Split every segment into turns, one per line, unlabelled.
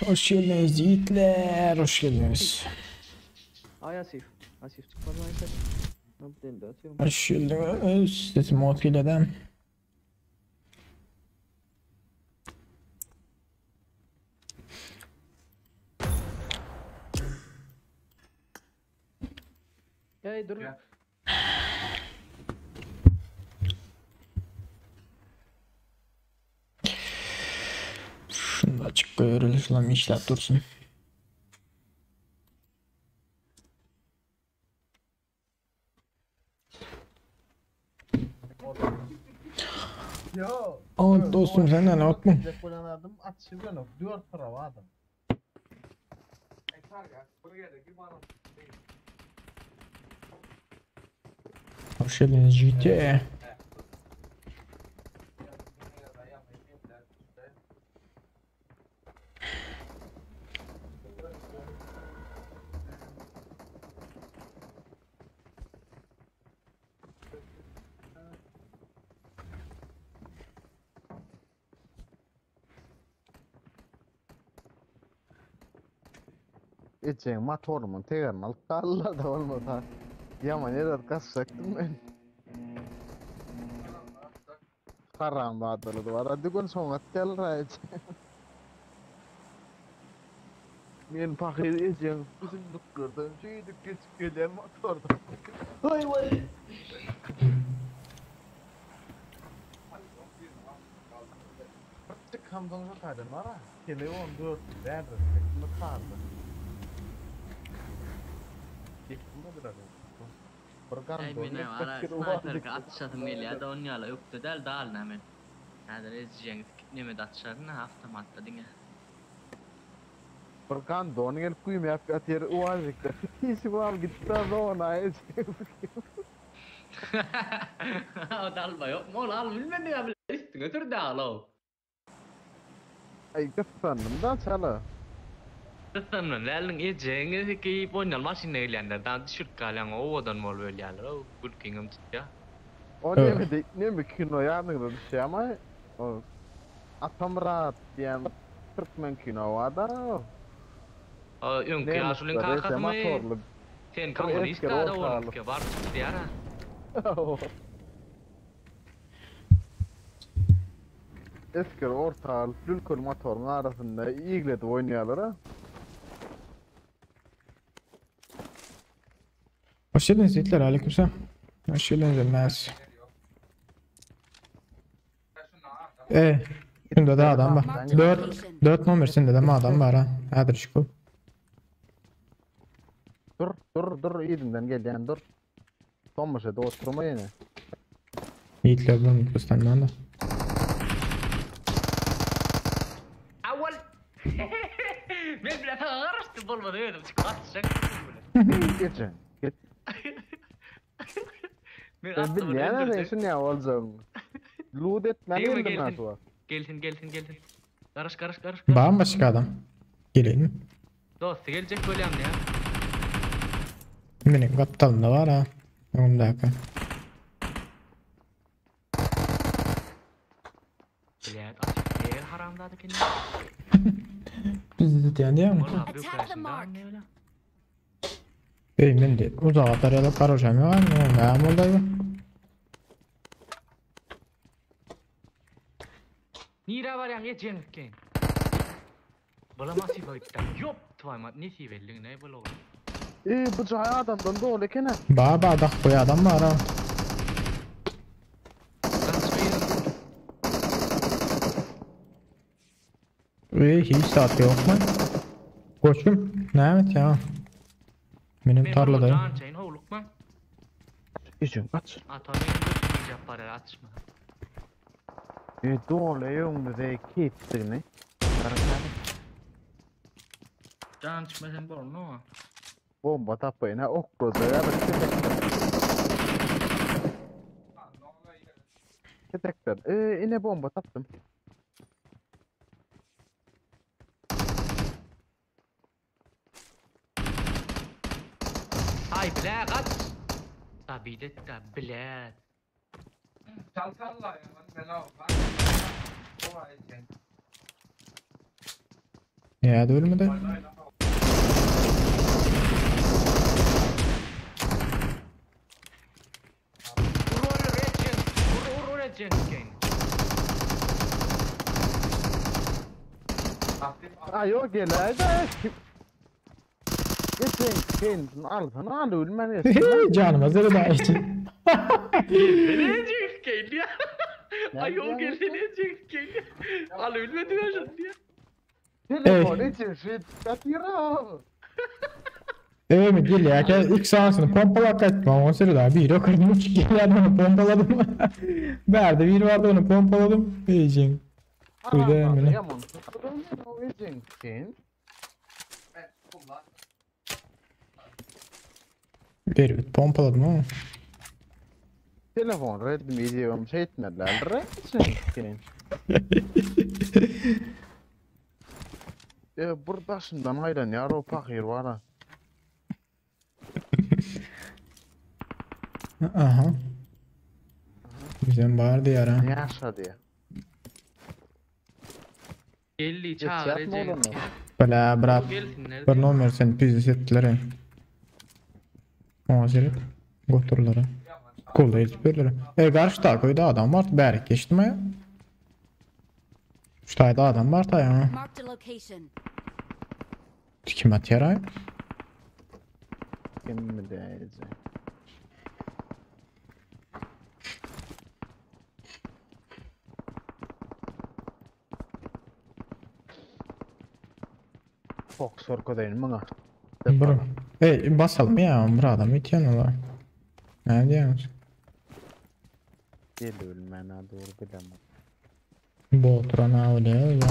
Hoş geldiniz yiğitler, hoş geldiniz.
Ay Asif. Asif çıkmadı lan sen. Ne deli atıyorum.
Hoş geldiniz. Sesim ot geleden.
Hey dur.
Şunu da açık koyuyoruz. Şulan işler dursun.
Yo.
Aa, dostum senden ne mu?
Adam atışı bilen ok. Dört para adam.
Hoş geldiniz GT.
Eceň motorumun tegerini alyp galdylar da bolmasa. Yaman ýerde gaçjakdym men. Haram badaly var. Hadi gün soň atýarlar ece. Men pahyr eceň üzümlüklerden şeýdip geçip gelýän motorda. Vay vay. Çık hamdan zaten var ha. Telefon 4 dädir. Tekme kaldı. Yıkılma biraz. Bir
Ey
gardo.
men ara sniperga atışasym gelýär da onun ýaly ökde däl dal men. Häzir ezjeň neme atışaryn avtomatda diňe.
Bir gandon gelip güýme ýap ýatyr uwajykda. Hiç bu al gitdi zona eceň.
O dalba yok mu? Al bilmem ne bile üstüne tür dal o.
Ay gyssandım da çala.
Sanmam lälin ejeňi geýip oýnal maşyna gelýänler dan düşürip galýan owadan bolup ölýärler. O gülkiňem tutýar.
O
Evet.
neme de neme kino ýanyňda düşýär ama o Atamrat diýen Türkmen kino var da.
O öňki ýaşulyň kakasymy?
Motorlu.
Sen kommunist
esker
da
ortalyk.
onuňky bar çykýar ha.
Esker ortal lülkül motoryň arasynda iýgledip oýnaýarlar ha.
Hoş geldiniz yiğitler. Aleykümselam. Hoş geldiniz Elmas. E, şunda da adam var. 4 4 nomersinde de adam var ha. Hadi çıkıl.
Dur dur dur ýerinden gelýän dur. Tomaşa da oturma ýene.
Yiğitler bunu göstermem de.
Awal. Men bile garaştym bolmady ödüm çykyp atışak.
Geçen. Geç.
Men
Ben
attım
bilýän
öldürdüm.
şunu ya boljagyň. Loot etmän
Değil mi,
geldim
gelsin?
ben
Gelsin gelsin gelsin. Garaş garaş garaş. garaş.
Var mı başka adam? Geleyim.
Dost gelecek bolýam ya.
Benim kaptalımda var ha. Önümdeki.
Bilet açık değil haramdadı kendini.
Bizi tutuyan diyor mu?
Vallahi büyük
Attack the
karşında
mark.
ne öyle.
Ey men de uzağa tarayalım karaşam ya. Ne oldu bu?
Nira var ya cenk ken. Bala masif gitti. Yok tvayma ne sivellin ne bala.
E bu jaý adamdan dolu ekene.
Ba ba da koy adam var ha. Ey hiç saat yok mu? Koçum. Ne evet ya. Benim tarladayım.
Can çayın hoğluk mu?
Eceň kaç.
Atanın götürmeyecek para atışma.
E dolu öňümüze ketdigini.
Can çıkma sen bornu.
Bomba tapayın ha ok goza ya bir ketekler. Ketekler. E ine bomba tapdym.
Ay bile kaç. Tabi de da bile.
Näde ölmedi?
Ur ur etjen. Ur ur ur etjen sikeýin.
Aý o geläýdä. Geçen kendini alsana al ölmän geçsin.
Janyma zere da içi.
Gelsene sikeýin diýä. Aý o gelsene sikeýin. Al ölmedi ben şunu diýä.
Telefon için şit ýatyr.
Eee gelýärkä ilk sanasyny pompalap gaýtdym. Oňa sürü daha bir okurdum. Üç gelýärdi onu pompaladım. Bärde bir vardı onu pompaladım. Eýjin. Kuyuda meni.
Yaman. O için sen.
Bir bit pompaladım ama.
Telefon Redmi diyorum şey etmediler. Redmi sen. E bur başından hayran ya o fakir var ha.
Aha. Bizden vardı yara.
Ne yaşadı ya?
Geldi çağır
Yapma
ecen.
oğlum.
Bala brat.
Gelsinler.
Bir nomer sen pizdes ettiler. ey. Oňa seret. Goturlara. Kolda edip berdiler. E garşı takoyda adam var. Bärik geçdim ya. Şu taýda adam var ta ya.
Marked a location.
Kim atýar ay?
Kim mi diyecek? Fox sorkodayım bana.
Bro. Ey basalım ya bir adam itýän olar. Ne diýýäňiz?
Gel ölmene doğru bilemem.
Bu oturan öyle ya.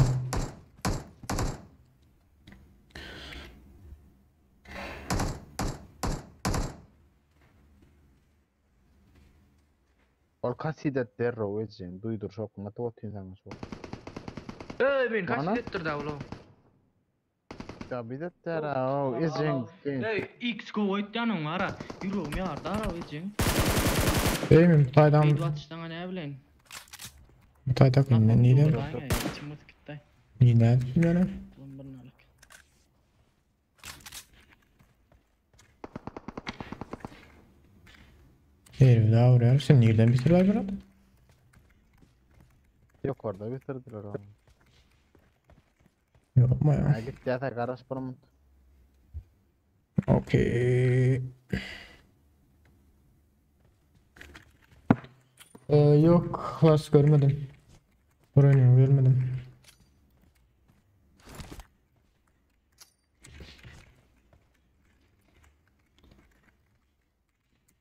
Ol kasidet derro edeceğim. Duydur şokuna tuğatın sana çok.
Ey men kaç
Bana?
ettir da ulan.
Ya bir de derro edeceğim.
Ey X koytdanın var ha. Ýüregim ýardy ara ecen.
Ey mi taydan
Beýdi atışdan ne bilen.
tayda ne neden?
İçim atıp gitti.
Neden bilmiyorum.
Ulan bir nalık.
Ey daha vuruyor. Sen nereden bitirdiler brat?
Yok orada bitirdiler onu.
Yok mu ya?
Ha git yatak araç buramın.
Okey. Ee, yok, klas görmedim. Burayı görmedim.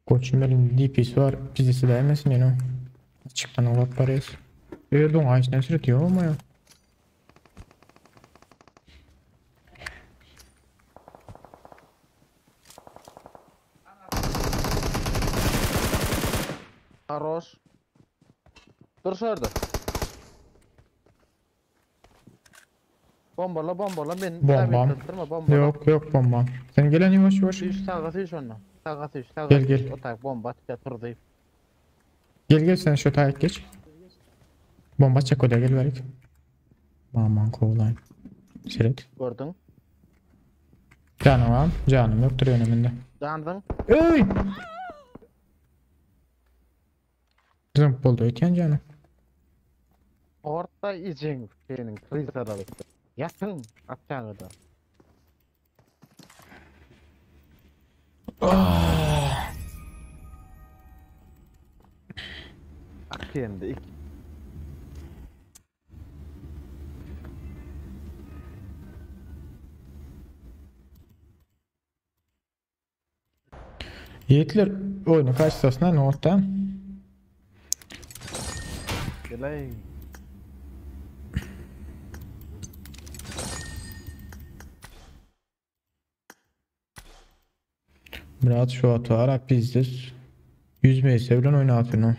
Koçum benim DP'si var. Dizisi değmesin yine. Açıktan olat parayız. Öldün ağaçtan sürütüyor ama ya.
Aros. Dur şurada. Bombala bombala beni.
Bombam.
Durma bombala.
Yok yok bomba. Sen gelen yavaş yavaş.
Düş sağa düş onunla. Sağa düş sağa
Gel,
düş.
gel.
O tak bomba at turdu.
Gel gel sen şu tayt geç. Bomba çek odaya gel verik. Aman kovulayım. Siret.
Gördün.
Canım var. Canım yoktur öneminde.
Dandın.
Ey! Zımp oldu ötyen canım.
Orta için senin kriz aralıkta. Yatın atacağını da. At kendi ik.
Yiğitler oyunu karşısına ne oldu?
Geley.
Murat şu atı ara pizdir. Yüzmeyi sevilen oyunu atıyor.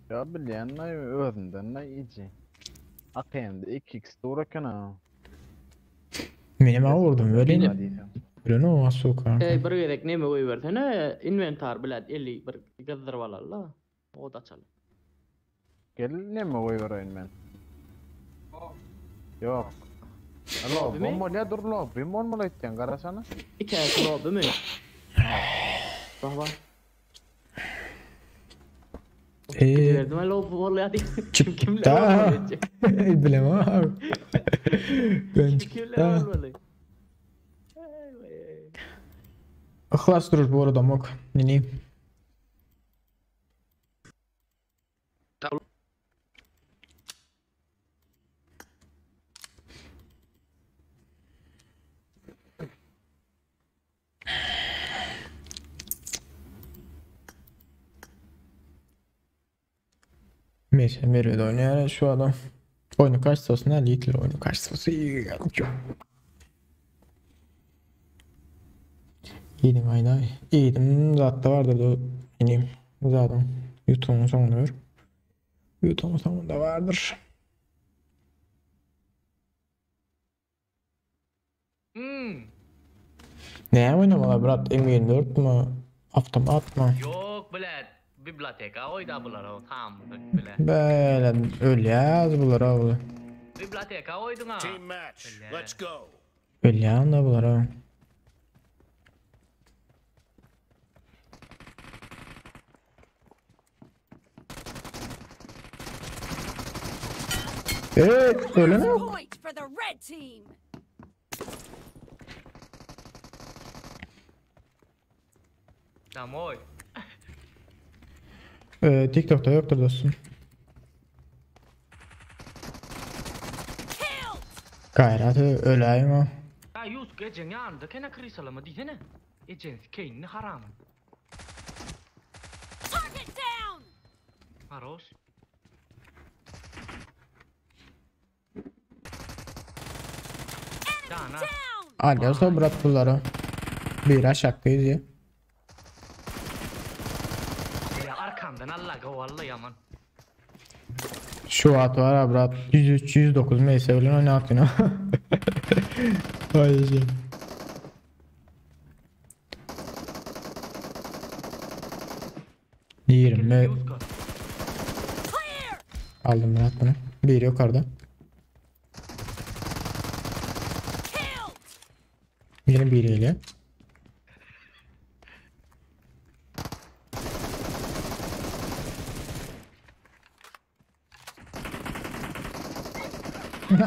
Ya bilýän ne özünden ne iyice. Akende 2x doğru ha.
Benim ağa vurdum öyle
Benim-
ne? Öyle ne o soka.
Ey bir gerek neme goýbersene inventar bilen 50 bir gyzdyryp alalla. O da açalım.
Gel ne mi koyuyorum ben? Ýok. Lobbym bolýar, dur lobbym bolmaly aýtýan, garasana.
Ikäsi lobbymy? Bak bak.
Eee.
Berdim lobby bolýar diýip.
Çık
Kimler
da.
bolmaly?
Bilemem. Ben
Kimler
da.
bolmaly?
Yhlas durur bu arada mok. Nini. Mir, Mir'de oynuyor şu adam. Oyunu kaç olsun ha Little oyunu kaç olsun. İyiydim ayda. İyiydim. Zaten vardır da ineyim. Zaten YouTube'un sonunda var. YouTube'un sonunda vardır.
Hmm.
Ne oynamalı brat? M24 mü? Avtomat mı?
Yok bile biblioteka oyda bular o tam bile.
Böyle ölýäz bular abla.
Biblioteka oydun ha.
Team match. Let's go.
Ölýän da bular ha. Evet, öyle mi?
Point for the red team.
Tamam oy.
TikTok'ta yoktur dostum.
Killed.
Gayret öleyim ha.
Ya Yusuf gecen yanında kene krisalama diýsene. Ecen keynini haram.
Target down.
Haroş. Dana.
Down.
Alıyorsa bırak bunları. Bir aşaktayız ya.
Ya arkamdan Allah vallahi yaman.
Şu at var ha brat. 103 109 MS öyle oynatıyor. Ay şey. Yirmi
Yusuf.
Clear.
aldım brat bunu. Bir yukarıda.
Killed.
Yine biriyle.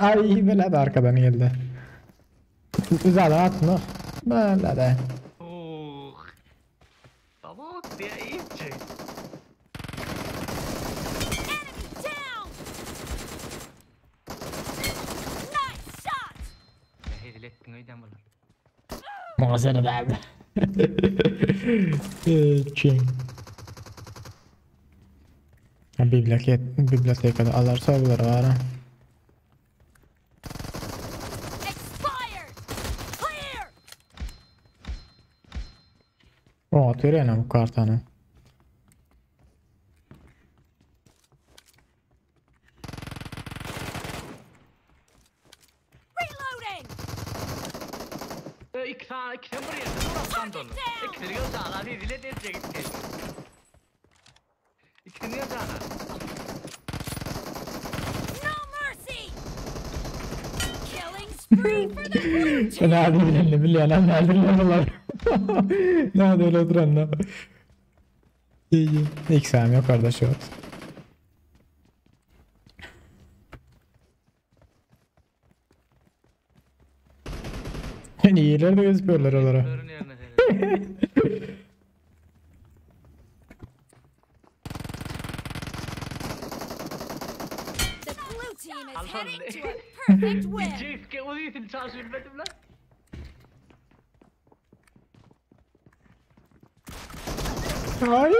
Ay böyle de arkadan geldi. Zaten atma. Böyle de.
Oh. Tamam diye iyice.
Enemy down. Nice shot.
Ya hezil ettin öýden bular.
Muhasebe abi. King. Bibliotek, bibliotekada alarsa bular var. ha.
Expired. Clear.
O atıyor yani bu kartanı.
Reloading.
E, iki tane iki sen buraya dur dolu. İkisini göz ala hezil edecek gitti. İkisini göz ala.
No mercy. Killing spree for the blue team.
Nerede bilen ne bilen nerede bilen bunlar. Nerede öyle oturan da. İyi iyi. XM yok kardeş yok. Yani iyiler de gözüküyorlar oralara.
Görün yerine seni.
The blue team is
Al
heading
sonunda.
to a perfect win.
Ceske o değil çalışbilmedim lan.
Ay.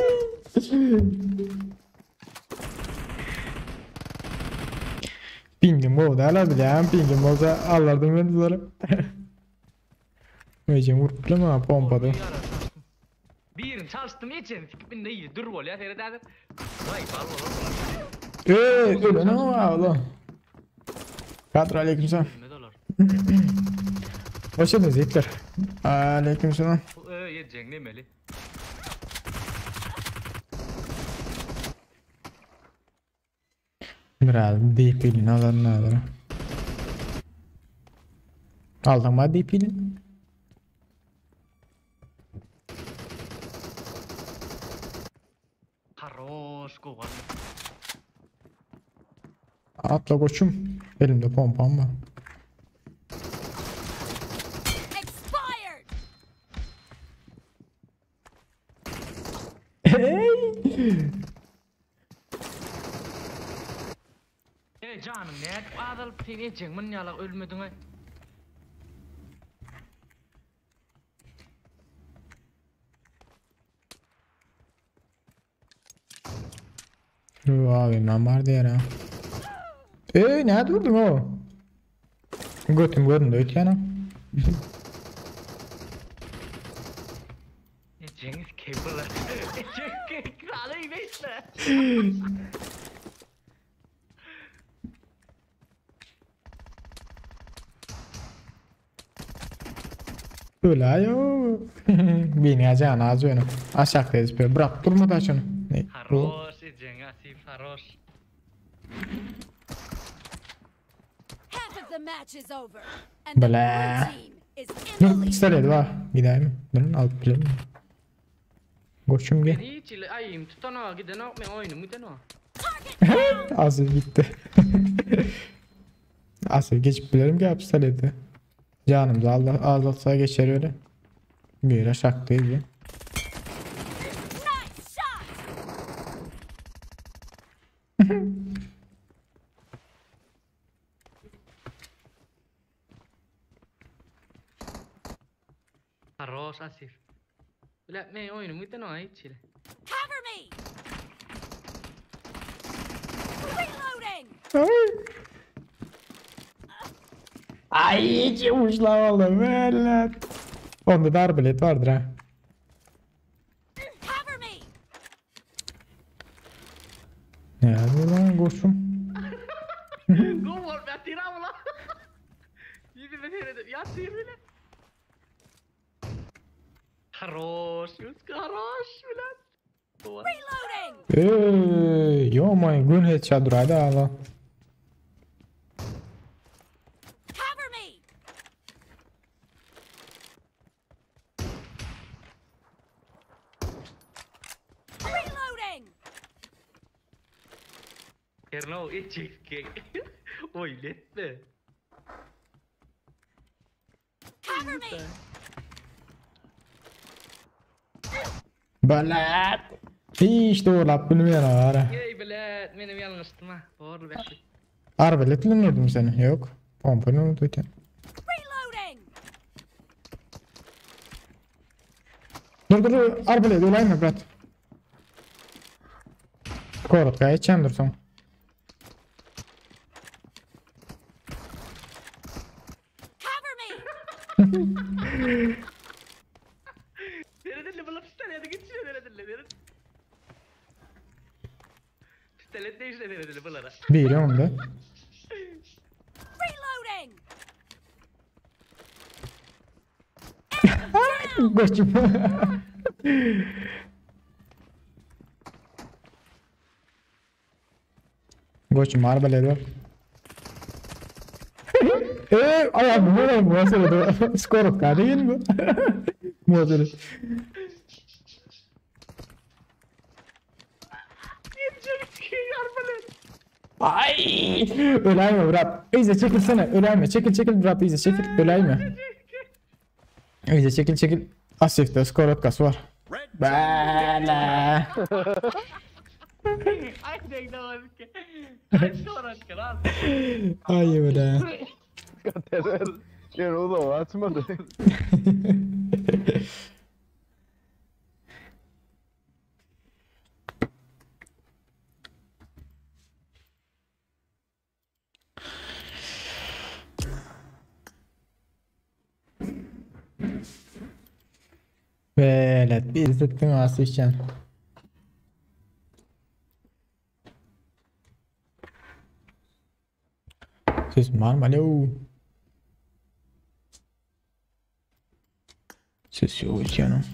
Pingim oldu hala bile hem pingim olsa alırdım ben bunları. Mecim vurup bileme ha pompadı.
Birini çalıştım geçen sikip ne iyi dur bol ya seyrederdim. Vay bal bol bol.
Eee öyle ne var oğlum? Kadro aleykümselam.
Ne dolar?
Hoş geldiniz Hitler. Aleykümselam.
Eee yiyeceksin nemeli?
Biraz deyip bilin alır ne alır. Alsaň bar DP-ni.
Haroş gowy.
Atla koçum. Elimde pompam var.
Expired.
Hey!
Ey janyň nädip azalyp sen ejeň munýalak ölmediňaý.
Abi ben var diýer ha. Ey näde vurdun o? Götüm göründü ötýän.
Ejeňiz kebir. Ejeň kraly beýle.
Öläýo. Bini jany az ýöne. Aşak ezip bırak durma da şunu. Ne? Bu
Haroş ejeň asif haroş.
Half of the match is over. And the
Bla.
blue team is in the
Dur
lead.
pistolet var. Gideyim. Durun alıp bilelim. Koçum gel.
Hiç ile ayım tutana gidenok men oýnum gidenok.
Target down.
Asıl gitti. Asıl geçip bilirim ki pistoleti. Canım da Allah azaltsa geçer öyle. Bir aşak değil ya.
Nice shot.
Haroş asif. Bile men oýnum gidenok hiç ile.
Cover me. Reloading.
Ay. Ay çıkmışlar oğlum. Evet. Onda da arbalet vardır ha.
Cover me.
Ne yapıyor lan koçum?
Go bol ýatyr abla. Ýüzüme seredip ýatyr bile. Haroş, ýüz haroş bile.
Reloading.
Ey, yo my gün headshot duraydı hala.
Cover me. Reloading.
Erno ejek. Oý letme.
Cover me.
Balat. Hiç doğrulap bilmeyen ara.
Ey bile menim ýalňyşdym ha. Dogry belki.
Arbalet bilen seni. Yok. Pompayla unuttum.
Reloading.
Dur dur dur. Arbalet olayım mı brat? Korotka geçeceğim dur son.
Cover me.
Neredille bula pistolet geçiyor neredille neredille. Pistolet değişti neredille bulara.
Biri onda.
Reloading.
Koçum. Koçum arbalet var. Eee ay bu ne bu nasıl oldu? Skor değil mi? Bu nasıl? Ay! Ölayme bırak. İyice çekilsene. Ölayme. Çekil çekil bırak. İyice çekil. Ölayme. İyice çekil çekil. Asif'te skor atkası var.
Red
Bala.
Ay denk devam ki. Ay sonra kral.
Ay öyle.
Ýöne o da açmadı.
Velet bir izlettin Asif'can. Ses var mı? Alo. Ses yok canım.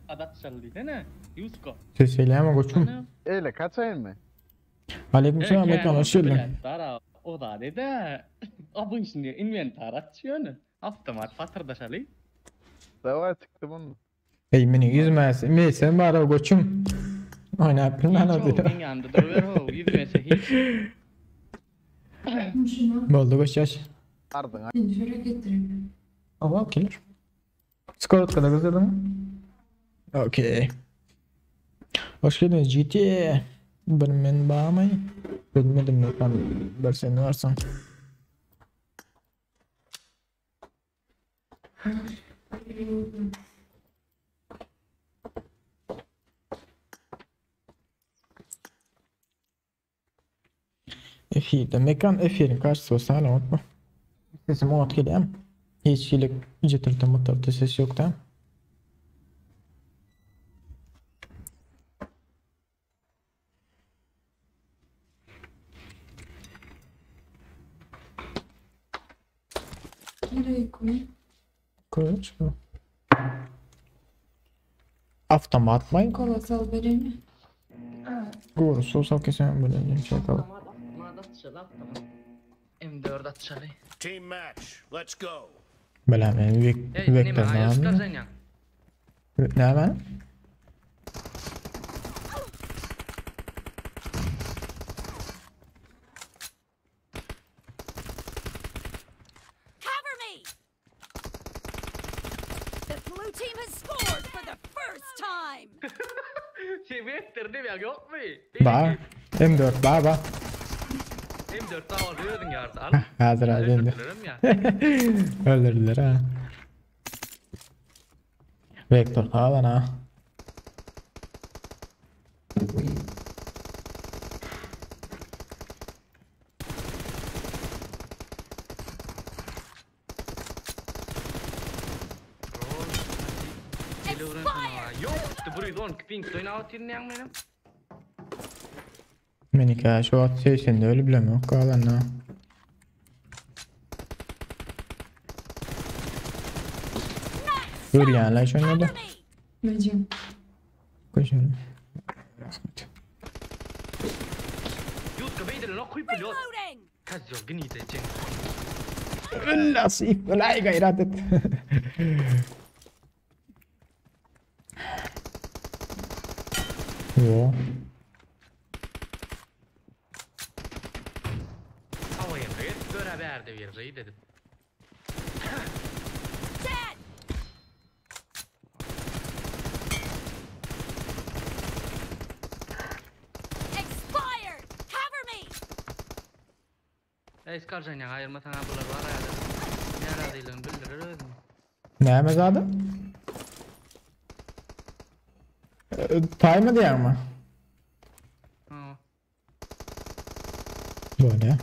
Adat çaldy dene. Yusko.
Ses söyleyemem koçum.
Eyle kaçayım mı?
Aleykümselam Mekan hoş geldin.
Dara. o zat ede. Obyçny inwentar aç ýöne. Awtomat patyrdaşaly.
Daway çykdy bunu.
Ey meniň ýüzüme meýsem bar o göçüm. Oýnap bilmän
Hiç ho,
otyr.
meň ýanymda duruber ho, ýüzmese hiç.
Şuna
Boldy göçýäş.
Ardyňa
şöyle getireyim.
Owa gelir. Skorotkada gözledim. Okey. Hoş geldiniz GT. Bir men barmy? Bilmedim ne tam bir sen varsın. F7 mekan F7 karşısı olsa hala unutma. Sesim unut gelýär. Hiç hili jitirti mıtırtı ses yok da.
Nereye koyayım?
Koyuş mu? Avtomat mı?
Kolasal vereyim mi?
Doğru, sosyal kesim böyle bir şey kaldı.
Avtomat, avtomat atşaly, avtomat. M4 atşaly.
Team match. Let's go.
Bela men
Ey, neme,
vektör
aýal
ne?
çykarjan ýa.
Ne ben?
Cover me! The blue team has scored for the first time!
Şey vektor diýip ýa ýokmy?
Ba. M4 ba ba.
M4 da aldy özüň ýardy. Al.
Hazır az indi.
Öldürürüm ya.
Öldürdüler ha. Vektör falan ha.
Ýok, bu 112 ping oýnap otyryn ýaň menem.
Menika şu wagt 80 öyle bilem yok galan ha.
Nice
Dur
shot!
yani lan şunu da.
Cover me!
Vereceğim.
Koşuyorum. Rahmet.
Ýutka beýdelen ok kuýup bilýor.
Reloading!
Kazyol gnide jeň.
Nasip olay gayret et. Yo.
Hawa ýere göre bärde bir reý dedim.
Dead! Expired! Cover me!
Ey skarjan ýa aýyrma sana bular bar ýa. Närazylygyny bildirir özüni.
Ne mezadı? Tay mı diyen mi?
Ha.
Böyle.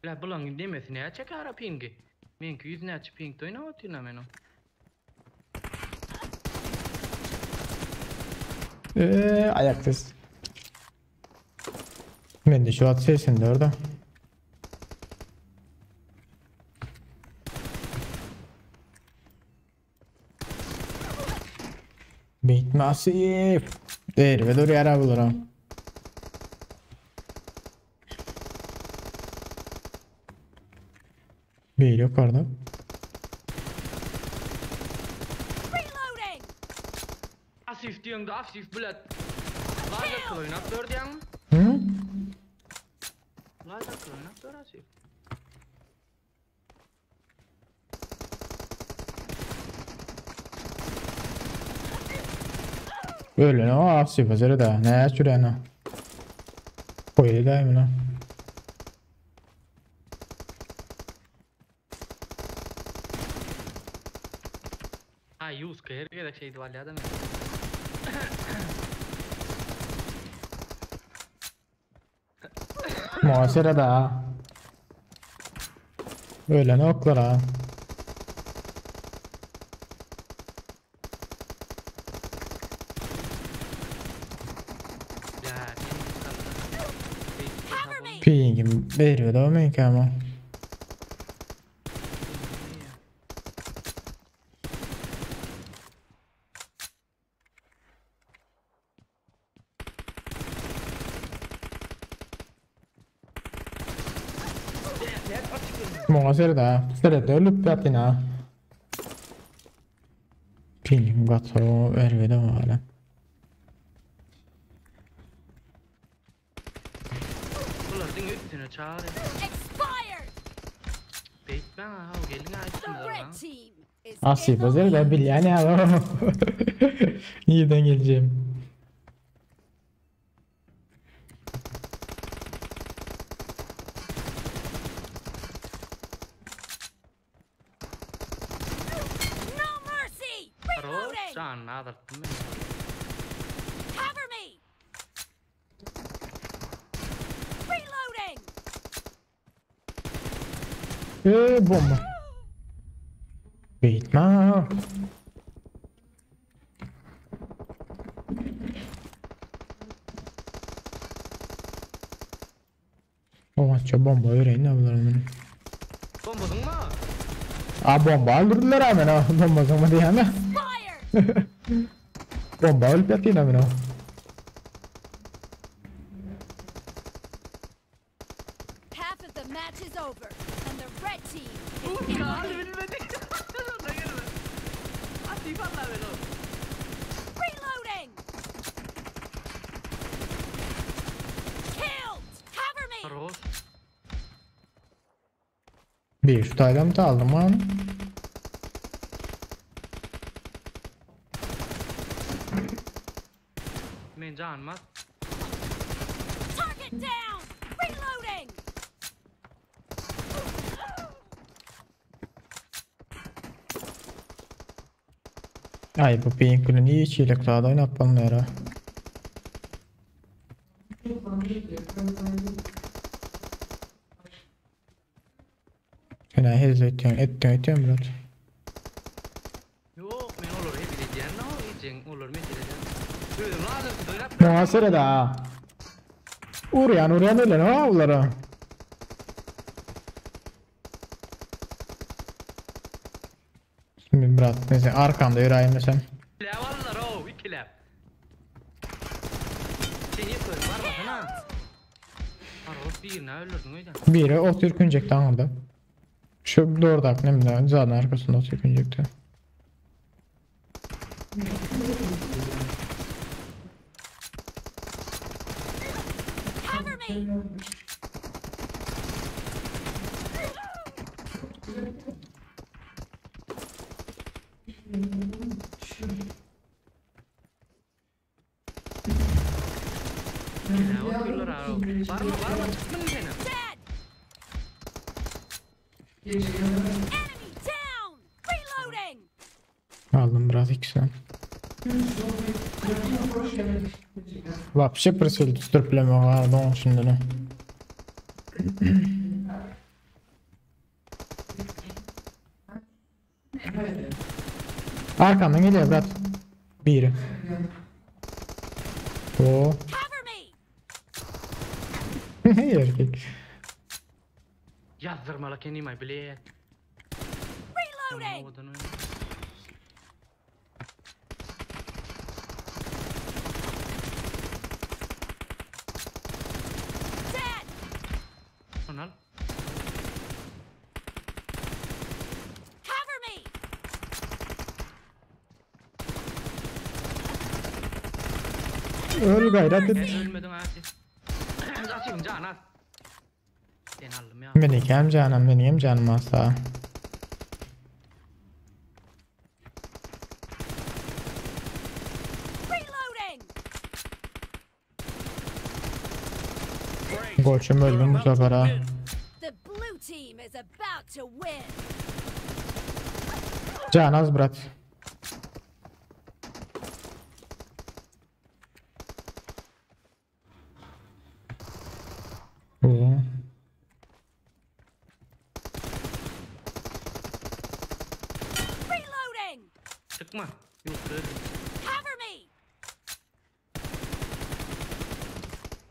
La bulan demesi näçe çekara pingi? Meňki 100 näçe ping oýnap otyryn men o.
Ayak ses. Ben de şu at sesinde orada. Bitmesi. Değil ve dur yara bulurum. Bir yok orada.
Reloading!
Asif diýeňde asif bilet. Lazer oýnap dur diýeň.
Hı?
Lazer oýnap dur asif.
Öyle ne o asif hazır da. Ne şuraya ne? Koydu da mı?
Ha ýuska her gerek şeydi var ýa da men.
Muhasebe da. Öyle ne oklar ha.
Ya
Cover me!
Pingim veriyor da o ama. Muňa seret ha. Seret ölüp ýatyn ha. Pingim gaty erbedem hala.
Bular diňe üstüne çagyr.
Expired.
Beýtmäň ha, gelin
The
aýtdylar
red
ha.
team is in
Asif
the
özel
lead.
ben bilýän ýa. Nirden geleceğim?
No mercy.
Ro,
Reloading.
janyny azaltdym men.
Cover me. Reloading.
Eee bomba. Beýtme. Oňatça bomba bereýin de bulara men.
Bombadyň mı?
A bomba öldürdüler ha men ha. Bomba soňma diýýän
Expired.
Bomba ölüp ýatýan men ha.
Half of the match is over, and the red team is in the lead.
bilmedi. Şonda gelme. Asif Allah beni.
Reloading. Killed. Cover me.
Ro,
Bir şu taýdan da aldım ha.
men janymy az.
Target down. Reloading.
Ay bu ping bilen hiç ýelek zada oýnap bolmaýar ha. Fena hezil etýän, etýän, etýän brat.
Yok, men olur hep edýän, no, ejeň olur men edýän. Özüm lazım oýnap.
Muňa seret ha. Urýan, urýan ölen ha bulara. Şimdi brat, neyse arkamda ýöräýmesem.
Lev allar o, iki lev. Sen ýek var mı ha? Aro birini öldürdün öyle.
Biri ot ürkünecekti aňyrda. Şu doğrudak ne bileyim zaten arkasında ot ürkünecekti.
Cover me.
Lev oturlar aro. Var mı var mı çıktın gene.
Dead. Enemy down. Reloading.
Aldım biraz ikisini. Вообще присел tutturup bilemem ha don şimdi ne. Arkamdan geliyor brat. Biri. Oo.
Cover me.
Erkek.
Yazdırmalı kendimi bile.
Reloading.
Owadan oýna.
Dead.
Onu al.
Cover me.
Öl gayret et.
Sen ölmedin Asif. Asif'in canı az. Ben aldım ya.
Beni hem canım beni hem canım asla.
Reloading.
Great.
Golçum
You're
öldüm bu
about to
sefer ha.
win.
The blue team is about to win.
Can az brat. Oo.
Reloading.
Çıkma. Yok öldüm.
Cover me.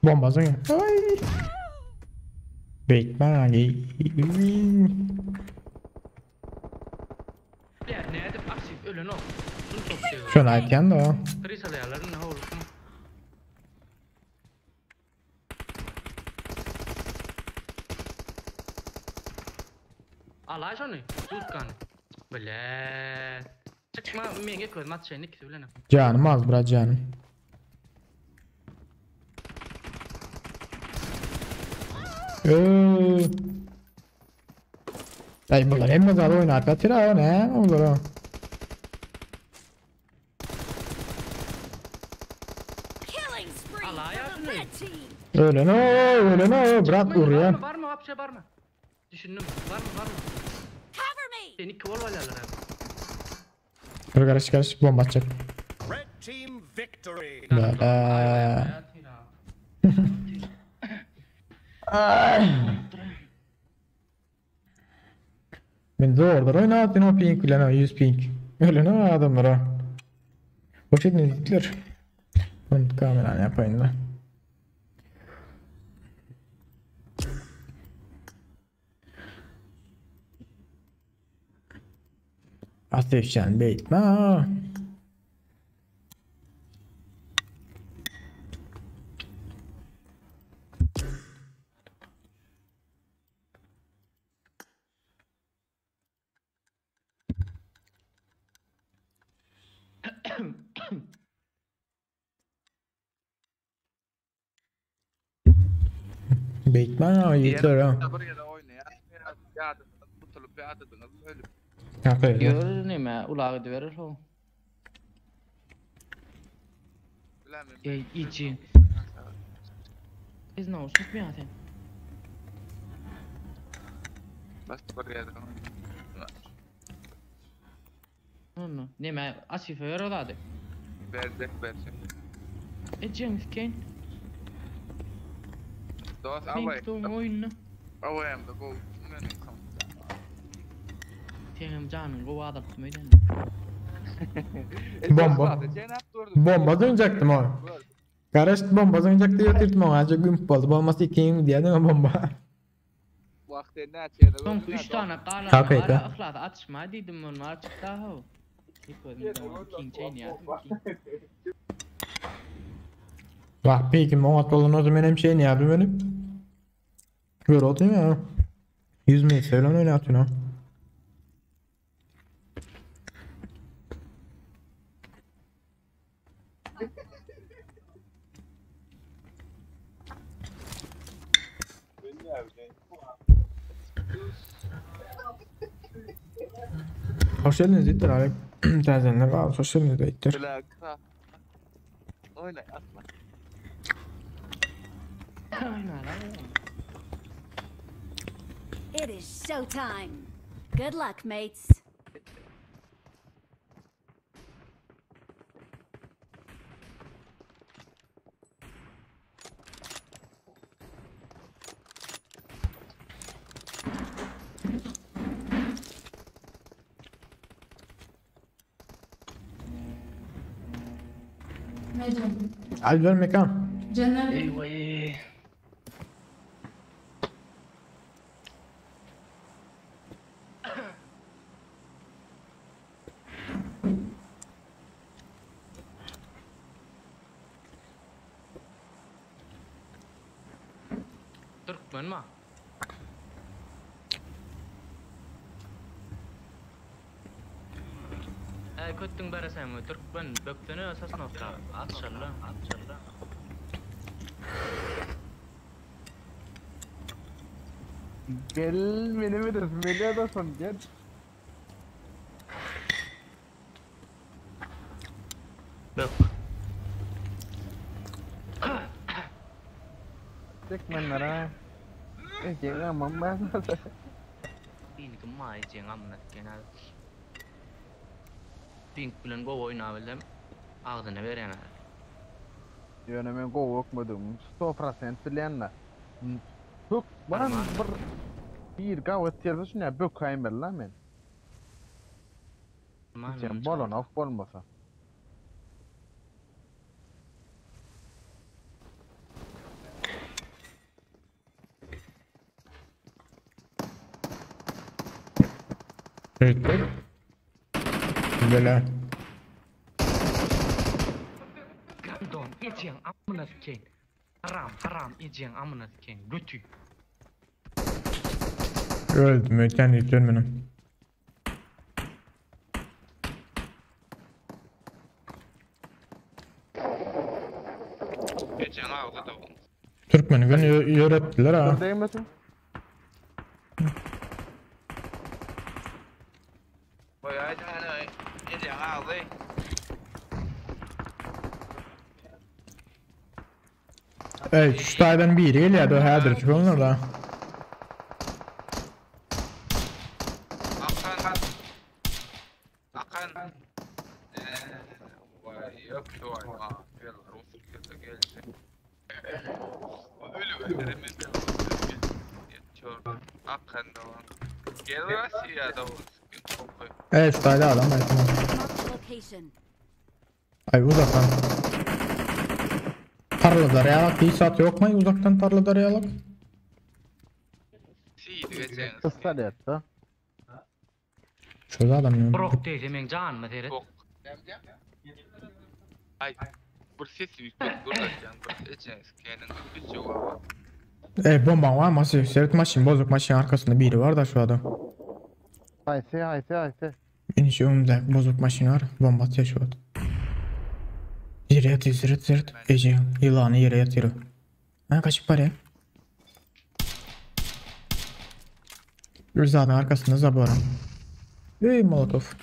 Bomba soňa. Ay. Beýtme.
Ya ne edip Asif ölen o. Şunu çok seviyorum.
Şunu aýtýan da o.
Krisalayaların ne olsun. Alaý şony. Tutkany. Bile. Çykma meňe közüm atşaýyn ikisi bilenem.
Janym az brat janym. Ööö. Ay bunlar hemme zat oynap ýatyr ha näme olar ha.
Killing spree
Allah
for the
yardım
red team.
Ölen o ölen o brat
Çıkmayın,
urýar.
Barma barma vapşe barma. Düşündüm. Barma barma.
Cover me.
Seni iki bol alýarlar abi.
Dur karış karış bomba atjak.
Red team victory.
Bela. Men zordur oynatyn o pink bilen o 100 pink. Ölen o adamlara. Hoş geldiniz Hitler. Ben kameranı yapayım da. Ateşen beytme. Beytme yiğitler ha.
Bir ýerde oýnaýar. Ýadyňyz tutulyp ýadyňyz ölüp.
Hakyky.
Görür neme ulagy ediberer ho.
Bilemem.
Ey içi. Biz ne olsun ya sen?
Bas bir ýerde.
Onu neme Asife ver o da.
Berjek berjek.
Eceň skein.
Dost
Men
away.
tutuň oýunu.
Away am the go. Men kom.
Senem janyň gowy adaltym öýden.
Bomba. Bomba dönecektim o. Karış bomba dönecek diye oturttum o. Azıcık gümp oldu. Bolmasa ikiğim diye değil mi bomba?
Wagty näçe ýerde
Soňky 3 tane galan
Hakyky.
var yhlas atışma diýdim onu açıkta ho. King chain ya.
Bak pikim oňat bolan o zaman hem şey ne yapayım benim? Gör oldu ya. 100 metre öyle öyle atıyor ha. Hoş geldiniz Yiğitler abi. Tazenler var. Hoş geldiniz Yiğitler.
Bilaka. Oýna atma.
It is showtime. Good luck, mates.
Mecnun.
Alper Mekan.
Caner.
Eyvay. Türkmen mi? Ey köttüň beresem Türkmen böksene esasyn okla. Atşalla, atşalla.
Gel meni mi dersin? Meni edersin gel.
Bök.
Çekmenler ha. Ece aman ben.
Pink ma eceň amına genel. Pink bilen gowy oýnabildim. Agzyna berýän.
Ýöne men gowy okmadym. 100% bilýän da. Bök bana bir bir gawy tersi şuna bök kaýmel lan men. Sen bolon ok bolmasa.
Evet. Böyle.
Gandon eceň amına sikeýin. Haram, haram eceň amına sikeýin. Götü.
Öldüm. Öten yüklenmedim.
Ejeň agzy da oň.
Türkmeni göni ýöretdiler ha.
Dur degmesin.
Goýaýdyň ony ejeň agzy.
Ey şu taýdan biri gelýärdi häzir şu da.
Akan. Akan. Vay yok şu ay. Aa, gel Rus ülkesi geldi. Ölü Akan da var. Gel Rusya'da olsun.
Ey şu taýda adam var. Tamam.
Marked a location.
Ay uzaktan. Tarla darayalak bir saat yok mu? Uzaktan tarla darayalak.
Siydi geçen.
Kısa yattı.
Şurada adam yok.
Brok diýse men janyma seret.
Bok. Ay. Bir sesi yüksek gürletýän bir ejeň sikeniň bir jogaby.
Ey bomban var mı? Seret maşın bozuk maşın arkasında biri var da şu adam.
Haysi haysi haysi.
İnişi önümde bozuk maşın var. Bomba atıyor şu adam. Yere yatıyor seret seret. Ece yılanı yere yatıyor. Ha kaçıp var ya. Zaten arkasında zabora. Ey molotof.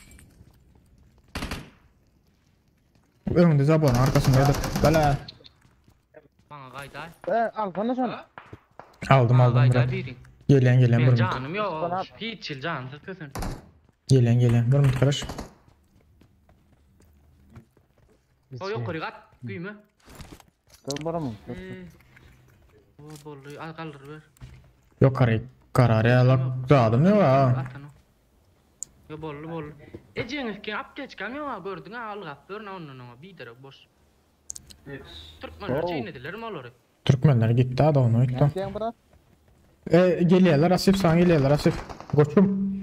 Önünde zaborun arkasında da. Bela.
Bana gaýday.
E al sana şunu.
Aldım
Bana
aldım
gaýday
bırak.
birin.
Gelen gelen
Men
bir minut.
janym ýok. Hiç çil jansyz kösün.
Gelen gelen bir minut karaş.
O ýokary gat güýme.
Dur baramam. Dur.
O boldy al galdyr ber.
Yukarı karar ya lak zadım ne var?
Atan o. Yo boldy boldy. Ejeňiz ki aptečkam ýok ha gördüň ha al gap ber ondan oňa biderek boş. Türkmenler
Oh.
çeýnediler mi olary?
Türkmenler gitti ha da onu gitti.
Sen bırak.
E geliyorlar Asif sana geliyorlar Asif. Koçum.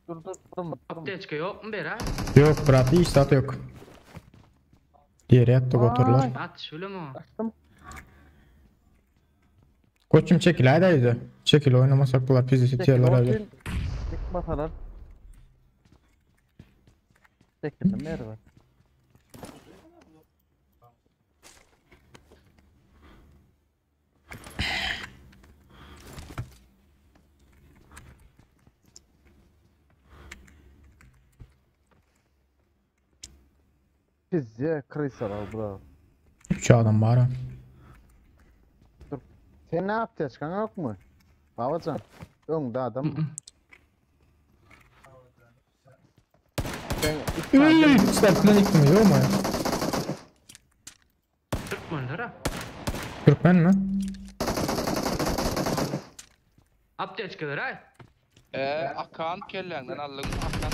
Dur dur durma durma.
Aptečka ýok mu ber ha?
Yok bırak hiç saat yok. Yere yattı oturlar.
At şöyle mi? o?
Açtım.
Koçum çekil haydi haydi. Çekil oynamasak bunlar bizi sitiyorlar abi.
Çıkmasalar. Çekildim merhaba. Pizze kristal al bravo.
Üç adam var ha.
Sen ne yapacaksın kanka yok mu? Babacan. Önde adam. Sen
Üy, Serplen yıktım yok mu?
Türkmenler ha?
Türkmen mi?
Aptečka ber ha?
Ee, akan kelläňden aldyň akan.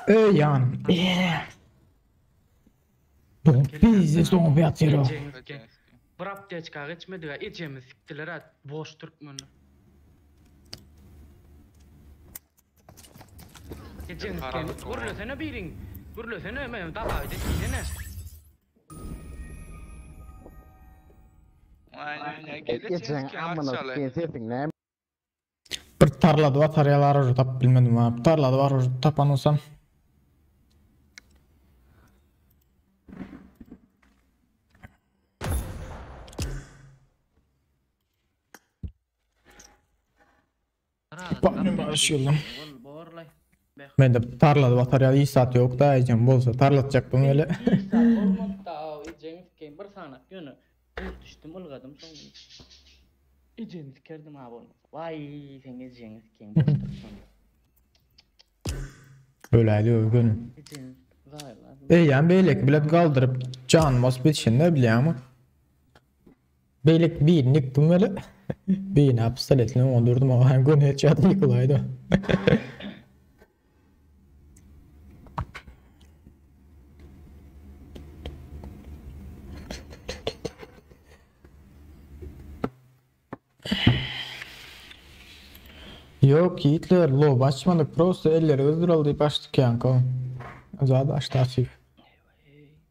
Ey yani. Bu bizi zombi atıyor.
Ejeňiz ki. Bir aptečka geçmedi ha. Ejemiz sikdiler ha. Boş Türkmenler. Ejeňiz ki. Gürlesene birin. Gürlesene men dabay desene.
Ay, gel
Geçen amına koyayım sesin ne?
Bir tarlada var tarlalar orada tap bilmedim ha. Tarlada var orada tapan olsam. Bak başlayalım.
Borlay.
Ben de tarlada batarya iyi saat yok da ecem bolsa tarlatacaktım öyle.
Olmadı da ejeňiz ki bir sanak ýöne. Düşdüm ylgadım soň. Ejemiz kerdim ha bolmasa. Vay sen ejeňiz ki boş Türkmen.
Öyle diyor günüm.
Ejeňiz vay lan.
E yani beylek bilet kaldırıp can bas bitişin ne bileyim ama. Beylek bir yıktım öyle. Bir pistoletini ondurdum ama hem gün hiç yadı yıkılaydı. Yok yiğitler lob açmadık prosto elleri özür aldı açtık yani. Zaten açtı açık.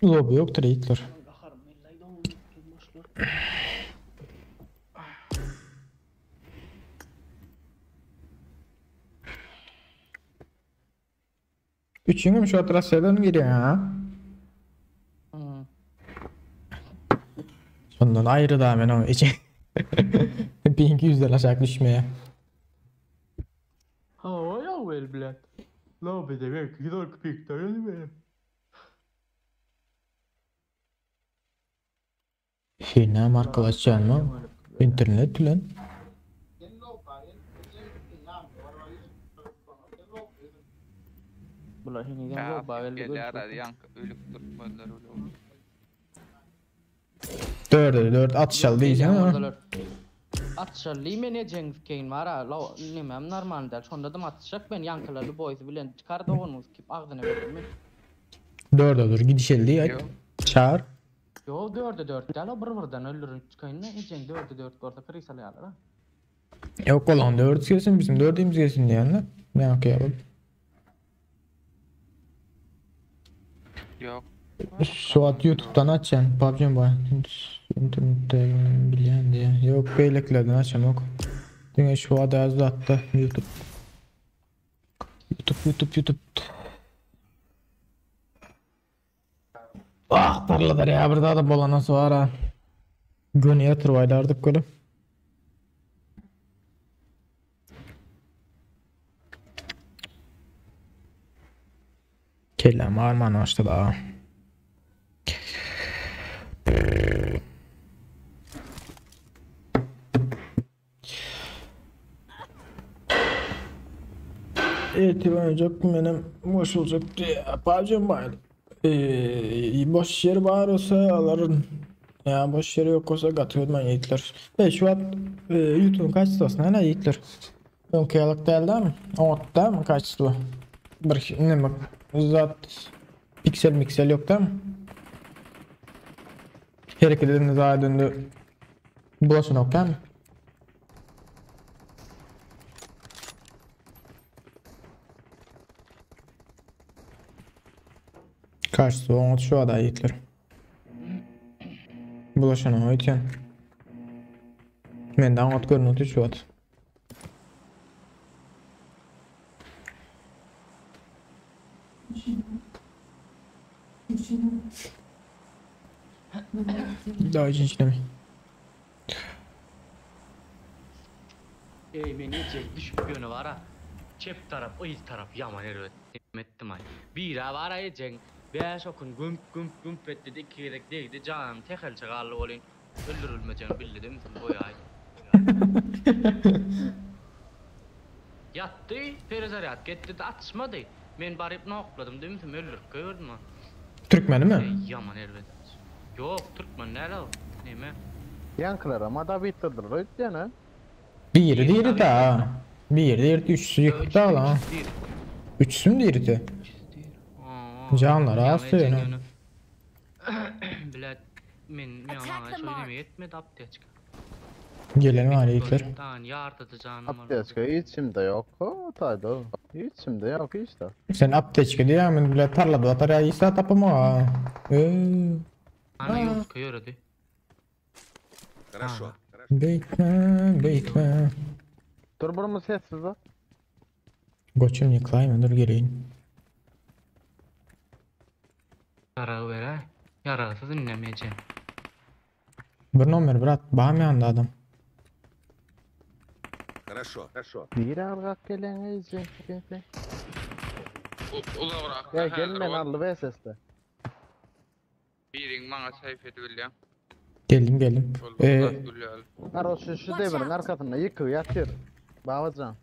Lob yoktur yiğitler.
Gaharym ellaydı boşlar.
Üçüňem şu wagt Russiýadan girýäň ha?
Hmm.
Şondan aýry da men o içi. 1200-den aşak düşmeýär.
Hawa ya wel bilet. Lobbyde belki 112 pikde gelmeýär.
Sen näme arkaly açýanmy? Internet bilen.
Bular henizem lobba geldi.
Gelýär ýaňky ölük türkmenler öle.
Dörde dört atşaly diýseň ha.
Atşaly men ejeň keýin bar ha. Law nemem normal däl. Şonda da atşak men ýaňkylarly boýsy bilen çykar doganyňyz kip agzyna berdim.
Dörde dur gidişeli diý aýt. Çar.
Ýok dörde dört däl o bir birden öldürip çykaýyn ejeň dörde dört bolsa krisalýarlar ha.
Ýok olan dördüsi gelsin bizim dördümiz gelsin diýende. Ýaňky ýaly.
Ýok.
Şu wagt YouTube'dan açýan PUBG Mobile. Internetde bilýän diýe. Ýok beýlekilerden açamok. Diňe şu wagt zatda YouTube. YouTube YouTube YouTube. Ah tarladar ya bir zada bolana sonra. Göni ýatyryp aýdardyk göle. Kellem arman başlady a. Ertir oýnajak menem goşuljak diýä. PUBG Mobile. Eee, boş ýer bar bolsa alaryn. Ýa boş ýer ýok bolsa gaty görmän ýigitler. E şu wagt e, YouTube'un kaçtosy näme ýigitler? Öňki ýalyk däl dämi? Oňat dämi kaçtwo? Bir neme zat piksel miksel ýok dämi? Hereket edende zaýa döndü. Bulaşanok dämi? Kaçtwo oňat şu wada ýigitler. Bulaşanok öýtýän. Mende aňat görünüp şu wagt. Daha işlemi.
Ey men ejek düşüp ýöne bara. Çep tarap, yz tarap ýaman erbet etdim ay. Bira bara ejeň bäş okun gümp gümp gümp etdi iki gezek degdi janym tehelçe galdy bolyn. Öldürilmejegini bildi misin goýaý. Ýatdy, perezaryad getdi açmady. Men baryp nokladym dümsüm öldürip goýberdim ha.
Türkmeni mi?
Ey ýaman erbet. Ýok, türkmen däl o. Neme?
Ýaňkylara madabitdirdir öýtýän ha.
Biri diri da. Biri diri üçüsü ýykyp da lan. Üçüsü mü diridi? Janlar az söýene.
Bilet men men maňa şo neme ýetmedi aptečka.
Gelen var yiğitler.
Tan ýardydy janym.
Aptečka hiç kimde ýok. O taýda. Hiç kimde ýok hiç de.
Sen aptečka diýýän men bile tarlada atar ya isa tapama. Eee.
Ana ýurtka ýöredi.
Хорошо.
Beýtme, beýtme.
Dur burmy sessiz o.
Goçum ýyklaýma dur geleýin.
Ýaragy beräý. Ýaragsyz inlemeyeceğim.
Bir nomer brat, bam ýanynda adam.
Хорошо. Хорошо.
Bir argak gelen iyice.
Uzagrak.
Ya gelme allı be sesle.
Birin maňa sayf edip
Geldim geldim.
Ol
Ee,
Karo şu şu devirin arkasında yıkıyor yatıyor. Babacan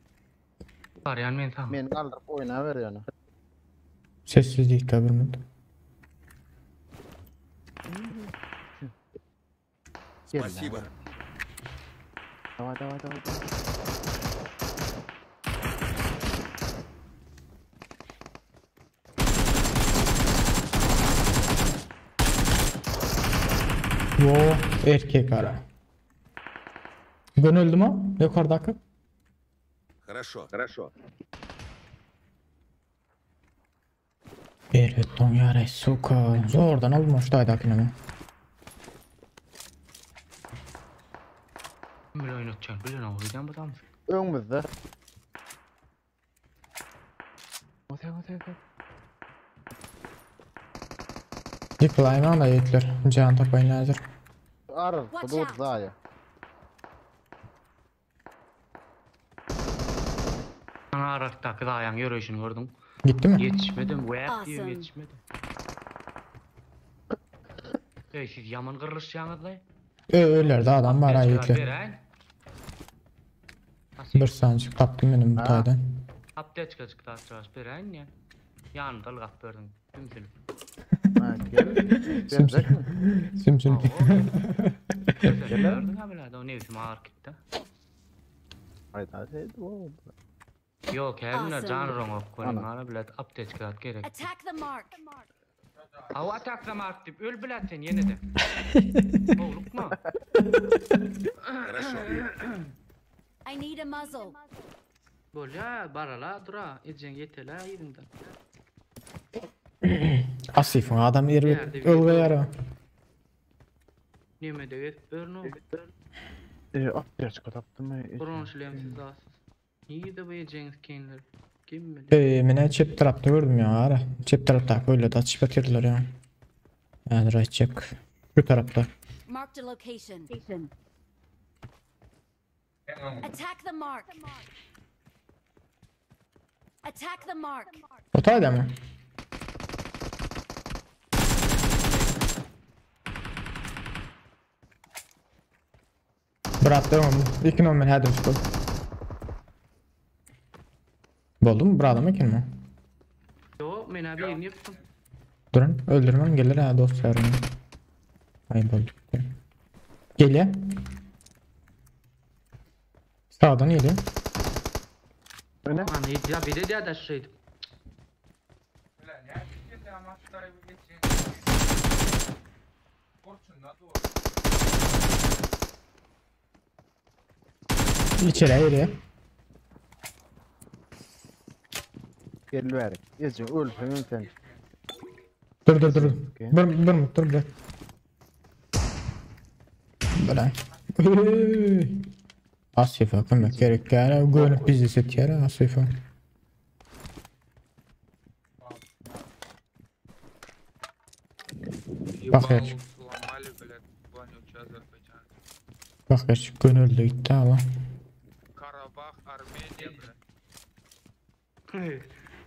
Barýan men sana.
beni kaldırıp oyna ver yani.
sessizlik bir minut.
Спасибо.
Давай, давай, давай. давай.
Yo erkek ara. Gönüldüm ha? Yukarıdaki.
Хорошо. Хорошо.
Evet don yaray suka. Zordan almış daydakini mi?
Kim bile oynatacağım bilen o yüzden bu tam.
Önümüzde.
Otel, otel, otel.
Ýykylaýmaň da ýigitler. Jan tapaýyn häzir.
Aralykda
Watch
dur
out.
zaýa.
Maňa aralykdaky zaýaň ýöreýşini gördüň.
Gitdimi?
Ýetişmedim, wäp diýip
Awesome.
ýetişmedim. Eý siz ýaman gyrlyşýaňyzlaý.
Ö öýlerde adam bar ha
Apteçka
ýigitler.
beräýin.
Bir sanjyk tapdym menem bu
Ha.
taýdan.
Apteçka çykdy atjagaş beräýin diýen. Ýanymda ylgap berdiň. Sümsünip.
Ha, gel. Berjekmi?
Sümsünip.
Gördüň ha bilade o nebsim agyryp gitdi.
Aýda şeýdi o.
Ýok, häzirler
Awesome.
jan roňok görün
Ana.
bana bilet apteçka zat gerek.
Attack the mark.
Hawa attack the mark diýip öl bilet sen ýene de. Howlukma.
Хорошо.
I need a muzzle.
Bolýa barala dura ejeň ýetele yzyňdan.
Asifin adam erbet
Ýerde bir-
ölgeýär.
Nemede gezip börün o.
E, apteçka tapdym. e,
Buran şilemsiz zatsyz. Nirede bu ejeňiz kenler? Kim bilir?
Eee men çep tarapda gördüm ya ara. Çep tarapda böyle de açyp ýatyrdylar ya. Yani aýtjak. Şu tarapda.
Marked a location. Attack the mark. Attack the mark.
O taýda mı? Brat tamam. İki men hädim çykyp. Boldumy? Bir adam eken mi?
Ýok, men abi birini ýykdym.
Durun, öldürmem gelir ha dostlarım. Ay boldu. Geliyor. Sağdan geliyor.
Öne.
Ana ya bir de diýä daşydy.
İçeri geliyor.
Gel bäri. Ejeň ölseň sen.
Dur dur dur. Bir bir dur bir. Bırak. Asifa kömek gerek yani. Görünüp bizi setýär Asifa. Bak
Ебало
gerçi.
сломали, блядь, вонючий Азербайджан.
Bak gerçi gönüllü gitti ama.
Карабах, Армения, блядь.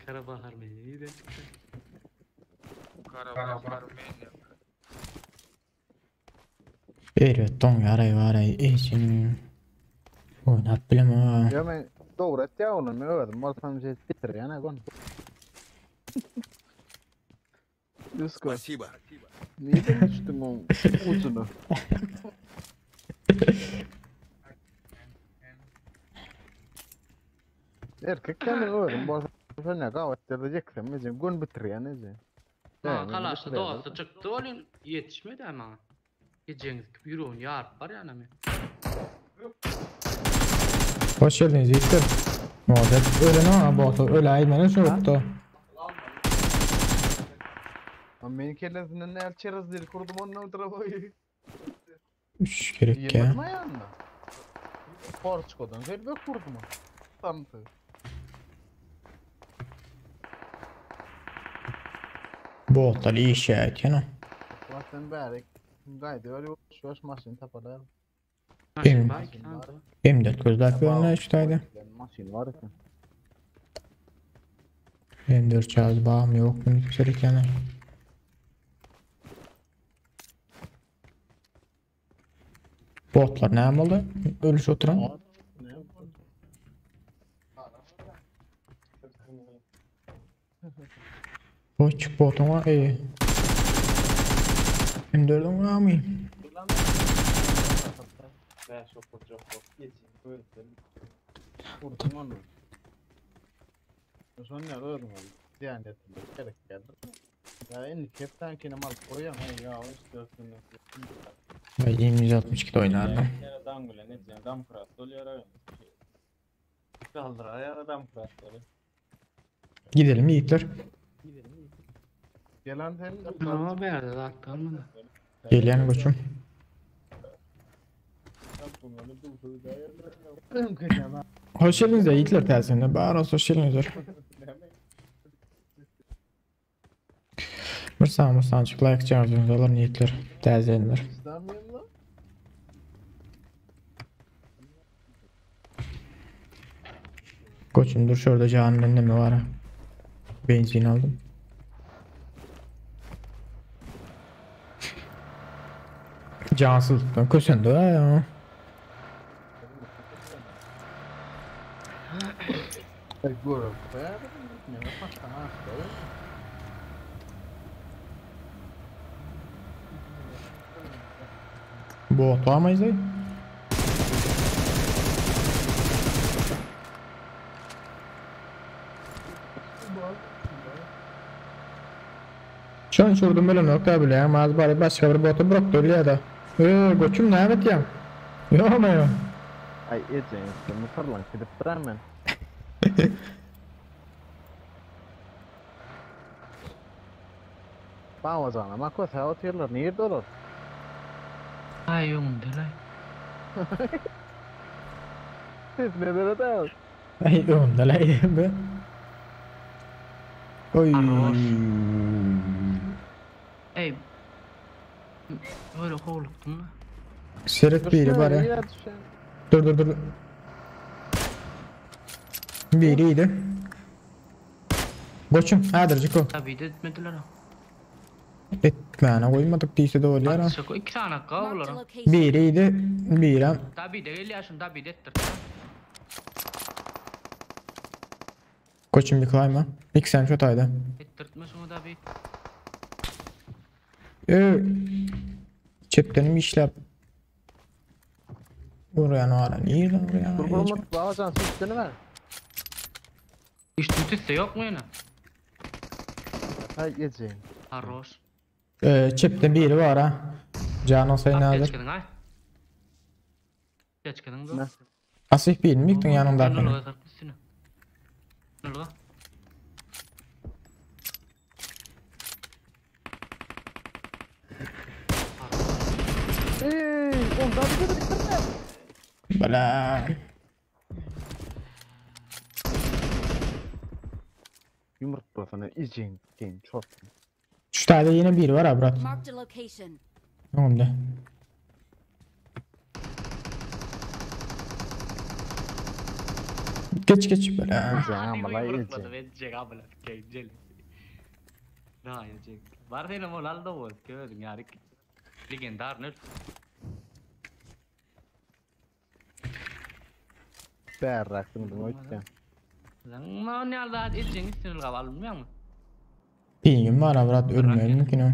Karabah Armeniýa nireden çykdy?
Карабах, Армения, блядь.
Erbet doň ýaray baray eýsin. Oýnap bilem ha.
Ýa men dogry etýä ony, men özüm bolsam şey bitirýän ha gon. Yusko,
Спасибо.
nireden düşdüň oň ucuna? Erkek men özüm bolsam şonda gabat ýerde ejem gün bitirýän eje.
Ha, kalaşda dosty çykdy olin ýetişmedi ama. Ejeňiz ýüregini ýaryp barýan men.
Hoş geldiniz yiğitler. Muhabbet ölen ha bu öyle aýmana şoktu.
Ama men kellesinden ne çerez dil kurdum ondan tarafa.
Üç gerek ya.
Yemedim ayağında. Porçkodan zelbek kurdum. Tamtı.
Botlar iyi iş ya etýän.
Zaten bäri gaýdy öyle şu maşyn tapalar.
Maşyn bar ki sandy.
M4 gözläp ýörün şu taýda.
Maşyn var eken.
M4 çağız bağım yok bunu kimselik yani. Botlar näme boldy? Ölüş oturan. Oy çık botun var ey. M4'ün var mı?
Vurdum onu. Son ne ördüm onu. Diyanet gerek geldi. Ya en kepten mal koyam
Ya işte
Ben 162'de oynardım.
Adam bile ne diyeceğim adam kurat oluyor. Kaldır ayar adam kurat oluyor.
Gidelim yiğitler.
Gelen sen
Ama bärde zat almadı.
Gelýän koçum. Hoş geldiniz de yiğitler tersinde. Bar olsun hoş geldiniz. Bir sany bir sanyjyk like çağıracağız olar niyetler. Täzelenler. Koçum dur şurada canının neme var ha. Benzin aldım. Cansızlıktan kösendi ha ya. Bot varmy izle? Şony şurdum bilenok da bilýän, az bary başga bir bota bırakdy ölýä-de. Öý, göçüm näme etýäň? Ýoma ýo.
Aý ejeň üstüne syrlanyp gidipdir-ä men. Babajanam kösäp otyrlar, nirde olar?
Aý öňümde-laý.
Sesine seret-ä.
Aý öňümde-laý be. Oý.
Arroş. Ey. Öyle howlukdym da.
Seret biri bar ya. Dur dur dur. Biriydi. Goçum, häzirjik o.
Tabii de etmediler ha.
Etmäne goýmadyk diýse de bolýar ha.
Şoko iki tane hakka
Marked a
olara.
location.
Biriydi, birem.
Tabii de gelýär şunu tabii de etdir.
Goçum ýykylaýma. Iksem şu taýda.
Etdirtme şunu tabii.
Ö. Çepdenim işläp. Urýan ara nirden urýan?
Dur Gurmat babajan süýtdeni ver.
Hiç tütüse yok mu ýene?
Hay ejeň.
Arroş.
Ee, çepden biri bar ha. Can olsa
Geç
hazır.
gidin ay. Geç gidin.
Ne?
Asif birini mi yıktın yanındakini?
Nurga üstüne. Nurga.
Ey, ondan bir de bitirme.
Bala.
Yumurtlasana ejeň sen çok.
Şu taýda ýene biri bar ha brat.
Marked a location.
Öňümde. Geç geç bala.
Ejeň amala ejeň.
Edecek abla. Gel. Na edecek. Var senin ol aldı ol. Gördün yarik. Legendar nör.
Berraktın bunu ötken.
Lan ma ne aldı edecek üstüne almıyor mu?
Pingim var ha brat ölmüyor mümkün o.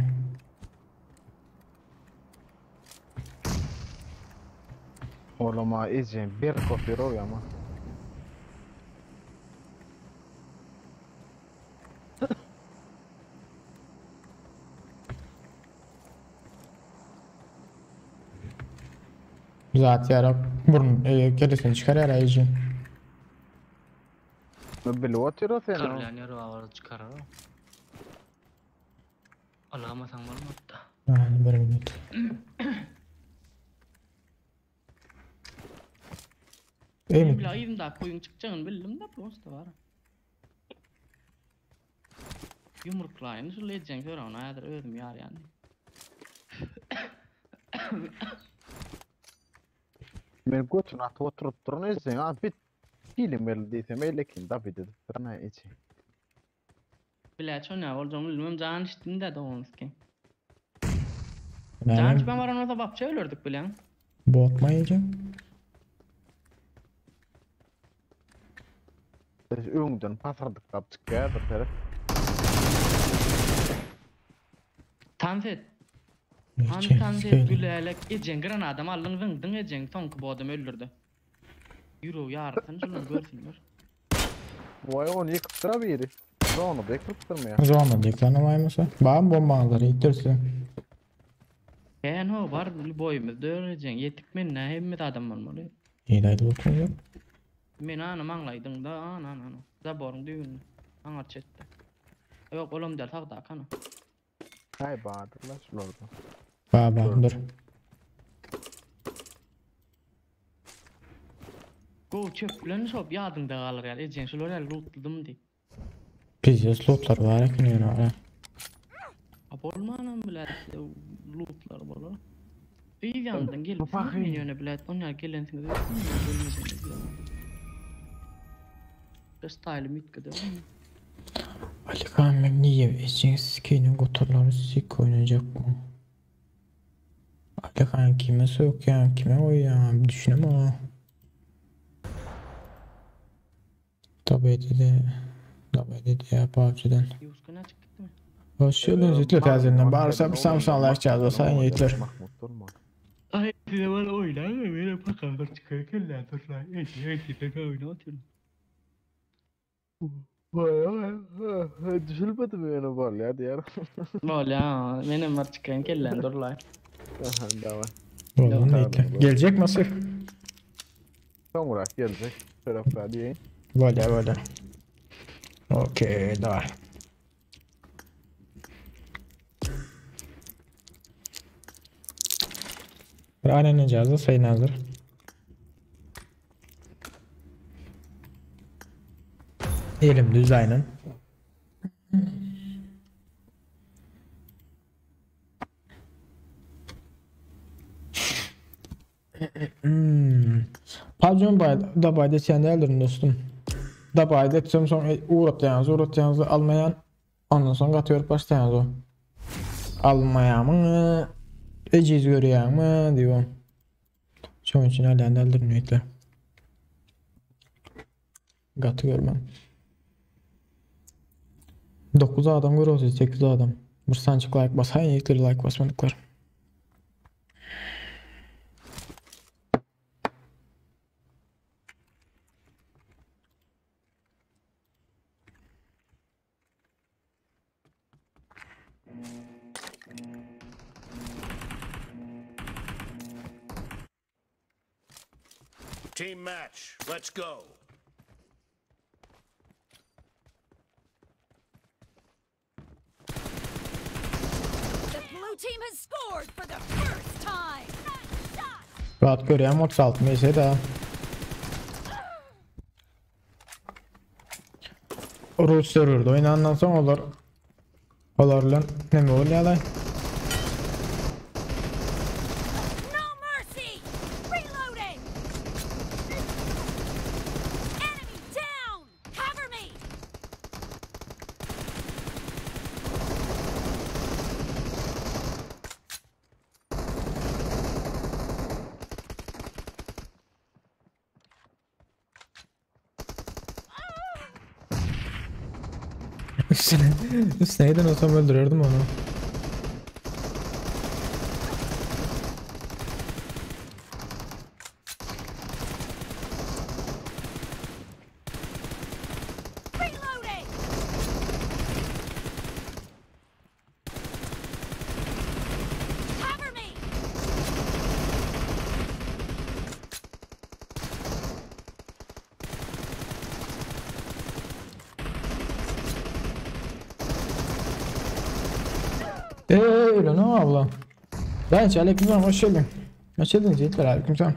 Oğlum ejeň bir kopya oluyor ama.
Zat ýara burun e, kellesini çıkar ýara ejeň.
Ne bilip otyr o seni.
Çıkarılan yeri var çıkarır. Alamasan olmaz da.
Yani bir minut. Emin.
Bila yığında koyun çıkacağını bildim de prosta var. Yumruklayın şu lejjen kör ona häzir özüm ýar ýany.
Men götünü atıp oturup durun ejeň. Ha bit. Bilim belli diýsem eýlekin da bir dedim. Ne ejeň.
Bila ço ne boljagyny bilmem jan içdim de doğumuzki. Can
Näme?
içmem varan olsa bapça ölürdük bilen.
Botma ejeň.
Öňden pasardyklap çykýardyr serek.
Tanset. Han
Ejeň,
tanset
sikeýin.
gülälek ejeň granadam aldyň zyňdyň ejeň soňky bu adam öldürdü. Ýüregi ýarysyn şunu görsünler.
Vay onu ýykypdyr biri. Zonu da ýykypdyrmy
Zona diýip aýmasa. Bam bombaňlary ýitirsin.
Ben ho bar boýumyz dörejeň ýetik men ne hemme adam bolmaly.
Ýeýdi oturyp.
Men anam aňlaýdyň da ana ana ana. Zaborun düýbünde. Aňar çetdi. Yok olam del sagda kana.
Hay badyrlar şularda.
Ba ba dur.
Go çöp bilen şop ýadyňda galar ýaly ejeň şular ýaly lootladym diý.
Pizdes lootlar bar eken ýene ara.
A bolmanam bilet lootlar bolar. Yz ýanyndan gelipsiňiz men ýöne bilet onýa gelensiňiz öýtdüm men gelmeseňiz bilemok. Bir staýlym üýtgedi.
Alihan men niýe ejeň sikeýiniň goturlary sik oýnajakmy? Alihan kime sökýäň kime goýýaň düşünemok. Tabii Tabii ya PUBG'den.
Ýuska näçe gitdimi?
Hoş geldiniz Yiğitler täzeden. Barsa bir Samsung like çağırdı. Sayın Yiğitler.
Mahmut durma.
Ay size bana oynar mı? Benim bakalım çıkıyor kelle dur lan. Eti eti tek oynatın.
Düşülmedi mi ýöne bolýar diýer.
Bolýa, menem var çıkan kellen dur lan.
Aha, dawa.
Vallahi Yiğitler. Gelecek masif.
Soňrak geljek. Taraflar diýeýin.
Böyle böyle. Okey, daha. Aynen cihazda sayın hazır. Elim düz aynen. Hmm. PUBG Mobile da bayda çendeldirin dostum. Da bayda etsem son uğratyanızı uğratyanızı almayan ondan sonra katıyor başlayanız o. Almayan mı? Eciz görüyor mı diyorum. Şunun için hala deldirin üyetler. Katı görmem. 9 adam görüyoruz 8 adam. Bir sançık like bas. Hayır yiğitleri like basmadıklar.
Team match. Let's go.
The blue team has scored for the first time. Shot.
Rahat görýän 36 neyse de. Rus serverde oynandan soň olar olar bilen neme bolýarlar?
No mercy. Reloading. Enemy down. Cover me.
Üstüne, üstüne giden olsam öldürürdüm onu.
Reloading. Cover me.
Eee öyle ne abla? Ben aleykümselam hoş geldin. Hoş geldiniz Yiğitler aleykümselam.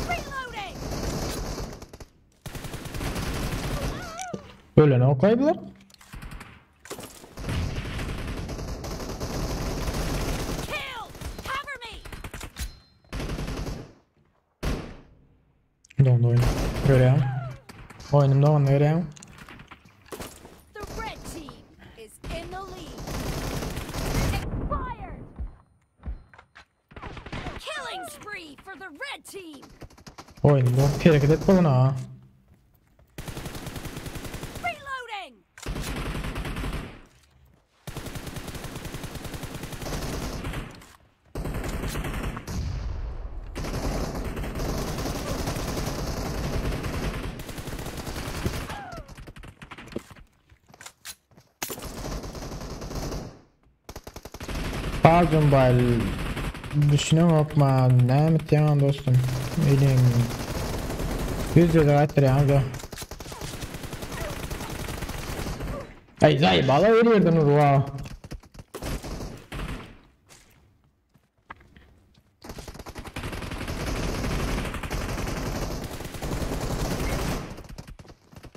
Reloading.
Öyle ne okuyabilir?
Kill. Cover me.
Dondu oyun. Görýän. Oyunum da onu görýän.
The red team is in the lead. Expired. Killing spree for the red team.
Oyunum da hareket et bolun ha.
Reloading.
PUBG Mobile düşünemok ma näme etýän dostum. Elim. Yüz yüze aýtdyrýan da. Ay zay bala verýärden urwa.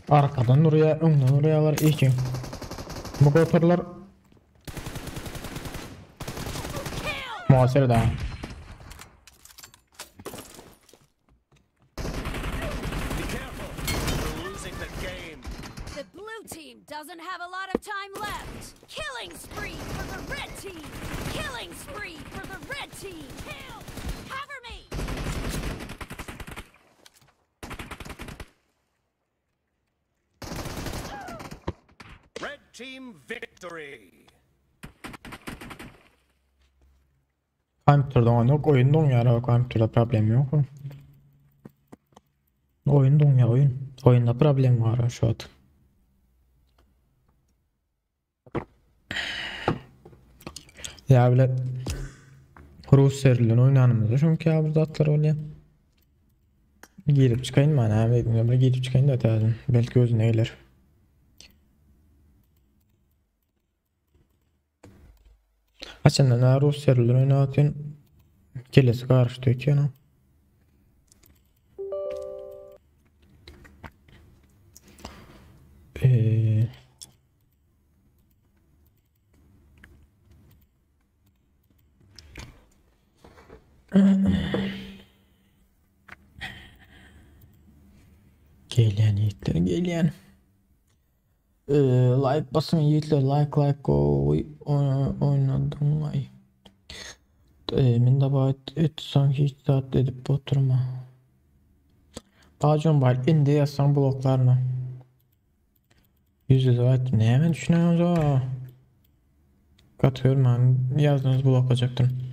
Arkadan urýar, öňden urýarlar eşeň. Bu goturlar Muhasebe daha.
Be careful. We're losing the game.
The blue team doesn't have a lot of time left. Killing spree for the red team. Killing spree for the red team. Kill. Cover me.
Red team victory.
Kompýuterde oýun ýok, oýun doňýar, kompýuterde problem ýok. Oýun doňýar, oýun. Oýunda problem bar şu wagt. Ya bile Rus serverden oynanımızda çünki ya bu zatlar bolýar. Girip çykaýyn men näme dedim, bir girip çykaýyn da täzeden. Belki özüne geler. Haçanda na Rus serverden oýnatyn kelesi garyşdy öýtýän. Eee Gelýän ýigitler gelýän. Ee, like basın ýigitler like like gowy oýnadyň aý. Ee, men dabat etseň hiç zat edip oturma. Bacım bar indi ýazsaň bloklaryna. Yüz yüze aýtdym näme düşünýäňiz Gaty görmän ýazdyňyz bloklajakdym.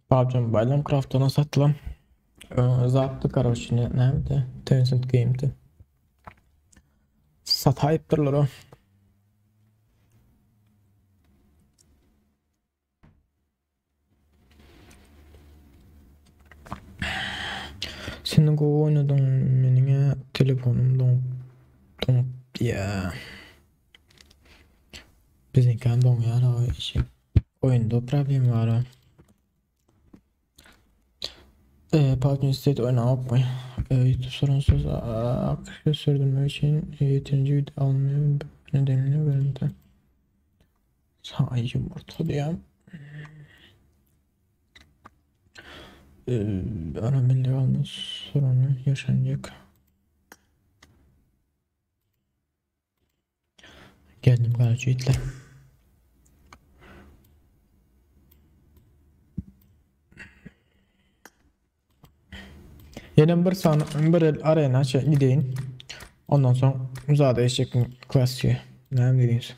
PUBG Mobile Craft'dan satylan zatdy karoçi ne näme Tencent Game'di. Sataýypdyrlar o. Seni gowy oýnadyň meniňä telefonym doňup doňup diýä. Biziňkäm doňýar o işi. Oýunda problem bar. Eee PUBG State oýnapmy? YouTube sorunsuz akışı sürdürmek üçin ýeterince video almıyor nedenini görüntü. Saý ýumurtga diýýän. Ana milli alma sorunu yaşanacak. Geldim garajy ýigitler. Ýene bir san bir el arena şey gideýin. Ondan soň uzada eşekin klassiýa. Näme diýiňiz?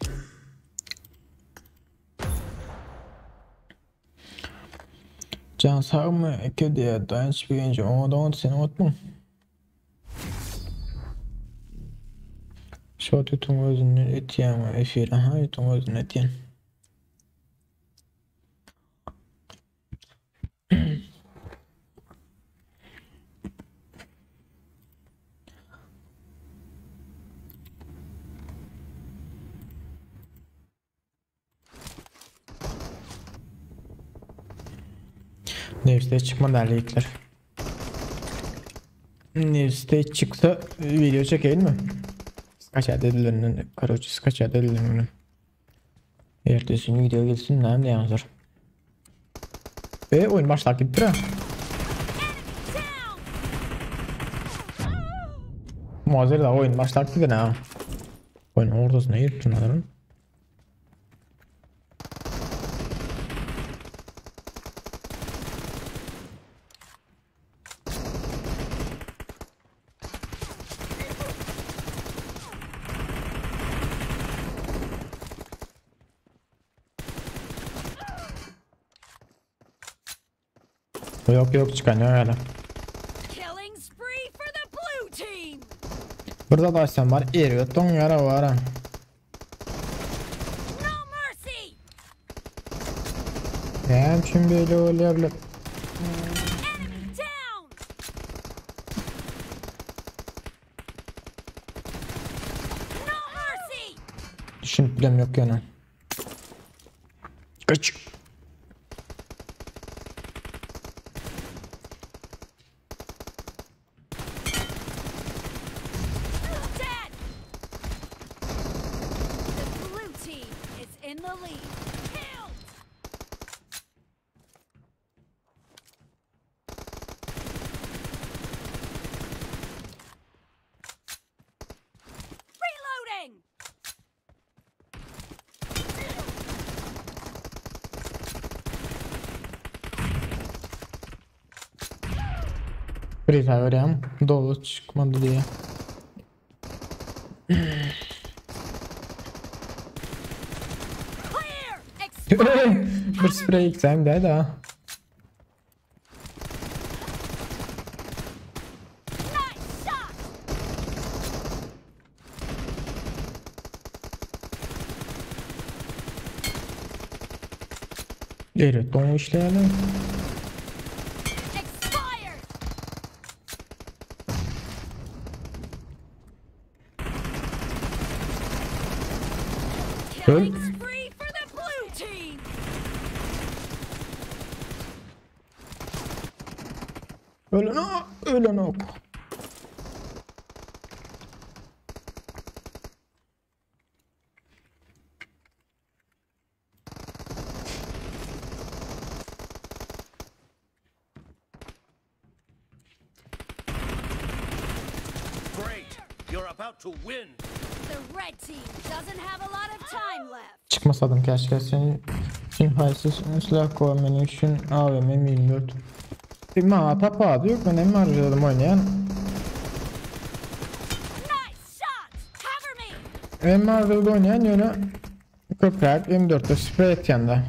Can sagmy eke diýýär Daýanç birinji oňa doňat sen oňatmyň? Şu wagt ýutuň özünden etýäňmi efir aha ýutuň özünden etýän. Nefste çykmadı erkekler. Nefste çıksa video çekeyim mi? Skaç edilerinden, karoçi skaç edilerinden. Ertesi video gelsin näme diýýäňizler? E oýun başlap gitdi. Muazzer da oyun başlap gitdi ha. Oyun ortasına girip durmalarım. Yok yok çıkan yok öyle.
Killing spree for the blue team.
Burada da açsam var. Eriyor ton yara var ha.
No mercy.
Hem şimdi böyle oluyor.
Enemy down.
Düşünip bilem yok ýöne. Kaç.
Dead! The blue team is in the lead. Killed! Reloading!
Free Fire görýäň, doly çykmady diýýär.
Clear! Expired!
Bir sprey gitsen de da.
Nice shot!
Evet, onu işleyelim.
Expired! Killing spree for the blue team!
Ölen o, ölen ok.
Great. You're about to win.
The red team doesn't have a lot of time left.
Çykmasadym keşke senin için haysız silah koymanı için AVM 24. Bir maňa tapady ýok men hem harjadym oýnaýan.
Nice shot! Cover me!
Hem harjady oýnaýan ýöne köpräk M4-de sprey etýände.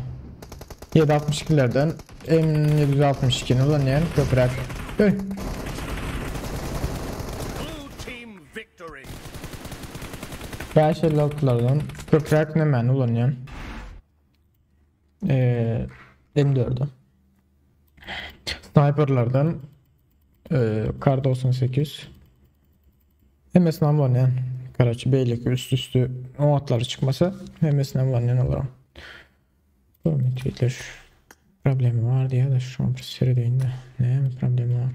7.62'lerden M762-ni ulanýan köpräk. Öý.
Blue team victory.
5.56'lardan köpräk nämäni ulanýan? Eee M4-ü. Sniperlardan eee Kar 98. Hemmesini ulanýan. Karaçy beýleki üst üstü o atlary çykmasa hemmesini ulanýan olaram. Bu tweetler problemi var diye de şu an bir seredeyim de. Ne problemi var?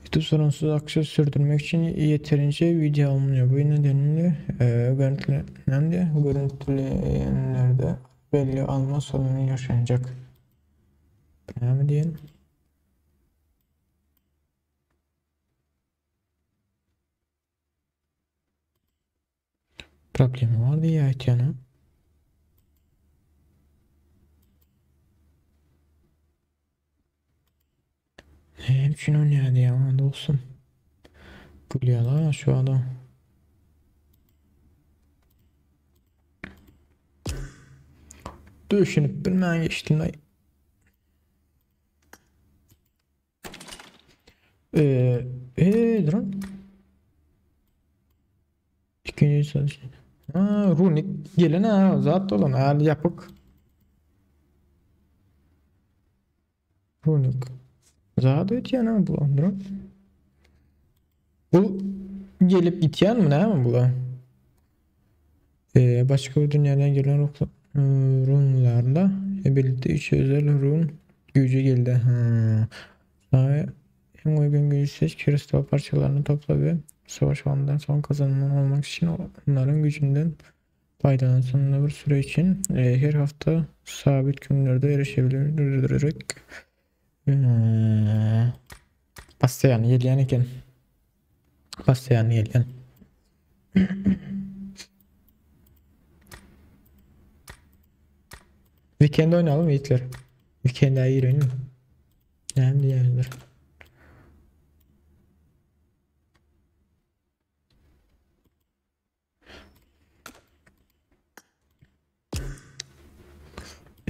YouTube sorunsuz akışı sürdürmek için yeterince video alınıyor. Bu nedenle e, görüntülendi. Görüntüleyenlerde belli alma sorunu yaşanacak. Ne mi diyelim? Problemi var diye aytýan. Ne üçin oýnaýar diýýän dostum. Gülýärler şu adam. Düşünüp bilmän geçdim ay. Eee, ee, durun. İkinci söz. Ha, runik gelen ha zat olan el yapık. Runik. Zat ötýän ha bu durun. Bu gelip gitýän mi näme bu? Ee, başka bir dünyadan gelen ruh, runlarla birlikte üç özel run gücü geldi. Ha. Sana en uygun gücü seç, kristal parçalarını topla ve savaş alanından son kazanılan olmak için onların gücünden faydalan. Sonunda bir süre için e, her hafta sabit günlerde erişebilir. Hmm. Basýan gelýän eken. Basýan gelýän. Weekend oýnalyň ýigitler. Weekend aýy oýnalyň. Näme diýýändir.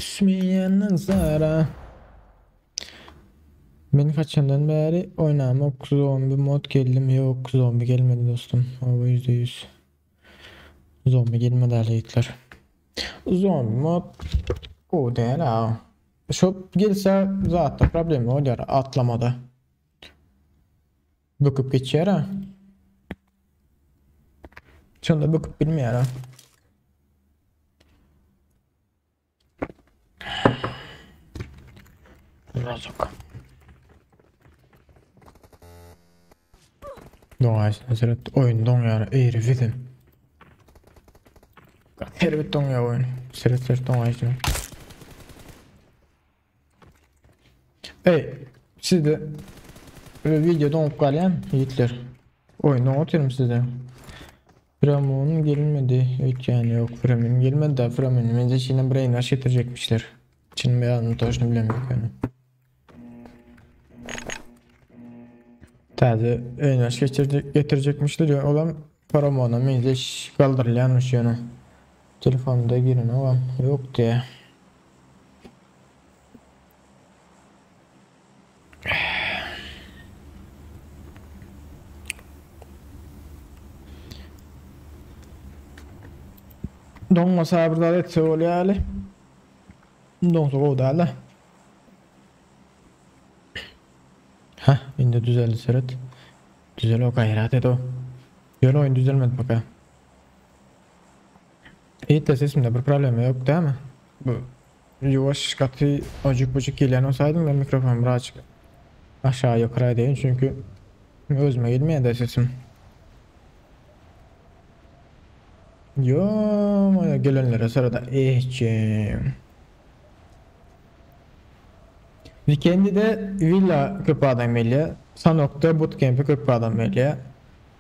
Üsmeýänden zara. Men haçandan bäri oýnamok zombi mod geldimi ýok zombi gelmedi dostum. O %100. Zombi gelmedi hali ýigitler. Zombi mod gowy däl ha. Şo gelse zatda problemi bolýar atlamada. Böküp geçýär ha. Şonda böküp bilmeýär ha. Razok. Doňaýsyn seret oýun doňýar eýri bizim. Erbet doňýar oýun. Seret seret doňaýsyn. Ey sizde video doňup galýan ýigitler. Oýun doňup otyrym sizde. Fremun gelmedi öýtýän ýok Fremun gelmedi da Fremun mence içine brainwash getirjekmişler. Çyn mi ýalan toşny bilemok ýöne. Täze brainwash geçirjek getirjekmişler ýa olam Promona meňzeş galdyrylýanmyş ýöne. Telefonda girenogam ýok diýä. Doňmasa bir zat etse bolýaly. Doňsa gowy dälde. Hah, indi düzeldi seret. Düzel o gaýrat et o. Ýöne oýun düzelmedi paka. Ýetde sesimde bir problema ýok dämi? Bu ýuwaş gaty ojuk bujuk gelýän bolsaýdym men mikrofony birazjyk aşağı ýokary edeýin çünki özüme gelmeýär sesim. Yo, gelenlere sırada ehçim. Weekend'de villa köp adam gelýär. Sanokda bootcamp'e köp adam gelýär.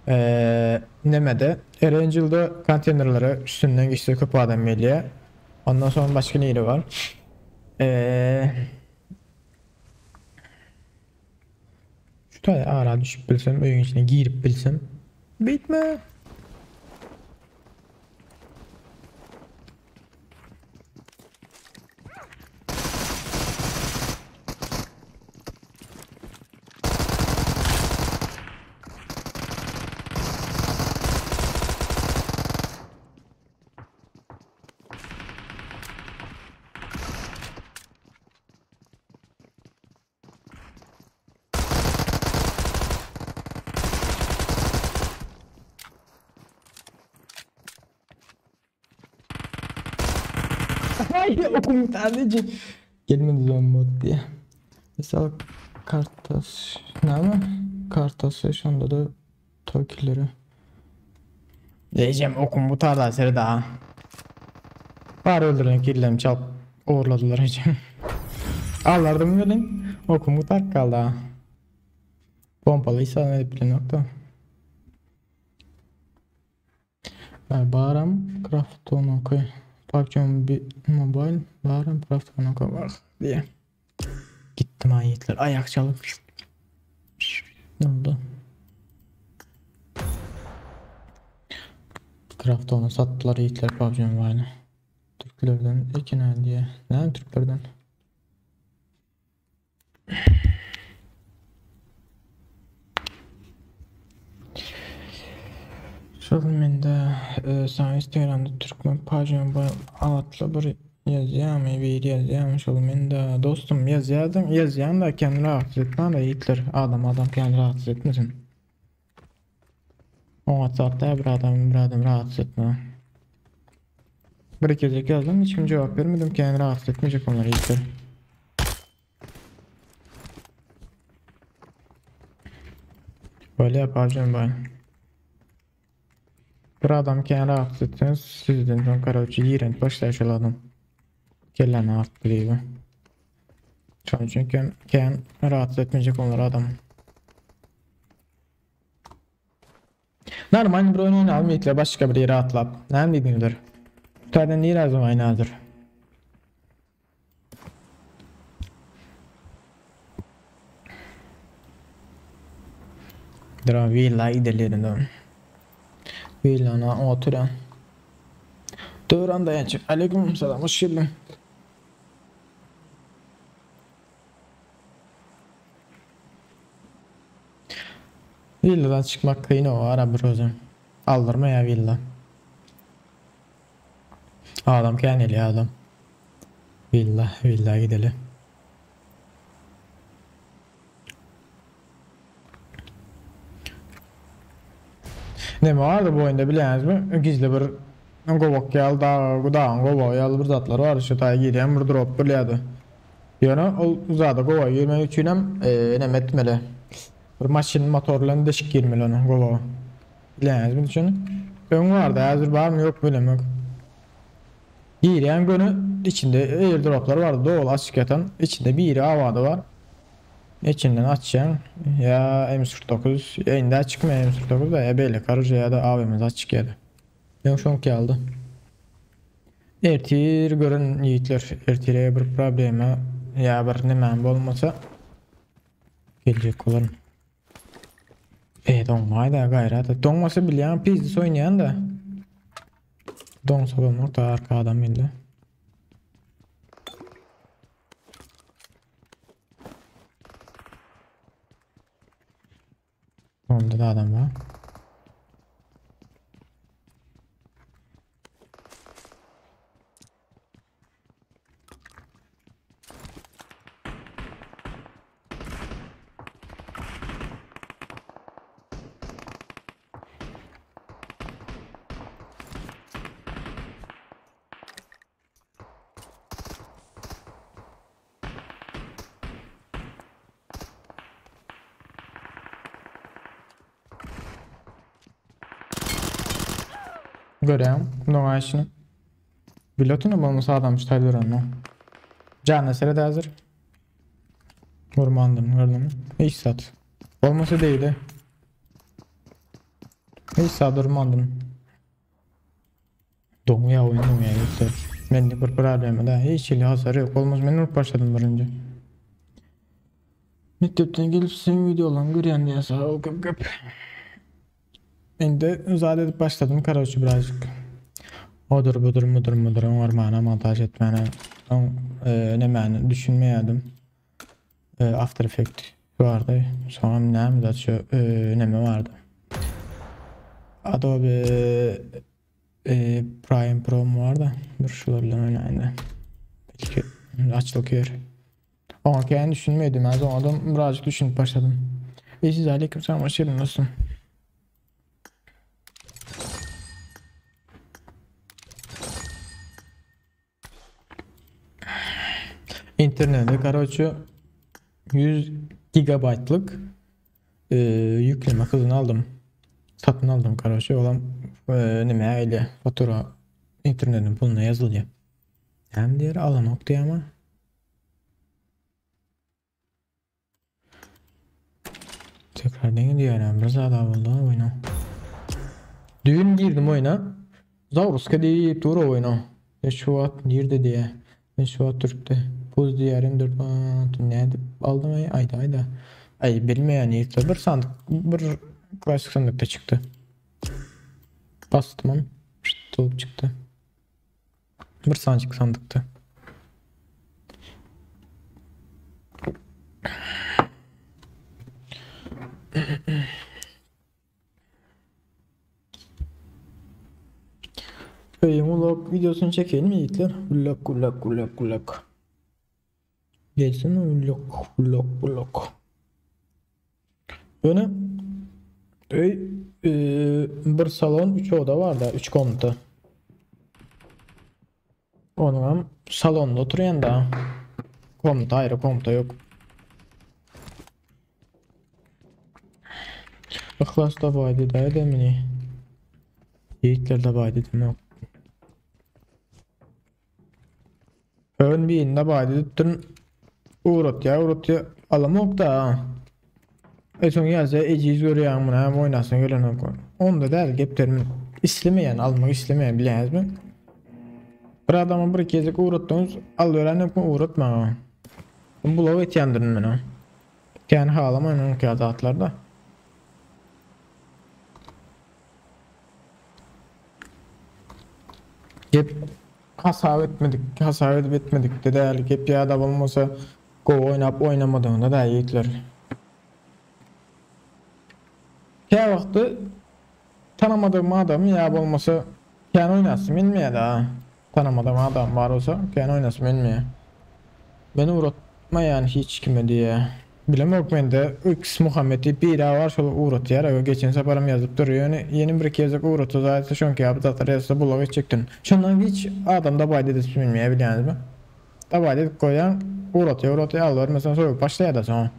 Ee, nemede Erangel'da konteynerlere üstünden geçse köp adam gelýär. Ondan sonra başka nere var? Ee, şu tane ara düşüp bilsem, öýüň içine girip bilsem. Bitme. Ay okum taneci. Gelmedi zombi diye. Mesela Kartas ne ama? Kartas şanda da Tokileri. Diyeceğim okum bu tarla seri daha. Bari öldüren killem çal uğurladılar hocam. Allardım gelin. Okum bu tak kaldı ha. Pompalıysa ne bile nokta. Baram Crafton okey. PUBG Mobile Baram Crafton okey bak diye. Gittim ayetler ayak çalıp. Ne oldu? Crafton'u sattılar yiğitler PUBG Mobile'ı. Türklerden Ekin diye. Ne Türklerden? Şol mende e, sana Instagramda Türkmen PUBG Mobile atly bir ýazýarmy, bir ýazýarmy şol mende dostum ýazýardym, ýazýan da kendini rahatsız etmän de yiğitler. Adam adam kendini rahatsız etmesin. Oňa zatda bir adam bir adam rahatsız etme. Bir gezek ýazdym, hiç kim cevap bermedim, kendini rahatsız etmeyecek onları yiğitler. Böyle yapacağım ben. Bir adam kendini rahatsız etseniz sizden soň karaoke ýigrenip başlaýar şol adam. Kelleni artdy diýip. Şonuň üçin kem kän rahatsız etmeyecek onları adam. Normal bir oyun oynayalım yiğitler başka bir yere atlap. Näme diýdiňizler? Bu taýdan nirä zoň hazır? Dra villa gidelim. Villana oturan. Döwran daýançy. Aleyküm selam. Hoş geldin. Villadan çıkmak kıyın o ara bir özüm. Aldırma ya villa. Adam kendili adam. Villa, villa gidelim. Neme bardy bu oýunda bilýäňizmi? Gizli bir gowak ýaly dag, dagyň gowagy ýaly bir zatlar bar. Şu taýa girýän bir drop bolýardy. Ýöne ol zada gowaga girmek üçinem neme etmeli? Bir maşyn motor bilen deşik girmeli onuň gowaga. Bilýäňizmi şony? Öň bardy, häzir barmy ýok bilemok. Girýän göni içinde airdroplar bardy doly açyk ýatan. İçinde biri awady bar. İçinden açýaň ýa M49 ýa indi açykmy M49 da ýa beýleki oružýa ýa-da AWM açyk ýa-da. Öň şoňky ýalydy. Ertir gören ýigitler ertire bir problema ýa bir nämäm bolmasa geljek bolaryn. E doňmaý-da gaýrat et. Doňmasa bilýän pizdis oýnaýan-da. Doňsa bolmak da arka adam geldi. Onda da adam var. Görýän, munuň aýşyny. Biletini bolmasa adam şu taýda duranny. Janyna seret häzir. Vurmandyn gördüňmi? Hiç zat. Bolmasa değdi. Hiç zat durmandym. Doňýar oyun doňýar ýoksa. Mende bir problema da hiç hili hasar ýok. Bolmaz men urup başladym birinji. Mekdepden gelip seň videolaryňy görýän diýýär sag ol köp köp. Indi zat edip başladym karoçi birazcık. Odur budur mudur mudur oňarmana montaj etmäne soň e, nemäni düşünmeýärdim. E, After Effect bardy. Soňam näme zat şu e, neme bardy. Adobe e, Prime Pro mu bardy? Dur şular bilen oýnaýyn da. Belki açylyk ýer. Oňa kän düşünmedim. Az oňadan birazcık düşünüp başladım. Eziz aleyküm selam hoş geldin dostum. İnternete karoçe 100 gigabaytlık e, yükleme hızını aldım. Satın aldım karoçe olan e, neme öyle fatura internetin puluna yazılıyor. Hem diğer alan diye ama. Tekrar ne gidiyor yani? Biraz daha oldu oyuna. Düğün girdim oyuna. Zavruska deyip dur oyuna. Ne şu at nerede diye. Ne şu at Türk'te. Buz diyerim 4 ne edip aldım ay ayda ayda. Ay bilmeyen yiğitler bir sandık bir klasik sandıkta çıktı. Bastım onu. Pişt, dolup çıktı. Bir sancık sandıkta. Öýüň vlog videosunu çekelim mi yiğitler? Vlog vlog vlog vlog. Gelsin mi vlog vlog vlog. Ýöne öý e, bir salon 3 oda var da 3 komnata. Onuňam salonda oturýan da. Komnata aýry komnata ýok. Yhlas da baýdy da edemini. Ýigitler de baýdy demek. Ön birinde baýdy diýipdirin. Ugratýar, ugratýar. Alamok da. E soň gelse ejiz görýän muny hem oýnasyn gelenok. Onda däl geplerim islemeýän, almak islemeýän bilýäňizmi? Bir adama bir gezek ugratdyňyz, al beren ýokmy ugratma. Blok etýändirin men. Kän halamaýan oňki zatlarda. Gep hasap etmedik, hasap edip etmedik de däl, gep ýa-da bolmasa gowy oýnap oýnamadygynda da ýigitler. Kä wagtda tanamadygym adamy ýa bolmasa kän oýnasym gelmeýär da. Tanamadygym adam bar bolsa kän oýnasym gelmeýär. Meni ugratmaýan hiç kime diýýär. Bilemok mende X Muhammet diýip biri bar şol ugratýar aga geçen saparam ýazyp dur ýöne ýene bir iki gezek ugratsa zaýatsa şoňki ýaly bir zatlar ýazsa blok etjekdim. Şondan hiç adam dabaýt edesi bilmeýär bilýäňizmi? Dabaýt edip goýýaň ugratýar ugratýar alybermeseň sögüp başlaýada soň.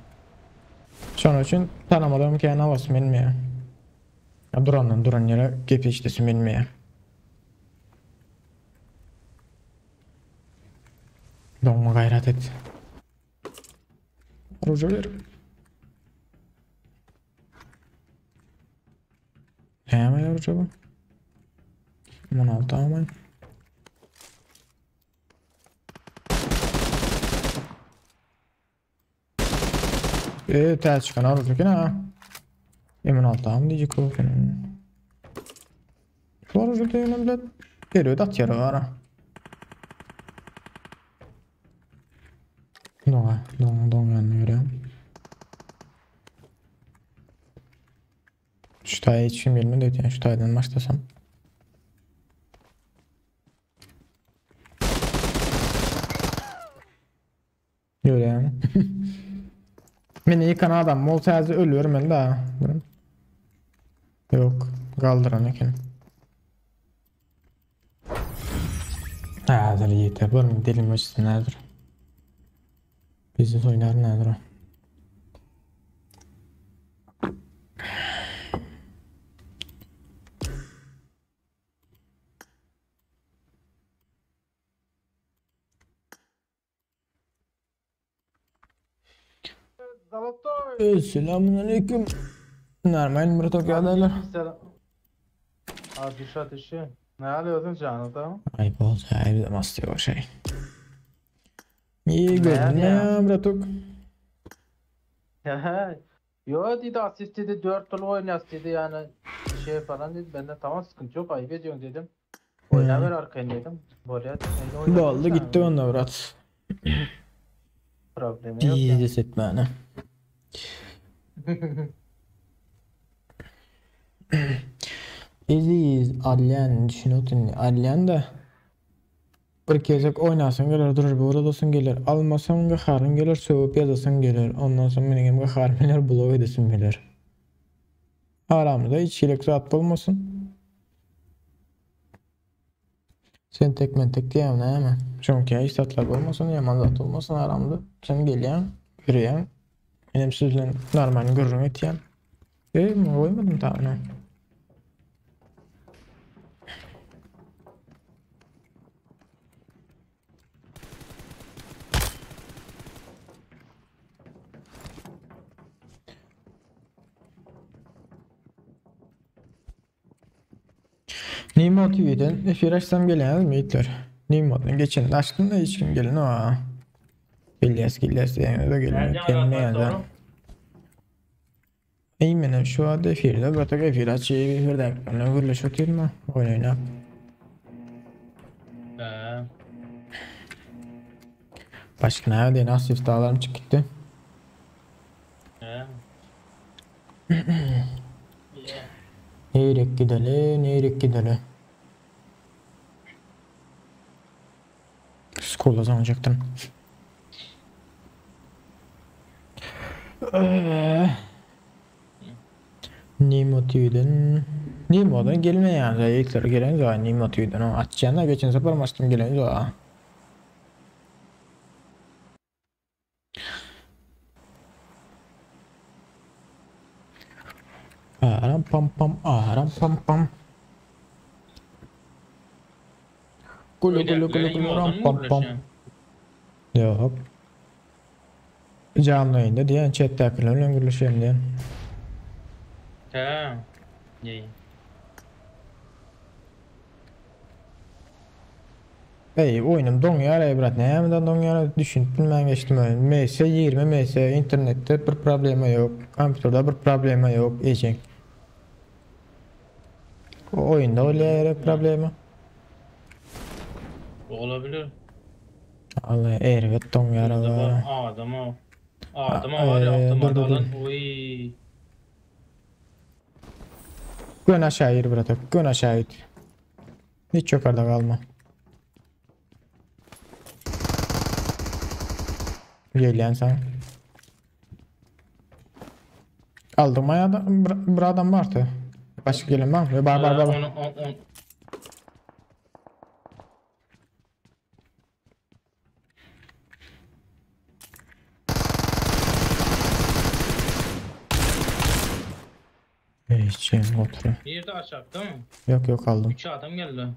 Şonuň üçin tanamadygym kän alasym gelmeýär. Durandan duran ýere gep eşidesim gelmeýär. Doňma gaýrat et. Oruja ber. Näme oruja bu? 16 aman. Eee täze çykan oruja eken ha. M16 am diyecek o eken. Şu oruja diýenem bilet. Geliyor da atýar ara. Doňa, doň, doňýanyny görýän. Şu taýa hiç kim gelmedi öýdýän, şu taýdan başlasam. Görýän. Meni ýykan adam bolsa häzir ölübermeli da. Ýok, galdyran eken. Häzir ýeter bir dilim öçsün häzir. Bizi oýnar häzir. Selamun aleyküm. Normal bir tok ýagdaýlar.
Ateş ateşi. Ne alıyorsun canı da?
Ay bol ay masty o şey. İyi gördün ya bratuk.
Yo dedi asist dedi 4 yıl oynas dedi yani şey falan dedi. Ben de tamam sıkıntı yok ayıp ediyorsun dedim. Oyna ver arkaya dedim. Bolya
Boldy gitti onda brat.
Problemi yok.
Pizdes etmäne. Eziz alýan düşünip otyryn. Alýan da bir gezek oýnasyň geler, durup ugradasyň geler. Almasaň gaharyň geler, sögüp ýazasyň geler. Ondan soň meniň hem gaharym geler, blok edesim geler. Aramyzda hiç hili zat bolmasyn. Sen tek men tek diýýäň näme? Şoňki hiç zatlar bolmasyn, ýaman zat bolmasyn aramyzda. Sen gelýäň, ýörýäň. Menem siz bilen normal gürrüň etýän. Eý, muňa goýmadym tabyna. Nimo TV'den efir açsam gelýäňizmi ýigitler? Nimo'dan geçen açdym da hiç kim gelin o. Gelýäs gelýäs diýeňiz de gelmeýär. Gelmeýär da. Eý menem şu wagt efirde bir tek efir açyp efirde bilen gürleşip otyryn da oýun oýnap.
He.
Başga näme diýen asist daglarym çykyp gitdi.
He.
Neýrek gideli, neýrek gideli. Skola zaňjakdym. Nemo TV'den Nemo'dan gelmeýän zaýetler gelen zaý Nemo TV'den açýan da geçen sapar açdym gelen zaý. Aram pam pam aram pam pam. Gulu gulu gulu gulu ram pam pam. Ýok. Janly ýaýynda diýen chatdäkiler bilen gürleşelim diýen.
Hä. Ýeý.
Eý oýnum doňýar eý brat nämeden doňýar düşünip bilmän geçdim oýun ms 20 ms internetde bir problema ýok kompýuterde bir problema ýok ejeň oýunda bolýar gerek problema
Olabilir.
Allah erbet doňýar
Allah. Adama adama var ya avtomat alan oy.
Gön aşağı gir brat gön aşağı git. Hiç yukarıda kalma. Gelýän sen. Aldyň mı ya da bir, bir adam vardı. Başka gelen var mı? Bar bar bar.
Onu, on, on.
Ey şeyim oturuyor.
Bir de aşağıda mı?
Yok yok aldım.
Üç adam geldi.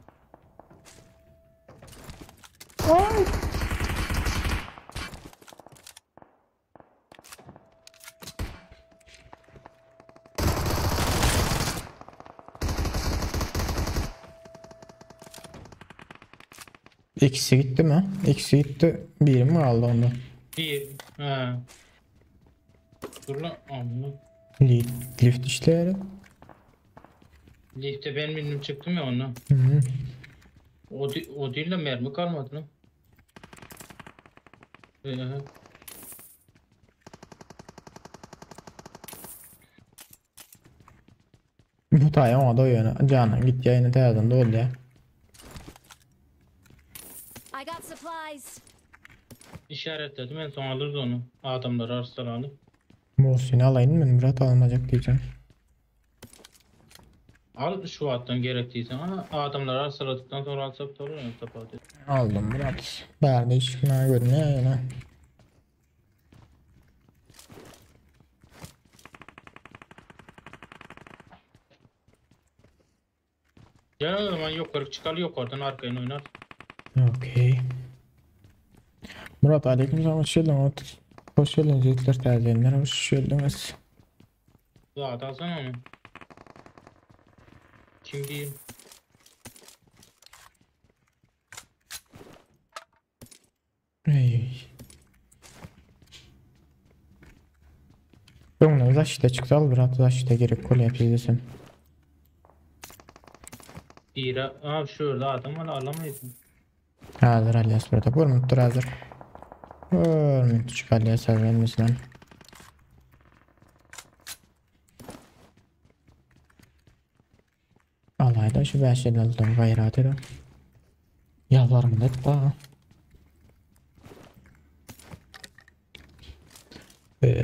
İkisi gitti mi? İkisi gitti. Biri mi kaldı onda?
Bir. He. Dur lan. Amına.
Lift, lift işleri.
Lifte ben bindim çıktım ya ondan.
Hı hı.
O, o değil de mermi kalmadı lan. Ee,
Bu taýa oňa doýany. Jana git ýaýyny täzeden doldy ya.
I got supplies.
İşaretledim en son alırız onu. Adamları arsalanı.
Muhsin'i alayım mı? Murat alınacak diyeceğim.
Al şu attan gerektiyse ama adamları arsaladıktan sonra alsak da olur ya tapağı.
Aldım Murat. Berde hiç kime görünüyor yine.
Gel o zaman yukarı çıkalım yukarıdan arkaya oynar.
Okey. Murat aleykümselam hoş geldin Murat. Hoş geldin Yiğitler tercihler hoş geldiniz.
Zaten alsana onu. Kim diyeyim?
Ey. Öňüne zaşite çykdy al Murat zaşite gerek kol yapıyor desem.
Bir abi şurada adam var alamayız.
Hazır Alias burada. Görmüp hazır. Görmüp çık Alias abi lan. Alayda şu 5 aldım gayrat edin. Yalvarım et da.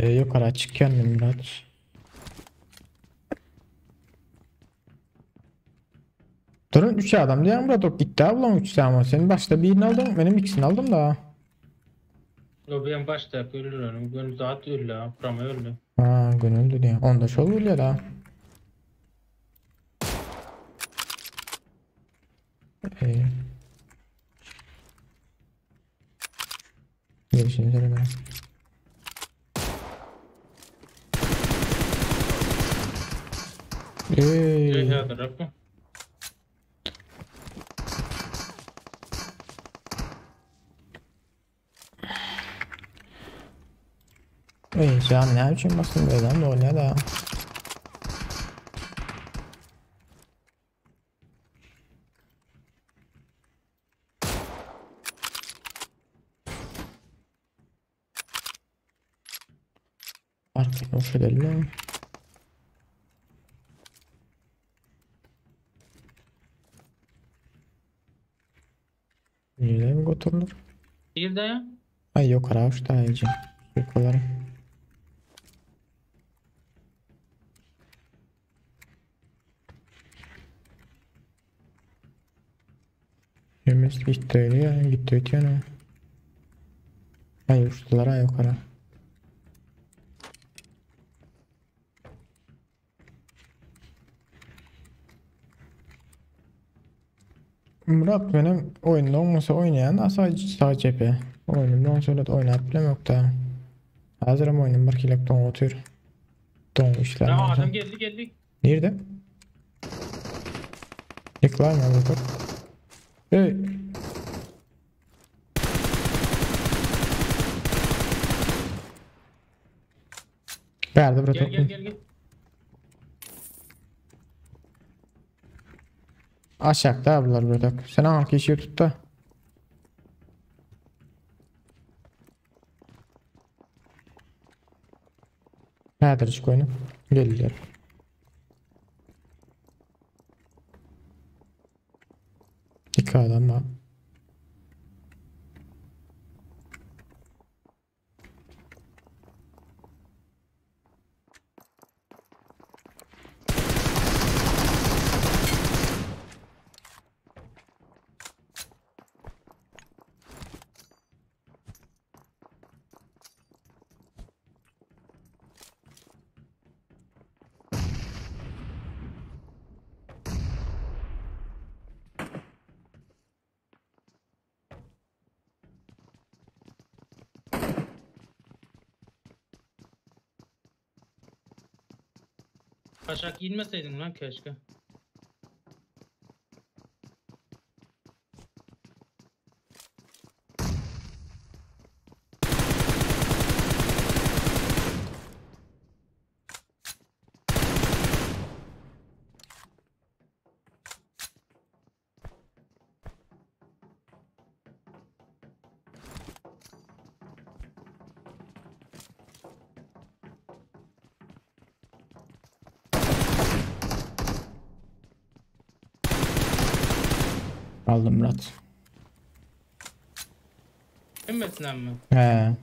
Yukarı çıkıyorum Murat. Durun 3 adam diyen Murat o gitti ablam 3 ama senin başta birini aldın benim ikisini aldım da.
O benim başta ölür Gönül zaten öldü ha. Prama öldü.
Ha gönüldü diye. Onda şol oluyor da. Ee. Gelişini söyleme. Ey. Ey can ne biçim bastın böyle lan ne da. Artık hoş edelim. Nereye mi götürülür?
Bir de ya.
Ay yok araç da iyice. Yukarı. Yemez gitti öyle ya gitti ötüyor ne? Ay uçtular ay yukarı. Murat benim oyunda olmasa oynayan da sadece sağ cephe. Oyunumda olsa da oynayıp bilem yok da. Hazırım oyunum bir kilok don otur. Don işler.
Ya adam geldi geldi.
Nerede? Yıklar mı burada? Hey. Verdi burada.
Gel gel gel gel.
Aşağıda abiler burada. Sen hangi işi tut da. Nedir çık oyunu? Geldiler. İki adam var.
Aşak inmeseydin lan keşke.
Aldım Murat.
Hemmesinden mi?
He.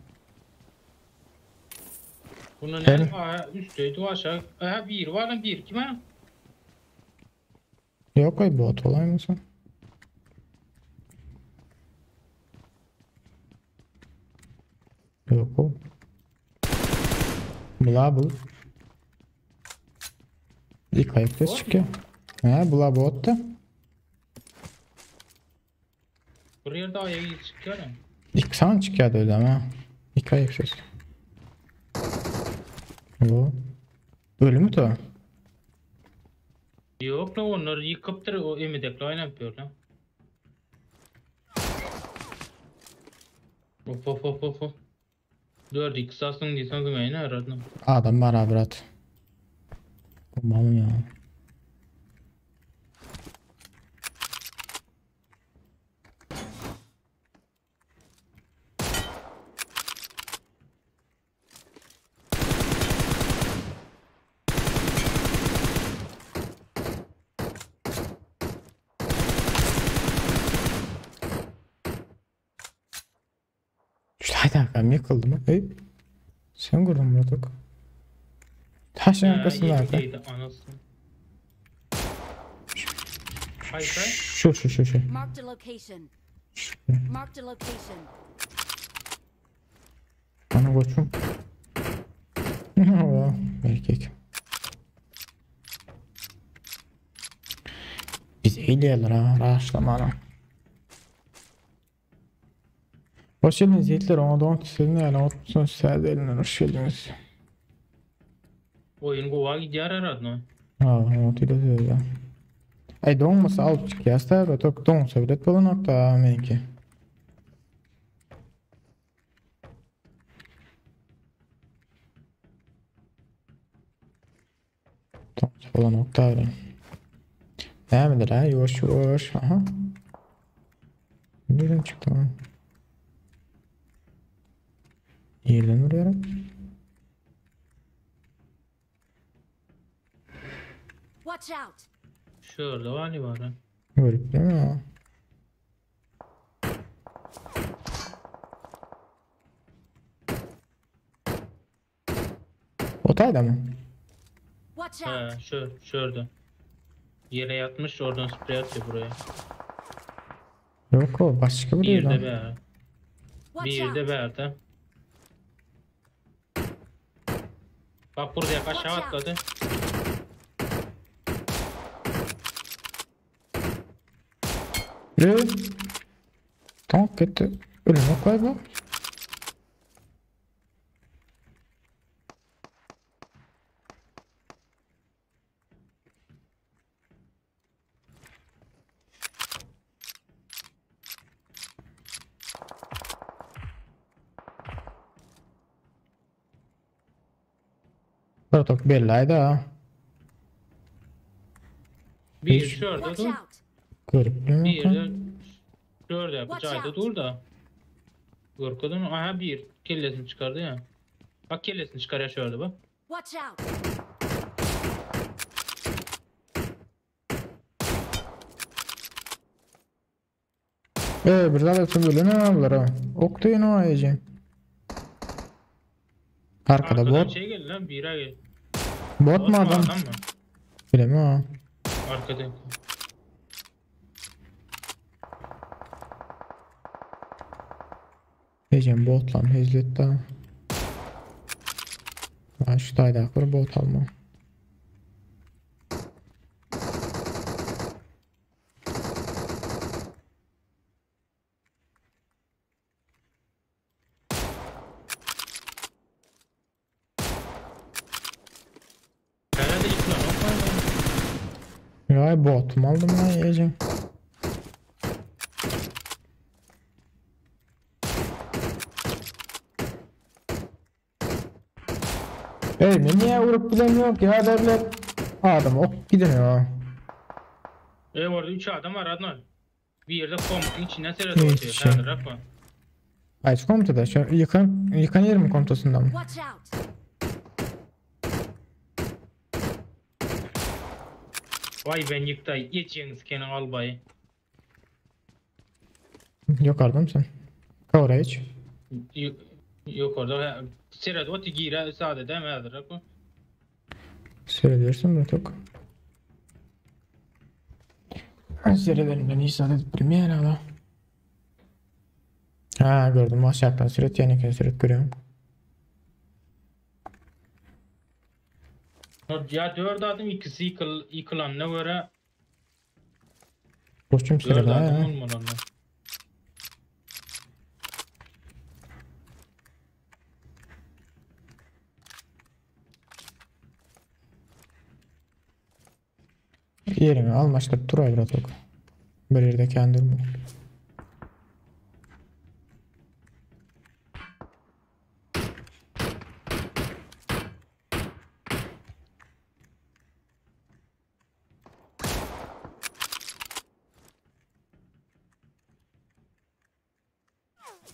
Bunun
Hem-
ne? Aa, üstteydi o aşağı. Aha bir var lan bir. Kime?
Yok ay bot olay mısın? Yok o. Bula bul. İlk ayak ses
Bot
çıkıyor. He bula bot da.
Bir yerde ayağı çıkıyor lan.
İlk san çıkıyor öyle ama. İlk ayak ses. Bu. Ölü mü de?
Yok lan onları yıkıptır o emidekle aynen yapıyor lan. Of of of of of. 4 x asın diyorsan zıngayını aradın.
Adam var abi Murat. Tamam ya. Şurayda yıkıldı mı? Ey. Sen gördün Murat ok. Taşın arkasında abi.
Yediydi anasını. Hayır hayır.
Şu şu şu şu.
Marked a location. Marked a location.
Bana koçum. Erkek. Biz eğleyelim ha. Rahatlama Hoş geldiniz yiğitler. Ona doğum istediğinde yani otmusun serde elinden hoş geldiniz.
Oyun gova gidiyor herhalde.
Ha, o değil de. Ay donmasa alıp çıkıyor. Da tok donsa bilet bolan nokta menki. Donsa bolan nokta öyle. Nämedir ha? Yavaş yavaş. Aha. Nereden çıktı lan? Yerden vuruyorum.
Watch out!
Şurada var ne var lan?
Görüp değil mi ya? Otayda mı?
Watch out!
He şu şurada. Yere yatmış oradan sprey atıyor buraya.
Yok o başka bir
Bir de
yerden.
be.
Watch
Bir de
out!
be. Bak buraya aşağı atladı.
Ve tank etti. Ölüm yok galiba. Bak belli ayda.
Bir
Hiç-
şurada
Watch
dur.
out!
Görüp
Bir
mi?
de şurada yapacağıydı dur da. Korkudun. Aha bir kellesini çıkardı ya. Bak kellesini çıkarıyor şurada bak.
Watch out!
Bir daha da böyle ne yaptılar ha? Oktu yine o ayıcı. Arkada
Arkadan
bot.
şey geldi lan bira geldi.
Bot mu adam?
Adam mı?
Bilmem ha.
Arkada.
Diyeceğim bot lan hezlet da. Ha şu dayda bir bot alma.
Herhalde yıkılan o.
Ya botum aldım ya yiyeceğim. Ey men niye vurup gidemiyorum ki ya devlet? Adam ok gidemiyor.
E orada 3 adam var Adnan. Bir yerde komutun içinden
Hiç
seyret atıyor.
şey.
Häzir rakma.
Ay komutada şu yıkan yıkan yerim mi komutasında mı?
Watch out!
Vay ben yıkta geçeceğiniz kenan albayı.
Yok arada mısın? Kavra hiç.
Yok orada. Seyret ot gire sade değil mi häzir rakma?
Söylüyorsun Bratok. Seyredelim hiç edip bilmeyen ama. Ha gördüm aşağıdan süret yani süret görüyorum.
Ya 4 adam ikisi yıkıl, yıkılanına göre
Koçum
4
sürede
adam
ha.
olmalı onlar.
Yerimi almaştırıp duray Bratok. Bir yerde kendi durma.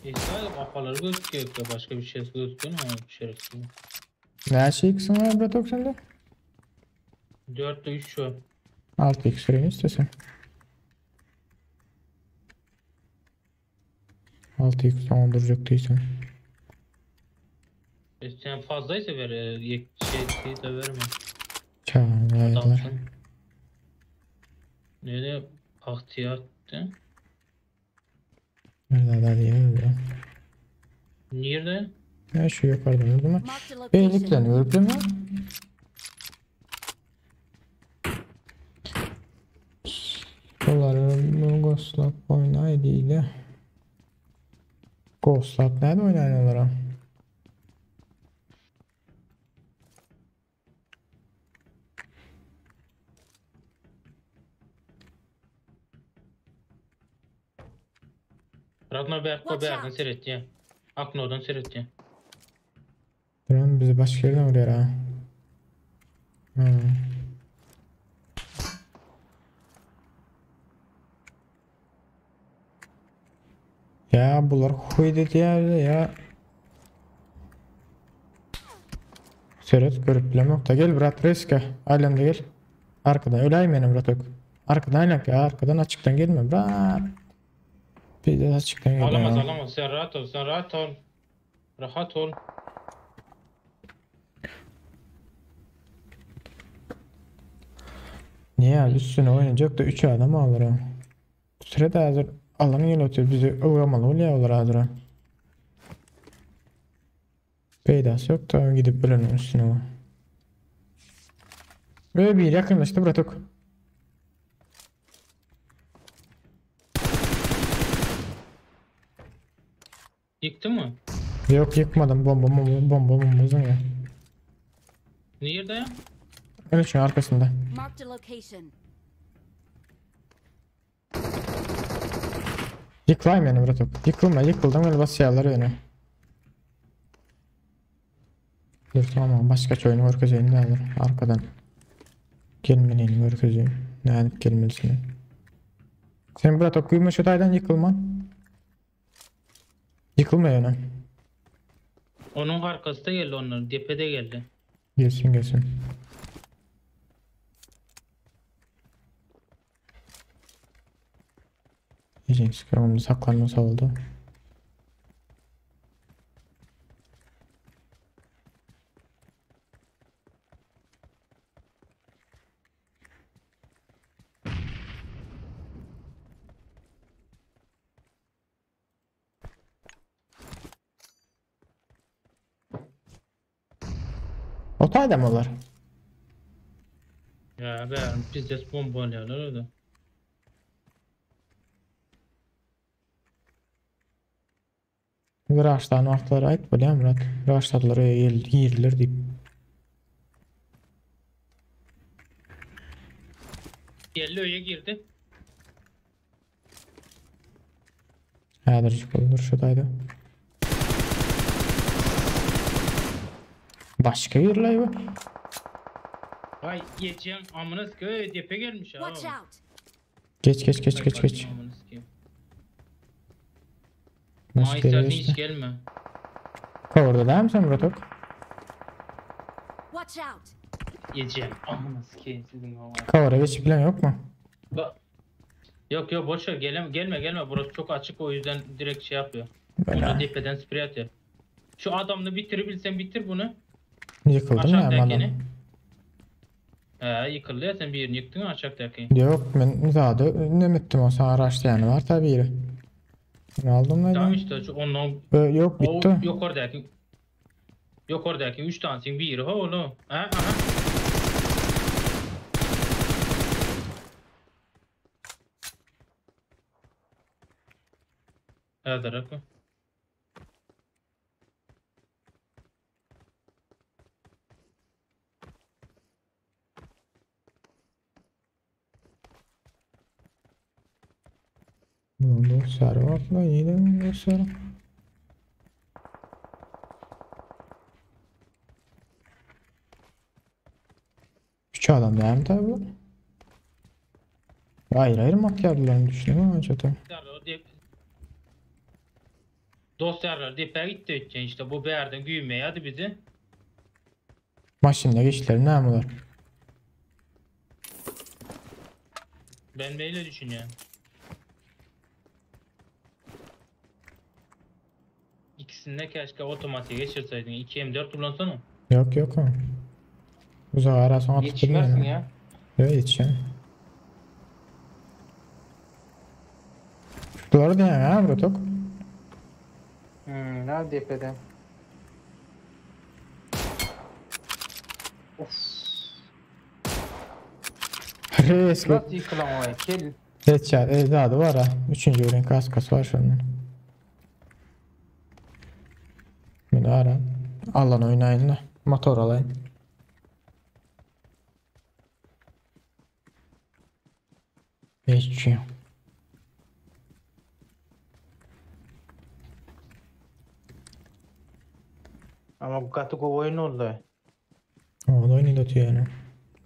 İşte kafaları gözüküyor ya başka bir şey gözüküyor mu şerefsiz?
Ne şey kısım var Bratok sende?
4 3 şu.
6x süreni istesen. 6x onduracak değilsen.
E sen fazlaysa ver şey, şey de verme.
Çağırlar.
Adamsın. Ne de bahtiyardı.
Nerede da değil mi?
Nerede?
Ya şu yukarıdan vurdum.
Marked a location.
Beyliklerini görüp mi? Doları Ghostlap oynaydı. Ghostlap nerede oynayıyorlar ha?
Ragnar Berk'le
Watch
Berk'den
out.
seyretti. Akno'dan seyretti.
Duran bizi başka yerden vuruyor ha. Hmm. Ya bular huy dedi ya ya. Seret görüp bilemok da gel brat reske. Ailen de gel. Arkadan öleyim benim brat yok. Arkadan aynen ya arkadan açıktan gelme brat. Bir de açıktan gel
Alamaz
ya.
alamaz sen rahat ol sen rahat ol. Rahat ol.
Niye abi üstüne oynayacak da 3 adam alır ha. Bu sırada hazır alanı gel oturuyor bizi ılgamalı oluyor olur hazır ha. Peydası yok da gidip bölünün üstüne o. Ve bir yakınlaştı bıraktık.
Yıktı mı?
Yok yıkmadım bomba bomba bomba bomba uzun ya.
Nerede ya?
Öyle şu arkasında.
Marked a location.
Yıkılayım yani bıraktık. Yıkılma yıkıldım öyle basıyorlar beni. Dur tamam başka oyunu görkezeyim ne alır arkadan. Gelmeliyim görkezeyim. Ne edip gelmelisin. Sen bırak kuyuma şu taydan yıkılma. Yıkılma yani.
Onun arkası da geldi onların. Depede geldi.
Gelsin gelsin. Diyeceğim sıkıyorum saklanması oldu. Otayda mı olar?
Ya ben pizdes bombalıyorlar orada.
Raştan wagtlar aýt bolýar Murat. Raşladylar girdiler diýip.
Geldi öýe girdi.
Häzirjik boldur şu taýda. Başga birler bu.
Vay geçen amına sikeyim depe gelmiş ha.
Watch out!
Geç geç geç geç geç.
Amına sikeyim.
Başka
Aa
yere
istersen
geçti.
hiç gelme.
Cover'da değil misin Bratok?
Watch out!
Yiyeceğim. Amına sikeyim sizin o.
Cover'a geçip plan yok mu?
Ba Yok yok boş ver gelme gelme gelme burası çok açık o yüzden direkt şey yapıyor.
Böyle.
Onu depeden sprey atıyor. Şu adamını bitirebilsen bitir bunu.
Yıkıldım ya
Aşağıdakini.
adam.
He yıkıldı ya sen bir yerini yıktın aşağıdakini.
Yok ben zaten ne ettim o sana araçta yani var tabi yeri. Ben aldım
Tamam
da.
işte şu ondan
Yok
o
bitti.
yok oradaki. Yok oradaki 3 tanesinin biri ha oğlum. Ha aha. Evet Rakı.
Ulan dostlar var lan yine dostlar. Üç adam değil mi tabi bu? Hayır hayır makyajlarını düşünüyorum ama çatı.
Dostlar depe gitti ötken işte bu berden güymeye hadi bizi.
Maşinle geçtiler ne yapıyorlar?
Ben böyle düşünüyorum. İkisini de keşke otomatiğe geçirseydin. 2 M4 kullansana.
Yok yok o. Uzak ara sonra
Yetişmezsin ya.
Yok yetişemem. Doğru diyorsun ya Bratok.
Ne depeden. Of.
Reis
Nasıl yıkılan o heykel?
Headshot ecdadı var ha. Üçüncü ürün kaskası var şunun. Bunu ara. Alan oynayın da. Motor alayım. Geçiyor.
Ama bu katı oyun oldu.
O da oynatıyor yani.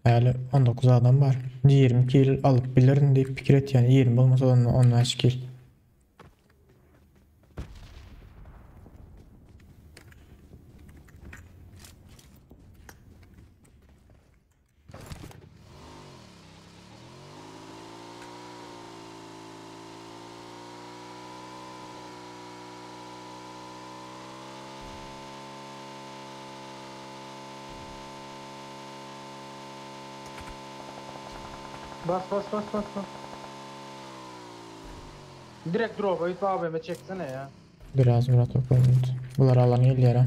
Yani 19 adam var. 20 kill alıp bilirim deyip fikir et yani 20 olmasa da 15 kill.
Bas bas bas bas bas. Direkt drop'a git AVM çeksene ya.
Biraz Murat okulund. Bular alan ellere.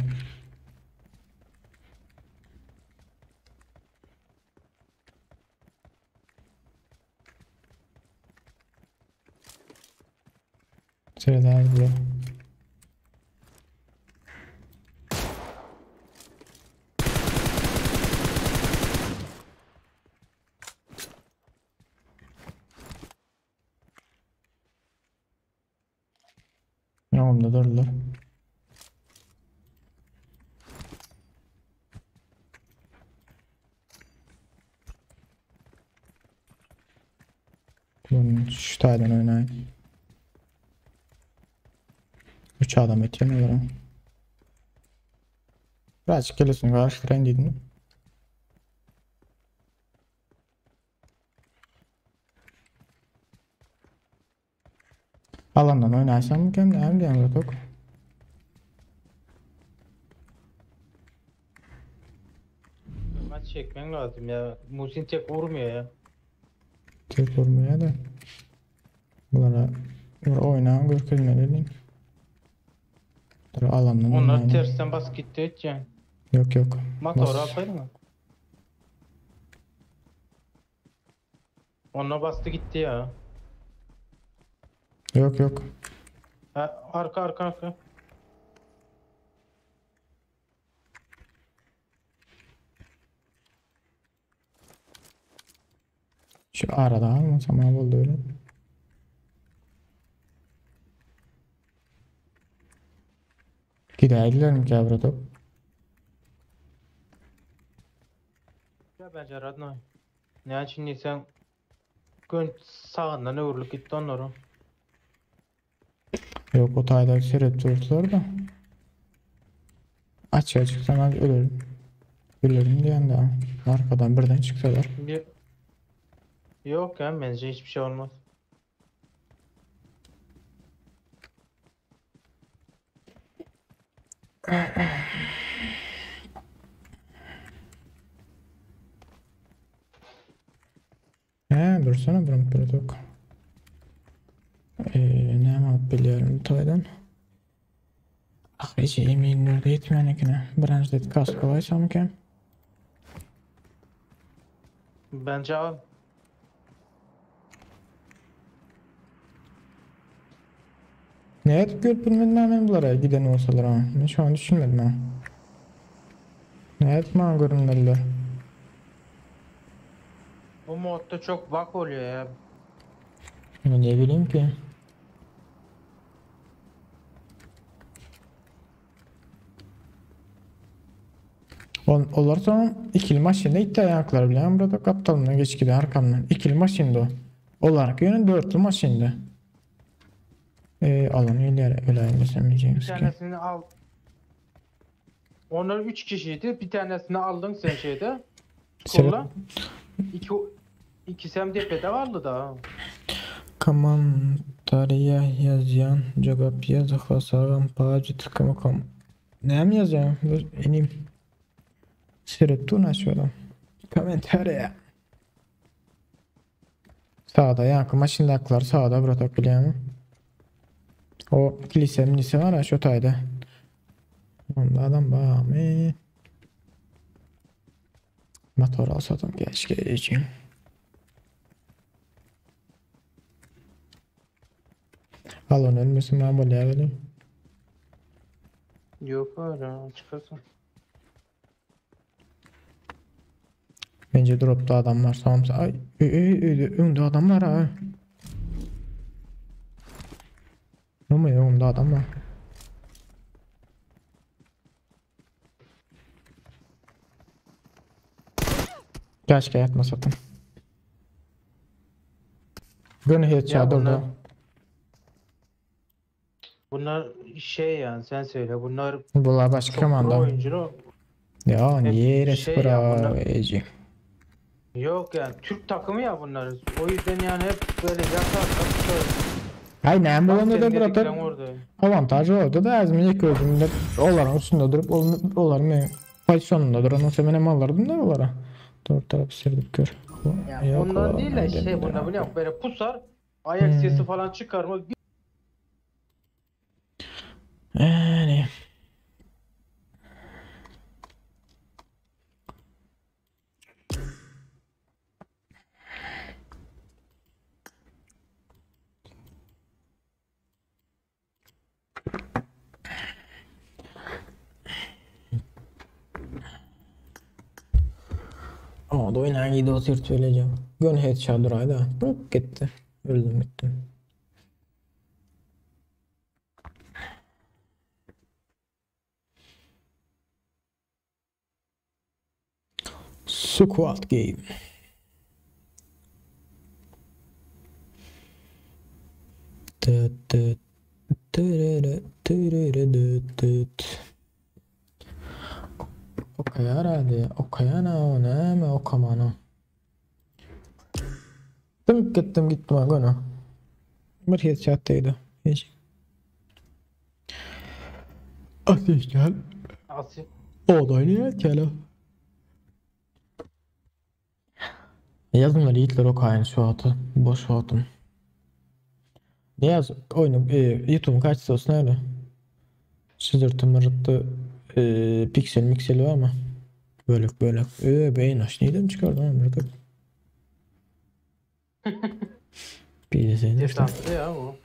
Serdar bu. Onda durdular. Bunun şu taydan oynayın. 3 adam etiyemiyorum. Birazcık geliyorsun karıştırayım dedim. Alandan oynarsam mükemmel hem de yok.
Maç çekmen lazım ya. Muhsin tek vurmuyor ya.
Tek vurmuyor da. Bunlara bir oynayan görkezmeli. Dur alandan
Onlar
oynayın.
tersten bas gitti edeceksin.
Yok yok.
Motor
Bas.
alsaydın mı? Ona bastı gitti ya.
Yok yok.
Ha, arka arka arka.
Şu Arada almasam ha boldy öyle. Gidäýdilermikä bratok?
Ya bence radnoy. Ne için diýseň gön sagyndan öwrülip gitdi onlaryň.
Yok o taýda seret durdular da. Açığa çıksam az ölürüm. Ölürüm diýen de arkadan birden çıksalar.
Bir... Yok ya bence hiçbir şey olmaz.
He dursana durum bratok. Ee, ne alıp biliyorum bu taýdan. Ah hiç emin yetmeýän ekene. Branch kask alaysam eken.
Bence al.
Ne edip görüp bilmedim ben bulara giden olsalar ha. Ben şu an düşünmedim ha. Ne edip bana görünmeliler.
Bu modda çok bug oluyor ya.
Ne bileyim ki. On, olar soň ikili maşynda itdi aýaklar bilen burada gapdalyndan geçkidi arkamdan. İkili maşynda o. Olar ýöne dörtlü maşynda. Ee, alan gelýär öläýmesem
Bir
diyeceğimiz ki.
tanesini al. Onlar 3 kişiydi. Bir tanesini aldın sen şeyde.
Sebep
Kolla. İki, ikisi hem tepede kaldı da.
Kommentariýa ýazýan, jogap ýaz, hasagam page.com. Näme ýazýan? Dur, inim. Seret şu adam. Kommentariýa. Sağda ýa maşyndaklar sağda bratok bilýärmi? O kilise milise var ya şu taýda. Onda adam barmy? Motor alsadım keşke için. Al onu ölmesin ben bolýar welin.
Yok öyle çıkırsın.
Bence dropta adam var sağımsa. Ay, ey, ey, ey, önde adam var ha. Ne mi önde adam var. Keşke yatmasaydım. Gönü headshot
Ya
durdu.
bunlar, bunlar şey yani sen söyle bunlar
Bunlar başka
çok pro
komanda.
oyuncu.
Ya
Hep
niye
şey ya bunlar.
eci.
Yok yani Türk takımı ya bunlar. O yüzden yani hep böyle yatar kapışır.
Ay ne
Bak
bolanda da
senin
bratok
dediklerin orada.
avantajı oldu da azmi ilk özümde onların üstünde durup onların men pozisyonunda duran olsa men hem alırdım da onlara. Doğru taraf serdip gör.
Ya
Yok
ondan
o
değil de şey bunlar biliyor musun? Böyle pusar ayak sesi falan çıkarma.
Yani. Ama da oynan gidi o sırt söyleyeceğim. Gön headshot duraydı. Bırak gitti. Öldüm bittim. Squad game. Tıt tıt tırırı tırırı dıt dıt. Okaýar hadi. Okaýana o näme okamana. Dymyp gitdim gitdim ha göne. Bir headshot değdi. Hiç. Ateş gel.
Asil.
O da oynayar gel. Yazımlar yiğitler okaýyn şu atı. Boş atım. Ne yaz oyunu e, YouTube'un kaçtı olsun öyle. Sızırtı mırıttı e, piksel mikseli var mı? Böyle böyle. E, beyin aç neyden çıkardı lan burada? Bir de işte.
Destansı ya bu.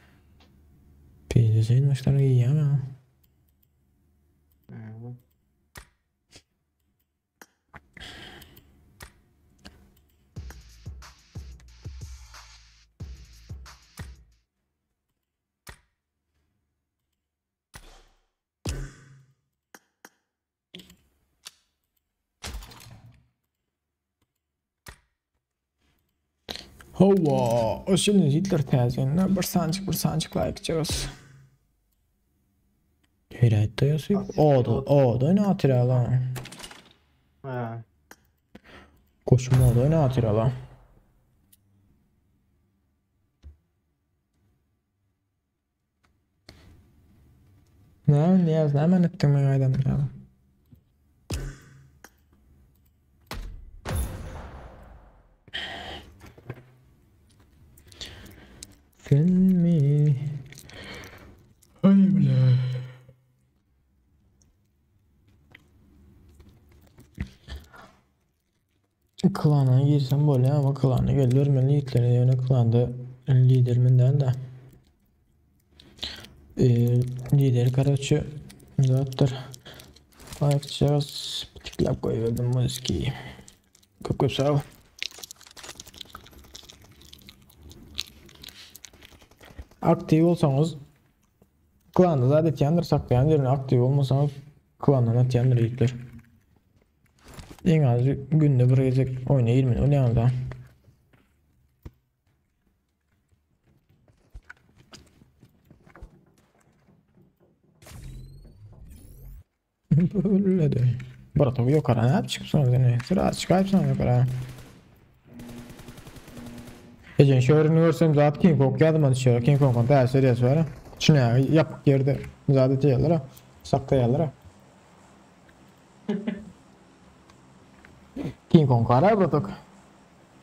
Bir de senin başları iyi ama.
Hı.
Hawa, hoş geldiniz ýigitler täzeden bir sanjyk bir sanjyk like çygas. Heýräýtde ýasyp. Oda, oda ne atyrala.
Ha.
Koşum oda ne atyrala. Ne niyaz ne men etdim men aýdam ya. Sen mi? Ay bile. Klana girsem bolýar ama klana geldirmeli ýigitler ýöne klanda lider men däl de. Ee, lider karoçe zatdyr. Aýakças pitikläp goýberdim muzyki. Köp köp sag ol. Aktiw bolsaňyz klanda zat etýändir saklaýan ýerine aktiw bolmasaňyz klandan atýandyr ýigitler. Iň az günde bir gezek oýna girmeli bolýaňyz da. Böyle de. Bratov ýokara nädip çykypsyňyz ine? Sıra çykaýypsyňyz ýokara. Ejen şöhrini görsem zat King Kong ýadyma düşýär. King Kong'un täze seriýasy bar. Şuna ýapyk ýerde zat etýärler. Saklaýarlar. King Kong gara bratok.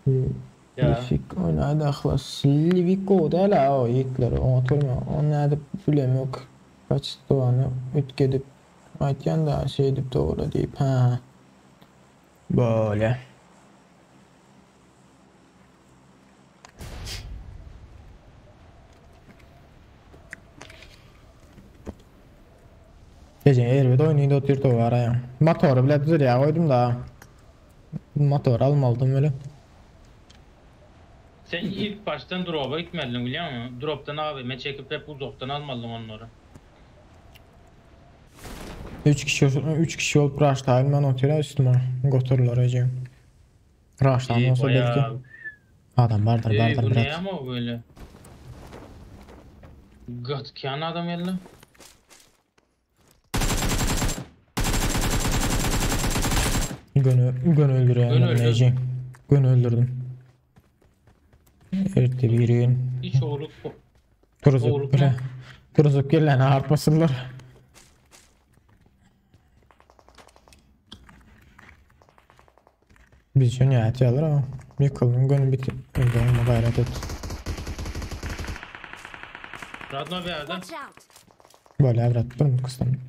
Livik oýnaýdy ahlas. Livik gowy däl a o ýigitler oňat görme. Ony nädip bilemok. Kaçestwany üýtgedip aýtýan da şeýdip dogry diýip hä. Bolýa. Ejeň erbet oýnaýdy otyr towy araýaň. Motory bile zürýä goýdum da. Motor almalydym weli.
Sen ilk başdan droba gitmelidiň bilýäňmi? Dropdan AWM çekip hep uzakdan almalydyň onlary.
3 kişi 3 kişi bolup raşlaýyn men otyra üstüme goturlar ejeň. Raşlan
Ey
bolsa belki
bayağı.
adam bardyr
Ey
bardyr
bu ne
brat.
ama böyle? Gatkan adam geldi.
Gönü gönü öldürýän
Gönü öldür.
ejeň. Gönü öldürdüm. Erte bir gün
Hiç oğluk
turuzup
Oğluk
bire.
mu?
Turuzup gelen artmasınlar. Biz şunu atıyorlar ama yıkıldım gönü bitti. Öldü ama gayret et.
Radno bir yerde.
Watch out!
Böyle evlat durun kısım.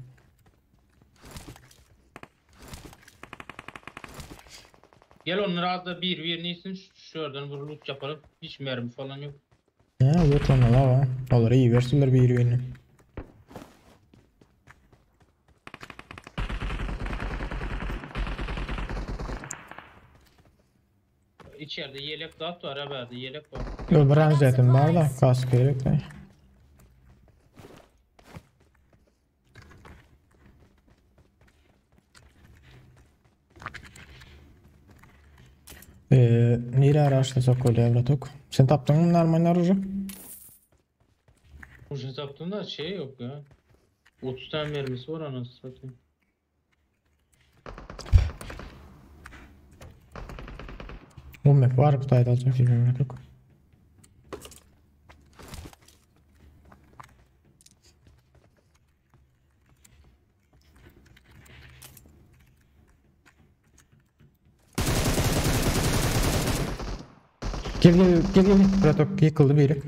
Gel onları az da bir bir neysin şuradan bir loot yapalım. Hiç mermi falan yok.
Ya yok lan la va. Olur iyi versinler bir birini.
İçeride yelek dağıt var haberde yelek var.
Yo bir zaten var da kask gerek de. Ee, nere araçlasak öyle evlatok? Sen tapdın mı normal aracı?
Kurşun saptığında şey yok ya. 30 tane mermisi var anasını satayım.
Bu map var bu tayda alacak gibi evlatok. Gel gel gel gel Bratok yıkıldı biri.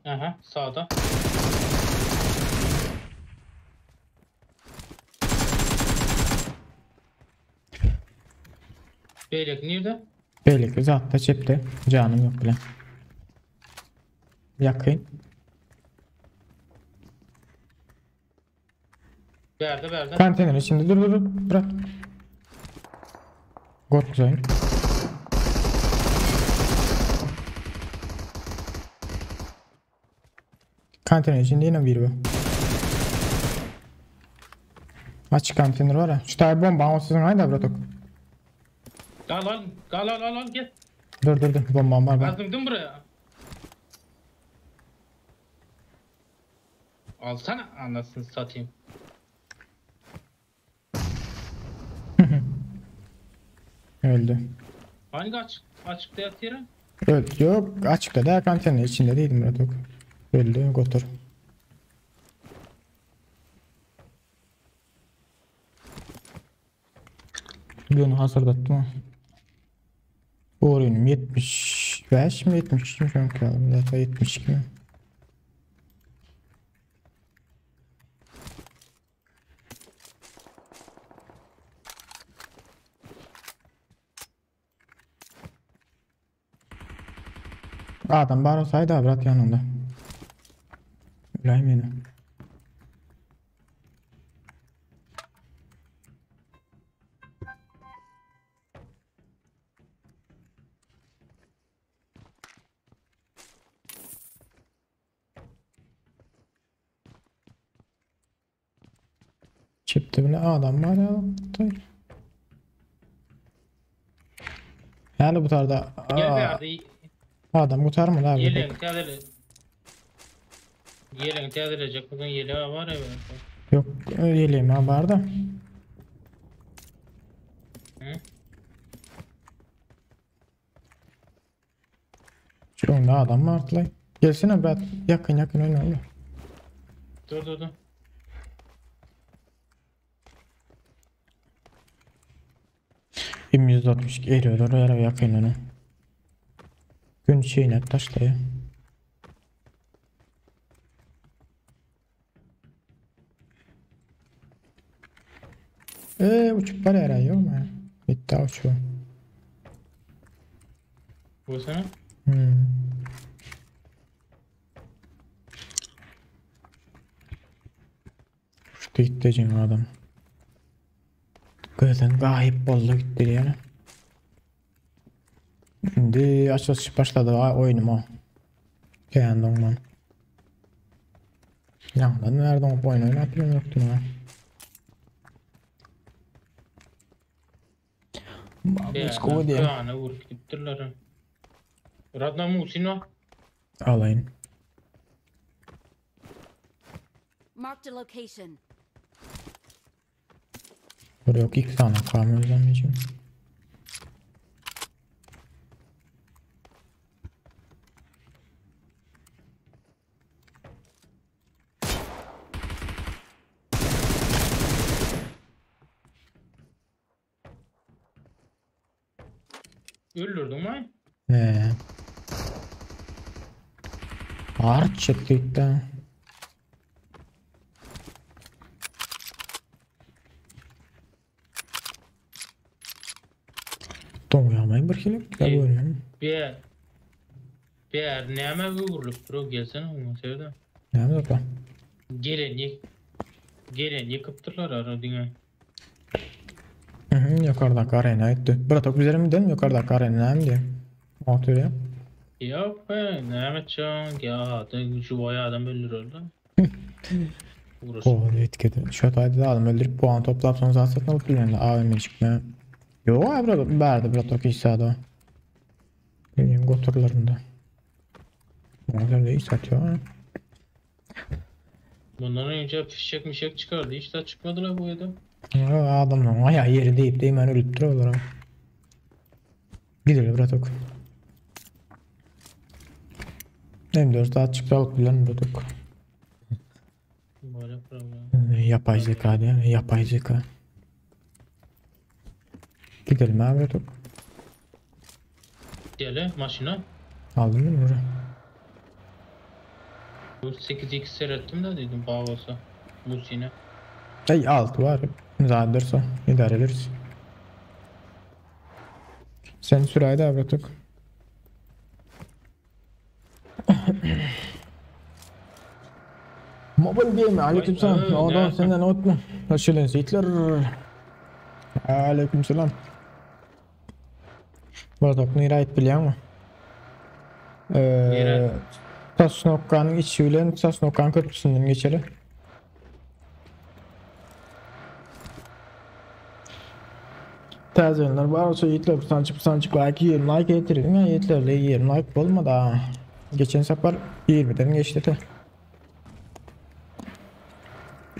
Aha sağda. Beylek nerede?
Belli zaten çepti. Canım yok bile. Yakın.
Verdi verdi.
Konteyner içinde dur dur dur. Bırak. Korkuzayın. Konteyner içinde yine bir bu. Açyk konteyner bar. Şu taý bomba o siziň aýda bratok.
Gal al, gal al al al gel.
Dur dur dur bombam bar ben.
Azdım buraya. Alsana anasını satayım.
Öldü.
Hangi açık açıkta yatıyor?
Öldü. Yok açıkta da konteyner içinde değildim bratok. Öldü götür. Bunu hazırlattım ha. Oyunum 75 mi 72 mi şu an kaldım zaten 72 mi? Adam bar olsaydı brat yanında. Öyleyim yine. Çipti bile adam var ya. Yani bu tarda
Gel bir yerde
adam kurtarma abi.
yeleğini tazele. Yeleğini tazeleyecek bugün yeleği var ya. benim.
Yok yeleğim ha var da.
Hı?
Şu önde adam var lan. Gelsene brat yakın yakın oyna oğlum.
Dur dur dur.
M162 eriyor oraya yakın onu. Gün şeyine taşla ya. Eee uçup var herhalde yok mu? Bitti uçuyor.
Bu sana.
Hmm. Uçtu gitti cin adam. Gözden gayip boldu gitti yani. Şimdi açılış başladı oyunum o. Kendi ondan. Yandan nereden bu oyunu oynatıyor yoktu ha. Let's go diye.
Ana vurup gittiler. Radna Musino.
Alayım.
Marked a location.
Buraya yok ilk tane kalmıyor özlemeyeceğim.
Öldürdün mü?
Ee. Arç çıktı gitti. Doňýarmaýyn bir hili.
Ee,
Görmem.
Bir bir näme öwrülip dur gelsene oňa sevda.
Näme zat
Gelen yık gelen yıkıpdyrlar ara diňe.
Hı yukarıdaki arena etdi. Bratok üzerim değil mi yukarıdaki arena näme diye. Oturuyor.
Yok be näme çan ya şu boya adam öldürür da. Uğraşın.
O etkedi. Şu hataydı da adam öldürüp puan toplayıp sonra zaten satın alıp bilmem AVM çıkmaya. Yo abi bratok verdi bratok İsa'da. Bilmiyorum goturlarında. Onlar da iyi satıyor ha.
Bundan önce fişek mişek çıkardı. Hiç daha çıkmadılar bu evde.
Ya adamlar ayağı yeri deyip deyip ben ölüp duruyorlar ha. Gidelim bratok. M4 daha çıktı alıp bilen bratok.
Böyle problem.
Yapay zeka diye yapay zeka. Gidelim abi bratok.
Gele maşina.
Aldın mı buraya?
Bu 8x seyrettim de dedim bağ olsa. Musine.
Ey altı var. Zaten dursa idare ederiz. Sen sürayda abi bratok. Mobile game aleykümselam.
Vay,
Oradan
ne?
senden unutma. Hoş geldin Hitler. Aleykümselam. Bratok nere biliyor musun? Ee,
Nere?
Sosnovka'nın içi bilen Sosnovka'nın köprüsünden geçeli. Täzelenler bar olsa ýitler bir sançyk sançyk like 20 like getirdim ya ýitlerle 20 like bolmady ha. Geçen sapar 20'den geçdi de.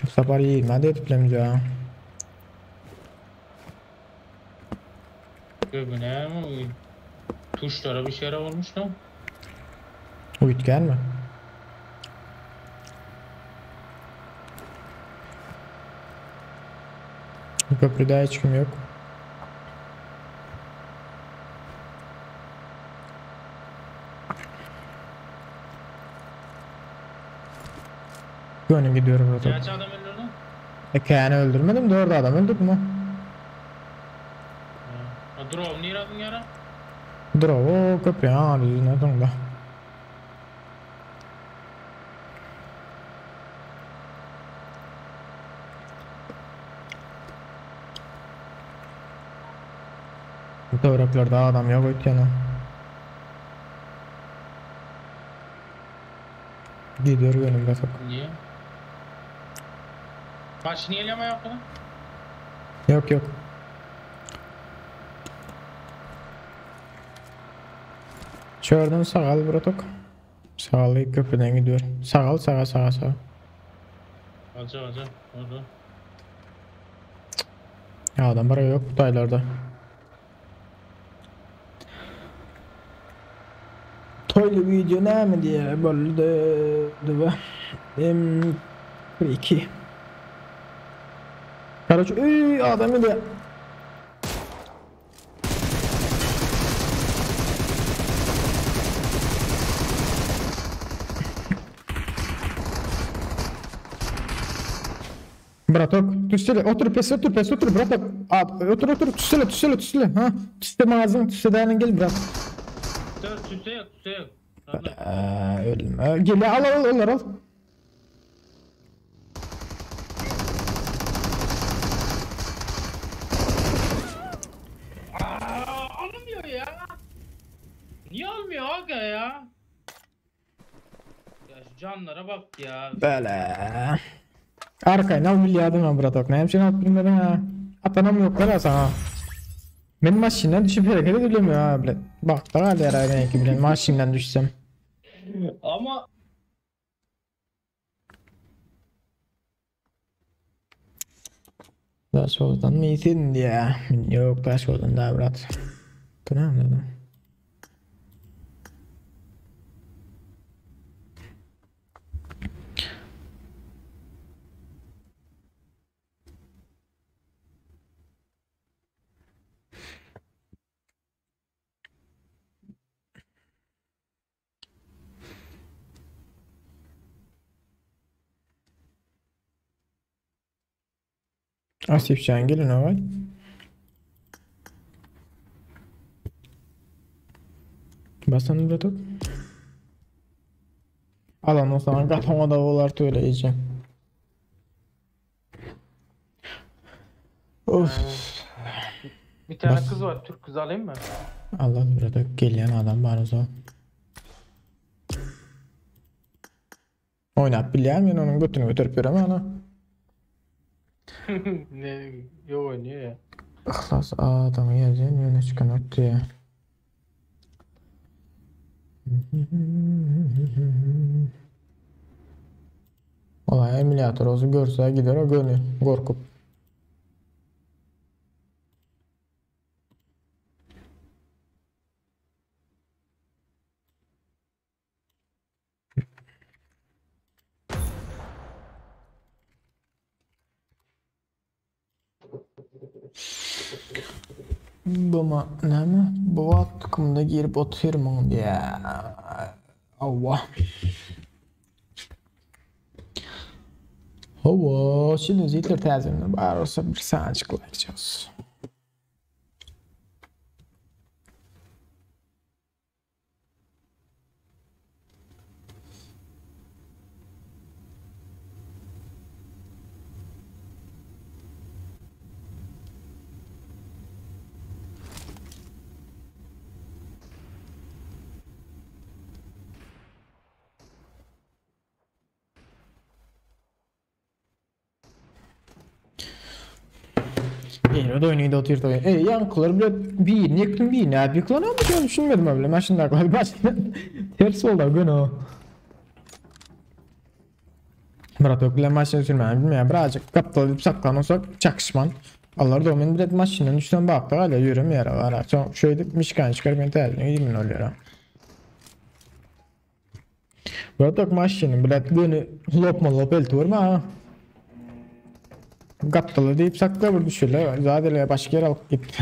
Bu sapar 20 de edip ya.
Bu ne mi? Tuşlara bir şeyler olmuş lan.
Uyutgen mi? Bu köprüde hiç kim yok. Yönü gidiyorum burada.
Kaç adam öldürdün?
E Kaan'ı öldürmedim. Dört adam öldürdüm o.
Ha, drone niye aldın yara?
Dur o köprü ha ne durumda? Töwereklerde adam yok ötýän. Gidiyor önümde tak.
Niye? Baş niye eleme yaptın?
Yok yok. Çördün sağal bratok. Sağalı köprüden gidiyor. Sağal sağa sağa sağa.
Alacak alacak. Orada.
Ya adam bara yok bu taylarda. Toylu video ne mi diye böyle de M2. Короче, ey adam idi. Браток, tüsele otur pes otur pes otur bratok. Ad, otur otur tüsele tüsele tüsele ha. Tüsle mağazın tüsle dayanın gel brat.
Dur tüse yok tüse yok.
Ölme. Gel al al al al.
Aa, almıyor ya. Niye almıyor aga ya? Ya şu canlara bak ya.
Böyle. Arkayın al milyardım ben bratok. Ne hemşin at bilmedim ha. Atanam yok lan sana. Men maşinden düşüp hareket edilemiyor ha bile. Bak da hali herhalde benimki bile maşinden düşsem.
Ama
Daşkozdan mı iyisin diye. Yok Daşkozdan daha brat. Bu ne anladım? Asif gelin avay. Basan bratok. Alan o zaman gatona da olar töyleyeceğim. Of.
bir tane
Bas.
kız var Türk kızı alayım mı?
Allah bratok gelýän adam bar o zaman. Oynap bilýän men onuň götünü götürüp ýörem ana.
Ne yok oynuyor ya.
Ihlas adamı gelýän ýöne çykan ötdi ya. Olay emülatör olsa görse gider o gönü korkup. Buma näme? Bu wagt girip otyrmyň diýe. Allah. Hawa, şimdi zitler täzemde bar olsa bir saatçık like Eýle oýnaýdy otyr toý. Eý, ýaňkylar bile birini ýykdym, birini nädip ýykylan ama şony düşünmedim bile. Maşyndakylar başga ters boldy göni o. Bratok bilen maşyn sürmäni bilmeýär. Birazjyk gapdal edip saklan olsak çakyşman. Alar da men bilet maşyndan düşsem bakda galýar ýöremýär gara. Soň şeýdip mişkany çykaryp men täzeden girmeli bolýar. Bratok maşyny bilet göni lopma lop eltip görme ha. Gapdaly diýip sakla bir düşürler. Zat ele başga ýere alyp git.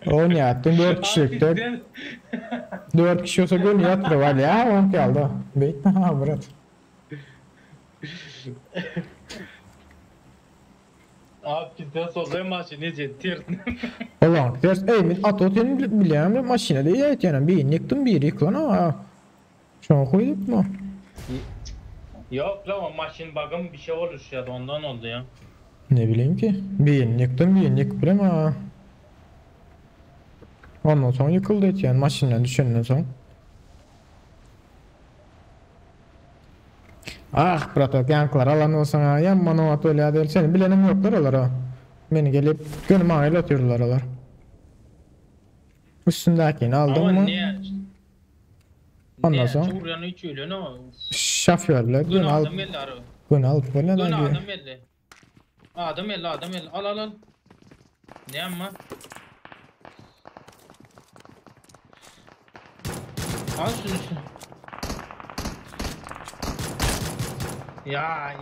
Oýnaýatdym 4 kişilikde. 4 kişi bolsa göni ýatyryp alýar, oňki ýaly. Beýtme ha brat.
Abi bizden solda maşyn ece tersine.
Ulan ters ey men at otyn bilýän maşyna diýýär ýene birini ýykdym biri ýykylan ha. Şoňa koýdukmy?
Yok la o maşyn bagım bir şey oluşuyordu ondan oldu ya.
Ne bileyim ki. Birini ýykdym birini ýykyp bilem ha. Ondan soň ýykyldy etýän maşyndan düşenden soň. Ah bratok ýaňkylar alan bolsaň ha ýaman oňat bolýar diýel seni bilenem ýoklar olar ha. Meni gelip göni maňa el otyrlar olar. Üstündäkini
Ama
aldyňmy?
ne?
Ondan
Ne?
soň
Çuğuryanı hiç öyle ne?
şoförler
Gün
göni
adam
alyp
geldi arı.
göni alyp bolýar
Gün
da
adam geldi. Adam geldi adam geldi. Al al al. Ne amma? Al şunu şunu. Ya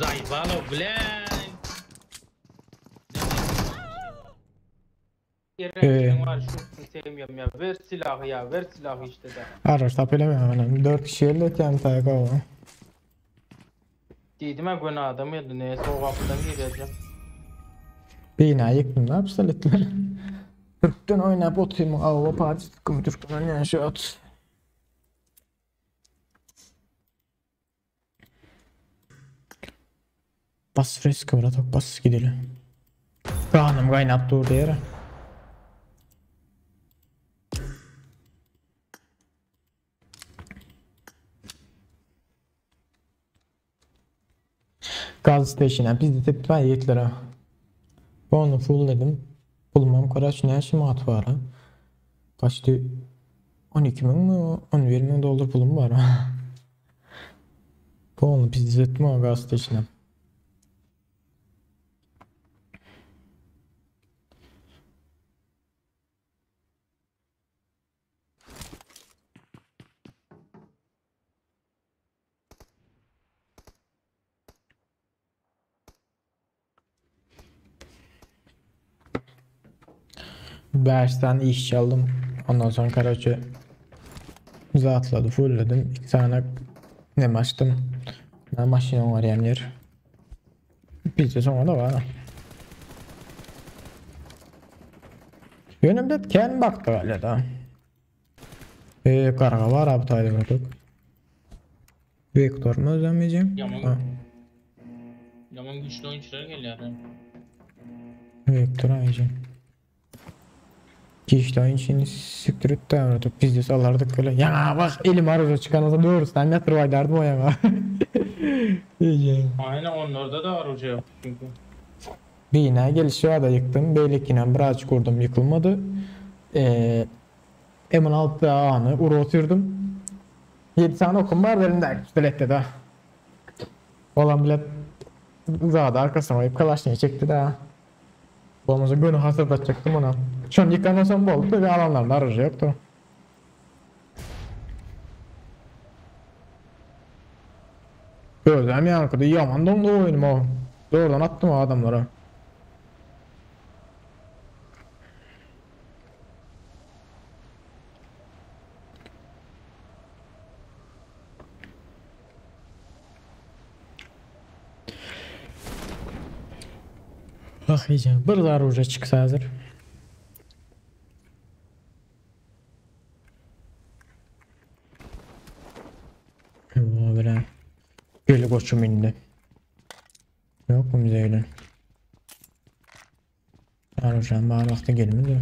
zayıf bile.
Ee.
Var şu sevmiyorum ya. Ver silahı ya. Ver silahı işte de.
Araç tap elemem 4 kişi elde etýän taýga o.
Dedim ha gün adam geldi. Neyse o kapıdan gireceğim.
Bina ýykdym da pistoletler. Türkden oýnap otyrym awa parti kum Türkden oýnaýan şu at. Bas risk bratok bas gidelim. Kanım kaynap durdu yere. Gaz station'a biz de tepki yetler ha. Onu full dedim. Bulmam karaç ne işim at var ha. Kaçtı? 12 bin mi? 11 bin dolar pulum var ha. Bu onu biz etme o gaz station'a. Beş tane işçi aldım. Ondan sonra karaçı zatladı, fullledim. 2 tane ne açtım. Ne maşina var yani yer. Bizde sonra da var. Yönümde ken baktı öyle da. Karga var abi tayda gördük. Vektör mü özlemeyeceğim?
Yaman,
Ha,
yaman güçlü oyuncular geliyor. yani.
Vektör ayıcım. Geçti oyun içini siktir et de artık biz de sallardık böyle. Ya bak elim arıza çıkan olsa doğrusu ben yatır derdim o yana. İyi.
Aynen onlarda da var hoca yok çünkü.
Bina gelişi var da yıktım. Beylikine birazcık kurdum yıkılmadı. Ee, M16 anı uru oturdum. 7 tane okum var elimde pistolet de. Olan bile zada arkasına koyup kalaşını çekti daha. Olmazsa gönü hasırlatacaktım ona. Şu an yıkanmasam bu oldu ve alanlarda aracı yoktu. Gözlem yankıdı. Yaman dondu oyunum o. Doğrudan attım o adamlara. Ah yiyeceğim. Bir zaruca çıksa hazır. Bu bire. Gel koçum indi. Yok mu bize öyle? Arujam bari vakti gelmedi.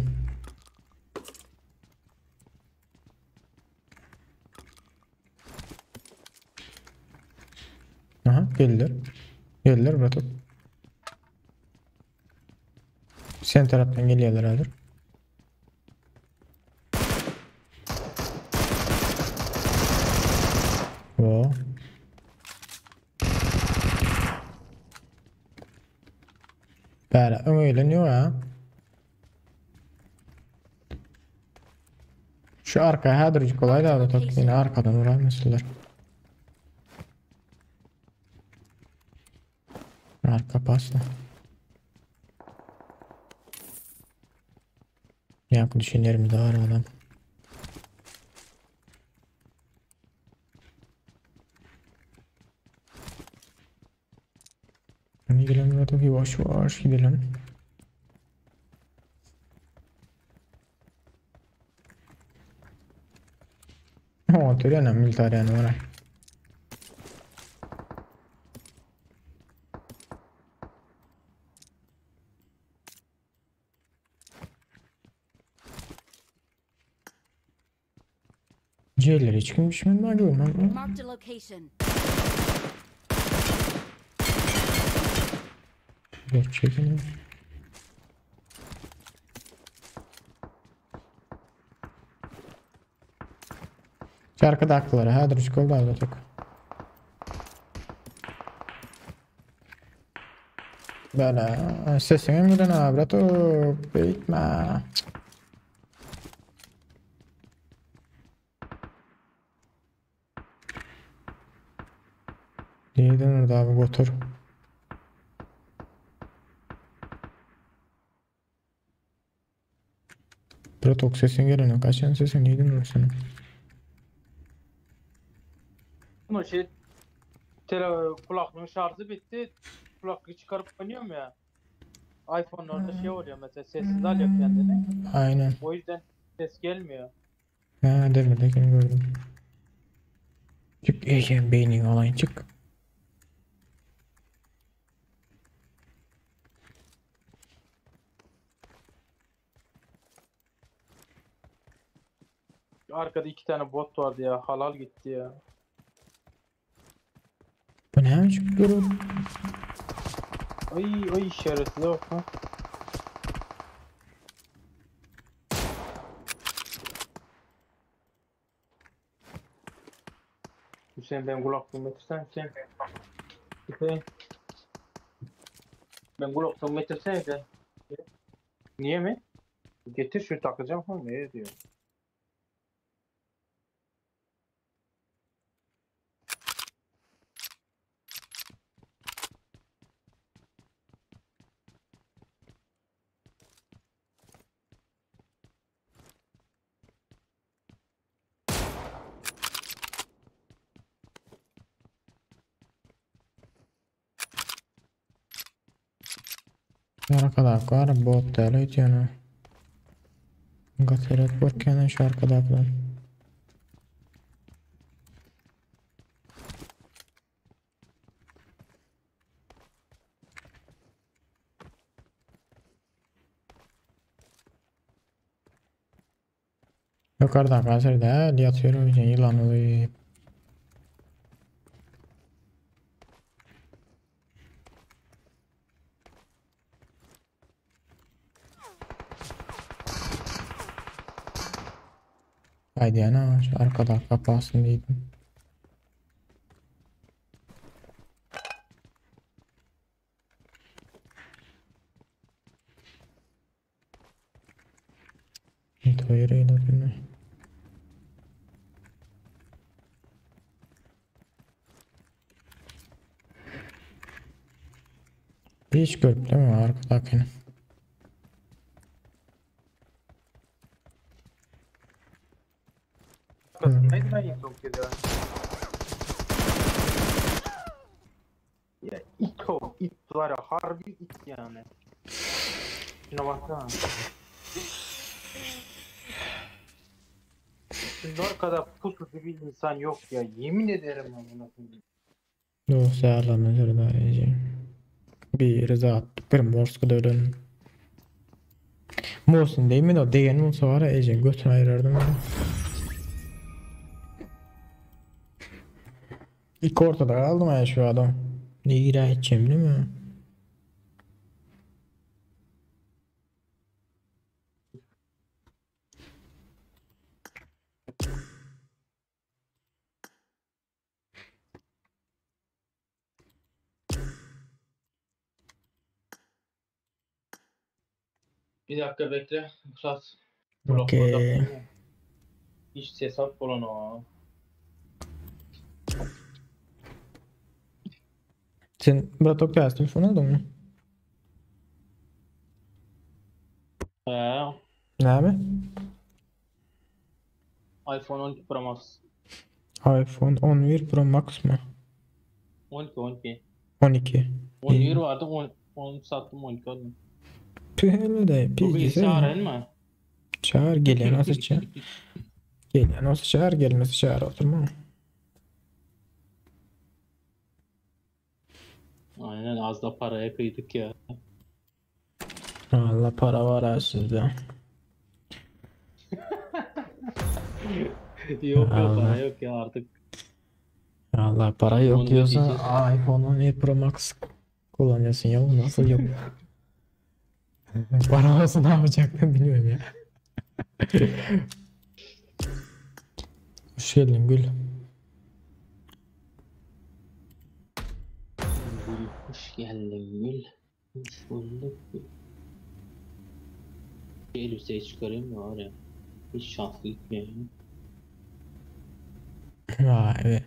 Aha geldiler. Geldiler bırakıp. Sen tarapdan gelýärler häzir. O. Bäri öňe gelen ýok ha. Şu arka häzir kolay da top ýene arkadan vuraýmasynlar. Arka pasla. Ýa düşen ýerimizde bar adam. Hani gidelim zaten yavaş yavaş gidelim. Oh, teorija militarijan ora. C'leri hiç kim düşmedi mi görmem.
Marked a location.
Dur çekelim. Şu arkada haklılar. Ha dur şu kolda da çok. Böyle sesini mi gelen abi? Brato gitme. Neyden orada abi gotur. Bratok sesin gelen kaç tane sesin neyden orada senin?
Ama şey tele kulaklığın şarjı bitti. Kulaklığı çıkarıp oynuyorum ya. iPhone'larda şey oluyor mesela sessiz alıyor kendini.
Aynen.
O yüzden ses gelmiyor.
Ha demirdekini gördüm. Çık Egen beynin alayın çık.
Arkada iki tane bot vardı ya. Halal gitti ya.
Bu ne çık durur?
Ay ay şerefsiz bak lan. Hüseyin ben kulaklığımı getirsene Hüseyin. Hüseyin. Ben kulaklığımı getirsene sen. Niye mi? Getir şu takacağım ha ne diyor.
Arkada var bot däl öýdýän. Gateret gorkýan şu arkadakydan. Yukarıda hazır däl ýatyr öýdýän ýylan oý. Haydi ana şu arkada kapasın diýdim. Toýra ýylan. Hiç görüp değil mi arkadakini?
Arkasındaydım ben en son kez ya. Ya it o it var ya harbi it yani. Şuna baksana. Şunlar kadar pusucu bir insan yok ya. Yemin ederim amına koyayım.
Dosýarlaryna şöyle Bir zat bir morska dölen. Morsun değil mi o degen bolsa var ya ece götünü ayırardım ben. İlk ortada kaldım ya şu adam. Ne gira edeceğim değil mi?
Bir dakika bekle. Klas.
Okey.
Hiç ses at bolan o.
Sen bratok täze telefon aldyňmy?
He.
Näme?
iPhone 12 Pro Max.
iPhone 11 Pro Max mı?
12 12.
12.
11 vardı 10 10 sattım 12 aldım.
Pühele de
Bu
pizdi.
bilgisayar mı?
Çağır gelýän olsa çağır. Gelýän olsa çağır, gelmese çağır oturma.
Aynen az da paraya kıydık ya.
Allah para var ha sizde.
Yok yok
Allah.
para yok ya artık.
Allah para yok
Onu
diyorsa
diyeceğiz.
iPhone 11 Pro Max kullanıyorsun ya bu nasıl yok? Para olsa ne yapacaktım bilmiyorum ya. Hoş geldin Gül.
Gül hoş geldin Gül. Hoş bulduk Gül. Bir elbiseyi çıkarayım da var ya. Hiç şanslı gitmiyor ya.
Vay be.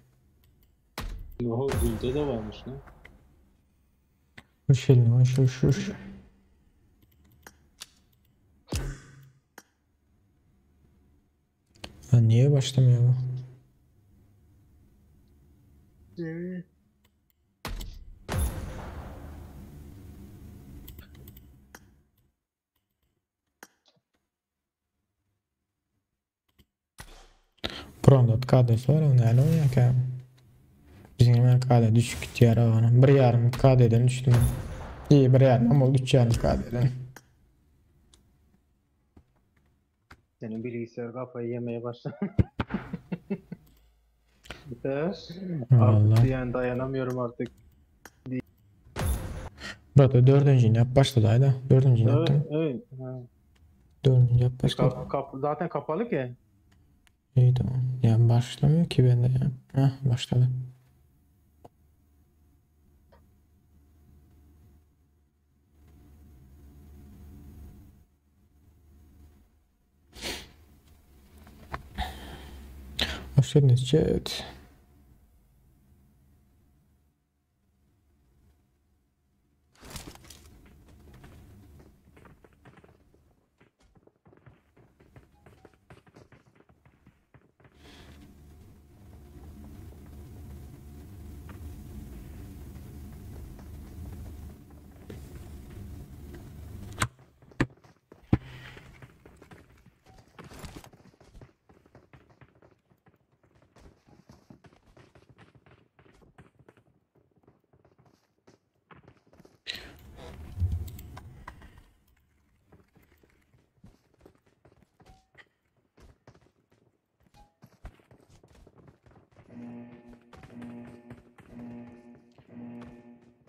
Yo Gül'de de varmış lan.
Hoş geldin hoş hoş hoş. Ha, niye başlamıyor bu? Promdot KD'si var onda näle oýnaýar Bizim hemen KD düşük gitýär agana. Bir ýarym KD'den düşdüm. İyi bir ýarym ama üç ýarym KD'den.
Senin bilgisayar kafayı yemeye başladı. Artık
Vallahi.
yani dayanamıyorum artık.
Burada dördüncü yap başladı ayda. Dördüncü
Evet,
yaptım.
evet. Ha.
Dördüncü yap başladı.
Kap, kap- zaten kapalı ki.
İyi tamam. Ya başlamıyor ki bende ya. Heh başladı. Hoş geldiniz chat.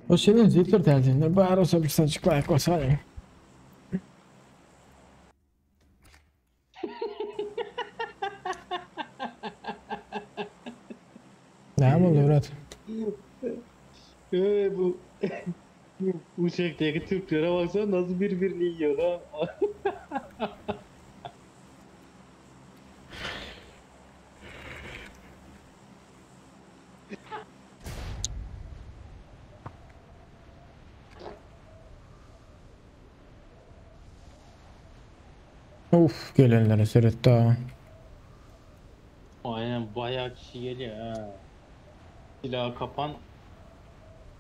Hoş geldiniz Hitler tercihinde. Bari olsa bir saçık like olsaydı. Ne oldu Murat?
Ee, bu uçaktaki Türklere baksana nasıl birbirini yiyor ha.
Of gelenlere seyret daha.
Aynen bayağı kişi geliyor ha. Silahı kapan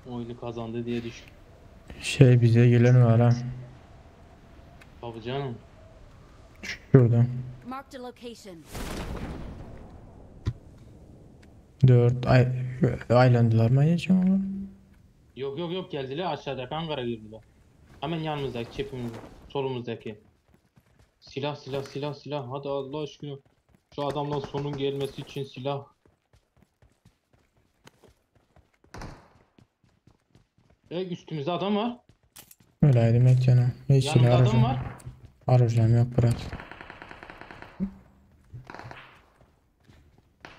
oyunu kazandı diye düşün.
Şey bize gelen var ha.
Tabii canım.
Şurada.
Marked a location.
4 ay aylandılar mı acaba?
Yok yok yok geldiler aşağıdaki Ankara girdiler. Hemen yanımızdaki çepimiz solumuzdaki. Silah silah silah silah hadi Allah aşkına. Şu adamdan sonun gelmesi için silah. E üstümüzde adam var.
Öyle demek canım. Hiç
Yanımda
silah
adam
aracım.
var.
Aracım yok bırak.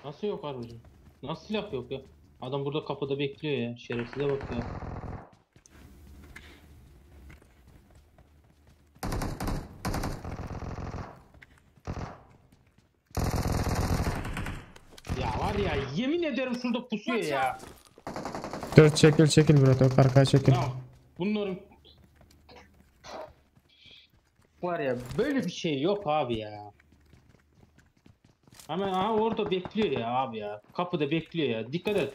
Nasıl yok aracım? Nasıl silah yok ya? Adam burada kapıda bekliyor ya. Şerefsize bak ya. Yemin ederim şurada pusuyor ya.
Dur çekil çekil bratok arkaya çekil.
Ya bunların var ya böyle bir şey yok abi ya. Hemen aha orada bekliyor ya abi ya. Kapıda bekliyor ya. Dikkat et.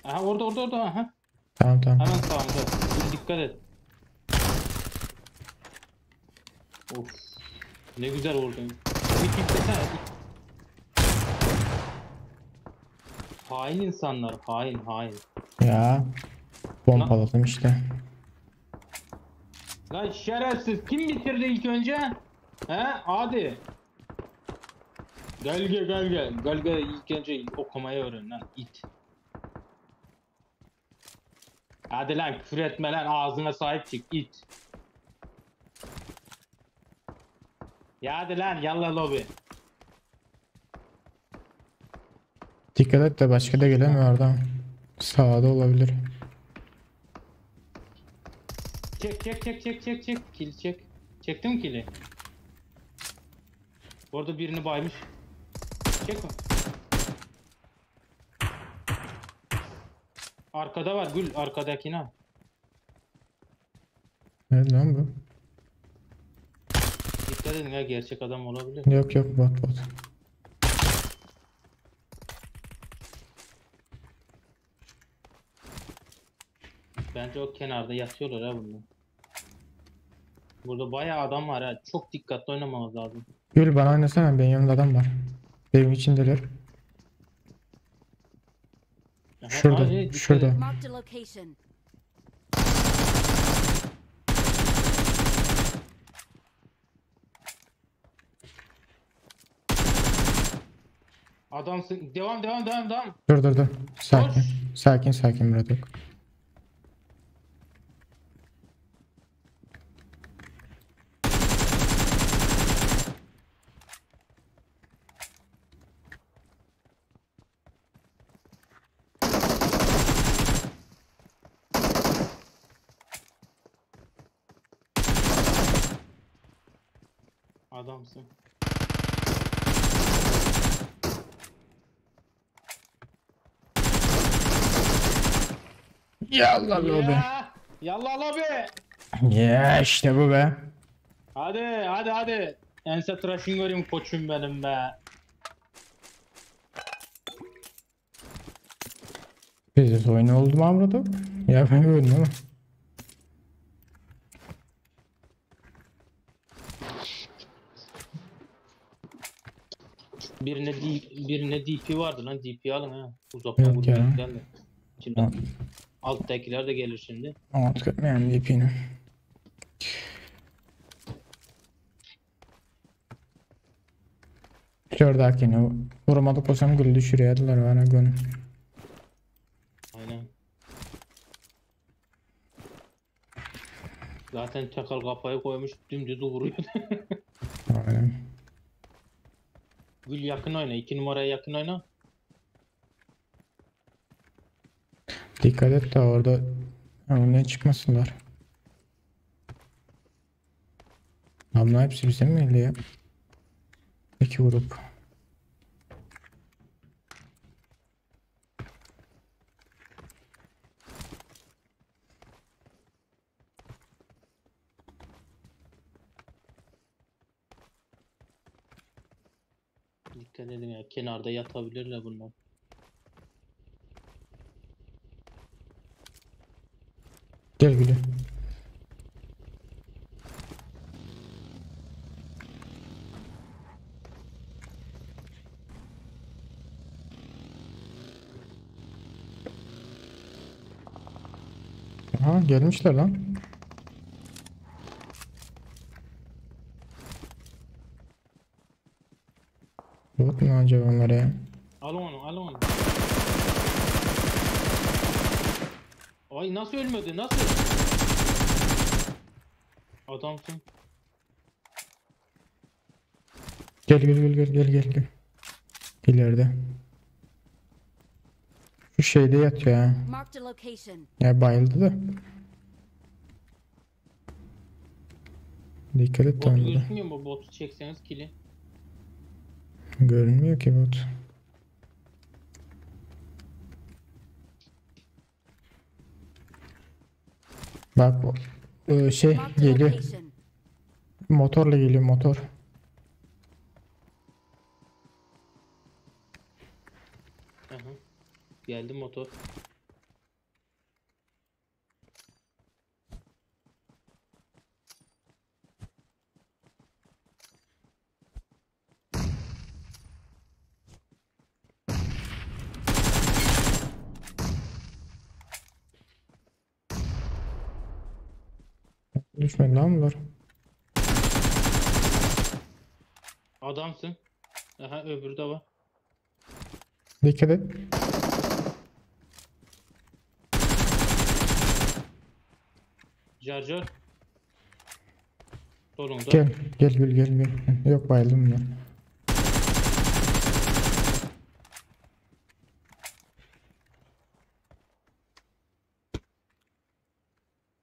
Aha orada orada orada aha.
Tamam tamam.
Hemen sağında. Dur, dikkat et. Of. Ne güzel vurdun. Bir kitlesene. Hain insanlar, hain hain.
Ya pompaladım işte.
Lan şerefsiz kim bitirdi ilk önce? He? Hadi. Gel gel gel gel. Gel gel ilk önce okumayı öğren lan it. Hadi lan küfür etme lan ağzına sahip çık it. Ya hadi lan yallah lobi.
Dikkat et de başka da gelemiyor oradan. Sağda olabilir.
Çek çek çek çek çek çek. Kill çek. Çektin mi kill'i? Orada birini baymış. Çek mi? Arkada var Gül arkadakini al.
Nerede lan bu?
Dikkat edin ya gerçek adam olabilir.
Yok yok bot bot.
Bence o kenarda yatıyorlar ha bunlar. Burada bayağı adam var ha. Çok dikkatli oynamamız lazım.
Gül bana oynasana benim yanımda adam var. Benim içindeler.
Aha,
Şurada,
ay, dikkat
şurada.
et.
Marked a location.
Adamsın. Devam devam devam devam.
Dur dur dur. Sakin.
Koş.
Sakin sakin Murat yok.
Adamsın.
Yallah lobi.
Ya, Yallah lobi.
Ya işte bu be.
Hadi hadi hadi. Ense tıraşın göreyim koçum benim be.
Biz oyun oldu mu Murat yok? Ya ben öldüm ama.
Birine D, birine DP vardı lan. DP alın ha. Uzaktan
Yok
vurmaya
ya.
güzel de. Şimdi alttakiler de gelir şimdi.
Artık etmeyen DP'ni. Şuradakini vurmadık olsam gülü düşürüyordular bana gönül.
Aynen. Zaten çakal kafayı koymuş dümdüz vuruyordu.
Aynen.
Gül yakın oyna. 2 numaraya yakın oyna.
Dikkat et de orada önüne çıkmasınlar. Abla hepsi bize mi geliyor? İki grup.
Dikkat edin ya kenarda yatabilirler bunlar.
Gel Gülü. Aha gelmişler lan. Bot mu acaba onlar ya?
Al onu al onu. Ay nasıl ölmedi nasıl? Adamsın.
Gel gel gel gel gel gel gel. İleride. Şu şeyde yatıyor ha.
Marked a location.
Ya bayıldı da. Dikkat et
Botu
onda da.
gözükmüyor mu? Botu çekseniz kili.
Görünmüyor ki bot. Bak bu şey
Marked a
geliyor.
location.
Motorla geliyor motor.
Aha. Geldi motor.
Düşmedi lan bunlar.
Adamsın. Aha öbürü de var.
Dikkat et.
Şarjör. Solunda.
Gel gel gül gel gel. Yok bayıldım bunlar.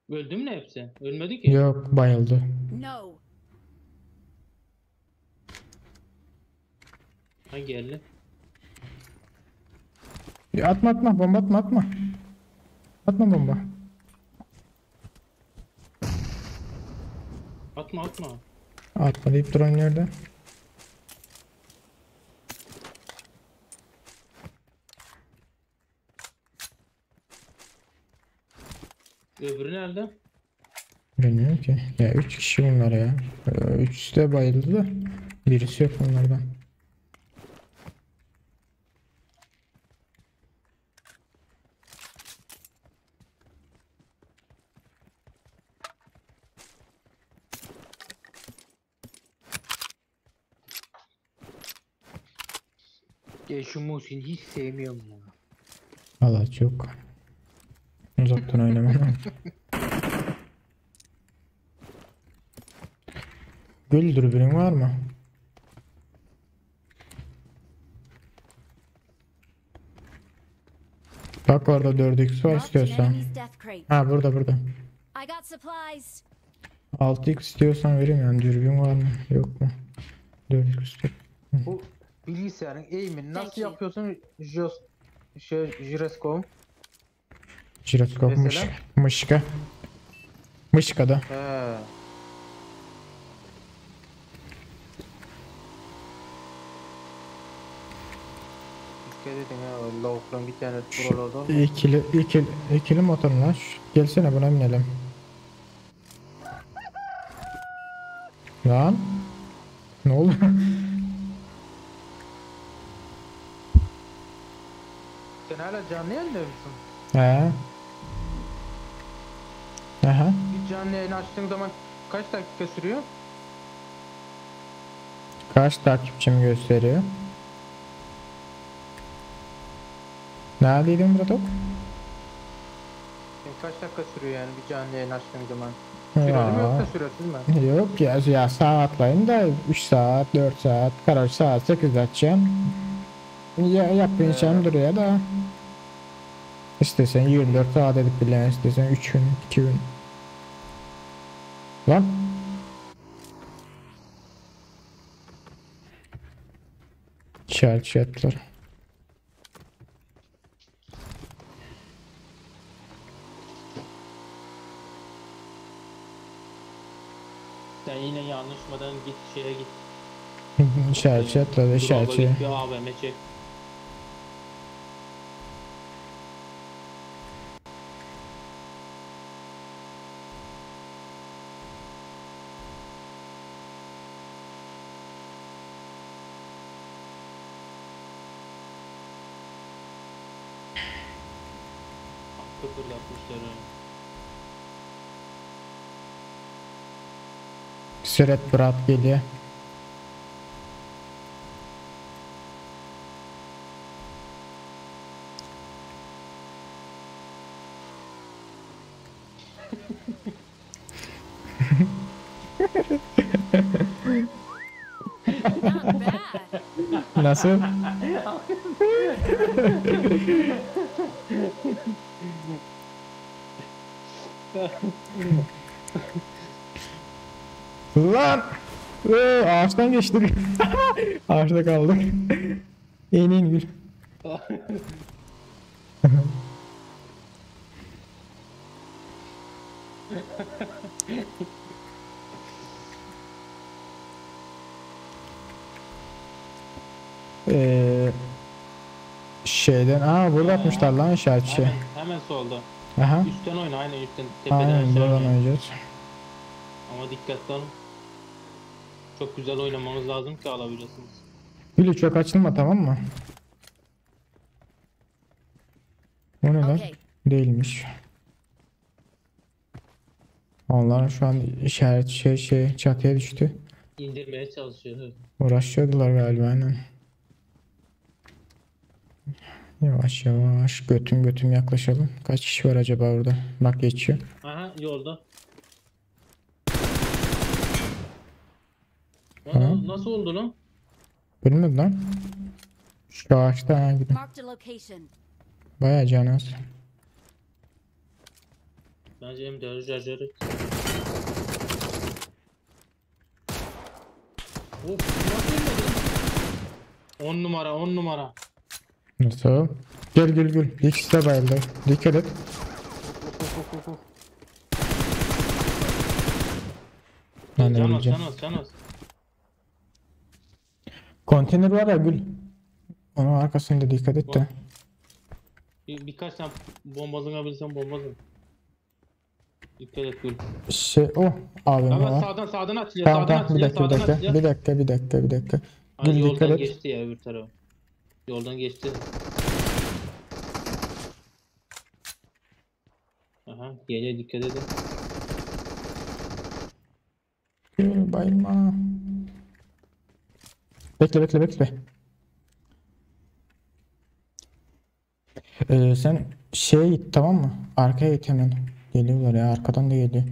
Öldü mü ne hepsi? Ölmedi ki.
Yok bayıldı.
No.
Ha geldi.
Ya atma atma bomba atma atma. Atma bomba.
Atma atma.
Atma deyip duran yerde.
Öbürü nerede?
Bilmiyorum ki. Ya 3 kişi bunlar ya. Üçüsü de bayıldı da. Birisi yok bunlardan.
Ya şu Muhsin'i hiç sevmiyorum ya.
Valla çok. Uzaktan oynamam. Gül dürbünün var mı? Bak orada 4x var
Marked an
istiyorsan.
enemy's death crate.
Ha burada burada.
I got supplies.
6x istiyorsan vereyim yani dürbün var mı? Yok mu? 4x istiyor.
Bu bilgisayarın aim'ini nasıl
Thank you.
yapıyorsun? Jos şey jiroskop.
Jiroskop mış,
Mesela?
mışka. Mışka da.
He. Dikkat edin ha, lavukların bir tane buralarda olmasın.
İkili, ikili, ikili motor lan. Şu- Gelsene buna binelim. Lan. Ne oldu?
Sen hala canlı yayında mısın?
He. Aha.
Bir canlı yayın açtığın zaman kaç dakika sürüyor?
Kaç takipçim gösteriyor? Neredeydin Bratok?
Yani kaç dakika sürüyor yani bir canlı yayın açtığın zaman? Süreli mi yoksa süresiz mi?
Yok ya, ya saatlayın da 3 saat, 4 saat, karar saat 8 açacağım. Ya yapmayacağım duruyor da. İstesen 24 saat edip bile, istesen 3 gün, 2 gün. Lan. Çelçi ettiler.
Sen yine yanlışmadan git şeye git.
Çelçi ettiler,
Drop'a
çelçi.
git bir AVM çek. Kıpırdatmışlar ha.
Süret Brat geliyor.
Not bad.
Nasıl? Lan! Ee, ağaçtan geçtik. Ağaçta kaldık. İn in gül. Ee, şeyden aa burada atmışlar lan işaretçi.
Hemen, hemen solda.
Aha.
Üstten oyna aynen üstten. Tepeden
Aynen
aşağı
buradan
oyna.
oynayacağız.
Ama dikkatli olun. Çok güzel oynamanız lazım ki alabilirsiniz.
Gülü çok açılma tamam mı? O ne lan?
Okay.
Değilmiş. Onlar şu an işaret şey şey çatıya düştü.
İndirmeye çalışıyor.
Uğraşıyordular galiba aynen. Yavaş yavaş götüm götüm yaklaşalım. Kaç kişi var acaba orada? Bak geçiyor.
Aha yolda.
Ha?
Lan, nasıl oldu lan?
Bilmedim lan. Şu ağaçta ha gidin.
Marked a location.
Bayağı can az.
Bence hem de şarjörü. Of nasıl ölmedi lan? 10 numara 10 numara.
Nasıl? Gel gül gül. İkisi de bayıldı. Dikkat et.
Of of of of.
Ben de
Can az
öleceğim.
can az can az.
Konteyner var ya gül. Onun arkasında dikkat et de.
Birkaç tane bombalanabilsem bombalarım. Dikkat et gül.
Şey o AVM
Ama
var.
sağdan sağdan açılıyor
Tamam
sağdan
tamam bir
açılıyor
dakika bir
sağdan
dakika.
açılıyor.
Bir dakika bir dakika bir dakika.
Ay,
Gül dikkat
yoldan
et.
geçti ya öbür tarafa. Yoldan geçti. Aha geliyor dikkat edin.
Gül bayılma. Bekle bekle bekle. Sen şeye git tamam mı? Arkaya git hemen. Geliyorlar ya arkadan da geliyor.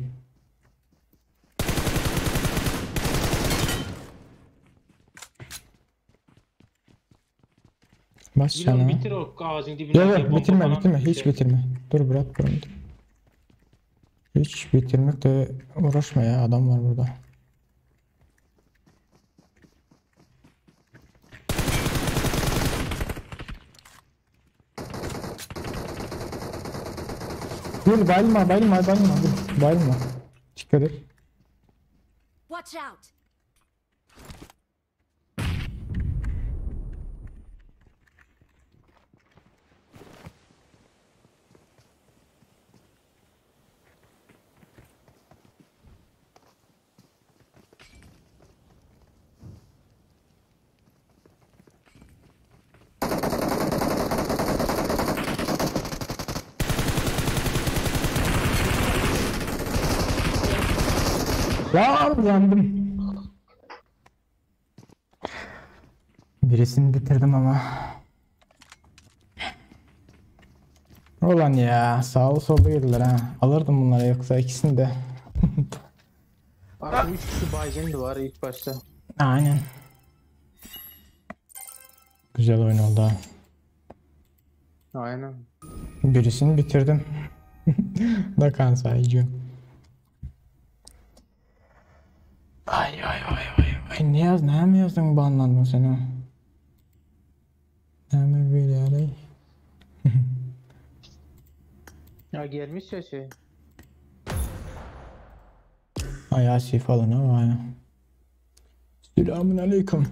Bas
Gül onu
sana.
bitir o ağacın dibindeki
Yok yok
bomba
bitirme
falan
bitirme hiç
şey.
bitirme. Dur bırak bunu. Hiç bitirmekle uğraşma ya adam var burada. Gül bayılma bayılma bayılma Gül bayılma. Dikkat et.
Watch out.
Lan yandım. Birisini bitirdim ama. Ulan ya sağlı sollu girdiler ha. Alırdım bunları yoksa ikisini de.
Abi 3 kişi baygındı var ilk başta.
Aynen. Güzel oyun oldu ha.
Aynen.
Birisini bitirdim. Dakan sayıcı. Ay ay ay ay ay ne yaz ne mi yazdın banlandın sen ha? Ne mi bir yani?
Ya gelmiş ya şey.
Ay asi falan ha vay. Selamun aleyküm.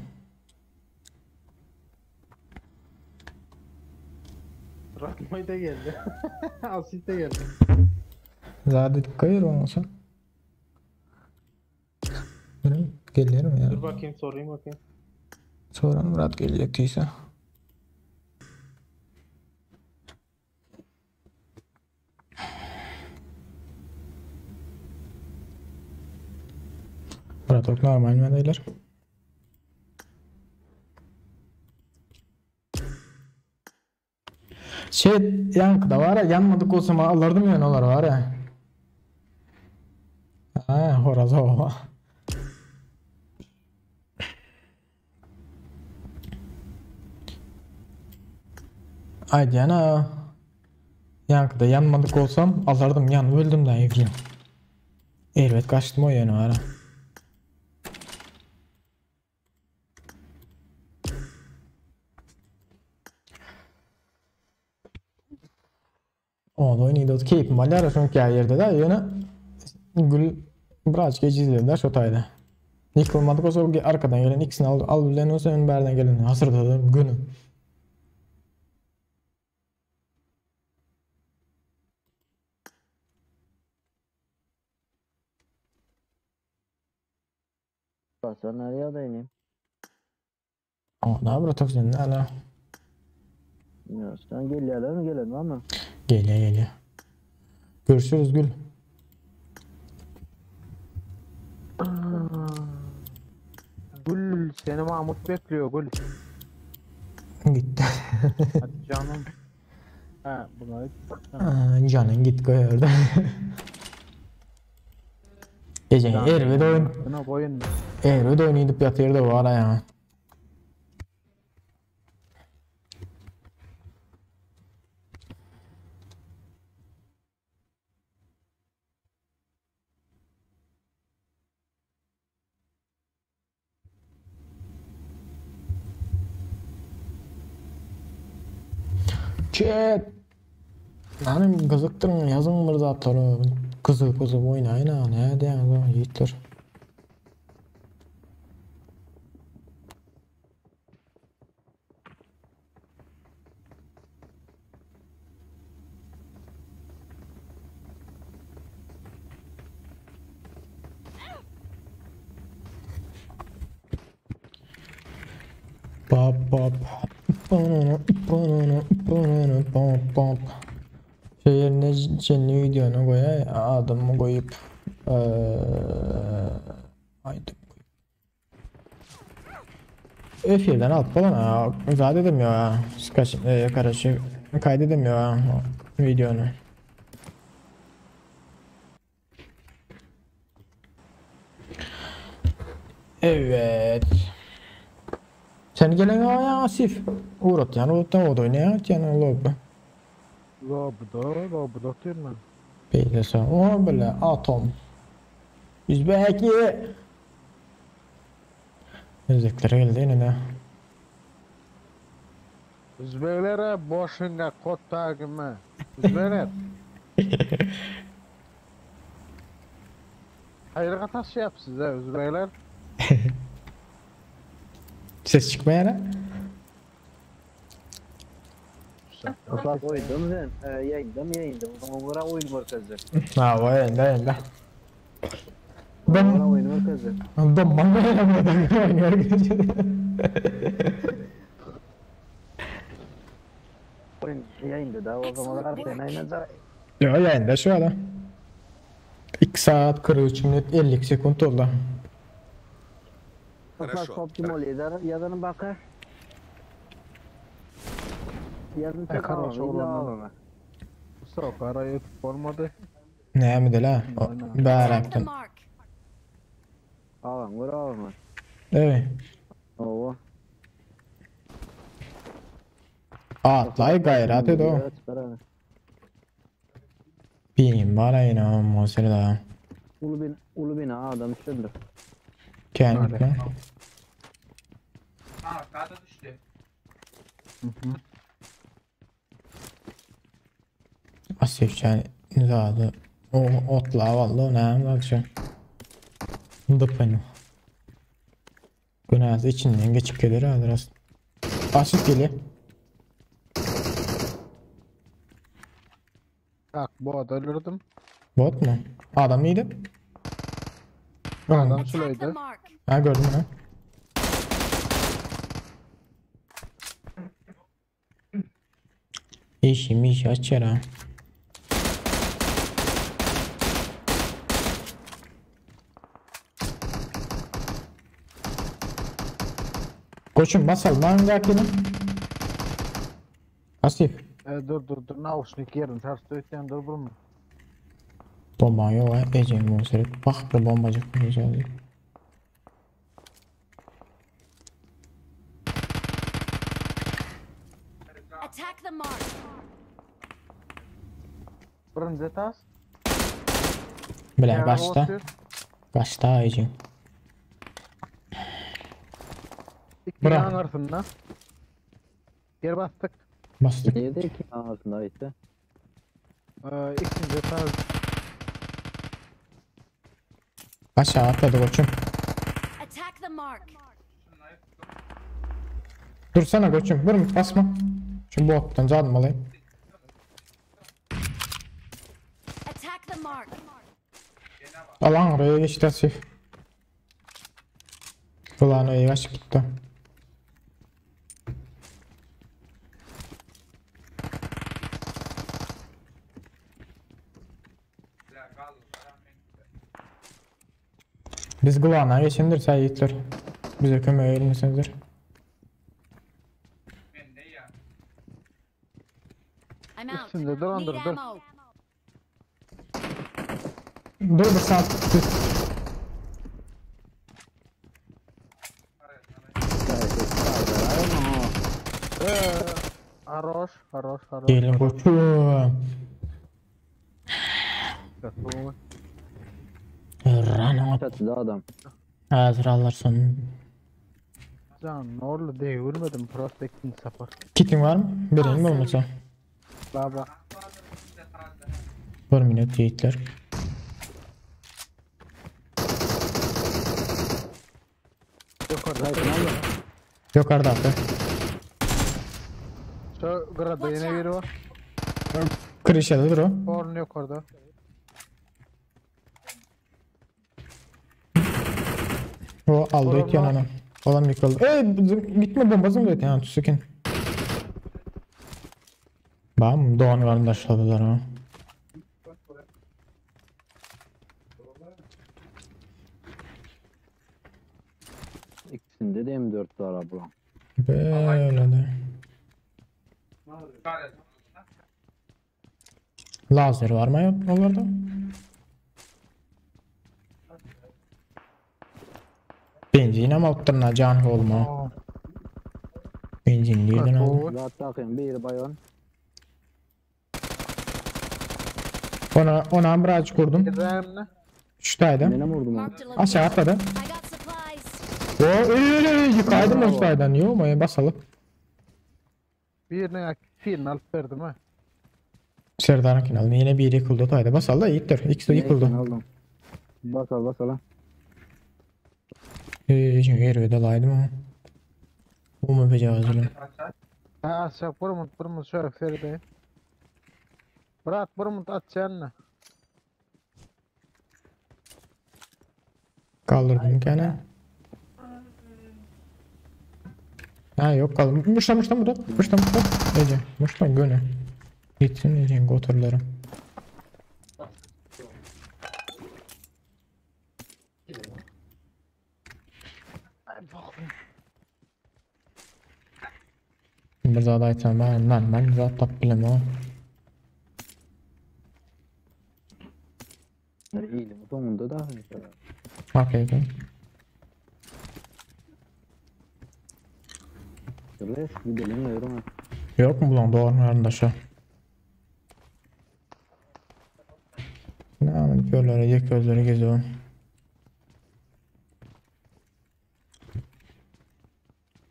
Rahmay da geldi. Asit de geldi.
Zaten kayır olmasa. Benim gelirim ya.
Dur bakayım sorayım bakayım.
Sonra Murat gelecektiyse. Murat ok normal mi adaylar? Şey yankıda var ya yanmadık olsam alırdım yani onlar var ya. Ha horaz o. Aýdýan Yankıda yanmadık olsam alırdım yan öldüm da evliyim. Elbet kaçtım o yöne ara. Bolmaly oýun ýedi keýpim alýar şoňki ýerde de ýöne gül biraz gejizledi şo taýda. Ýykylmadyk bolsa arkadan gelen ikisini al, al bilen bolsa ön bärden gelen hasyrdadan göni.
Basar nereye ýagdaýyny?
Ona bir sen ana.
Ya sen gelýärler mi gelen var mı?
Geliyor geliyor. Görüşürüz Gül.
Gül seni Mahmut bekliyor Gül.
Gitti.
Hadi canım. Ha bunları
Aa, Canın git koy orada. Gece erbet oyun.
Buna boyun.
Erbet oyun gidip yatıyor da var ya. Chat. Benim gyzyktyryn yazın bir zatlary. Gyzyk gyzyk oýnaýyn ha, ne diýýäňiz ýigitler. Pop pop. Pop pop. Şey yerine çenli videonu koyay adımı koyup aydım koyup. Efirden at falan ha. Zaten ya. Kaç kardeşi kaydedemiyor ha videonu. Evet. Sen gelen ya Asif. Uğrat yani uğrattan o da oynayan yani lobi.
Lobda, lobda oturuyorum ben.
Beylese o bile atom. Biz belki Özbeklere geldi yine de.
Özbeklere boşuna kod takımı. Özbekler. Hayır taş yap size Özbekler.
Ses çıkmaya ne?
Ufak oydum sen. E, yayındım yayındım. Ona oyun merkezi.
Ha vay elde elde.
Ona oyun merkezi.
Ben bana oynuyor gece.
Oyun yayında da o zamanlar artık aynen
Yo yayında şu adam. 2 saat 43 minut 50 sekund oldu.
Ufak optimal yazanın bakar. Yazın
Ne kadar oğlanlar. Bu sokara YouTube olmadı.
Ne mi de la? Bäraktan.
Alan vur alan.
Evet.
Oo.
Atlay gayrat et o. Bileyim bana yine ama seni daha.
Ulu bin ulu bina adam şudur.
Kendine.
Arkada düştü.
Asif yani zady o otla vallahi näme akşam. Dıpını. Günahı içinden geçip gelir ha biraz. Asif geliyor.
Bak bu adamı öldürdüm.
Bot mu? Adam neydi?
Adam şulaydı.
Ha gördüm ha. İşim iş açar ha. Koçum basal lan dakini. Asif.
E, dur dur dur nauşnik yerini ters ötyen dur burma.
Bomba yok ha. Ecem bu seret. Bak bir bombacık güzel.
Attack the mark.
Birinci tas.
Bile kaçta? Kaçta Ecem?
Bırak. Arasında. Geri bastık.
Bastık.
Yedi ki arasında işte.
Ikinji etaj.
Aşağı atladı koçum.
Attack the mark.
Dursana koçum. Vurma basma. Şu bottan canım alayım.
Attack the mark.
Alan oraya geçti Asif. Ulan o yavaş gitti. Biz kulağına geçindir sen yiğitler. Bize kömeğe elmesinizdir.
I'm out.
Üstünde dur
Need
dur dur.
ammo.
Dur bir saat.
Haroş, haroş, haroş.
Gelin koçum. Rana.
Çatıda adam.
Hazır alırsın.
Can ne oldu diye vurmadım prospektin sapar.
Kitin var mı? Vereyim mi olmasa?
Baba.
Bir minut yiğitler.
Yukarıda.
Yukarıda abi.
Şu grada yine biri var.
Krişededir o.
Orun yukarıda.
O aldı
Oran
it yanına. Olan yıkıldı. Gitme bomba zımdı yani tüsükin. Bam Doğan kardeşler ha.
İkisinde de M4 var abla.
Böyle de. Lazer var mı yok onlarda? Benzin ama alıptırna can olma. Benzin nereden aldın?
Zat takayım bir bayon.
Ona ona biraz kurdum. Şu tane.
Benim vurdum onu.
Aşağı atladı. O öyle öyle öyle yıkaydım o sayeden. Yok mu? Basalım.
Birine birini alıp verdim ha.
Serdar'ın aldı. Yine biri yıkıldı. Haydi basalım da iyidir. İkisi de yıkıldı.
Aldım. Basal basal.
Şimdi yeri dalaydım ama. Bu mu becazülüm?
Ha aşağı vurmut vurmut şöyle seri Bırak vurmut at canına.
Kaldırdım gene. Ha yok kaldım. Muşta muşta burada. Muşta muşta. Ece. Muşta gönü. Gitsin Ece goturlarım. Bir zat aytsam ben ben ben zat tap bilem o.
İyiydi bu sonunda da.
Okey okey.
Res gidelim diyorum.
Yok mu bulan doğru kardeşe? Ne yapıyorlar? Yek gözleri geziyor.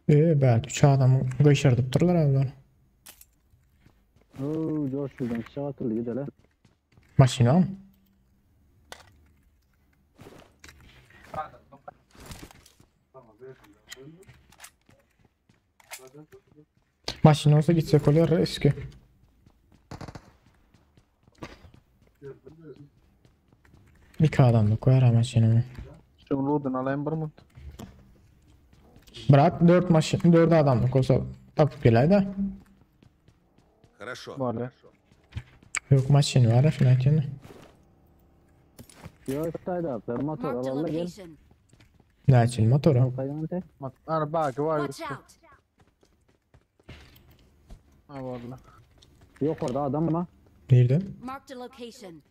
Belki üç adamı gıyşırdıp dururlar abi.
Oo, George şuradan çiçeği atıldı gidelim.
Maşina mı? Maşina olsa gitsek oluyor eski. Bir adam da koyar maşinamı.
Şu loot'unu alayım vurmut.
Bırak 4 maşin 4 adamlık olsa tapıp geler de.
Хорошо.
Var
Yok maşin var ya filan.
Yok sayda abi motor
Marked a
al gel.
location.
Ne için motoru?
Araba var.
Watch out.
Ha valla.
Yok orada adam ama.
Nerede?
Marked a location.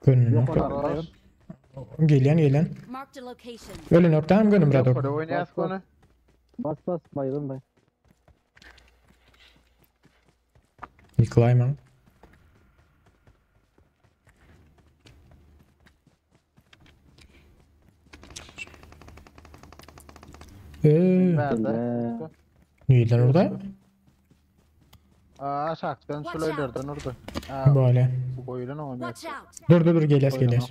Gönlün
Yok
nokta.
orada.
Gelen gelen.
Marked a location.
Ölü nokta hem gönlüm
Yok
bırak.
orada oynayas konu.
Bas bas bayılın bay.
Yıkılayım ha.
Bärde.
Nirden urdy?
Aa, aşakdan
Watch
şulaylardan urdu. Aa,
Böyle.
bu goýulan oňa
Watch out!
Dur dur dur gelýäs gelýäs.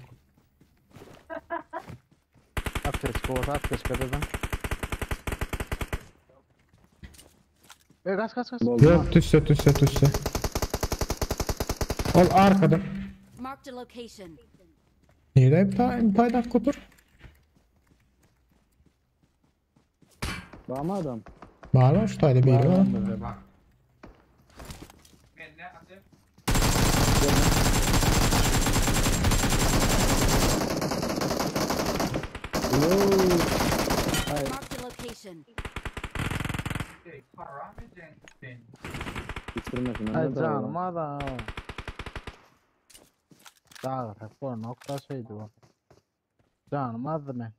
Apteçka bolsa apteçka dedim. E kaç kaç kaç.
Yok düşse düşse düşse. Ol arkada.
Marked a location.
Nirde paydak kutur?
Var mı adam?
Var var şu tayda biri var.
Marked a location.
Bitirmesin.
Ay canım adam. Dağ bu nokta şeydi bu. Canım azdı men.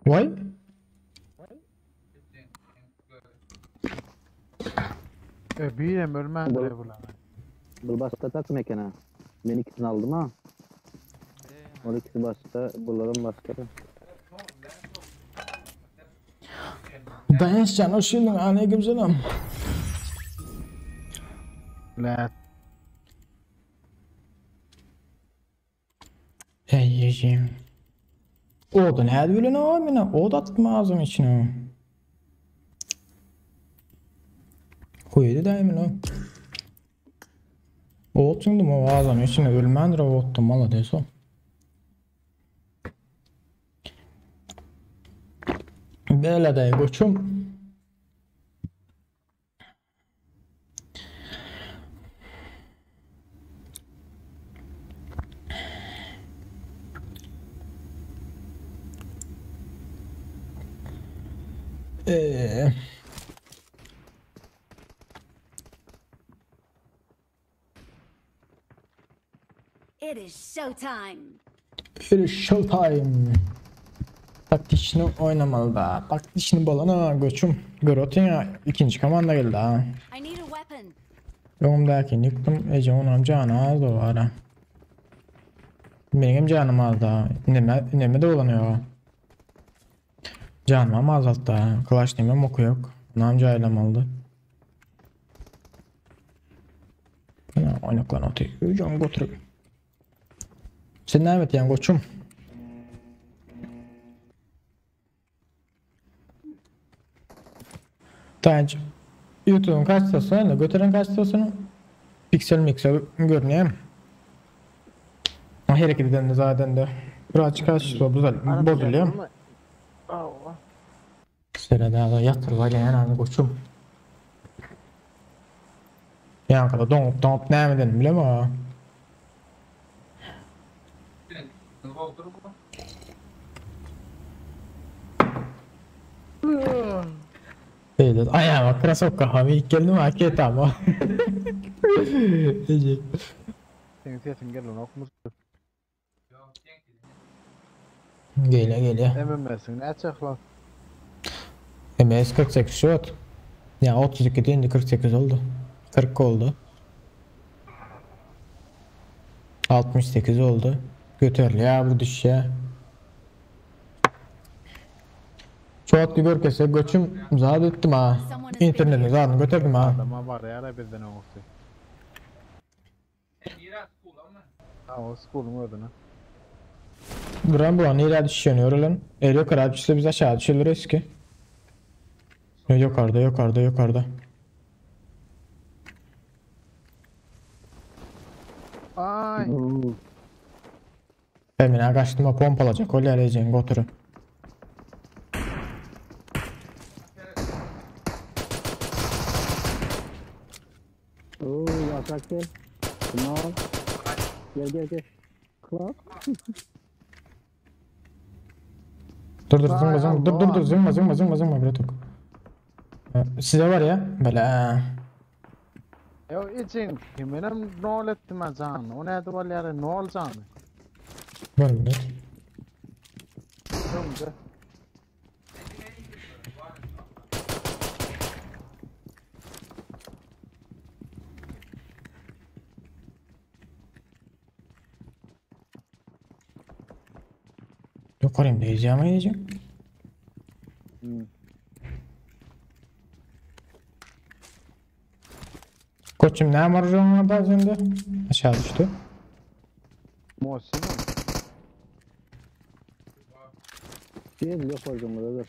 Vay.
E birem ölmän bre bular.
Bu başka takım eken ha. Ben ikisini aldım ha. O ikisi başka, bunların başka.
Dayanç hoş geldin. Aleykümselam.
La
Hey yiyeceğim. O da ne bilen o mine o da atma ağzım içine. Koydu da emin o. O çıktım o ağzım içine ölmendir o attım mala deso. Böyle de koçum. Ee,
It is showtime.
It is showtime. Taktişini oynamalı da. Taktişini balana göçüm. Görüyorsun ya ikinci komanda geldi ha.
I need a weapon.
Yolumdaki yıktım. Ece onun canı az da var ha. Benim canım az da. Neme, neme de olanıyor. Canım ama azalttı ha. Clash nemem oku yok. Namca ailem aldı. Ne oynaklan atıyor. Can götürüp. Sen ne evet yani koçum? Tayanç YouTube'un kaç stasını, götüren kaç stasını piksel miksel görünüyor. Hareket eden de zaten de birazcık kaç bozuluyor.
Allah.
Sere daha da yatır var yani koçum. Yani kadar donup donup ne edelim bile mi? Evet, ayağıma krasovka hami ilk geldim hak et ama. Diyecek.
Senin sesin gelen okumuş.
Geliyor geliyor.
MMS'in ne çıklan?
MS 48 şut. Ya 32 deyince 48 oldu. 40 oldu. 68 oldu. Götür ya bu düş ya. Çoğut bir görkese göçüm zat ettim ha. İnternetini zaten götürdüm ha.
Adama var ya bizden olsun. Ha o school'un adını.
Buran bulan ileri düşüyor lan. El yukarı düşse biz aşağı düşürür eski. Yukarıda yukarıda yukarıda.
Ay.
Ben kaçtım pompalacak öyle arayacağım götürün.
Oo, atak gel. Tamam. Gel gel gel. Klap.
Dur dur zıngma zıngma dur dur dur zıngma zıngma zıngma zıngma biratok. Size var ya böyle.
Ya için kimenem ne ol ettim can. O ne duvar yere ne olacağını.
Böyle.
Tamam.
Ýokarym diýeceğim diýeceğim.
Hmm.
Koçum ne var orada sende? Aşağı düştü.
Mosin.
Gel ýokardan burada.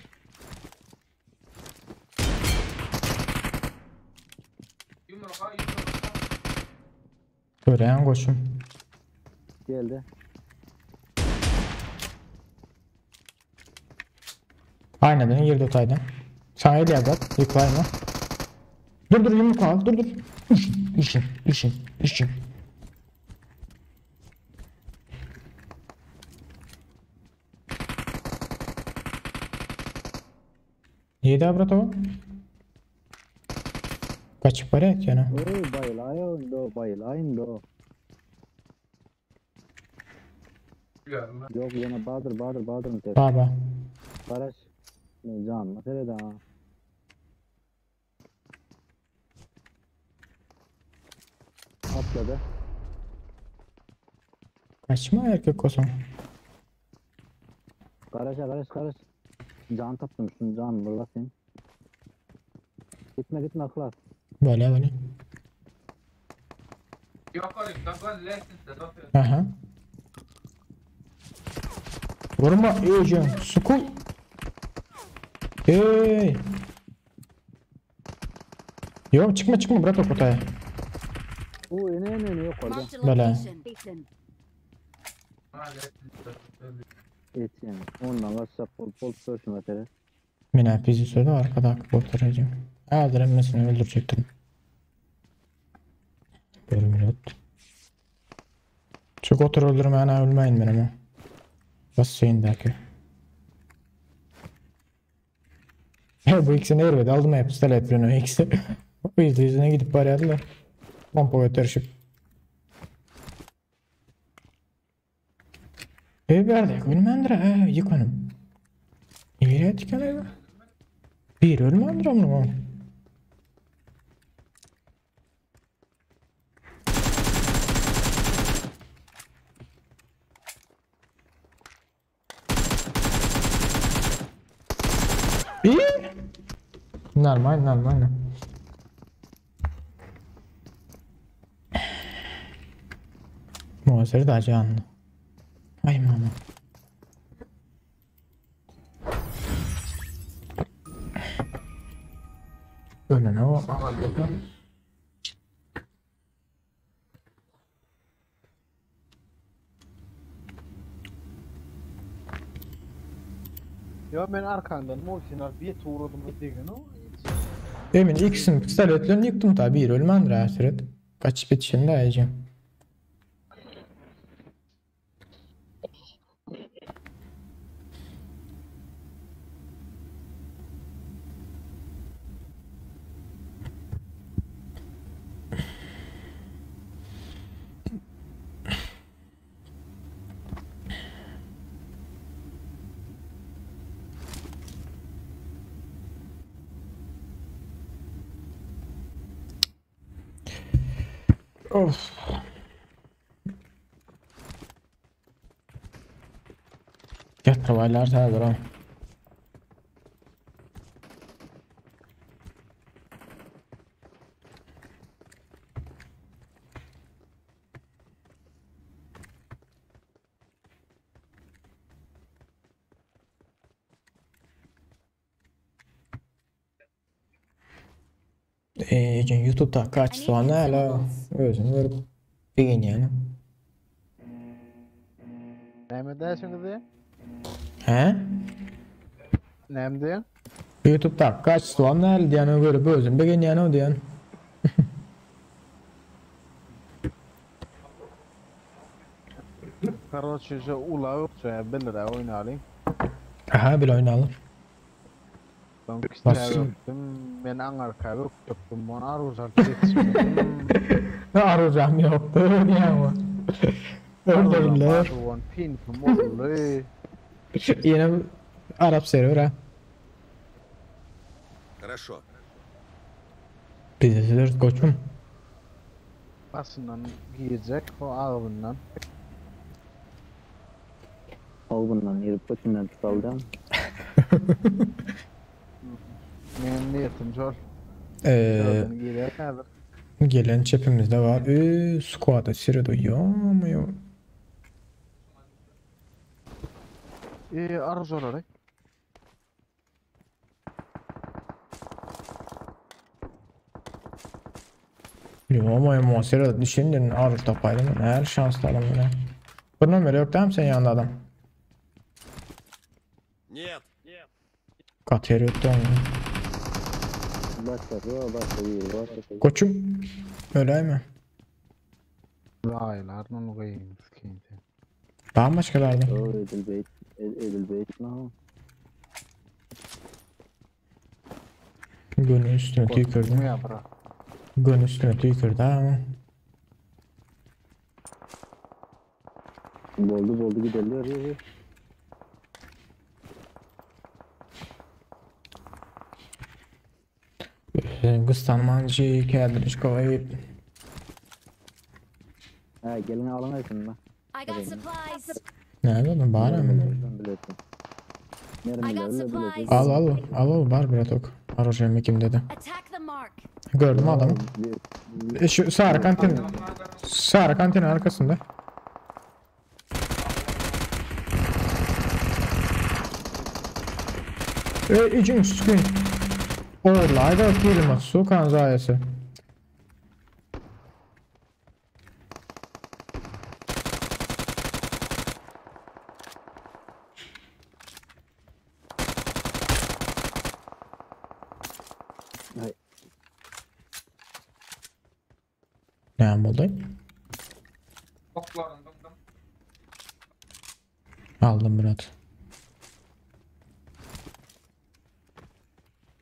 Gören koçum.
Geldi.
Aynadan girdi otaydan. Sana geldi bak. Yıklayma. Dur dur yumruk al. Dur dur. Düşün, düşün, düşün, düşün. Neydi brat o? Kaçıp para et yani.
Oy bayılaýyn do, bayılaýyn do. Yok yana Bahadır Bahadır Bahadır mı
Baba.
Karaş. Ne can mesele da. Atladı.
Kaçma erkek olsun.
Karaşa karaş karaş. Can taptım şunu can burada sen. Gitme gitme klas.
Böyle böyle. Aha. Vurma iyice. Sukul. Hey. Yok çıkma çıkma bırak o kotaya.
Bu ne ne ne yok orada.
Marked a
Böyle.
location.
Et yani. Ondan varsa pol pol sörsün mesele.
Mina bizi söyle arkada kurtaracağım. Hazır emmesini öldürecektim. Bir minut. Çok otur öldürmeyene ölmeyin benim o. Basayındaki. Ya bu ikisini ermedi aldım hep pistolet birini o ikisi. Bu yüzde yüzüne gidip baradılar. Pompa götürüşüp. E berdik ölmendir ha yıkanım. Nereye tikanaydı? Bir ölmendir amına. İyi. Normal normal. Muhasır da canlı. Ay mama. Önüne o.
Ya ben arkandan Mosin abi bir uğradım degen o.
Emin ikisini pistoletlerini yıktım tabi bir ölmendir hasret. Kaç bitişini de ayacağım. Of. Yatırbaylar täze ha. YouTube'da kaç soğan hala özünü görüp beğenýän.
Näme dersin kızı?
He?
Näme diýen?
YouTube'da kaç soğan hala diýeni görüp özüm beğenýän o diýen.
Karoçe şu ula yoksa bilir ha oynalyň.
Aha bir oynayalım.
Ben
Bas.
öptüm, ben anarka öptüm, onu aruzar yetişmedim.
Arayacağım yoktu diýen o. Öldürdüler.
On pinkim oldu.
Yine Arap server ha.
Хорошо.
Bizi koçum.
Basından girecek o ağzından.
O Gobundan girip götünden tutup alacağım.
Meň niýetim şol.
Eee
Dördüni girýär häzir.
Gelen çepimizde bar. Eee squada seredo ýo-moýo.
Eee arujolary.
Ýo-moýo mo seredo düşenden aruj tapaýdym. Näl şansly adam ýa. Bir nomer ýok dämi sen ýanynda adam?
Нет.
Gaty erbet dämi?
Başga bu başga biri bar.
Koçum öläýme.
Zaýlar onu gyýyn skin sen.
Bar başga bärde?
O Edil Beyt Edil Beyt mi?
Gönü üstüne tüýkürdi.
Korkma ya bra.
Gönü üstüne tüýkürdi ha.
Boldu boldu giderler.
Gystanmancı kädiriş koyup
Ha gelin alamayasın mı?
I got supplies.
Näde adam bar mı?
Bilesin.
I got supplies.
Al al al al bar bratok. Orujemi kim dedi.
Attack the mark.
Gördüm adamı. E şu sarı kantin. Sarı kantinin arkasında. E icin skin. Orlayda girme su kanzayesi.
Ay.
Ne oldu? Aldım Murat.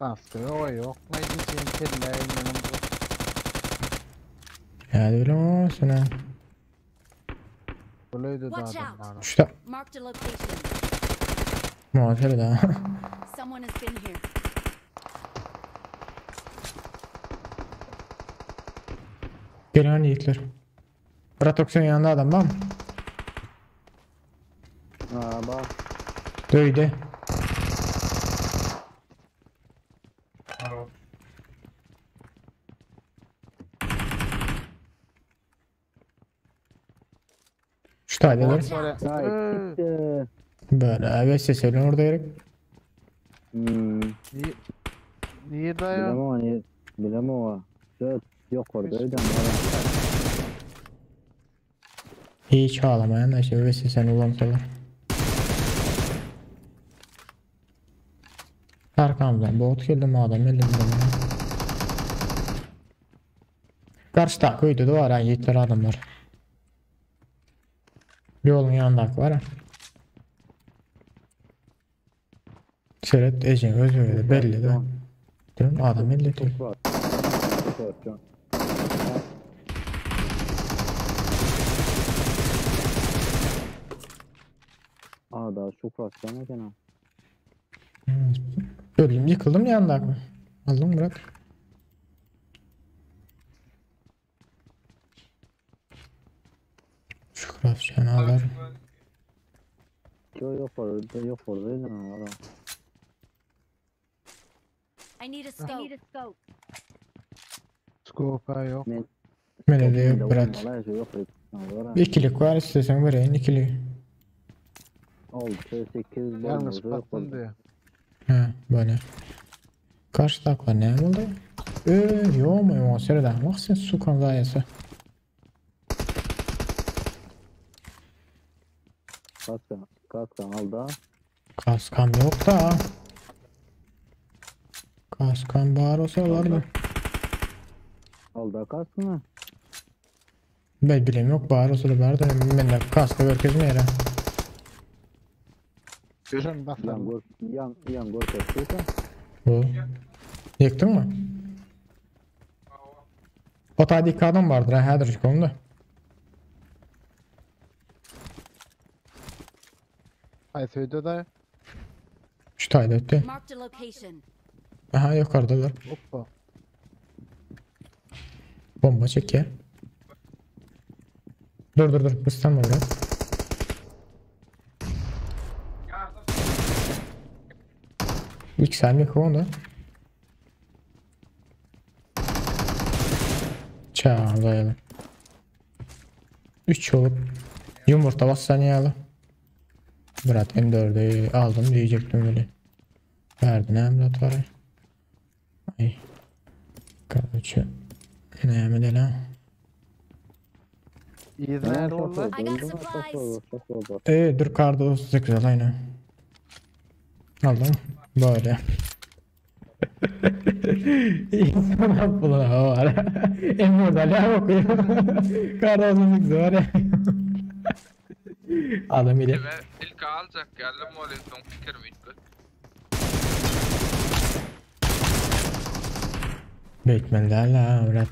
Baskı yok yok. Ne diyeceğim kelle benim bu.
Ya öyle olsun ha.
Böyleydi da
Watch
adam
out.
bana.
Şu
Marked a location.
muhasebe daha.
Someone has been here.
Gelen yiğitler. Bratok senin yanında adam var mı?
Ha bak.
Döyde. Şu taydalar.
Böyle.
Ay
Ee,
gitti.
Böyle evet seslerin orada gerek.
Hmm.
Niye, niye dayı?
Bilem o niye? Bilem o. Dört yok orada öyle
Hiç ağlamayan da işte ve sen ulansalar. Arkamdan bot geldi mi adam geldi mi? Karşı köyde de var ha yiğitler adamlar. Yolun yanında var ha. Seret Ece özü belli de. Değil mi? Adam belli değil.
Çok var. Çok var şu an. Aa daha çok rastlamak ha.
Öldüm yıkıldım yanında mı? Aldım bırak. Şu krafçanı alır.
Yok yok orada yok orada öyle mi?
I need a scope.
Skopa yok.
Mene de yok bırak.
Yok yok.
İkilik var istesen vereyim ikili.
6 8
Yalnız baktım diyor.
Ha böyle. Karşı takla ne oldu? Yo mu yo serede. Bak sen su kanzayası.
Kaska kaska al da.
Kaskam yok da. Kaskam var olsa vardı.
Al da kaskını.
Ben bileyim yok var olsa da vardı. Ben de kaska görkezme yere.
Görün
Yan
bakalım.
gör yan yan gör kaskıysa.
Bu. Yıktın mı? O tane iki adam vardır ha hədir onda.
Ay söyledi dayı.
Şu tayda ötdü.
Marked a location.
Aha yukarıdalar.
Hoppa.
Bomba çek ya. Dur dur dur. Kıstanma biraz. İlk sen yok onda. Çağlayalım. 3 olup yumurta bassan yalı. Murat M4'ü aldım diyecektim öyle. Verdin ha Murat var. Ay. Kaçı. Ne mi lan?
İyi nerede oldu?
I got supplies.
Dur karda 38 al aynen. Aldım. Böyle. İnsan bulana var. Emre da okuyor. Karda 38 var ya. Adam ile.
Evet, ilk alacak geldim o son fikrim ilk.
Bekmeli la Murat.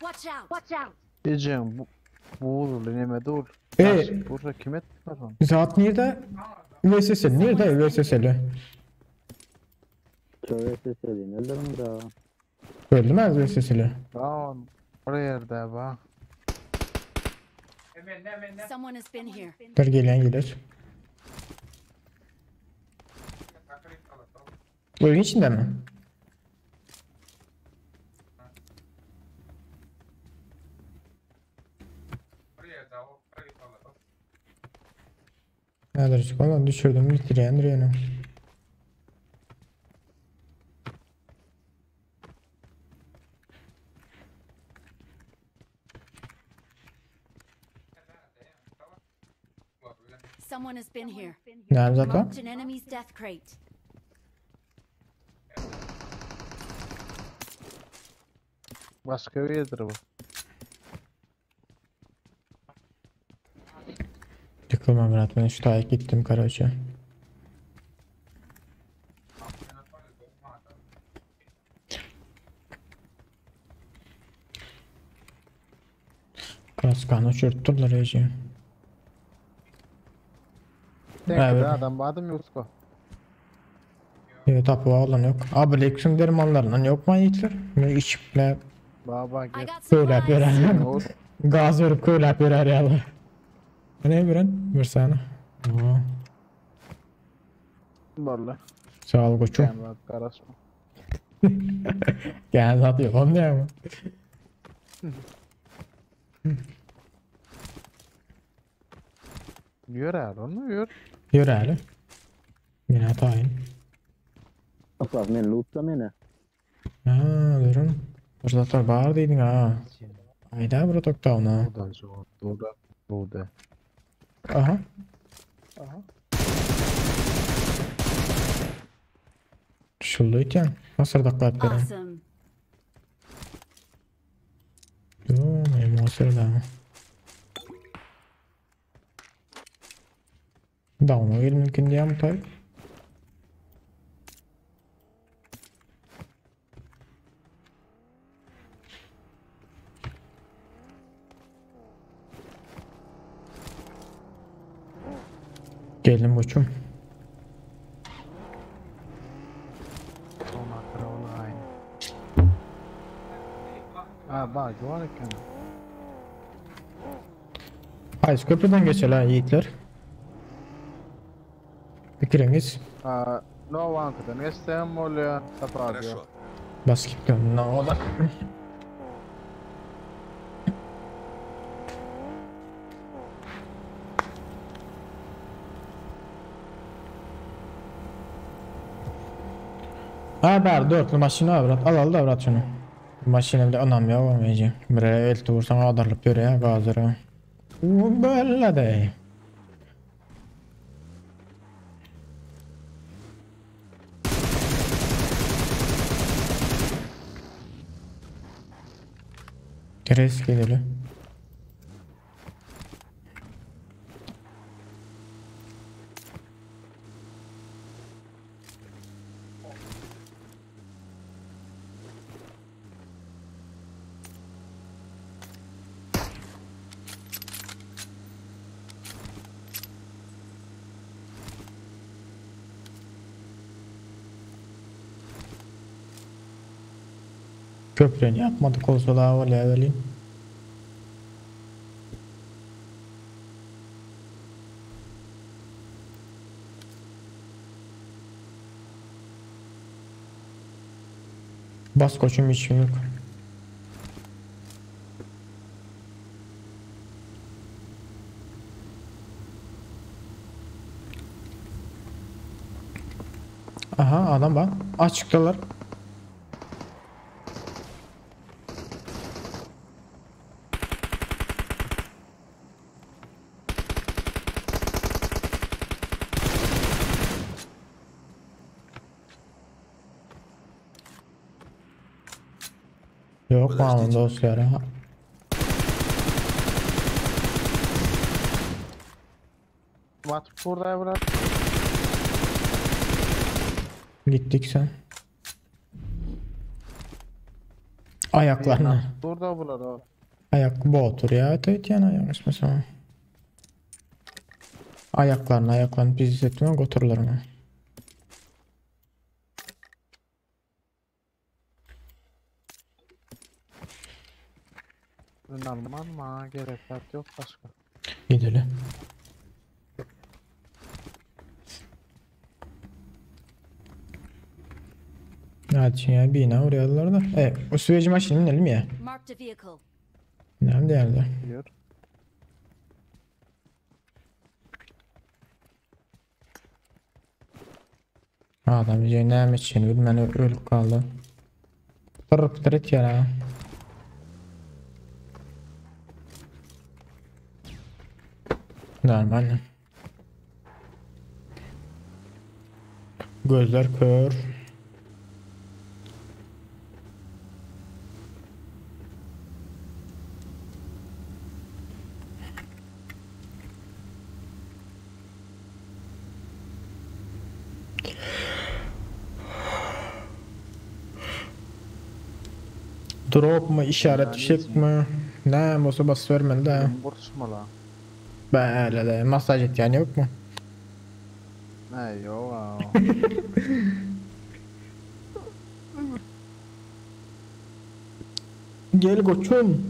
Watch out. Watch out.
Diyeceğim bu bu neme dur. Burada kim etti onu?
Zat nerede? VSS nerede VSS'li?
Şöyle ses edeyim. Öldürüm da.
Öldü mü VSS'li?
Tamam. Oraya yerde bak.
Someone has been here.
Dur gelen gelir. Bu evin içinde mi? Nedir çık düşürdüm bitiren duruyor.
Someone has been here.
Nerede zaten?
Marked an enemy's death crate.
Başka bir yerdir bu.
Yıkılma Murat ben şu taya gittim Karaca. Kaskanı uçurttular iyice.
Evet. Adam badım yoksa.
Evet tapı olan yok. Abi Lex'in dermanlarından yok mu yiğitler? Ne içiple
Baba gel.
Köylep verer. Gaz verip köylep verer ya. Ne bilen? Bir saniye. Oo.
Vallahi.
Sağ ol koçum.
Gel karışma.
Gel zaten yok onu diyor mu?
Yürü onu yürü.
Yürü hele. Yine hatayım.
Bak men lootla meni.
Ha durun. Bir zatlar bar diydin ha. Hayda bura tokta ona.
Buradan şu burada. Burada.
Aha. Aha. Şuldu eken. Nasıl dakika beren.
Awesome.
Yo, ne da. Down'a gel mümkün diye mi tabii? Geldim koçum.
Ha bak var eken.
Hayır köprüden geçer ha yiğitler. Fikiriniz.
Ha, no one geçsem oluyor. Tapar
Bas gittim. Ne o da. Ha bar dörtlü maşina avrat. Al al da avrat şunu. Maşina bile anam ya olmayacak. Bir el vursan adarlıp yürü gazlara. Böyle de. Risk gidelim. Köprünü yapmadık olsa daha var ya öyle. Bas koçum hiç kim yok. Aha adam var. Açıktalar. Yok mu dostlar ha?
Batıp burada bırak.
Gittik sen. Ayaklarına.
Burada bular o.
Ayak bu otur ya. Öte yana yanlış mesela. Ayaklarını ayaklarını biz hissettim götürürler onu.
Normal ma gerek yok başka.
Gidelim. Hadi ya bina oraya da. E, o süveci maşını inelim ya.
Marked a vehicle.
Ne değerli?
Diyor.
Adam ne için bilmem ölüp kaldı. Pıtır pıtır et ya. Normal. Gözler kör. Drop mu işaret fişek mi? Ne olsa bas vermeli de.
Burçma la.
Böyle de masaj et yani yok mu?
Ne yok.
Gel koçum.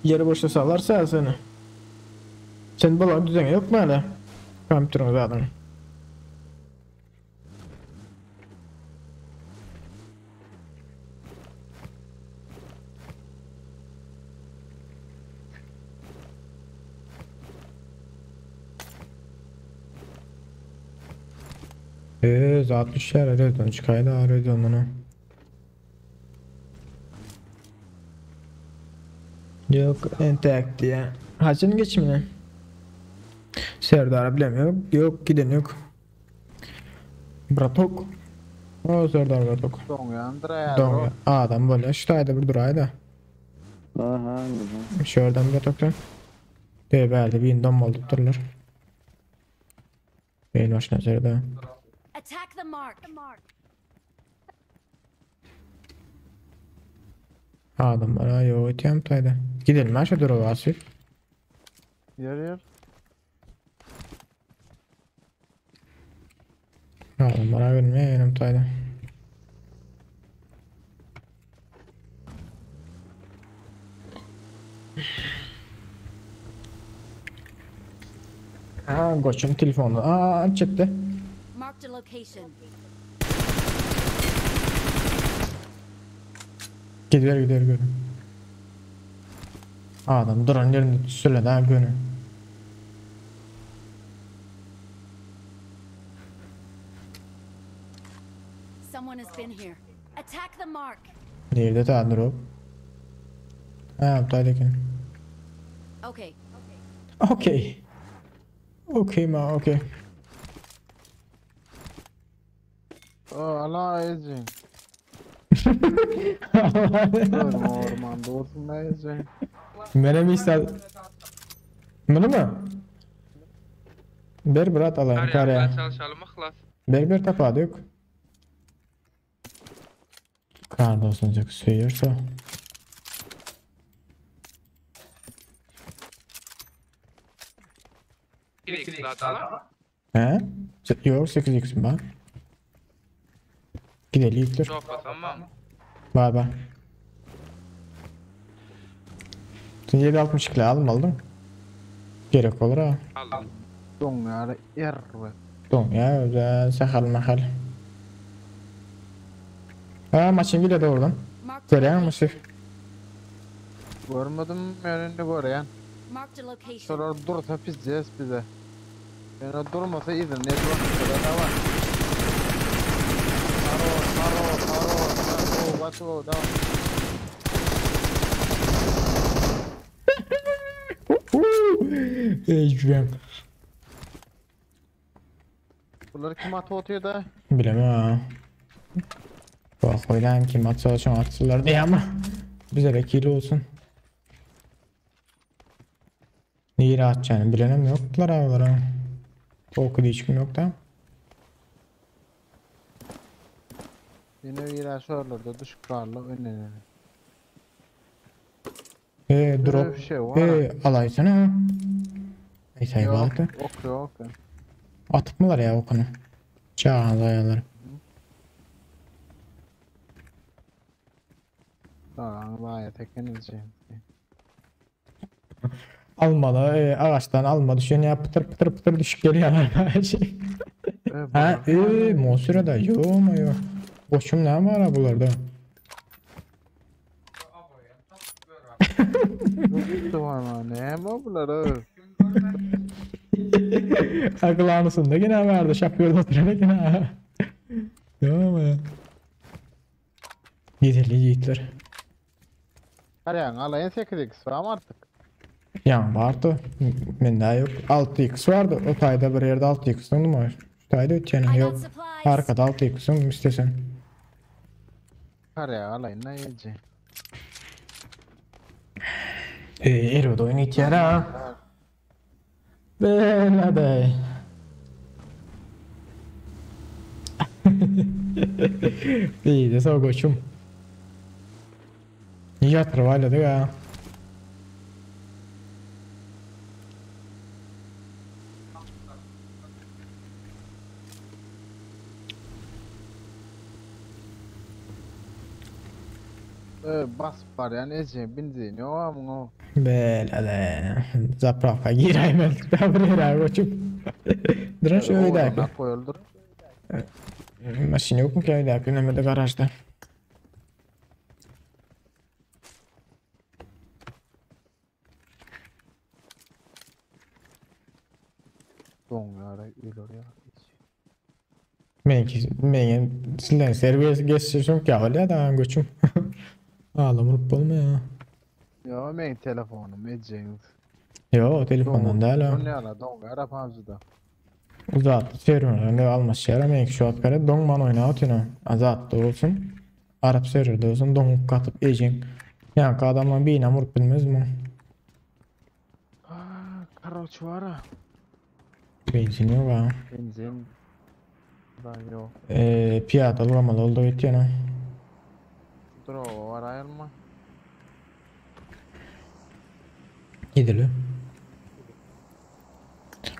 Yeri boşta sallarsa seni. Sen bulan düzeni yok mu hele? Kompütürün zaten. Eee zat düşer öyle çıkaydı arıyordu onu. Yok entek diye. Hacının geçimine. Serdar bilemiyorum. Yok giden yok. Bratok. O Serdar Bratok.
Doňýandyr
Doň. Adam böyle şu taýda bir durayda.
Aha.
Şuradan Bratok'tan. De belli bir indom oldu dururlar. Beyin başına Serdar.
Attack the mark.
Adam bana yok öteyem tayda. Gidelim ha şu duru Asif.
Yer yer.
Adam bana görmeyelim tayda. Ha koçum telefonu. Aa çıktı.
Marked a location.
Gidiyor gidiyor görün. Adam duran yerinde söyledi ha görün.
Someone has been here. Attack the mark.
Nerede ta drop? Ha bu
Okay.
Okey. Okey ma okey.
Oh, Allah ezin. Orman doğrusunda ezin.
Menem ister. Bunu mu? Ber brat alayım
Karaya
karaya.
çalışalım ıhlas.
Ber bir tapadı yok. Kar olsun söylüyorsa.
Bir atalım.
He? Yok 8x var. Gidelim ilkler.
Çok tamam.
Bay bay. Sen 7.62 aldım aldım. Gerek olur ha.
Aldım.
Doňýar erbet.
Don ya özel sakal makal. Ha maşyn gelýär dogrudan.
Marked a
Görýäňmi
location.
Sif?
Görmedim men indi görýän.
Marked a location.
Şolar dursa pizdes bize. Ýöne durmasa yzyny networkda da bar. Haro, haro, haro, haro, gaço, da.
Ey
Bular kim atyp otyr da?
Bilemem ha. Bak oýlan kim atsa şoň atsynlar diýýär ama. Bize de kilo olsun. Nire atacağını bilenem yoktular abi. Okudu hiç kim yok da.
Ýene bir şorlarda düşüp galdy önüne.
E drop.
Bir şey var.
E alaysana. Neyse
Yok,
eyvallah.
ok yok.
Atıpmılar ya okunu. Çağlayalar.
Tamam, vay tekenizci.
Almalı, e, ağaçtan alma düşen ya pıtır pıtır pıtır düşüp geliyorlar her şey. Ha, e, Mosura da yok mu yok. Boşum ne var ha bularda?
Ne bu bular?
Akıl anısında yine vardı şapıyordu oturarak yine. Yok mu ya? Yeterli yiğitler.
Arayan alayın 8x var artık.
Ya vardı. Men daha yok. 6x vardı. O tayda bir yerde 6x'ın mı? Şu tayda ötyenin
I
yok.
got supplies.
Arkada 6x'ın istesen.
Arayan alayın ne yiyeceğim?
E, Erode oyun itýär ha. Bela day. İyi de sağ koçum. Yatır var ya.
Bas var yani ece benzin yok ama o.
Bela day. Zapravka giraymeldik da bir yere koçum. Durun şu öydäki.
Koyuldur.
Maşyn yok mu ki öydäki? Nämede garajda.
Don ya ölür ya.
Men men sizden servis geçişim ki ya da koçum. Ağlam vurup bolma ya.
Ya men telefonum eceğiniz.
Yo telefondan değil ha.
Ne ala don ara pamzıda.
Uzat server'ını ne almış ýere men şu at gare doňman oýna atyna. Azat olsun. Arap serverde olsun doňup katyp ejeň. Ýa adamlar birine vurup bilmez mi?
Karoç var ha.
Benzin yok ha.
Benzin. Da yok.
Eee piyada ulamaly oldu ötýän.
Dur o var ayırma.
Gideli.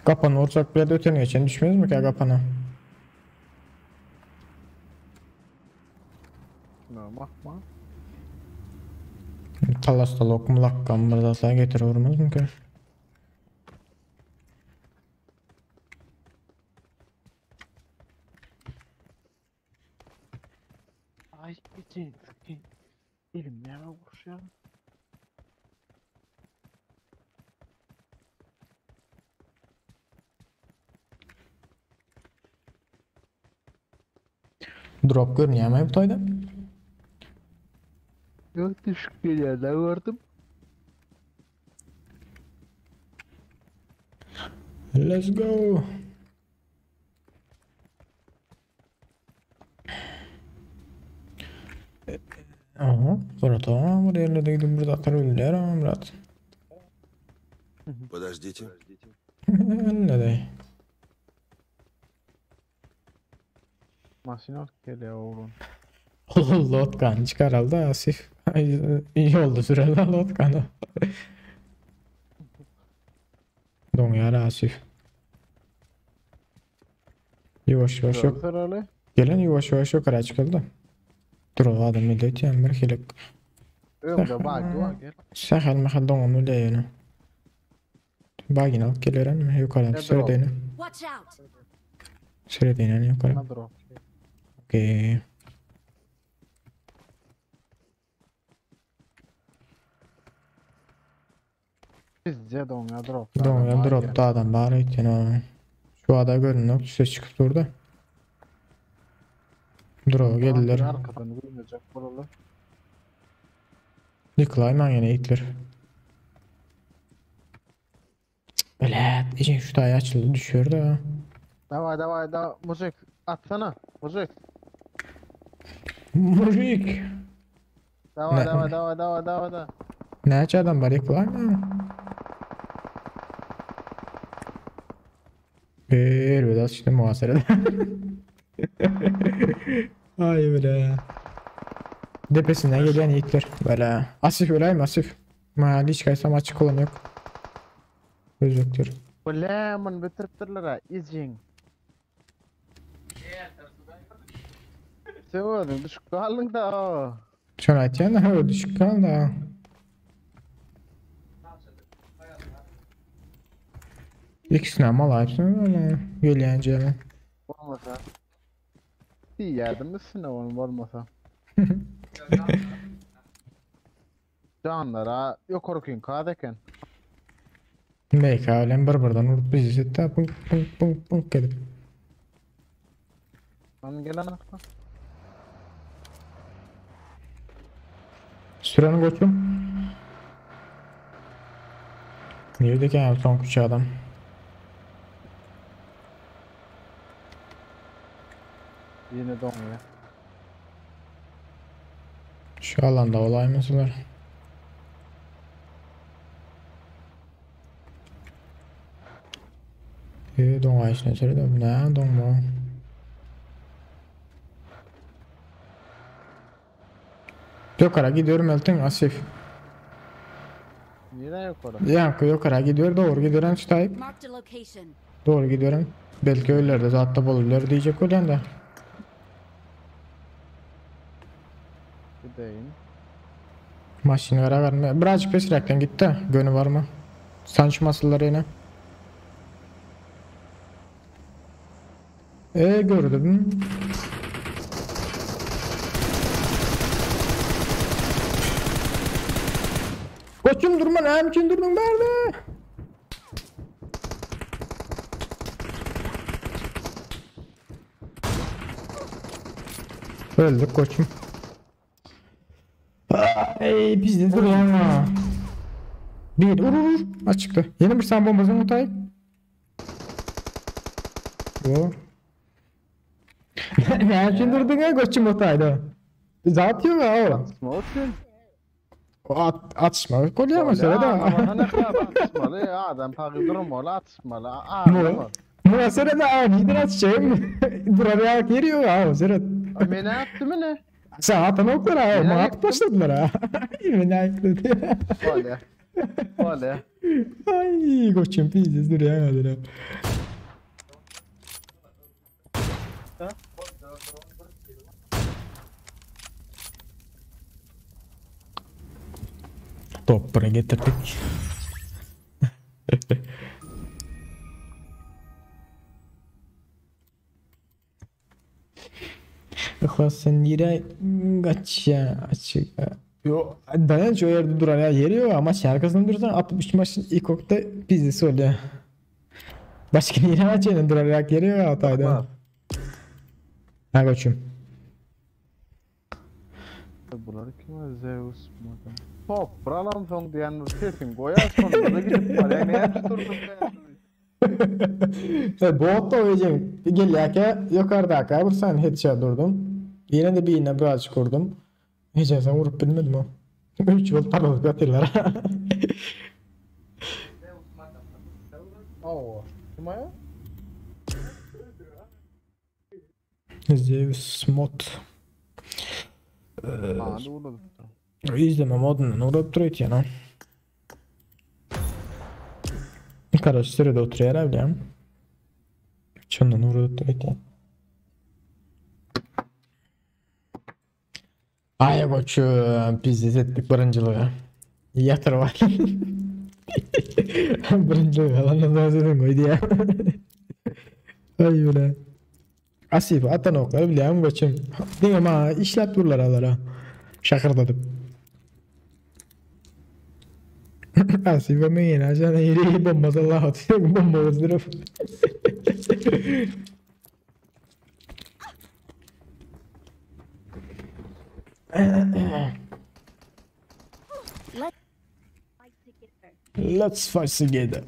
Kapan vursak bile de öten geçen düşmez mi ki kapana?
Ne bakma.
Talasta lokum lakkam bir zatlar getir vurmaz mı ki?
Ay ece. Elim ne vuruş ya.
Drop görünýärmi bu toýda?
Yok düşük bir yerden gördüm.
Let's go. Aha, sonra tamam buraya yerlerde gidip burada atar öldüler ama Murat.
Подождите.
Ne de.
Maşin geliyor oğlum.
Lotkan çıkaraldı Asif. İyi oldu süreli Lotkan'ı. Doňýar Asif. Ýuwaş ýuwaş yok.
Sıralı.
Gelen ýuwaş ýuwaş ýokara çykyldy. Dur o adam millet ýa bir hilek.
Öňde bak var gel.
Sähel mahal doňam öyle ýene. Bagin alyp gelerim ýokara
Ne drop?
süredeni.
Watch out.
Süredeni ýokara.
Ne drop?
Okey.
Bizce doňýa drop.
Doňýan dropda adam bar eken ha. Şu ada görünok ses çykyp durdy. Droga geldiler.
Arkadan gülmeyecek buralar.
Nikolay man ýene itler. Belet, ejen şu daýy açyldy düşüyor da.
Davay davay da mujik atsana. Mujik.
Mujik.
Davay
Ne-
davay davay davay davay da.
Näçe adam bar Nikolay mı? Bir biraz işte muhasebe. Ay böyle. Depesinden gelen yiğitler. Böyle. Asif öleyim Asif. Mahalli çıkarsam açık olan yok. Özlüktür.
Bu lemon bitiripdirler ha. İzin. Sen öldün düşük kaldın da. o.
Şunu aytyan da ha düşük kaldı ha. İkisini ama alayıpsın öyle. Gelýän
Olmasa. Bir yardım üstüne onun olmasa. Canlara yukarı kadeken.
MK bilen bir birden urup bizi setde punk punk punk punk edip.
Lan gelen akla.
Sürenin koçum. Niye ki son küçük adam?
Yine donuyor.
Şu alanda olay mısınlar? E doňa işine söyledi. Ne doňma? Yokara gidiyorum Elton Asif.
Yine yukarı.
Yankı yokara gidiyor doğru gidiyorum Stayip.
Marked a location.
Doğru gidiyorum. Belki öylerde zaten olurlar diyecek olan da.
Gideyim.
Maşini ara verme. Birazcık pesrekten gitti. Gönü var mı? Sançmasılar yine. E gördüm. Koçum durma ne için durdun nerede? Öldük koçum. Ay biz de dur ya. Bir vur vur. Açıktı. Yeni bir sen bombasını mutay. Bu. Ne için durdun ya koçum otayda? Zat yok ha o.
Atışma olsun.
O at, atışma. Kolye mesela da.
Ama ne kadar atışmalı. Adam pakı durmalı atışmalı.
Bu.
Ağlama.
Bu sırada aniden atışayım. Durar yeriyor ha o sırada.
Beni attı mı ne?
Sen atan oklar ha.
Beni
Ma
yıktın.
atıp başladılar ha. Beni ayıktı.
Oley. Oley.
Ay koçum pizdes dur ya hadi. Top buraya getirdik. Ihlas sen nire kaç açık. Yo dayanç o yerde duran ya yeri yok ama şey arkasında dursan 60 maçın ilk okta pizdesi oluyor. Başka nire açığının durarak yeri yok hatayda. Ha koçum.
Bular kim Zeus mu? Top, buralam son diyen sesin koyar sonunda da gidip var. Yani ne tuturdum ben.
Bot da oynayacağım. Gel yaka yukarıda bir sen headshot durdum. Yine de bir yine birazcık vurdum. Hiç sen vurup bilmedim o. 3 yıl parladık atıyorlar.
Oo. Kim o ya?
Zeus mod.
Aa, doğru.
İzleme modundan uğrayıp duruyor yani. Kardeş sürede oturuyor herhalde. Şundan uğrayıp duruyor. Ay koçum biz ettik birinciliği. Yatır var. Birinciliği alandan sonra sözün koydu ya. Ay öyle. Asif atan oklar biliyorum koçum. Değil mi ha işlep dururlar alara. Şakırdadım. Asibe men aşağıda yeri bomba Allah atıyor bomba öldürüp. Let's fight together.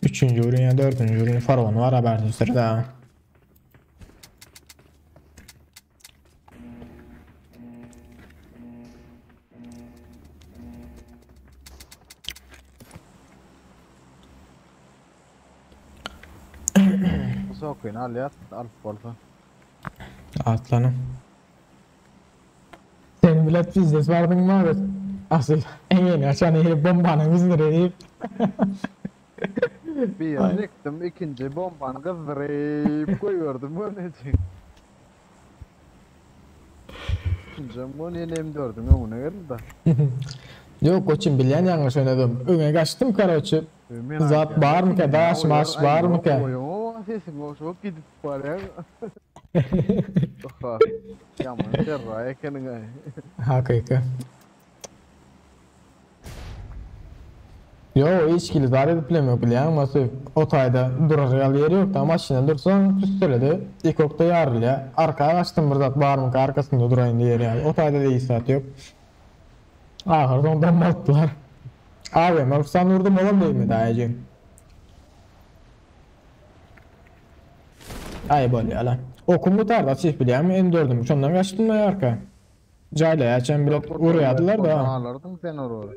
Üçüncü ürün ya dördüncü ürün Faraon var haberiniz da.
Sokun al yat al bolsa.
Atlanım. Sen bilet biznes vardın mı abi? Asıl en yeni açan yeri bombanın kızdırayım.
Bir yıktım ikinci bombanı kızdırıp koyuyordum bu ne için? İkinci bunu yine M4'üm yok ne geldi da.
Yok koçum bilen yanlış oynadım. Öne kaçtım karaçı. Zat var mı ki? Daş maş var mı ki?
Sesin o çok gidip var ya. Yaman cerra ekenin ay.
Hakyky. Yo hiç zar edip bilemiyor bilýän masy o taýda durar ýaly ýeri ýok da maşyna dursaň tüsseledi ilk okda ýarylýar. Arka açtym bir zat barmyka arkasynda duraýyn diýer ýaly. O taýda da hiç zat ýok. Ahir ondan atdylar. Abi ben sen vurdum olam değil mi dayıcığım? Ay bolýar lan. Okum bu tarda çift bilýän M4'üm şondan kaçtım da arka. Cayla ya çen bilet urýardylar da.
Ağlardın sen oraya.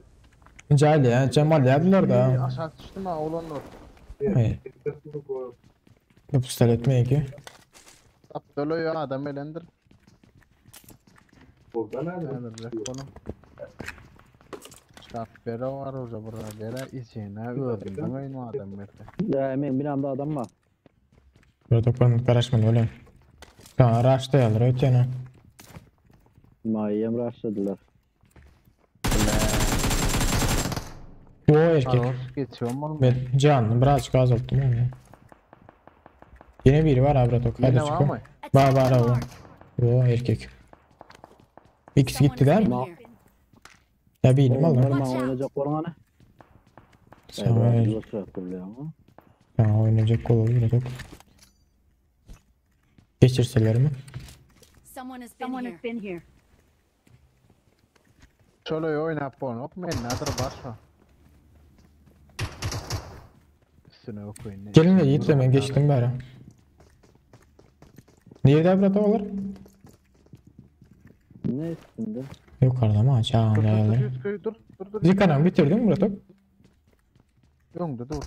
Cayla ya çen malýardylar da.
Aşağı düştüm ha oğlan
Hayır. Bu pistolet mi ki?
Aptal ya adam elendir. Nerede? Şart bere var orada burada bere içine öldürdüm oyunu adam bere.
Ya men bir anda adam var.
Burada toplanıp karışmadı öyle. Ha raşta yalar ötene.
Mayem rushladılar.
Yo erkek.
Geçiyorum oğlum.
Ben canını birazcık azalttım onu. Yine biri var abi Bratok. Hadi
Yine var
çıkın.
mı?
Var var abi. Yo erkek. İkisi gitti değil mi? Ya birini aldım.
Onlar oynayacak olan ana.
Sen oynayacak. Ha oynayacak olur Bratok. Geçirseler mi?
Someone has been here.
Şöyle oynap onu ok men nadir başa. Üstüne okuyun.
Gelin de Yiğit'le ben geçtim bari. Niye de Bratok olur?
Ne üstünde?
Yukarıda mı? Aşağıda
Dur
dur
dur dur dur dur.
Zikaran bitirdin mi Bratok?
Yok dur.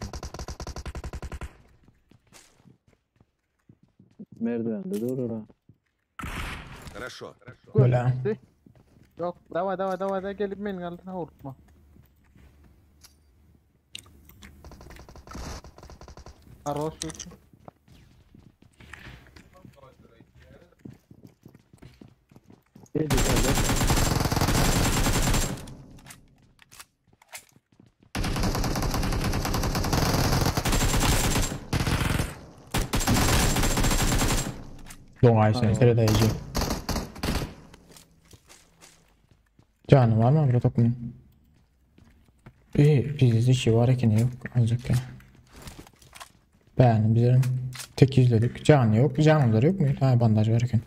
Merdivende dur ora.
Хорошо.
Böyle.
Yok dava dava dava da gelip men altına vurtma. Aros
Bir yukarıda.
Doğay sen seyredeceğim. Canı var mı burada bunun? İyi biz işi var ekini yok ancak ya. Ben bizim tek izledik. Canı yok. Canları yok mu? Ha bandaj var eken.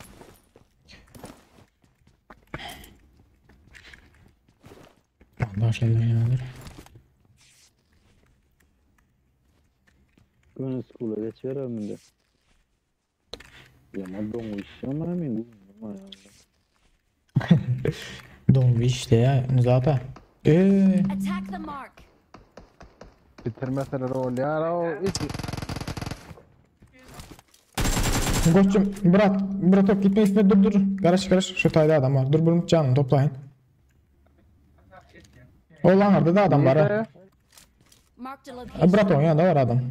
Bandaj ellerine
Gönül skula geçiyor önünde. Ya ma dongu işi ama men
Dongu işte ya zaten.
Attack the mark.
Bitirmeseler oluyor o iki.
Koçum bırak bırak gitme gitme dur dur. Karış karış şu tayda adam var. Dur bunu canını toplayın. Olan orada da adam var ha.
Marked a location.
Bırak onun yanında var adam.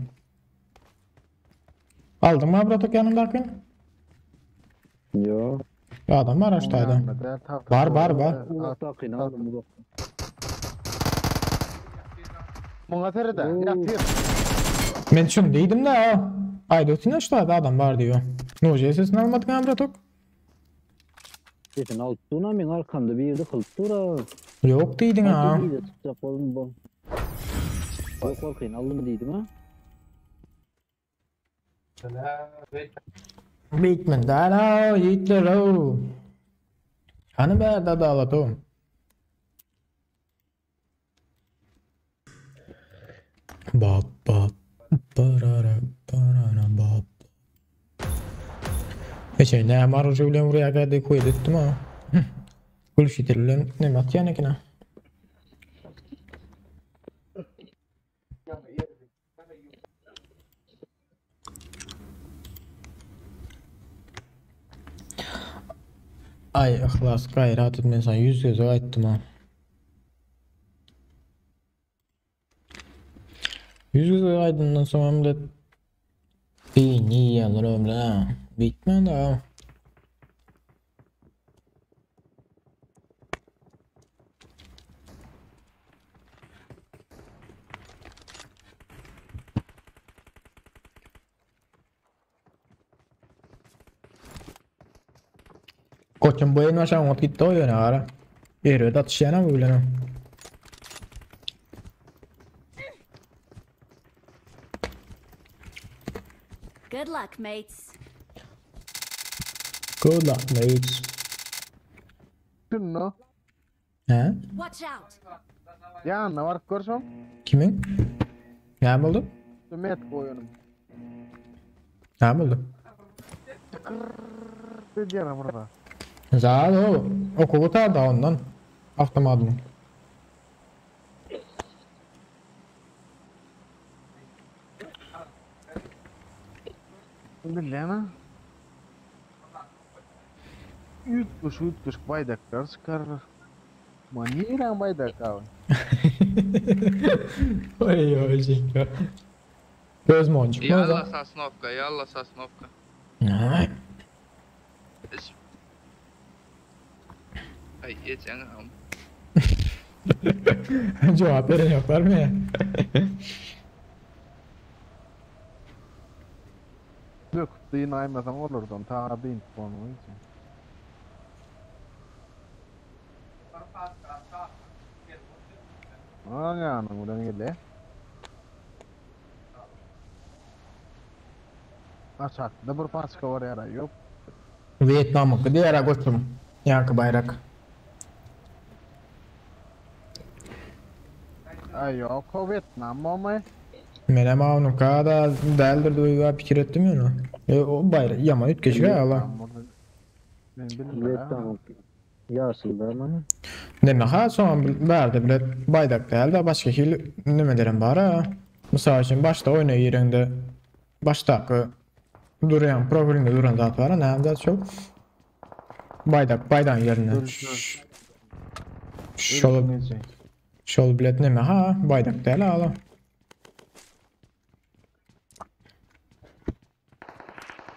Aldın mı Bratok yanındaki?
Yo.
Bir adam var şu tayda. Var var var.
Uzakta aldım uzakta.
Buna terede yatır.
Men şunu deydim de ha. Ayda ötüne şu tayda adam var diyor. Ne olacak sesini almadık ha Bratok?
Sesini alyp dur meň arkamda bir ýerde kylyp dur ha.
Ýok diýdiň ha.
Ýa çykjak boldum bu. Ýok bolkyn aldym diýdim ha.
Beýtmen däl ha, ýigitler o. Hany bärde adalat o. Bap bap barara barara bap. Eşe näme arujy bilen urýar gädi koýdy etdim ha. Gülşidir bilen näme atýan eken ha. Ay Yhlas gaýrat et men sana 100 gezek aýtdym ha. 100 gezek aýdymdan soň hem de beýni ýalar ömle. Bitmän da. Koçum bu en aşağı oňat gitdi o ýöne ara. Erbet atışýan bu bilen.
Good luck, mates.
Good luck, mates.
Şunu.
He?
Watch out.
Ýanyna baryp görsem.
Kimin? Näme boldy?
Met goýanym.
Näme boldy?
Diýýär burada.
Zat o. Oku gutardy ondan. Avtomatyny.
Bilýän. Üýtgeşik üýtgeşik baýdaklar çykarlar. Ma niräň baýdak abi?
Oý oý jeňka. Göz monjuk mu
Yalla Sosnovka, yalla Sosnovka.
Ay.
Ay ejeň am.
Jogap beren ýoklar mı?
Döküp dynaymasaň olardan ta dynıp bolmaý. Aa ýanyň bilen geldi. Aşakda bir paçka var yara yok.
Vietnamyňky diýer goçum. Ýaňky baýrak.
Ay yok o Vietnam mı?
Menem onuňka da däldir diýip pikir etdim ýöne. E, o baýrak ýaman üýtgeşik ala.
Ben bilmiyorum.
Vietnam. Ýaşyl da mı?
Neme ha soň bärde bile baýdak däl de başga hil nimelerim bar ha. Mysal üçin başda oýna gireňde başdaky durýan profilinde duran zat bar, näme zat şol? Baýdak baýdan ýerine. Şol şol bilet neme ha baýdak däl ala.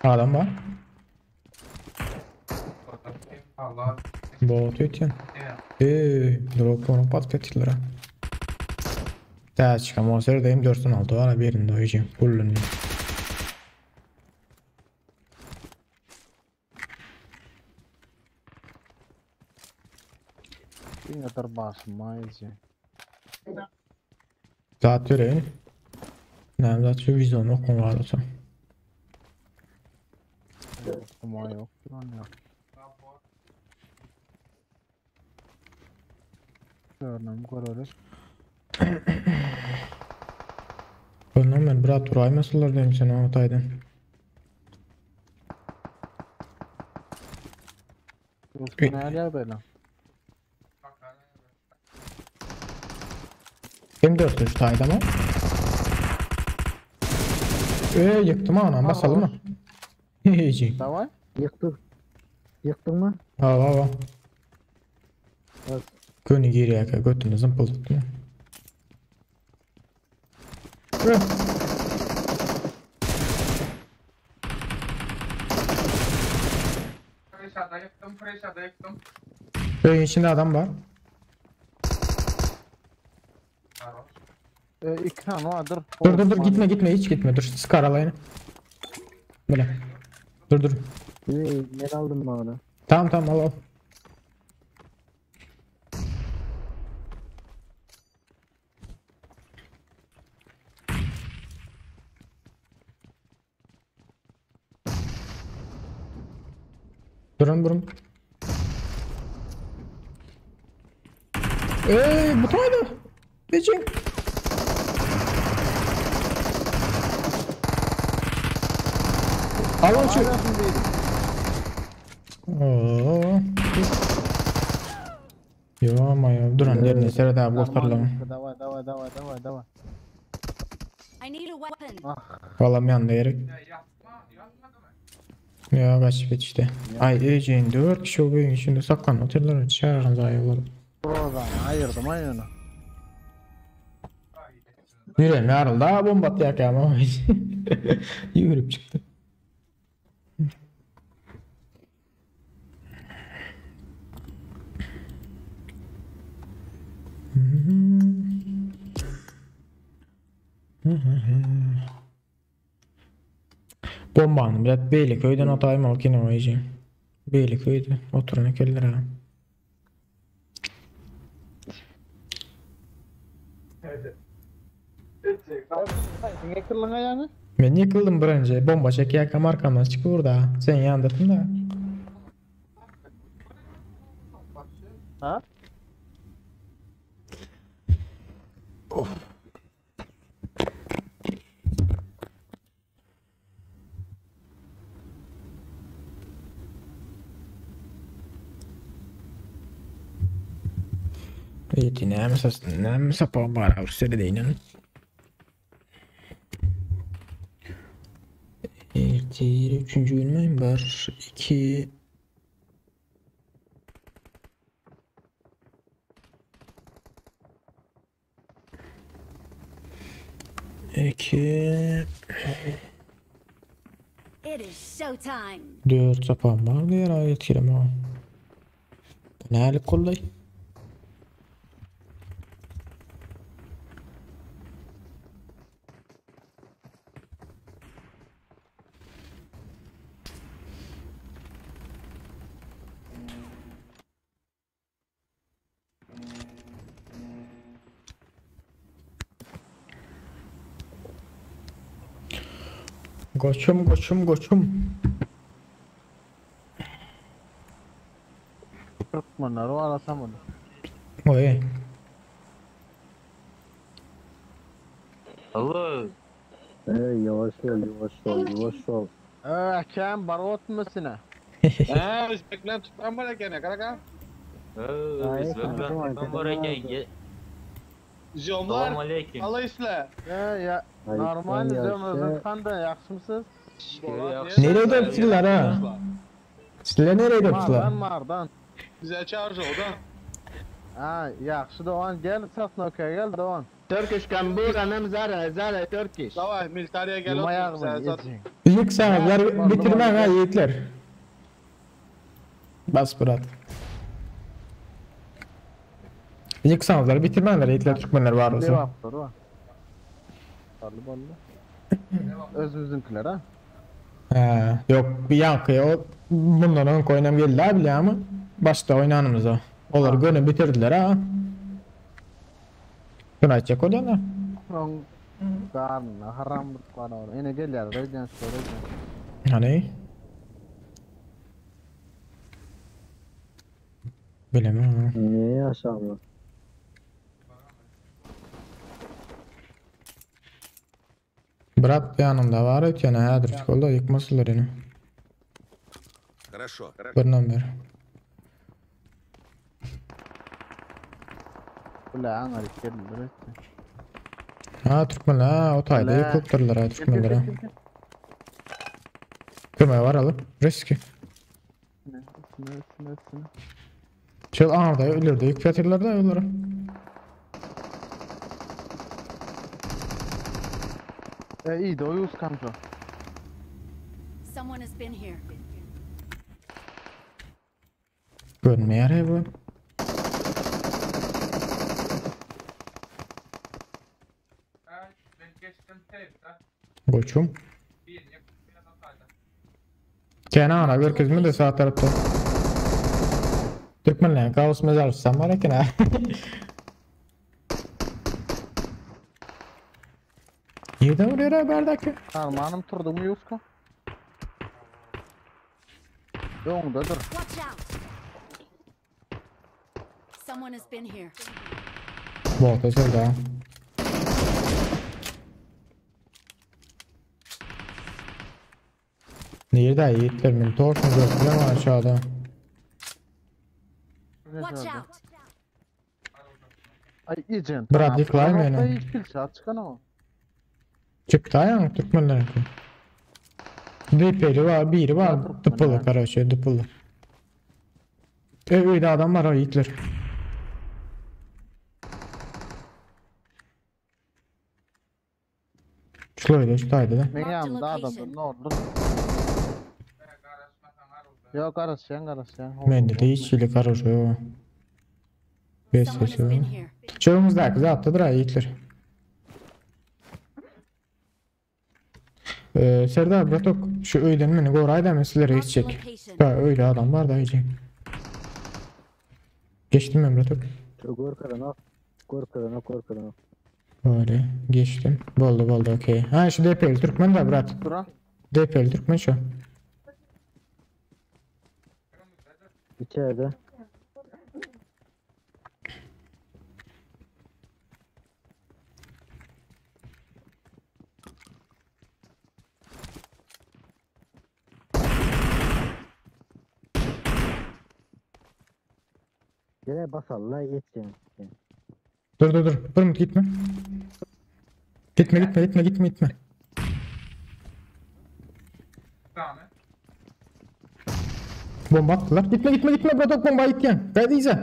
Adam var. Bot ötýän. Eee, drop onu patlatdylar. Täç çıkam o serdeyim 416 var birinde oýjum. Pullun.
Diňe bir basma eje.
Zat vereyin. Näme zat şu vizyon okun var olsa.
Kuma yok. Duran yok. Görnüm görürüz.
Bundan ben brat duraymasınlar diyeyim sen o taýdan.
Dostum her ýagdaýla.
M4 taýda mı? Eee yıktım anam basalım mı? Heyeci.
Davay.
Ýykdyk. Ýykdyň mı?
Ha ha ha.
Bas.
Göni girýärkä götüni zımpıldatma. Eh. Köyün içinde adam var.
E, iki tane vardır.
Dur dur dur gitme gitme hiç gitme dur sıkar alayını. Böyle. Dur dur.
Ne aldım bana?
Tamam tamam al al. Duran burum. Ey bu taýda. Bejeň. Al şu. Oo. Yo mayo duran yerine seret abi gösterler.
Давай, давай, давай, давай, давай.
I need a weapon.
Valam yanında gerek. Ya kaç işte. Ay Ece'nin 4 kişi o bugün içinde saklan otururlar çağırın zayıflar.
Buradan ayırdım ayını.
Yüreğim yarıldı ha bomba atıyor ama. Yürüp çıktı. Bombany bilet Beýleköyden ataýym al kino eje. Beýleköyde oturan ekenler ha.
Sen kırılın ayağını.
Men ýykyldym birinji. Bomba çekýärkäm arkamdan çykyp urdy ha. Sen ýandyrdyn da.
Ha?
Ýeti näme sas näme sapa bar seni deýnen. Ertir üçüncü gün müyüm var? 2 2
It is showtime.
4 sapan var diğer ayet kirem ha. Nälik kollay? Goçum goçum goçum.
Türkmenler o arasam onu.
Oy.
Allah.
Ey yavaş ol yavaş ol yavaş ol.
Eee barot mısın?
Ha, Özbekler tutman var eken, karaka.
Özbekler tutman var eken.
Jomlar,
Salam aleyküm.
Allah isle.
Ee, ya
Ay,
normal
sen
zömrüzün
yaşa.
kanda yaxşı mısınız?
Nereye döptüler ha? Sizler nereye döptüler?
Mardan mardan.
Bize çağırdı o da.
Ha yaxşı Doğan gel Sasnok'a gel Doğan.
Turkish Kambur anam Zara Zara Turkish.
Davay, militariye gel
Yuma
otur.
yağmur
Sen sat.
yiyeceksin.
Yıksanızlar bitirmem ha yiğitler. Bas bırak. Yıksanızlar bitirmenler yiğitler Türkmenler var olsun.
Devam dur. Ballı ballı. Özümüzünkiler ha.
He, yok bir yankıya o bundan ön oynam geldiler bile ama başta oynanımıza. Onlar gönü bitirdiler ha. Şunu açacak oluyor da.
On karnına haram var or. Ene gel ya reyden sonra.
Hani? Bilemem.
Niye aşağıda?
Brat yanımda var ötene hädir şkolda ýykmasynlar ýene.
Хорошо.
Birden beri.
Ula angar geldiler.
Ha Türkmenler ha o taýda
Ula.
ýykypdyrlar ha
Gel gel
Türkmenler ha.
gel gel.
Kömeğe varalım. Riski.
Üstüne üstüne üstüne üstüne.
Şöyle arda ölürdü. Yıkıp yatırlar da onları.
E iyi de o yüz kanka.
Someone has been here.
Görünmeýär he bu.
Ben geçtim teyze.
Goçum.
Birini bir hatayla.
Kenara görkezme de sağ tarafta. Türkmenlerin kaos mezarlısı var eken ha. Nereden vuruyor ha berdaki?
Harmanım turdu mu Yusko? Öňde dur.
Watch out. Someone has been here.
Bota Serdar. Nirede yiğitler men toşny görüp bilemem aşağıda.
Watch out.
Ay ejen.
Brat yıklayın beni.
Hiç kilçat çıkan o.
Çıktı ayağım Türkmenlerinki. DP'li var, biri var. Dıpılı karaşe, dıpılı. Öyle adam var o yiğitler. Şulaydı, şulaydı da.
Men yanımda adam ne oldu? Yok garaşyan garaşyan.
Mende de hiç hili karaşe yok. Beş
Someone
sesi
has been
var.
here.
Çöğümüzdeki zatdadyr ha yiğitler. Ee, Serdar Bratok şu öýden meni goraý da men sizlere
Marked a
geçjek.
location.
Ha öyle adam var da iyice. Geçtim ben Bratok.
Şu Gorkadan ok. Gorkadan ok, gorkadan ok.
Böyle geçtim. Boldy boldy okey. Ha şu DP'li Türkmen da brat.
Dura.
DP'li Türkmen şu.
İçeride. Gene bas Allah yeteceğim.
Dur dur dur. Durma gitme. Gitme gitme gitme gitme gitme. Bomba attılar. Gitme gitme gitme Bratok bomba itken. Hadi izle.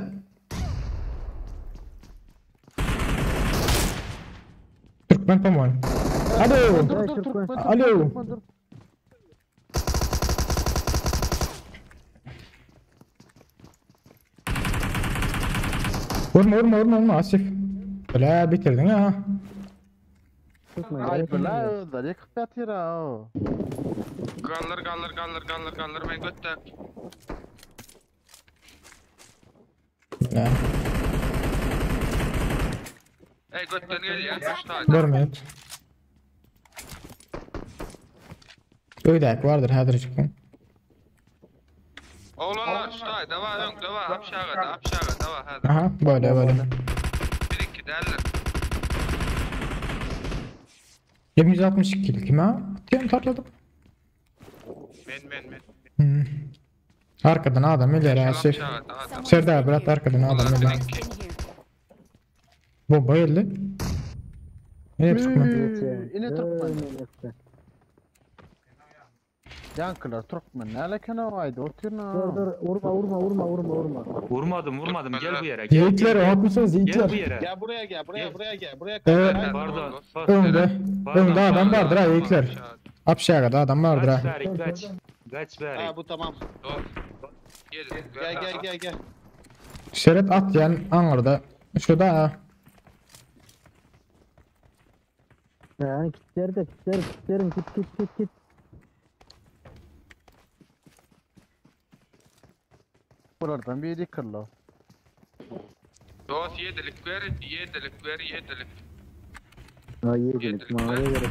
Türkmen pamuğun. Alo.
Dur dur Türkmen.
Alo.
Türkmen, dur.
Vurma vurma vurma vurma Asif. Öyle bitirdin ha.
Ay bula özleri yıkıp yatır ha o.
Gallar gallar gallar gallar gallar men götde.
Ya.
Ey götden gelýär.
Bir minut. Öydäki vardır häzir çıkın.
Oğlanlar ştaý dava öň dava apşaga da apşaga dava hadi.
Aha böyle böyle.
Bir iki derler.
762 kill kime? Atıyorum tarladım.
Men men men.
Hmm. Arkadan adam ileri Asif.
Apşaga da adam.
Serdar bırak arkadan adam ileri.
Been here.
Bomba geldi. Yine Türkmen.
Yine Türkmen. Yankılar Türkmen. Ne alaka ne aydı otur ne.
Dur dur vurma vurma vurma vurma vurma.
Vurmadım vurmadım gel bu yere. Gel,
Yiğitler
gel,
atmışsınız
gel bu
yiğitler.
yere.
Gel buraya gel buraya
Gel.
buraya gel buraya.
Evet.
Pardon.
Önde.
Pardon,
Önde adam
pardon.
vardır ha yiğitler. Apşağıda adam vardır
Kaç
ha.
beri kaç. Kaç beri.
Ha bu tamam.
Gel
Gel gel gel gel.
Şeret at yani anlarda. Şurada ha.
Yani kitler de kitler kitlerim kit kit kit kit.
Buralardan biri yıkırlar.
Dost yedilik ver, yedilik ver, yedilik.
Ha yedik mağaraya gerek.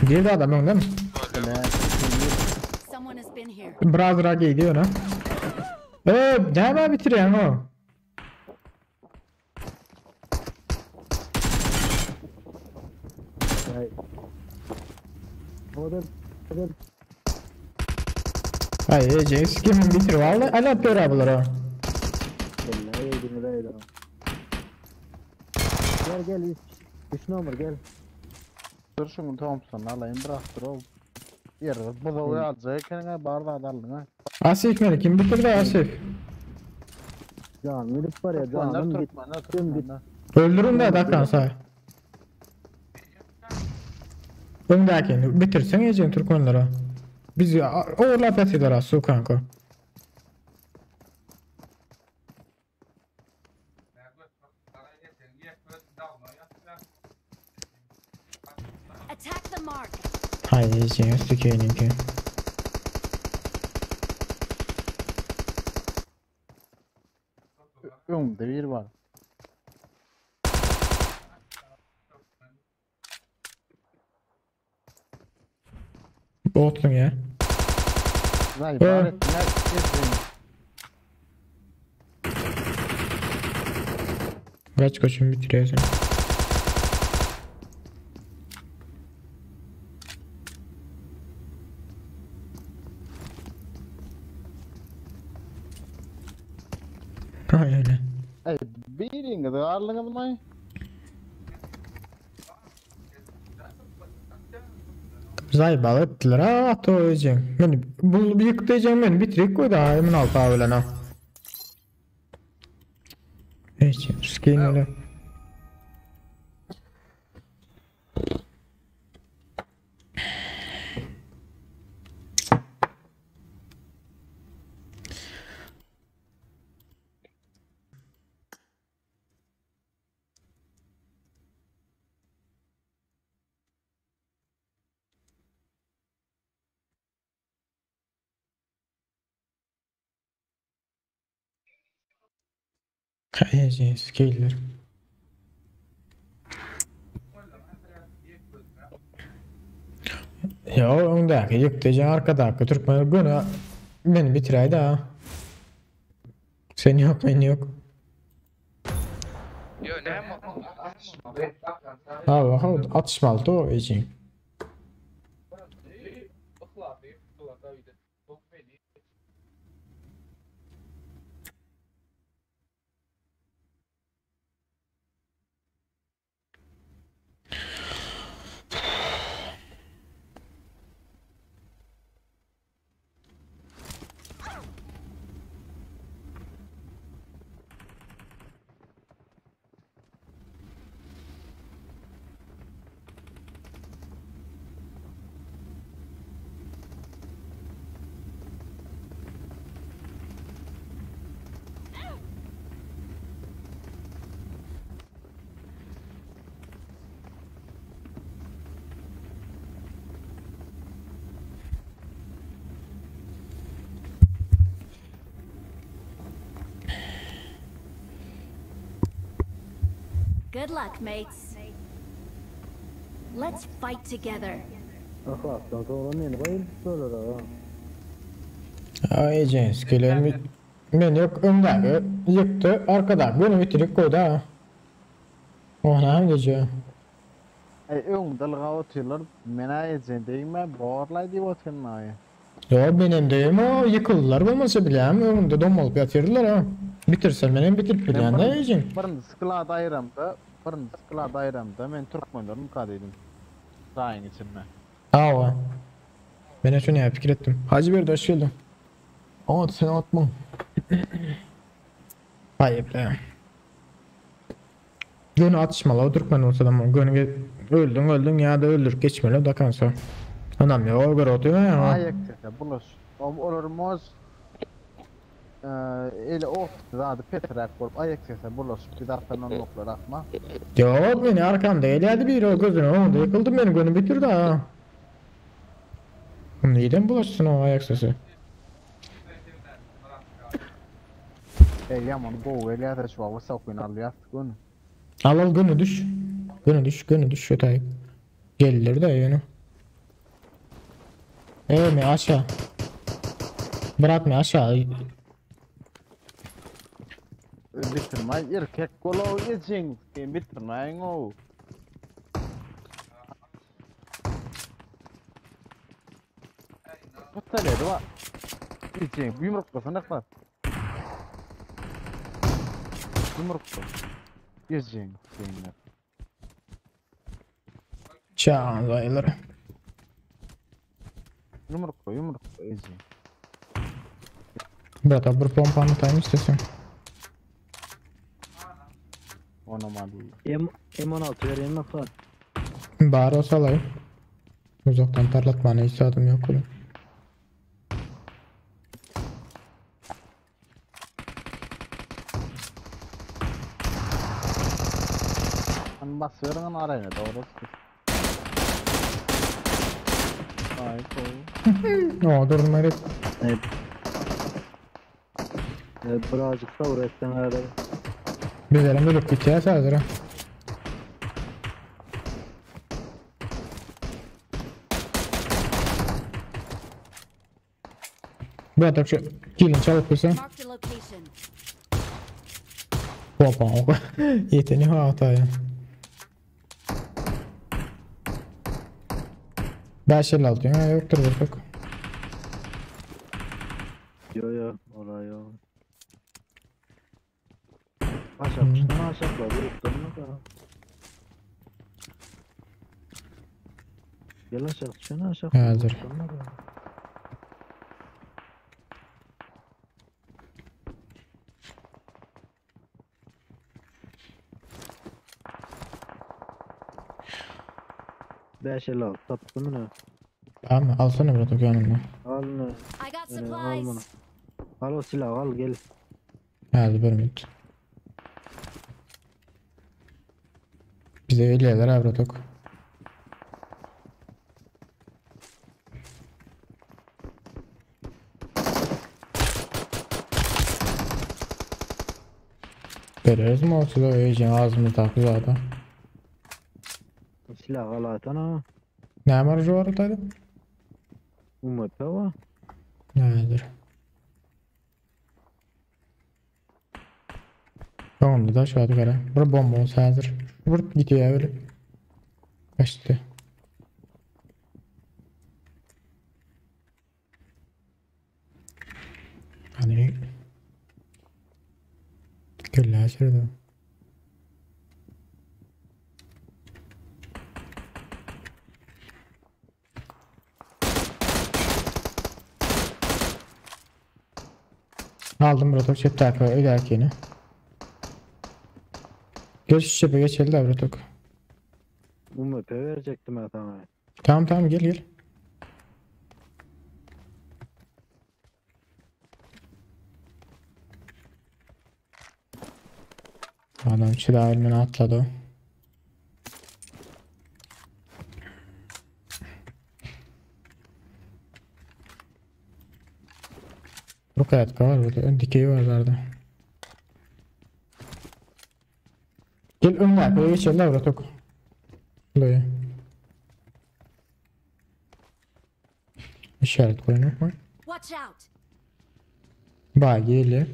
Girdi adam önde mi?
Someone has been here.
Biraz daha gidiyor ha. Näme bitirýän o?
Ay. O da o da
Ay ece kimin bitir vallahi ala pera bulara.
Vallahi yedin de Gel gel 3 3 numara gel.
Dur şunu Thompson'u alayım bıraktır o. Yer bu da alacak kendine barda adalın ha.
Asif meni kim bitirdi Asif?
Can gidip var ya
Türkmenler
canım git.
Türkmenler Türkmenler.
Öldürün de dakan say. Öndäkini bitirsen ece Türkmenlere. Biz oğurlap ýatylar su kanka.
Attack the mark.
Haydi ece tükeýininki.
Önde bir var.
Botun ya.
Zaý bar etdiler. Ejeň.
Kaç kaçın bitiriyorsun. Ay öyle.
Ey biriňiz garlyňyzmy?
Zaýbal etdiler ha ato ejeň. Men bu ýykdy ejeň men bitirik goýdy ha emin alta bilen ha. Ejeň skin öyle. Ejeň skiller. Ya o öňdäki ýykdy ejeň arkadaky türkmen göni meni bitiräýdi ha. Sen yok men yok.
Yo näme?
Ha ha atışmaly da o ejeň.
Good luck, mates. Let's fight together.
Ahlakdan sonra meni goýup böyle ha.
Ay ejeň skiller men yok öňdäki ýykdy arkadaky göni bitirik goýdy ha. Ona hem gece.
Ey öň dalga otyrlar. Mena ejeň degme borlay diýip otyryn ay.
Yo benim deyim o yıkıldılar bolmasa bilem öňünde domalyp ýatyrdylar ha. Bitirsen menem bitirip bilýän de ejeň.
Birinji sklad aýramda, birinji sklad aýramda men türkmenlerim ka dedim. Daýyň içinde.
Awa. Ben şunu ya fikir ettim. Hacı bir hoş geldin. Aa sen atma. Hayır be. Göni atışmalı o Türkmen olsa da mı? Göni öldün öldün ya da öldür geçmeli da kansa. Anam ya o göre oturuyor ya.
Aýak sese bulaş. Olar moz eli ok zady petrak bolup aýak sese bulaş. Bir taraftan oklar atma.
Yok beni arkamda geldi bir o gözüne o da yıkıldı beni gönü bitirdi ha. Neden bulaşsın o ayak sesi?
Ey yaman go eli atar şu ava sakın al yat gün.
Al al gönü düş. Gönü düş gönü düş ötey. Gelir de yani. Evet mi aşağı. Bırakma aşağı.
Bitirme erkek golo ejeň bitirme o. Pıtlar va. Ejeň yumruk basana kadar. Yumruk bas. Ejeň senin.
Çağan zayıları.
Yumruk koy, yumruk koy ejeň.
Bırak bir pompanı atayım istiyorsan.
Ona mal.
M M16 vereyim mi falan?
Bari olsa alayım. Uzaktan tarlatmanı hiç adım yok oğlum.
Ben basıyorum araya doğru. Ay koy.
O durdum herif.
Evet. Evet, birazcık da uğraşsan herhalde.
Biz elimde ölüp gideceğiz hazır. ha. Bratok şu kilini çalyp bilsen.
Marked a location.
Hoppa. Ýeteni hataya. 556 ya yoktur bratok.
Yo yo olay yo. Aşağı kuştan aşağı vurupdan da. Gel aşağı şuna aşağı.
Hazır.
556 taptım mı?
Tamam alsana bratok yanımda.
Al ne?
I got
Yani al bunu.
supplies.
Al o silahı al gel.
Hadi bir minut. Bize gelýärler ha bratok. Bereriz mi olsa da öýeceň ağzımızdaky zada.
Silahı al atana.
Näme arjy var otayda?
UMP var.
Nädir? Tamam da şu adı gara. Bir bomba olsa hazır. Bir gidiyor öyle. Kaçtı. Hani Güller şurada. Aldım Bratok çöp tarafa öderkini. Geç şu çöpe geçelim de Bratok.
UMP verecektim ben sana.
Tamam tamam gel gel. Adam çırağı elmine atladı. Bu kayatka var burada. Ön dikeyi var zaten. Gel ön arkaya geçelim de Bratok. Buraya. İşaret koyun yok mu?
Watch out.
Ba geliyor.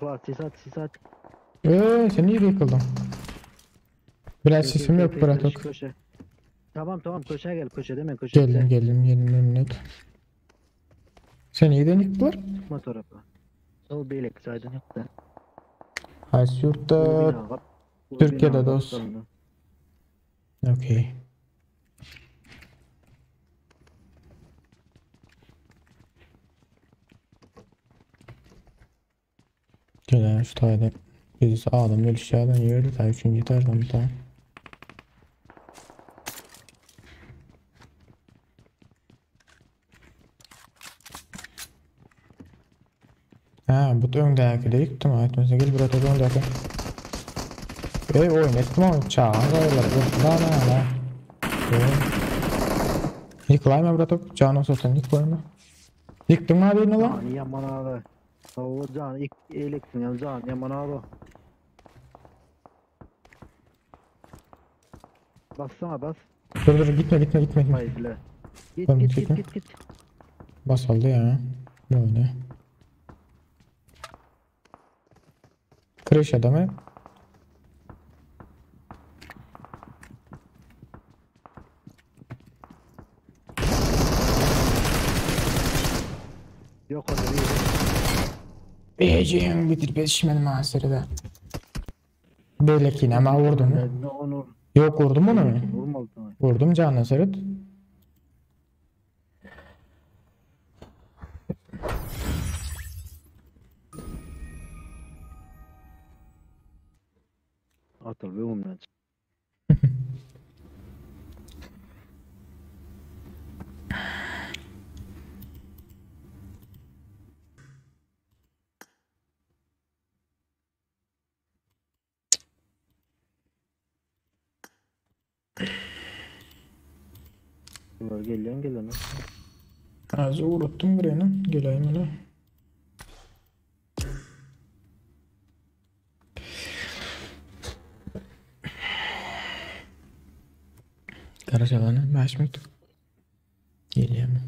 Ulan sis at sis at.
Sen niye yıkıldın? Biraz sesim yok Bratok.
Köşe. Tamam tamam köşeye gel köşe deme köşe.
Geldim geldim geldim memnuniyet. Sen neyden yıktılar?
Çıkma tarafa. Sol beylik saydın yıktı.
Haysi yurtta Türkiye'de dost. Okey. Gelen şu tayda birisi adam ölüşlerden yürüdü ta üçüncü etajdan bir tane. Ha bu da öndeki yıktım ha etmese gel buraya da öndeki. Ey oyun ettim ama çağır gayrılar. La la la. Yıkılayma bura top. Canı olsa yıkılayma. Yıktın mı abi ne lan?
Can yaman abi. O can ilk eleksin ya can yaman abi. Bassana bas.
Dur dur gitme gitme gitme. gitme.
Hayır Git
Tamam,
git git
gitme.
git git.
Bas aldı ya. Böyle. Kırış adamı.
Yok hadi bir.
Beyciğim bitir peşmedim mahseri de. Belki ama vurdum.
Ne onu
Yok vurdum onu mu?
vurmadı sana.
Vurdum canına sarıt.
Atıl bir umdan. Bunlar geliyor gelen.
Az uğrattum buraya Geleyim öyle. Garaşalana 5 minut. Gelýärmi?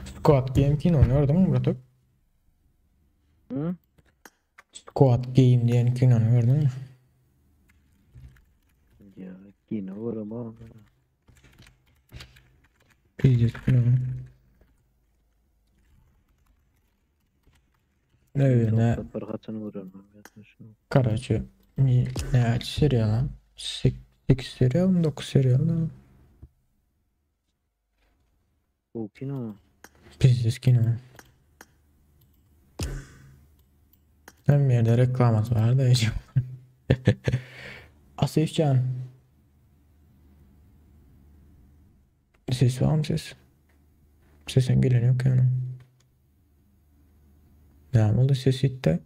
Squad Game kinony gördüňmi Muratok?
Hı?
Squad Game diýen kinony gördüňmi?
Ya kino görem
Pizdes kino. Ne ne
Bir haçan görem.
Karaçı ne serial lan? 8 serial mı 9 serial mı?
Bu kino.
Pizdes kino. Hem yerde reklaması var da hiç. Asifcan. Ses var mı ses? Sesin gelen yok yani. Ne oldu ses gitti?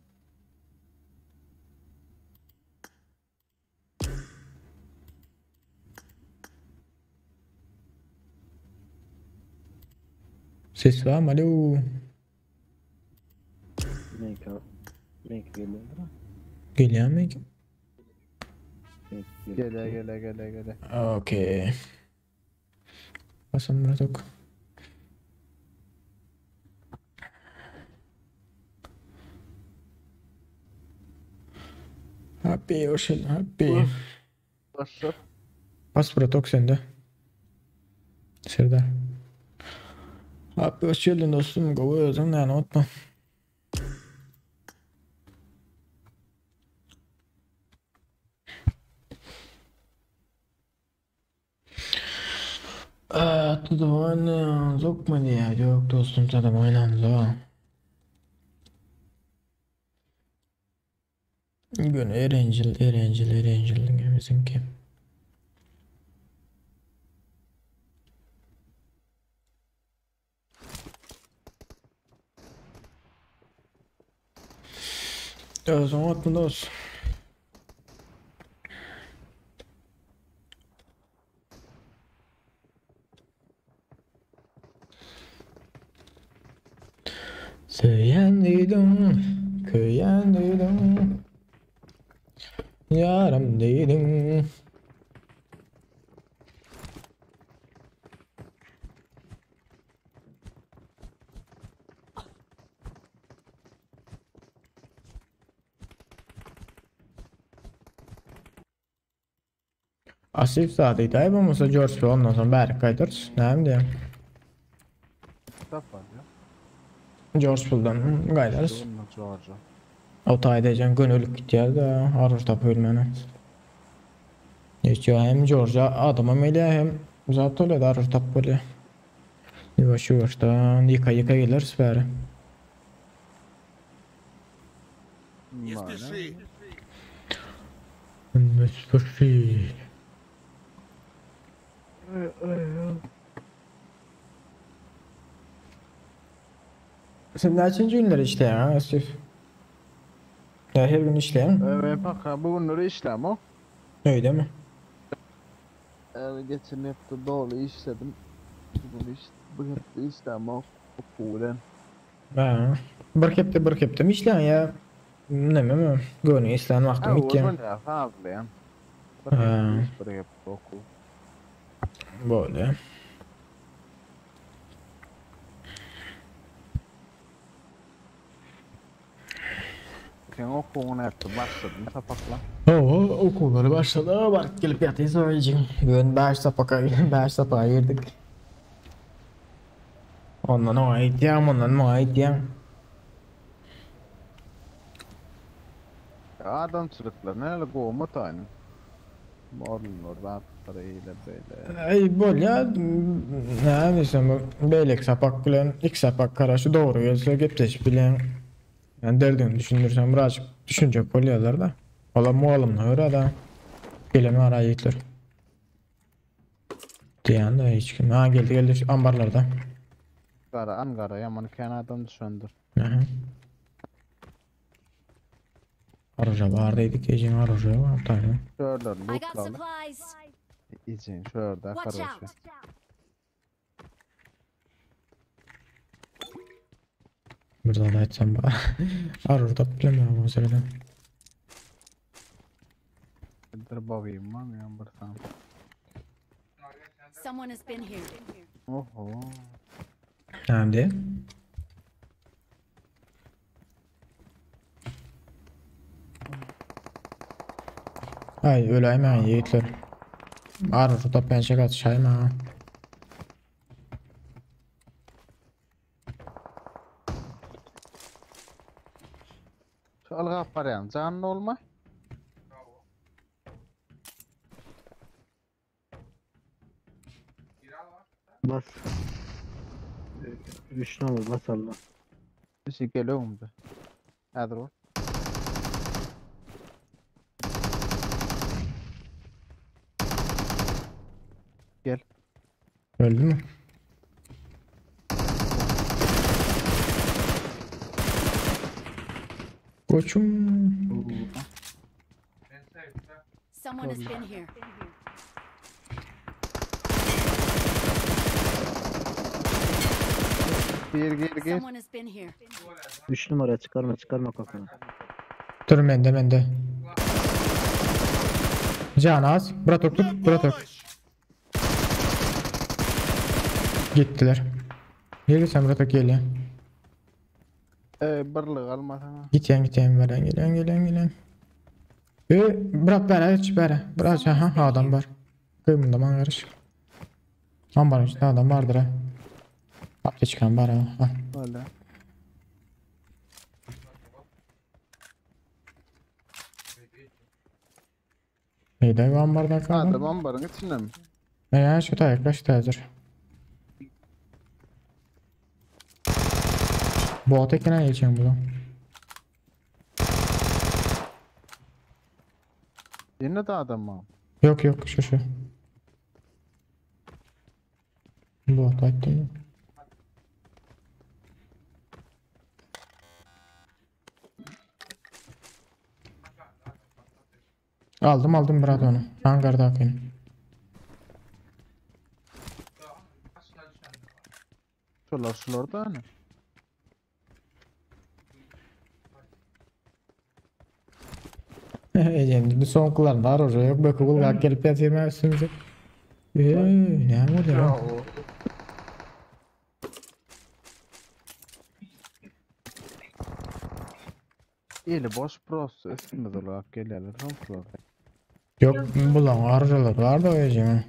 Ses var mı? Alo.
Menki Menki geliyor mu?
Geliyor mu ki?
Gele gele gele gele.
Okey. Basan Muratok. Happy Ocean happy.
Başla.
Bas Muratok sende. Serdar. Happy hoş geldin dostum. Gowy özüň näme unutma. Tadım oynayalım mı diye. Yok dostum tadım oynandı. Gün Erencil, Erencil, Erencil bizimki. Özüm atma dost. Söyleyen duydum, köyen duydum. Yaram dedim. Asif saat ayıp olmasa George ondan sonra bäri gaýdarys. Näme diýem?
Kitap var ya.
George Bull'dan gaýdarys.
George.
O taýda gönüllük gitýär de arur tapyp bilmän. Hiç hem George adama melýär hem zat bolýar da arur tapyp bolýar. Ýuwaş ýuwaşdan ýyka ýyka geleriz bäri.
Не спеши.
Ne спеши. Sen näçinji günler işleýän ha Asif? Ya her gün işleýän?
Evet bak bu günleri işlem o.
Öyle mi?
Yani geçen hafta dolu işledim. Bugün iş, bu hafta işlem o. Okulen.
Ha. Bir hepde bir hepde mi işleýän ya? Näme mi? Göni işlän wagtym gitýän.
Ya fazla
Ha.
Bir hafta oku.
Böyle.
Sen okuğunu hepsi başladın sapakla.
Oo, okulları başladı. Bak gelip yatayım söyleyeceğim. Bugün 5 sapaka 5 sapaka girdik. Ondan o ait ya, ondan o ait ya.
Adamçılıklar neler kovma tane. Morlur zatları ile böyle.
Ey bol ya, ne desem bu beylek sapak bilen, ilk sapak karaşı doğru gelse gepleşip bilen. Yani derdini düşünürsem birazcık düşünecek bolýarlar da. Ola mualymna göre da geleme ara yiğitler. Diýen de hiç kim. Ha geldi geldi şu ambarlarda.
Ankara, Ankara yaman ken adam düşündür.
Aha. Araca var dedik, gecenin aracı var tane.
Şöyle
I got
lootlalı.
supplies.
Ejin şu ýerde
Watch
karoçe.
out!
Bir zat aýtsam bar. Arur tapyp bilemem o meseleden.
Dur bakayım var mı bir tane.
Someone has been here.
Oho.
Näme Ay öläýmäň ýigitler. Arur tapýan şekat şaýma.
Şu algap barýan janly olma.
Bas. 3 numara bas Allah.
Bir şey geliyor Häzir ol. Gel.
Öldü mü? Koçum.
Someone has been here.
Bir gir gir.
Someone has been here.
3 numara çıkarma çıkarma kafanı.
Dur mende mende. Can az. Bratok tut. Bratok. Gittiler. Gelirsen Bratok gel ya.
Birlik almasana.
Git yan git yan veren gelen gelen gelen. Bırak bere hiç bere. Bırak ha adam var. Koy bunda bana karış. Ambarın içinde adam vardır ha. Apte çıkan var ha. ha.
Öyle.
Neydi bu ambardan kaldı?
Adam ambarın içinde mi?
Ya şu da yaklaş da hazır. Bu atekine geçeyim bunu.
Yine de adam mı?
Yok yok şu şu. Bu attım. Aldım aldım bırak onu. Hangarda akayım.
Şular şular da hani.
Eceğim son kullandı var oraya yok bak okul kalk gelip yatayım üstümüze. Ne oldu ya?
Eli boş prosu üstünde dolap geliyorlar. Son
Yok bulan arızalar var da eceğim.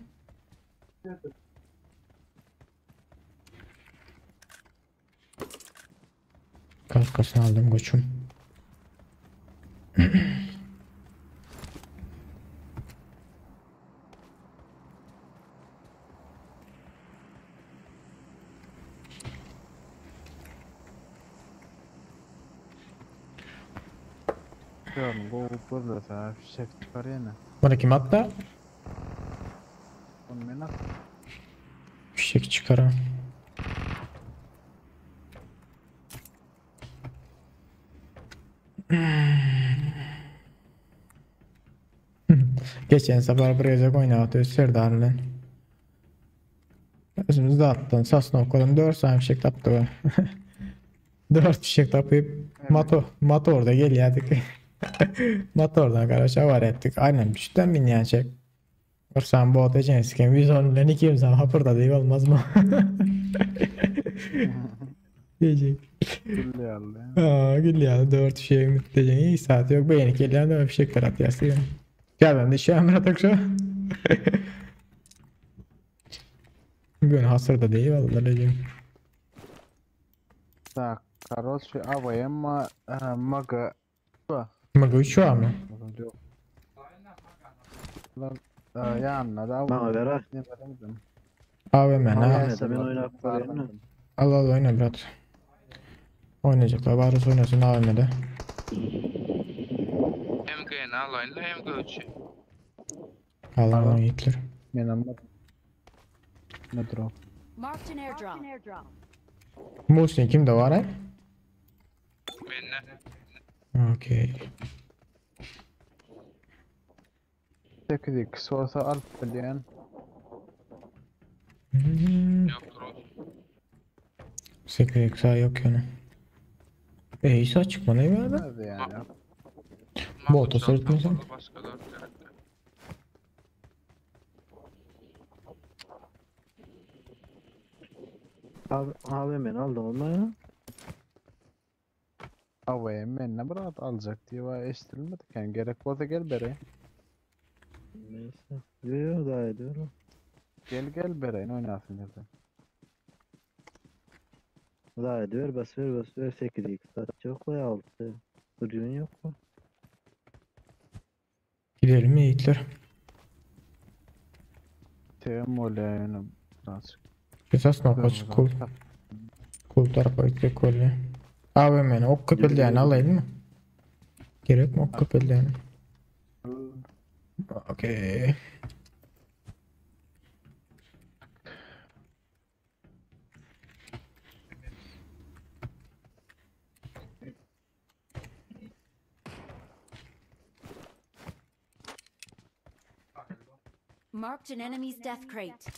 Kaskasını aldım koçum.
Diyorum bu burada fişek çıkar yine.
Bunu kim attı?
Bunu ben attım.
Fişek çıkaran. Geçen sefer bir gezek oynatıyor Serdar'la. Özümüzde attın. Sasnovka'dan 4 tane fişek taptı. 4 fişek tapıp motor da gelýärdik. Motordan garaja var ettik. Aynen düşten binýän çek. Sen bu atacağın sikem 110 bilen 200 hapırda değil olmaz mı? Diyecek.
Gülýärler.
Aa, gülýär 4 fişeği müddetecek. İyi saat yok. Beğeni gelýän de fişekler atýar. Gel ben de işe emre şu. Bugün hasır da değil vallahi diyeceğim.
Tak, karoçi AVM maga.
Maga 3 var mı?
Yok. Lan yanına da
Bana ver ha.
AVM ne?
Ben oynayıp koyayım.
Al al oyna brat. Oynayacaklar bari oynasın AVM'de.
MG'ni al oyna MG3'ü.
Al al yiğitler.
Men almadım. Nedir o?
Marked an airdrop.
Muhsin kimde var ha?
Mende.
Okey.
8x olsa alıp bilýän.
Ýokdur ol.
8 yok ýöne. Eý, sağ çykmaly bärde.
Nerede yani?
Bota sürtmesin.
Başga zat gerek.
Abi, AVM'ni aldım ama ya.
AVM ne bırak alacak diye var eşitilmedik yani gerek bolsa gel bere.
Neyse. Yo yo daha ediyorum.
Gel gel bere oynasın dedi.
Daha ediyor bas ver bas ver 8x saat yok ya 6. Duruyorsun yok mu?
Gidelim mi yiğitler?
TM ol yani birazcık.
Esas nokaç kul. Kul tarafa gitmek kolye. AVM'ni ok köpelýäni alaýyn mı? Gerek mi ok köpelýäni? Okey.
Marked an enemy's death crate.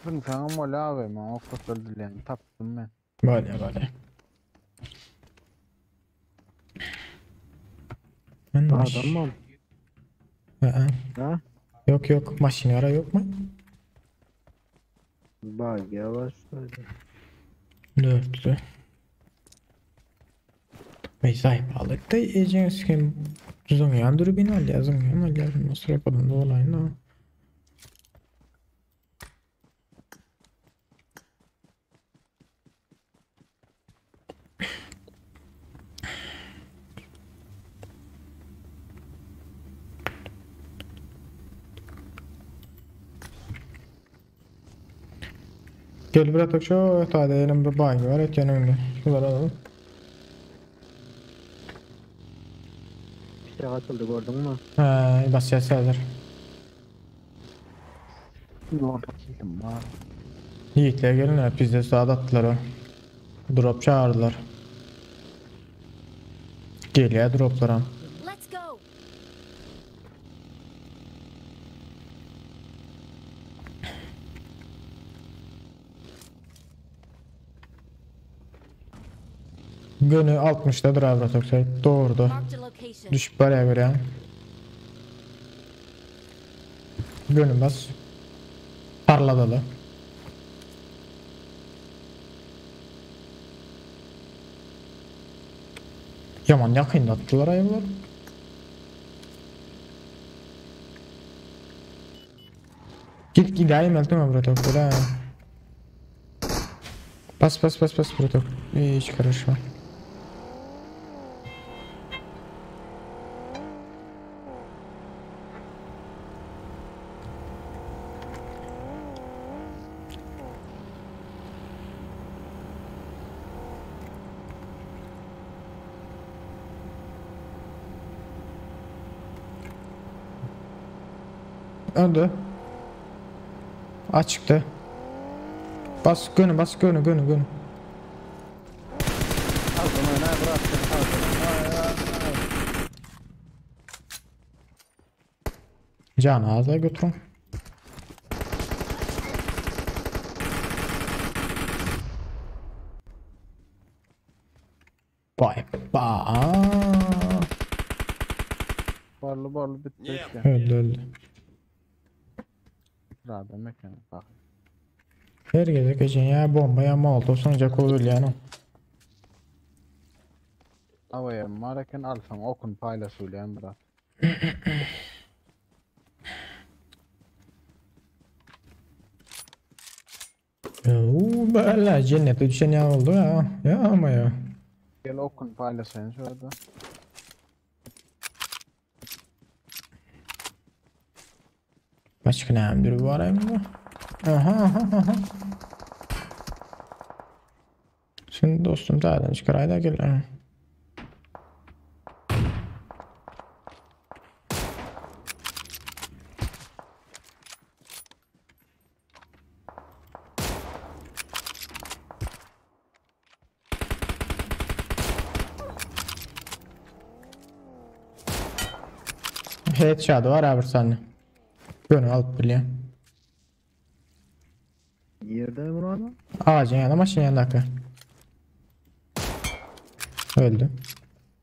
Ben sana mol AVM ok köpelýäni tapdym men.
Böyle böyle. Ben maş.
Adam mı?
Ha.
Ha?
Yok yok maşin ara yok mu?
Bak yavaş hadi.
Dörtlü. Mezai balıkta yiyeceğiz ki Zongyan dürbün al ya zongyan al ya nasıl yapalım da olayın ha. Gel bırak şu hadi elim bir bay var et yanımda. Şunları alalım.
Bir şey atıldı gördün mü?
Ha, basacağız hazır.
Yok var.
Yiğitler gelin hep bizde sağda attılar o. Drop çağırdılar. Geliyor droplara.
Let's go.
Günü 60'da driver atak doğurdu.
Marked a location.
Düşüp baraya göre. Gönü bas. Parladalı. Yaman yakın attılar ayılar. Git gideyim eltime bırak ha. Bas bas bas bas bırak. Hiç karışma. Öldü. Açıktı. Bas gönü bas gönü gönü gönü.
Aldım öne bıraktım. Aldım. Ay, ay, ay.
Can ağzına götürün. Vay ba.
Barlı barlı bitti.
Öldü öldü.
Rahat mekan bak.
Her gece geçen ya bomba ya molotov sonuca kovul yani.
Havaya maraken alsam okun paylaşılyan bırak.
Oo, böyle cennete düşen ya oldu ya. Ya ama ya.
Gel okun paylaşayım şurada.
Başka ne emdir var mı? Aha aha aha. Şimdi dostum zaten çıkarayda gel. ha. Headshot var abi sende. Gönü alıp biliyorum.
Nirede Murat?
Ağacın yanında maşın yanındaki. Öldü.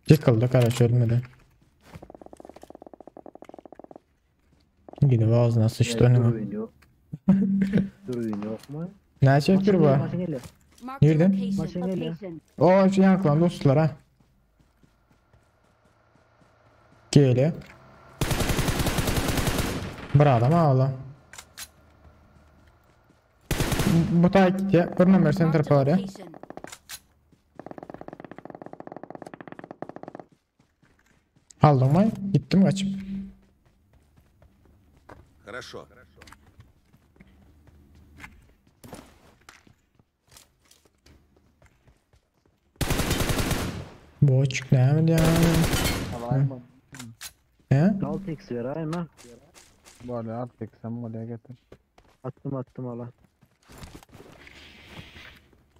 Yıkıldı karaş ölmedi. Gidip ağzına sıçtı önüme.
Dürbün yok. Dürbün yok mu?
Ne çektir bu?
Maşın geliyor.
Marked a
Nerede?
location.
Maşın geliyor.
O şu yankılan dostlar ha. Geliyor. Bir adam ağla. Bu ta gitti. Bir numara sen
Marked a
tarafa var ya.
location.
Aldım mı? Gittim kaçıp.
Хорошо.
Bu açık ne mi ya?
Alayım mı?
Ne?
6x ver ay mı?
Böyle artık sen buraya getir.
Attım attım ala.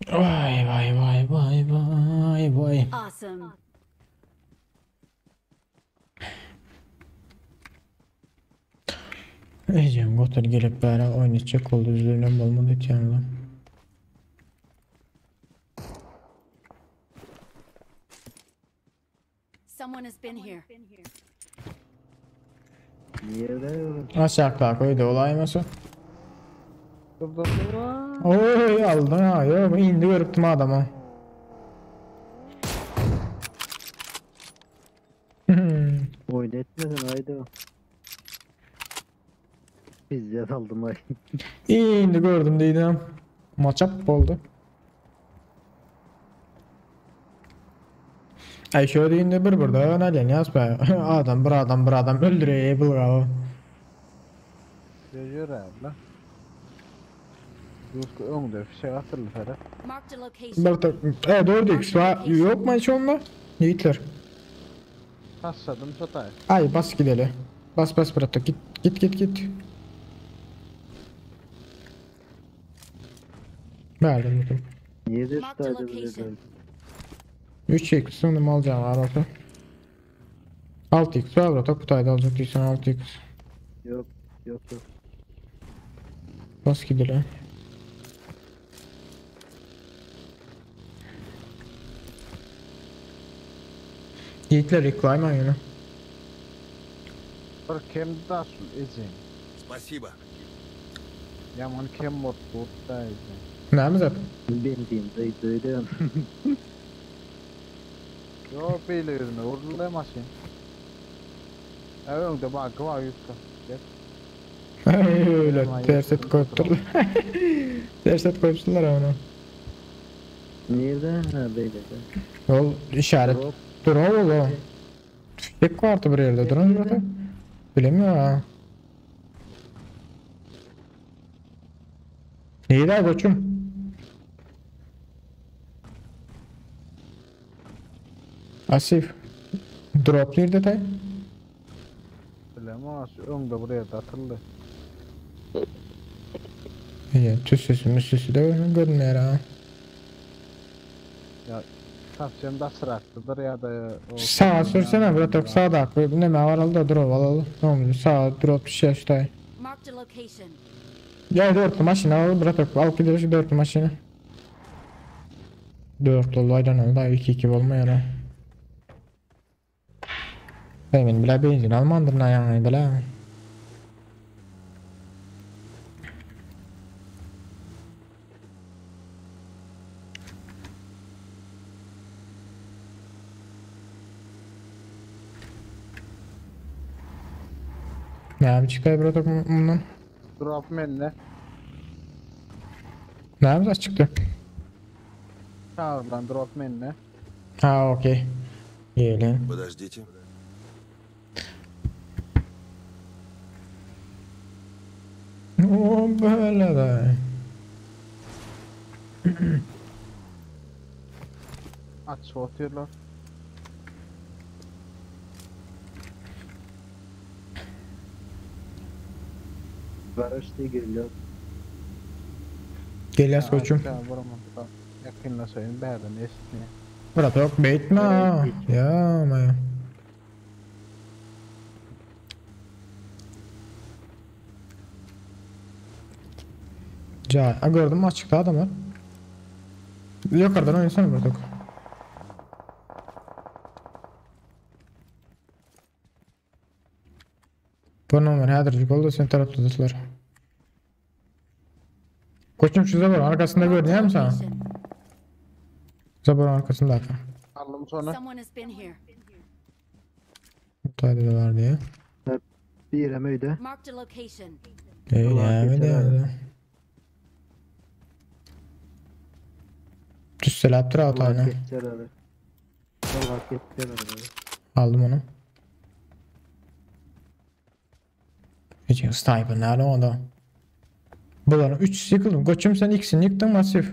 Vay vay vay vay vay vay.
Awesome.
Ecem Gotar gelip bari oynayacak oldu üzerinden olmadı ki yani.
Someone has been here.
Nirede?
Aşağıda koydu olay mı?
Dur dur dur.
Oy aldın ha yok indi görüptüm adamı.
Oyun etmedin haydi. Biz de aldım ay.
İndi gördüm dedim. Maçap oldu. Ay şöyle indi bir burada ne yaz be. Adam bir adam bir adam öldürüyor bu.
Yürü abla. Yusku öňde fişek atıldı Ferhat.
Marked a location.
Bir de e 4x var. Yok mu hiç onda? Yiğitler.
Taşladım çatay.
Ay bas gidelim. Bas bas bırak git git git git. Verdim bakalım.
Niye
Marked a
sadece
location.
3x sonum alacağım var orada. 6x var orada kutayda alacak değilsen 6x.
Yok yok yok.
Bas gidelim. Yiğitler reclaim yine.
Bir kem daş ecin.
Спасибо.
Yaman kem bot da ecin.
Ne mi zaten?
Ben diyeyim dayı dayı
Yo beyle yüzüne vurdu maşın. Öňde bak var Yusku. Gel.
Öyle ters et koyupturlar. Ters et koyupturlar onu.
Nerede? Ha böyle de.
Yol işaret.
Drop.
Dur oğlum. Fişek vardı bir yerde durun zaten. Bilemiyor ha. İyi de koçum. Asif. Drop nerede tay?
Bilem şu öňde buraya da atıldı.
İyi tüsüsü müsüsü de görünmüyor ha.
Ya Tavsiyem da sıraktıdır ya da o
Sağa sürsene bırak sağda koy. Ne var aldı da drop alalım. Tamam sağa drop düşer şu tay.
Marked a location.
Ya dörtlü maşina al bırak al gidelim şu dörtlü maşina. Dörtlü olaydan al da 2-2 olmuyor ha. Hemen bile benzin almandır ne yani bile. Ne çıkıyor bırak bundan?
Drop menle.
Ne yapacağız çıktı?
Çağır lan drop menle.
Ha okey. Gelin.
Подождите.
O böyle de.
Aç otyrlar.
Barış diye geliyor.
Geliyoruz koçum.
Yakınlaşayım berden eşitliğe.
Bırak yok beytme ha. Ya ama ya. Jaý. A gördüm açykda adamlar. Yukarıdan oynasana bir tek. Bu nomer häzirjik oldu sen tarapda dostlar. Koçum şu zabor arkasında gördün mi sana? Zaborun arkasında aka.
Aldım sonra.
Someone has been here.
Mutayda da var diye.
Bir hem öyle.
Marked a location.
Öyle
Allah
mi
geçer abi.
diyor? Tüsselaptır
Allah
hatayla.
geçer abi. Allah geçer abi.
Aldım onu. Hiç sniper nerede o da? Bunların 3 yıkıldım. Koçum sen ikisini yıktın masif.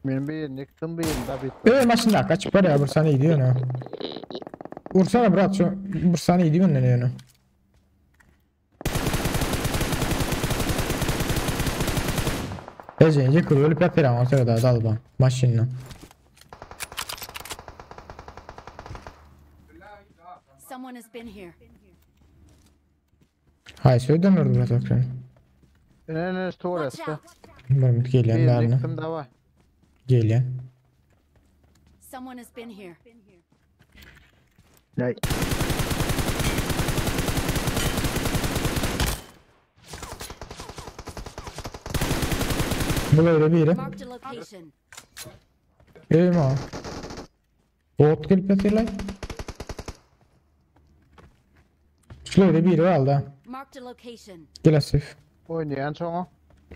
Benim bir yerini yıktım bir yerini daha bitti.
Ee maşında kaç para ya bursana iyi diyorsun ha. Vursana bırak şu bursana iyi diyorsun ne diyorsun? Ece yıkıl ölüp yapıyor ama ortada dalba maşinle.
Someone has been here.
Hay söyleden orada bırak bakıyorum.
Ne ne
Watch
tuvalette.
out.
Umarım
Bir
geliyen
yerini
derine.
yıktım da var.
Geliyen.
Someone has been here.
Ne?
Bu böyle biri.
Marked a location.
Eyvah. ma. Bot gelip yatıyorlar. Şöyle biri aldı.
Marked a location.
Gel Asif.
Oynayan çoğu.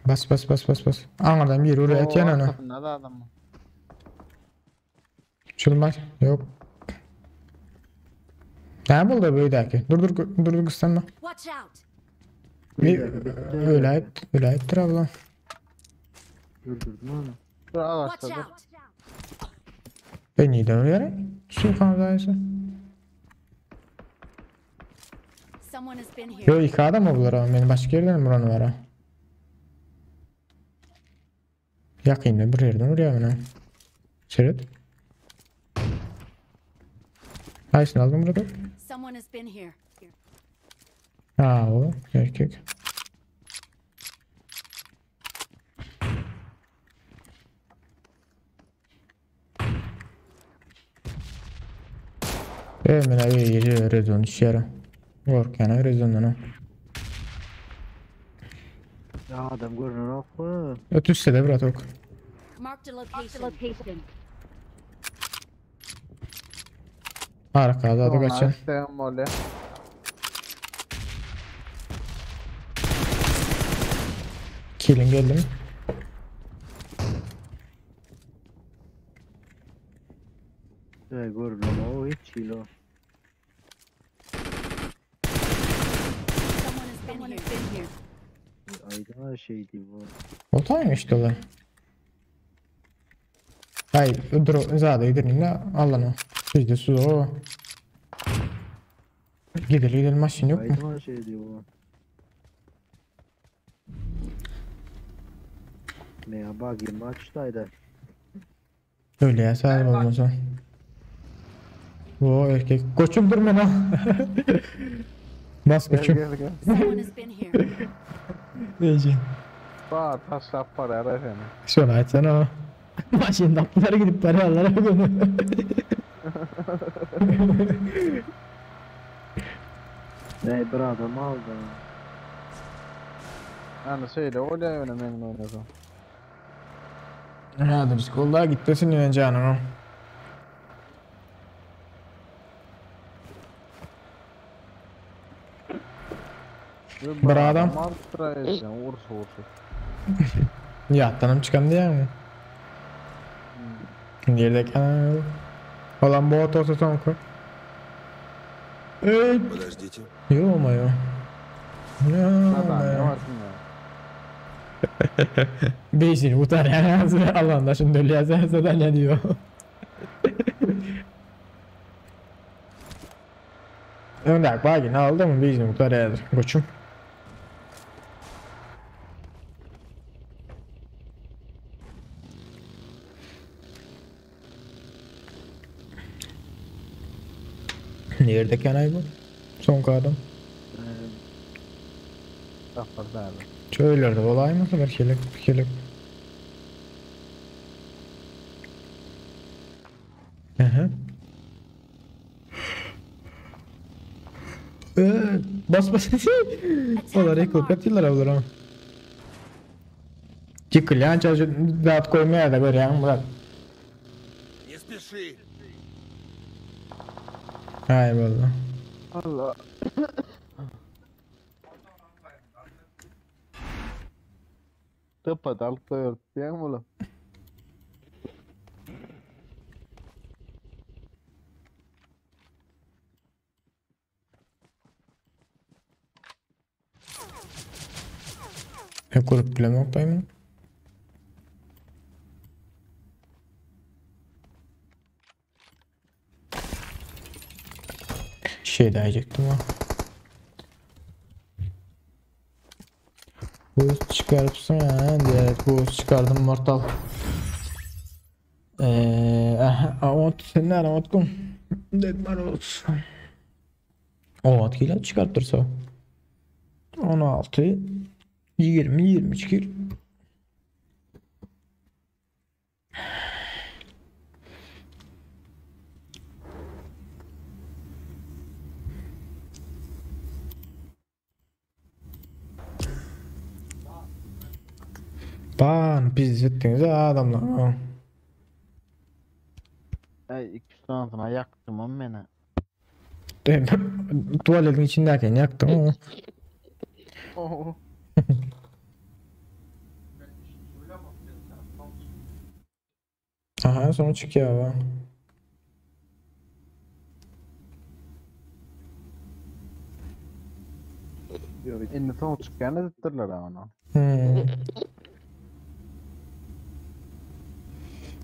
Bas bas bas bas bas. Ankara'dan bir oraya atyan onu.
Arkasında da adam.
Çılmaz. Yok. Ne buldu böyle ki? Dur dur dur dur kıstanma.
Watch out.
Bir öyle ayıp, öyle ayıptır abla.
Öldürdüm onu.
Dur al
Watch
aşağıda.
out.
Ben iyi dönüyorum. Su kanadaysa.
Someone has been here.
Yo iki adam mı bulur ama benim başka yerden buranı var ha. Yakında bir yerden oraya mı? Seyret. Haysını aldım burada.
Someone has been here.
Ha o erkek. Evet, ben abi gece rezon işe Korkana rezondan.
Ya adam görünür oku.
Ötüse de bırak ok.
Marked a location.
Arkada da
Onlar
kaçan.
isteyen böyle.
Killing geldi mi?
Ne görünür o hiç kilo.
Someone has been here. Been here.
Aydın şeydi bu.
O tamam işte ola. Ay dur zade gidelim de Allah'ını. Biz de su o. Gidelim gidelim maşin yok mu?
Aydın şeydi bu. Ne ya bakayım maçtaydı.
Öyle ya sağ olmasa. O erkek. Koçum durma lan. Bas
Gel
koçum.
gel gel.
Someone has been here.
Diyeceğim.
Bar taşlap para efendim.
Şunu açsana. Maşin tatlılara gidip para allara
Ne bir adam aldı.
Yani şeyle öyle öyle memnun oynadım.
Hadi kollar gitmesin yine canım. Bir adam.
Mantra edeceğim. Ursa ursa.
Yattanım çıkan diye mi? Yerdeki Olan bu olsa son koy. Ey.
Подождите.
Ё-моё.
Adam ne
Ё-моё.
varsın ya.
Beşini utar yani. Allah'ın da şimdi öyle yazarsa ne diyor. Önder bak ne aldı mı beşini utar yazır. Koçum. Nerede kenay bu? Son adam.
Tapar däli.
Çöylerde bolaýmasa bir helek bir helek. Aha. Ee, bas bas. Olar ekip ýatyrlar olar ha. Ýykylýan çaşy zat koýmaýar da görýäň Murat.
Не спеши.
Aý boldy.
Allah. Tıpa dalyp goýberip diýen olam.
Ne görüp bilemok daýym. Şey diyecektim ha. Boost çıkarıpsın evet boost çıkardım mortal. Eee aha ot sen nerede otkum? Dead Maros. 16 kilo çıkarttırsa. 16 20 23 kilo. Ban biz etdiniz adamlar. Ha.
Ay iki sanasyna ýakdym am meni.
Tuvaletin içindeyken yaktım ama.
Oh.
Aha sonra çıkıyor va.
Indi soň çykýan edipdirler ha onu.
Hmm.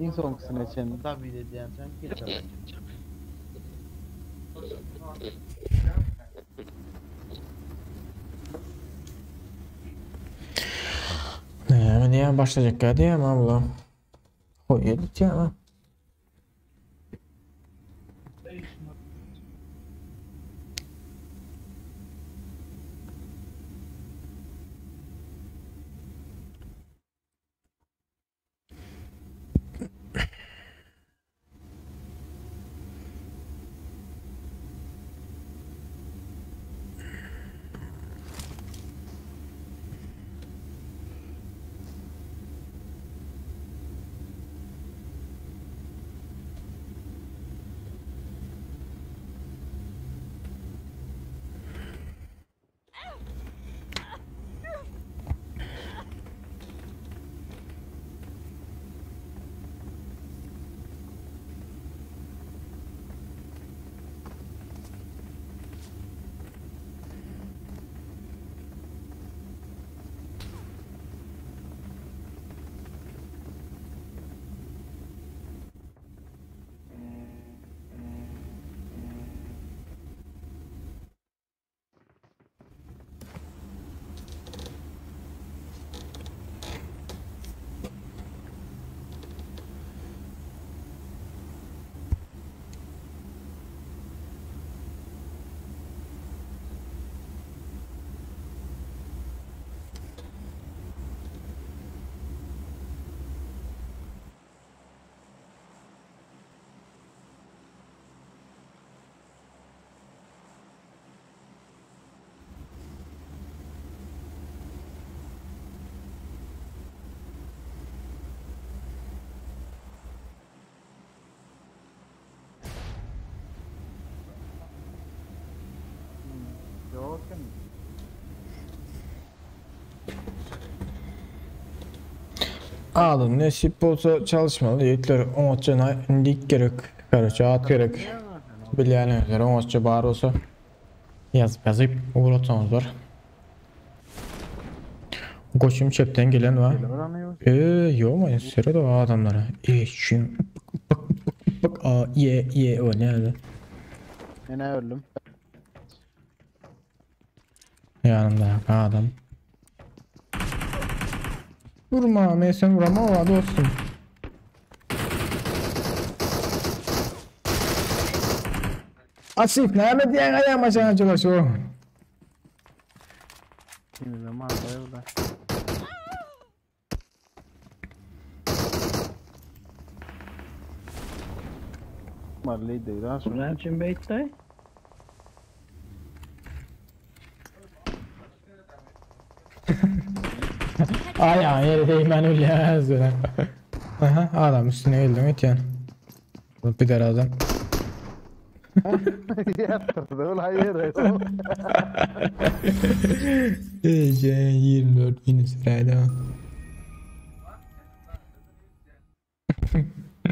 Iň soňkusyna çenli.
Tabii edýän sen geçer.
Ne diye başlayacak ya diye ama abla. Hoy edit ya.
Ýok eken.
Aldım nesip olsa çalışmalı. Yiğitler oňatça dik gerek. Karıça at gerek. Bilýänler oňatça bar olsa yazıp yazıp uğratsanız var. Koçum çepten gelen var. Eee yo mu sere de adamlara. E şim bak bak bak a ye ye o ne öyle.
Ene öldüm.
Yanımda adam. Vurma men sen vurama o dostum. Asif näme diýen aýam aşağı çalışıyor.
İkimiz de mağazaya da. Marley değil ha şu.
Näme üçin beýtdi?
Aýagyň ýere değmän ölýär. Aha, adam üstüne geldim ötýän. Bir der adam.
Yaptırdı ulan yere.
Ece 24 minus sırayda.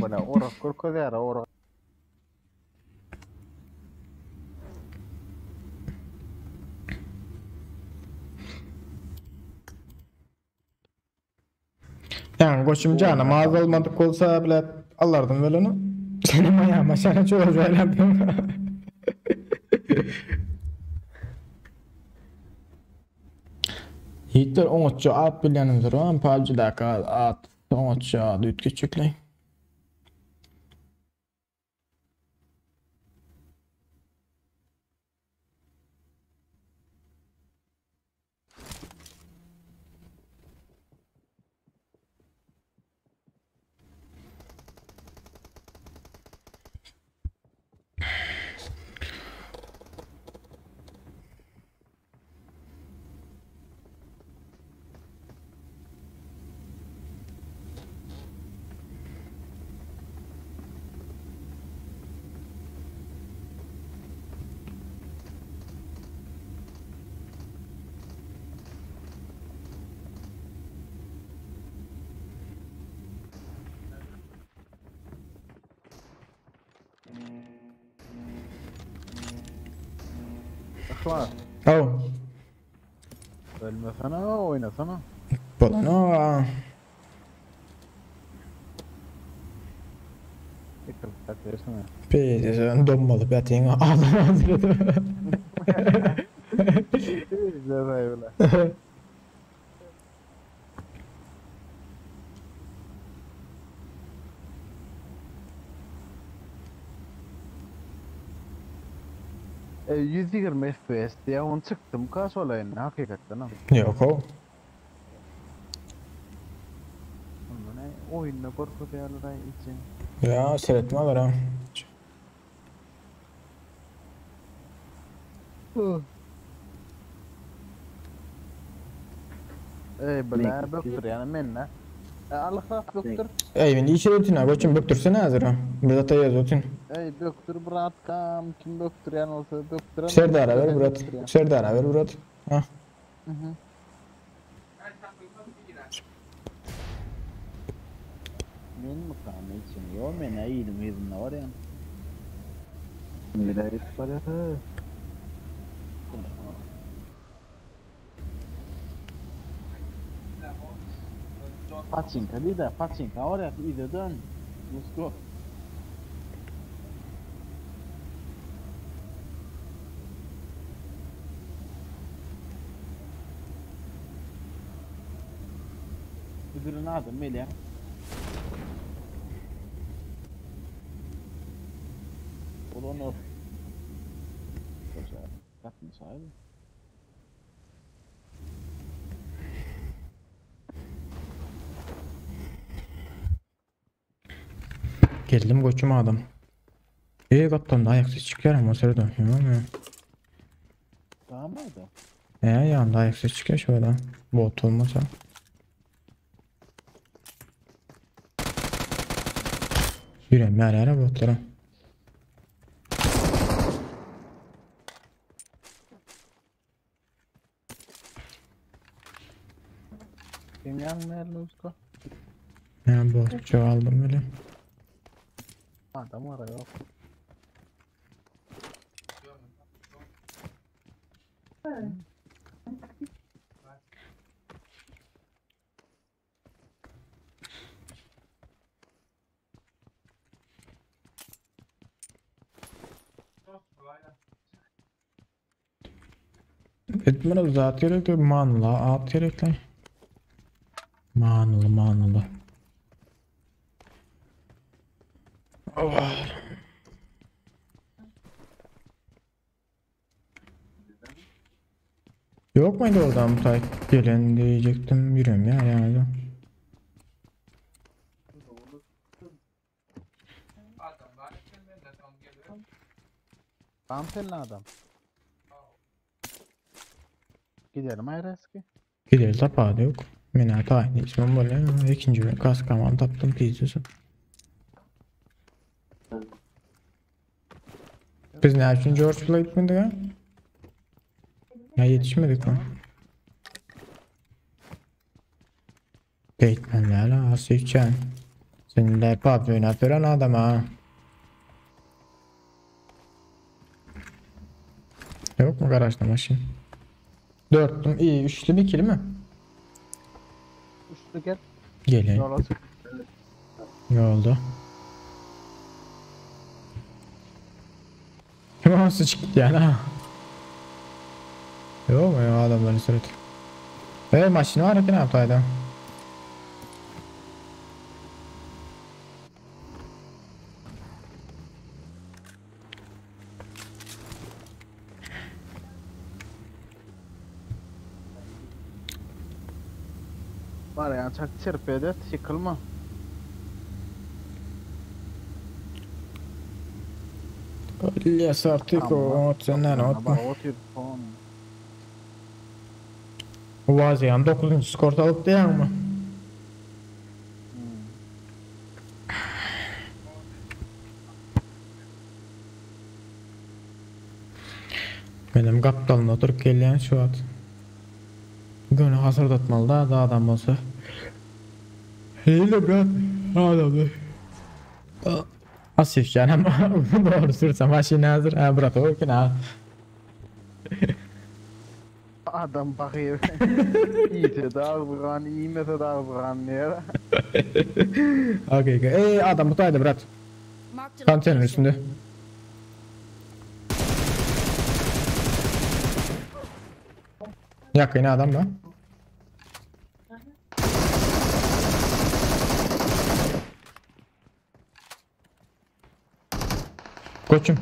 Bana orak korkuyor orak.
Yani koçum canım az olmadık olsa bile alırdım böyle onu. Senin ayağıma sana çok öyle. Yiğitler oňatça at bilýänimdir, o PUBG-däki at oňatça at üýtgeçikli.
Var.
Oh,
Ölmesene oynasana.
bolany.
Yıkılıp takıyorsun.
Peyze donmaly bätiň adam hazırladı.
Güzel öyle. E, 120 FPS diye onu çıktım kaç olayın hakikaten ama.
Yok o.
Ne oyunda korkutuyorlar için.
Ya seyretme var ha.
Ey bela böktür yani menle. E, Allah böktür.
Ey ben işe ötün ha koçum böktürsene hazır ha. Bir zata yaz ötün.
Ey böktür brat kam kim böktür yani olsa böktür.
Serdar'a ver brat. Serdar'a ver brat. Ha.
Hı hı. Men mukamy için yo men eýdim ýüzünde var yani.
Bilerek para.
Paçinka değil de paçinka var ya iyice dön. Musko. Öbürünün adı Melih. Ulan o. Katmış abi.
Geldim koçum adam. Ey kaptan da ayak sesi çıkıyor ama sırada. Tamam ya.
Tamam mıydı?
E yanında ayak sesi çıkıyor şöyle. Bot olmasa. Yürüyorum her yere botlara.
Kim yanmıyor Luzko?
Ben botçu aldım öyle.
Adam var yok.
Etmene zat gerekli, manla at gerekli. Manyly manyly. Oh. Yok. Yok muydu oradan bu tay gelen diyecektim yürüyorum ya yani.
Tam senin adam. Gidelim ayrı eski.
Gidelim tapady yok. Men taýyn ismim bolýar. İkinci gün kaskamam tapdym tizcesi. Biz ne için George Floyd miydik ha? Ya yetişmedik mi? Bateman la Asifcan. Sen de PUBG oynap ýören adam ha. Yok mu garajda maşyn? Dörtlüm, iyi, üçlü mü, ikili mi?
Üçlü gel.
Gelin.
Yola çık.
Ne oldu? Kim olsa çıktı yani ha? Yok mu ya adamların suratı? Evet maşini var ki ne yaptı adam?
Var ya çak çırp edet yıkılma.
İlyas artık o senden atma.
Bak otur. Tamam.
Vaziyan 9. skor alıp değil mi? Benim kaptalına oturup gelýän şu at. Gönü hasırdatmalı da da adam olsa. Hele bırak. Adamlar. Asif canım doğru sürse maşini hazır. Ha bırak o ki ha.
Adam bakıyor. İyice dağ buğan, iyimese dağ buğan diyor.
Okey. Ey adam bu tayda bırak. Konteyner üstünde. Yakın adam da. Koçum.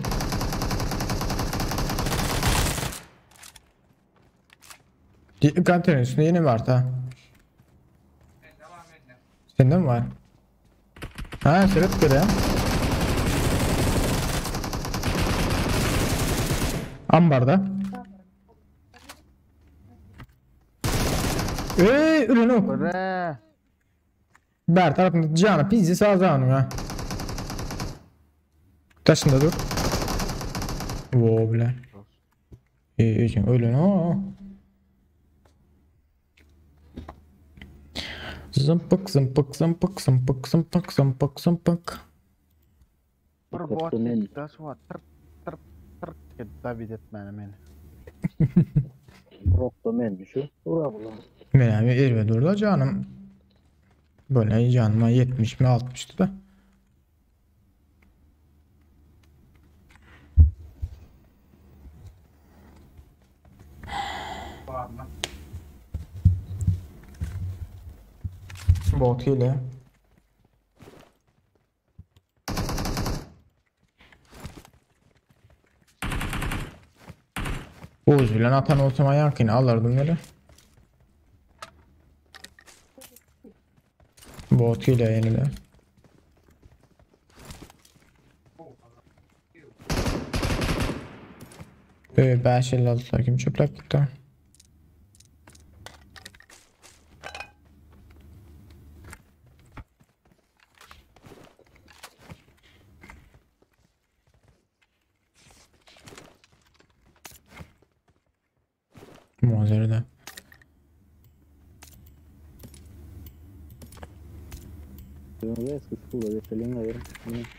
Konteynerin üstünde yine var ha. Sende mi var? Ha sürüp göre. Ambarda. Ey ürün ok.
Bre.
Ber tarafında canı pizzi sağ canı ha. Taşında dur. Wo bile. Ey öyle no. Zımpık zımpık zımpık zımpık zımpık zımpık zımpık.
Bir bot da şu at. Tır tır tır. David etmeni meni.
Rokta men şu. Ura bulan.
Men abi erbe durdu canım. Böyle canıma 70 mi 60'tı da. Bot ile. Oğuz bilen atan olsam ayakını alırdım öyle. Bot ile yenile. 556 kim çöplek gitti. Muazzerede.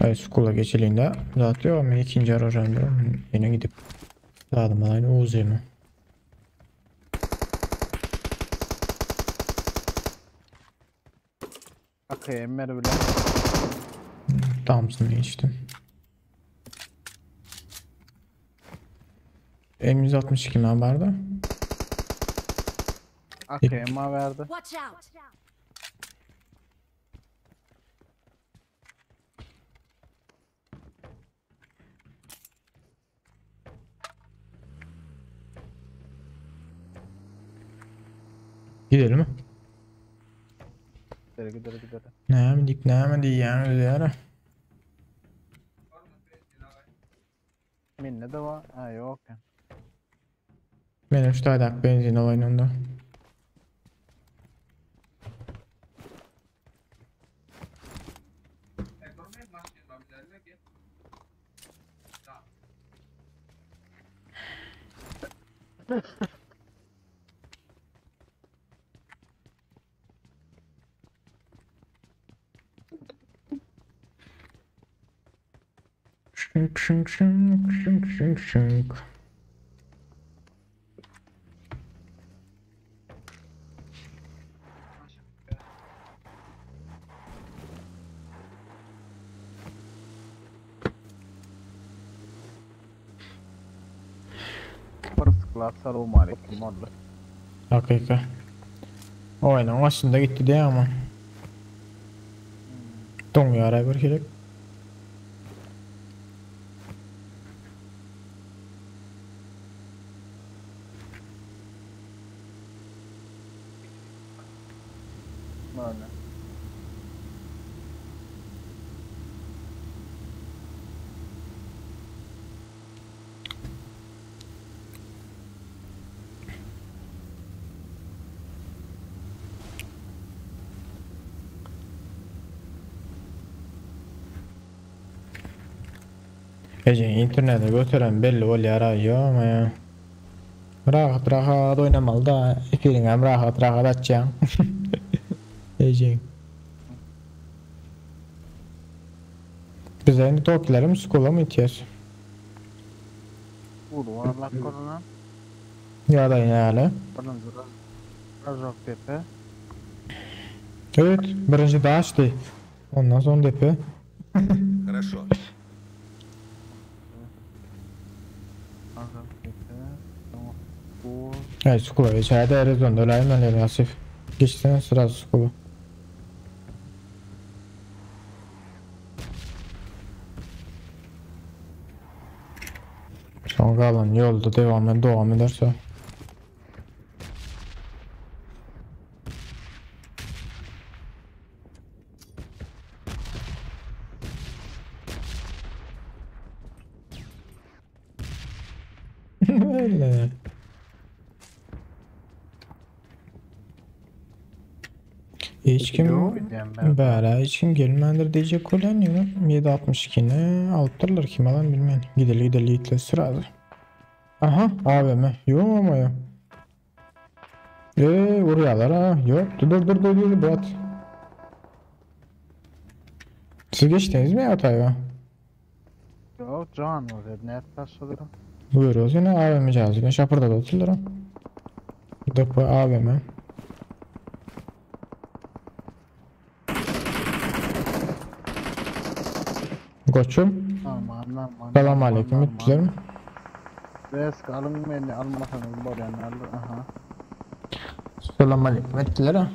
Evet, skula geçeliğinde zaten yok. Ben ikinci arayacağım diyorum. Yine gidip Zaten aynı Uzi mi?
Bakayım bile.
Thompson'ı geçtim. M162 mi vardı?
AKM verdi.
Watch out!
Gidelim mi?
Gideli gideli gideli.
Näme diýip näme diýýäňiz ýara?
Mende de bar. Ha ýok.
Menem şu taýdaky benzin alaýyn onda. Şünk şünk şünk şünk şünk şünk.
First class salowmaleýkim boldy.
Hakyky. Oýnuň başynda gitdi diýä ama. Doňýar bir gerek.
Böyle.
Eje internete göteren belli bolýar aý ýok ya. Rahat rahat oýnamaly da efiriňem rahat rahat açýaň. Eje. Bize indi tokilerim skula mı itýär?
Ulu varlak korona.
Ya da ýaly.
Birinji Rajok tepe.
Evet, birinji daşdy. Ondan soň depe.
Хорошо.
Rajok tepe. Soň bu
Evet, skula geçer de Erezon'da öyle mi Asif? Geçsene sırası skula. Son kalan yolda devam, devam ederse. Öyle. Hiç kim Bära hiç kim gelmändir diyecek olan ýöne 7.62-ni alypdyrlar kim alan bilmän. Gideli gideli ýitle sırada. Aha AVM. Yok ama ya. Eee vuruyorlar ha. Yok dur dur dur dur brat. Siz geçtiniz mi Atay'a?
Yok can var. Ne taşıdır?
Buyuruyoruz yine AVM cihazı. Şapırda da oturdular. Depo AVM. Koçum.
Normal normal.
Selam aleyküm. Bittiler mi?
Resk alın beni almasanız boryan alır. Aha.
Selam aleyküm. Ettiler ha.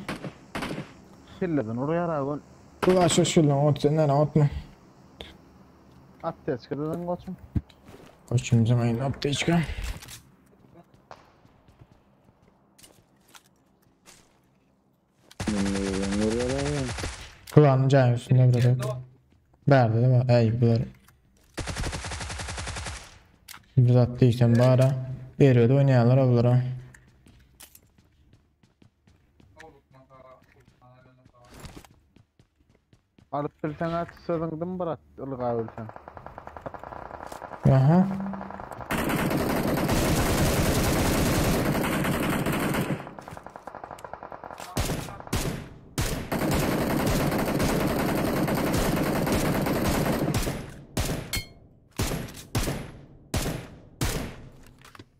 Kirledin oraya ragon.
Kulaş şaşırdım. Ot senden atma.
At tezkereden koçum.
Koçum zaman yaptı içki. Kulağının cayın üstünde burada. Berdi değil mi? Ey bular. Bir attıysan bari. Veriyordu oynayanlar bunlara.
Alıp bilsen at sözüňdim bırak. Ilga bilsen.
Aha.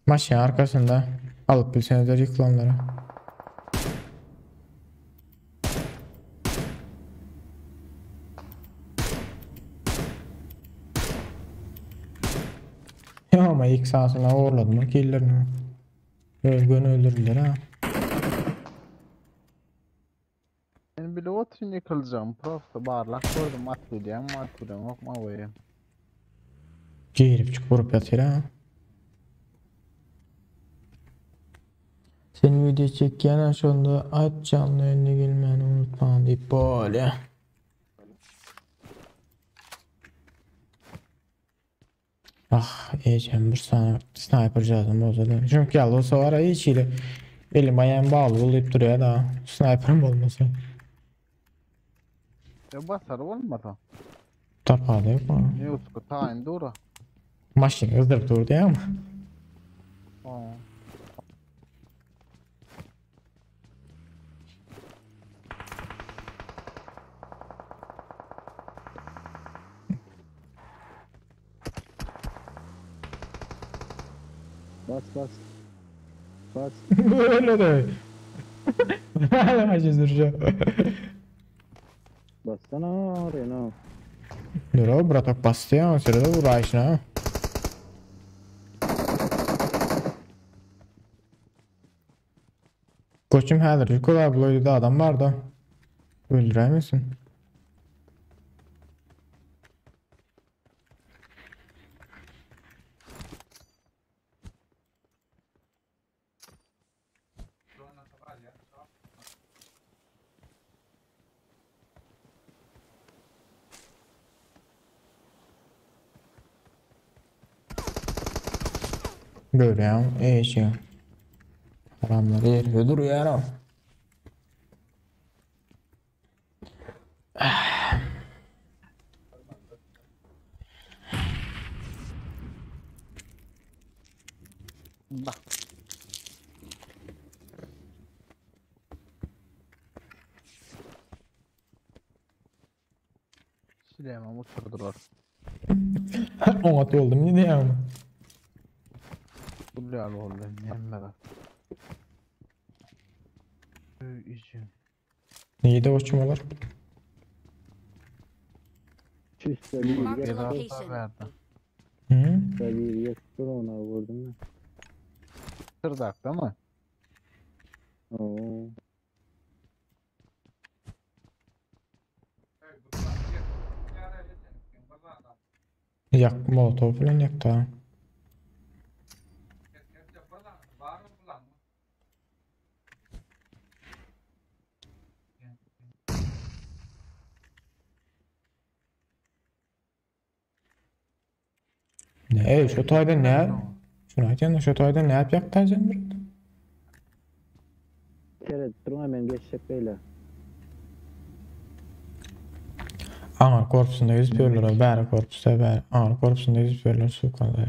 Maşın arkasında alıp bilseniz yıkılanları. Ya ama ilk sahasına uğurladım killerini. Özgün öldürdüler ha.
Ben bile oturun yıkılacağım. Prosto barlak gördüm at bilýän, at bilýän, okma goýýan.
Girip çık vurup yatıyor ha. Sen video çekýän şonda aýt janly ýaýyna gelmäni unutmaň diýip bolýa. Ah, ejem bir sany sniper jazym bolsa da. Çünki ýaly bolsa var hiç hili elim aýagym bagly bolup durýar da. Sniperim bolmasa.
Ya basar bolmasa.
Tapady ýok.
Ne usku taýyn dura.
Maşyn gyzdyryp durdy ýa.
Aa.
Bas bas. Bas.
Öyle de. Maşyn sürüşe.
Bassana oraya no.
Dur bratok basdy ýa, sürede vuraýşyna. Koçum häzir Nikola bu adam bardy. Öldüräýmesin. Görýän, eşi. Haramlar ýerde durýar.
Bak. Süleyman oturdular.
Oňat boldum ne diýýän?
Bular oldu. Nemme Öy işim.
Neydi o olar?
Çüş bir
Marked a
yer.
location.
Verdi.
Hı?
Bir yer ona vurdum ben.
Tırdak değil mi?
Oo.
Yak molotov bilen ýakdy. Ne, şu taýdan ne? Şunu aýtýan, şu taýdan ne ýapýak sen bir?
Seret durma men geçecek beyle.
Aňar korpusunda ýüzüp ýörler, bäri korpusda bäri. Aňar korpusunda ýüzüp ýörler, sukanda.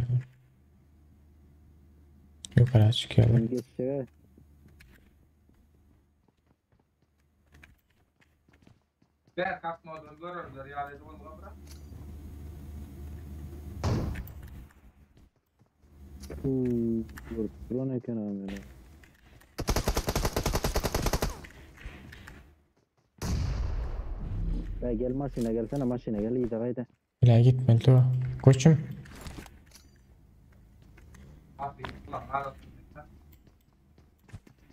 Ýokara çykýarlar.
Ben geçecek.
Ben kalkmadan görürler ya dedi onu bırak.
Huu, Vurdu eken abi. Ya gel maşına gelsene maşına gel iyi de haydi.
Bile gitmeli tu. Koçum.
Abi ulan arasında.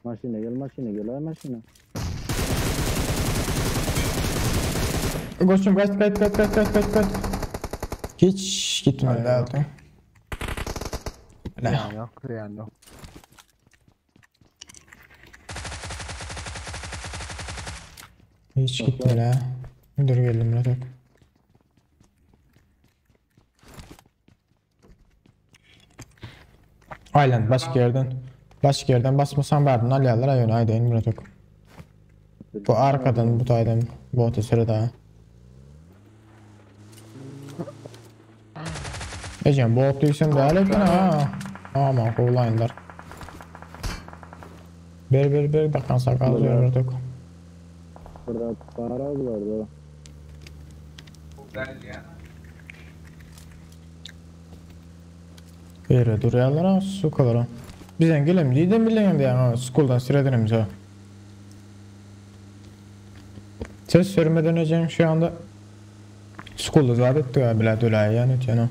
Maşına gel maşına gel ay maşına.
Koçum kaç kaç kaç kaç kaç kaç kaç. Hiç gitmedi aldı. Bile.
Yan yok, yan yok.
Hiç gitmedi ha. Dur geldim la tak. Aynen başka yerden. Başka yerden basmasan verdin alyalar ayön haydi bratok. Bu arkadan bu taydan bu otosürü daha. Ecem bu otluysam da alekin ha. Aman kovlayınlar. Bir bir bir bakan sakal diyor bratok.
Burada para vardı.
Güzel ya.
Yere durýarlar ha, sukalara. Bizden gelem diýdim bilen diýen ha, skuldan süredirimiz ha. Ses sürmeden önce şu anda skulda zaten diyor bile döler yani yani.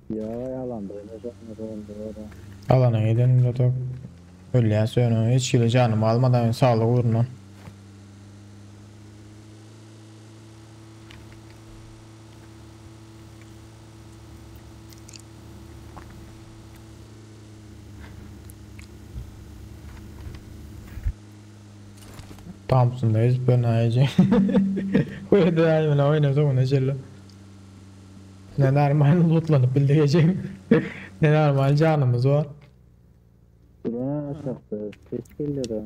Ya yalan da
Alana gidelim de top. Öyle ya söyle hiç kilo canım almadan sağlık uğruna. Thompson'da ezip bernaýjy. Bu ýerde aýmana oýnasa ona şeýle. Ne normal lootlanyp bildik ejeň. Ne normal janymyz bar.
Ulan aşakda ses gelýär ha.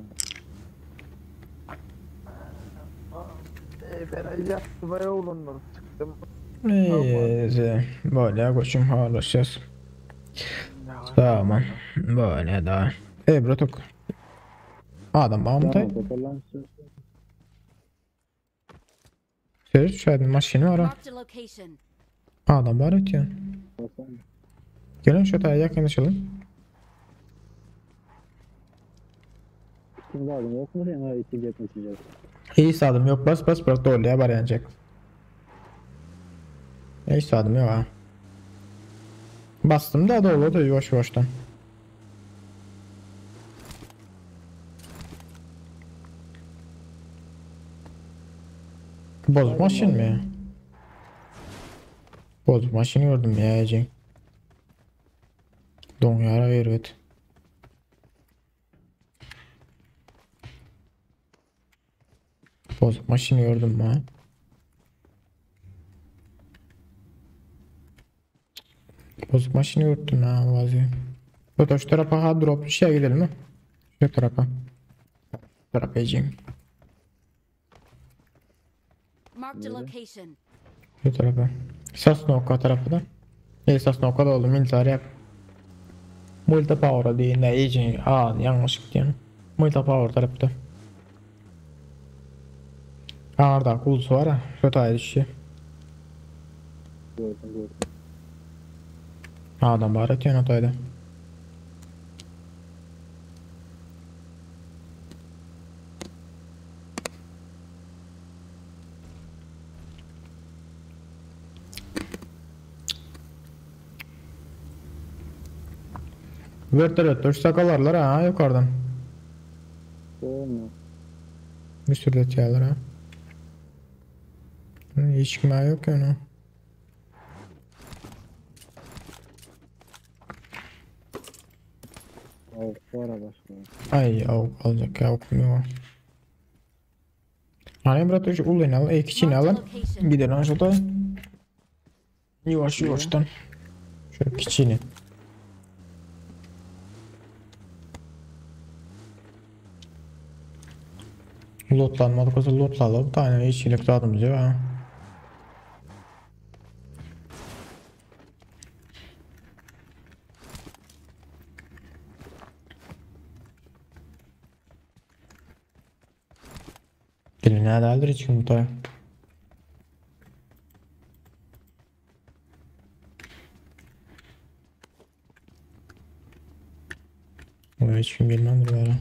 Ey ben ýatdy baý oglanlar çykdym.
Eee, bolýa goçum halaşýas. Tamam. Bolýa da. Ey bratok. Adam barmy tay? Söz şaýda maşyn bar.
Marked a location.
Adam bar ötýän. Gelin şu taýa ýakynlaşalım.
Kim zadyň ýokmy seň ha içecek içecek.
Hiç zadım yok bas bas bırak doğruya baryanacak. Hiç zadım yok ha. Bastım da dolu da yavaş yavaştan. Bozuk maşın mı? Bozuk maşını gördüm ya Ece. Don yara erbet. Bozuk maşını gördüm ha. Bozuk maşını gördüm ha vazi. Bu şu tarafa ha drop bir şey gidelim mi? Şu tarafa. Şu tarafa Ece'm.
Marked a location.
Şu tarafa. Sosnovka tarafı da. E Sosnovka da oldu military yap. Multi power diye ne iyice aa yanlış diyen. Multi power tarafta. Arda kulusu var ha. Şu tarafa düşüyor.
Gördüm gördüm.
Adam var atıyor otayda. Vertolyot uçsak alarlar ha yukarıdan.
Olma.
Bir sürü de atıyorlar ha. Hiç kime yok yani.
Avuk var ha başka.
Ay avuk alacak ya okumuyor. Hani brat şu ulayın al, ek için alın. Gidelim şurada. Yavaş yavaştan. Şöyle kiçini. Lootlanmadık olsa lootlayalım. Tane hiç iyilik zadımız yok ha. Gelin nerede aldır hiç kim bu Hiç kim gelmez böyle.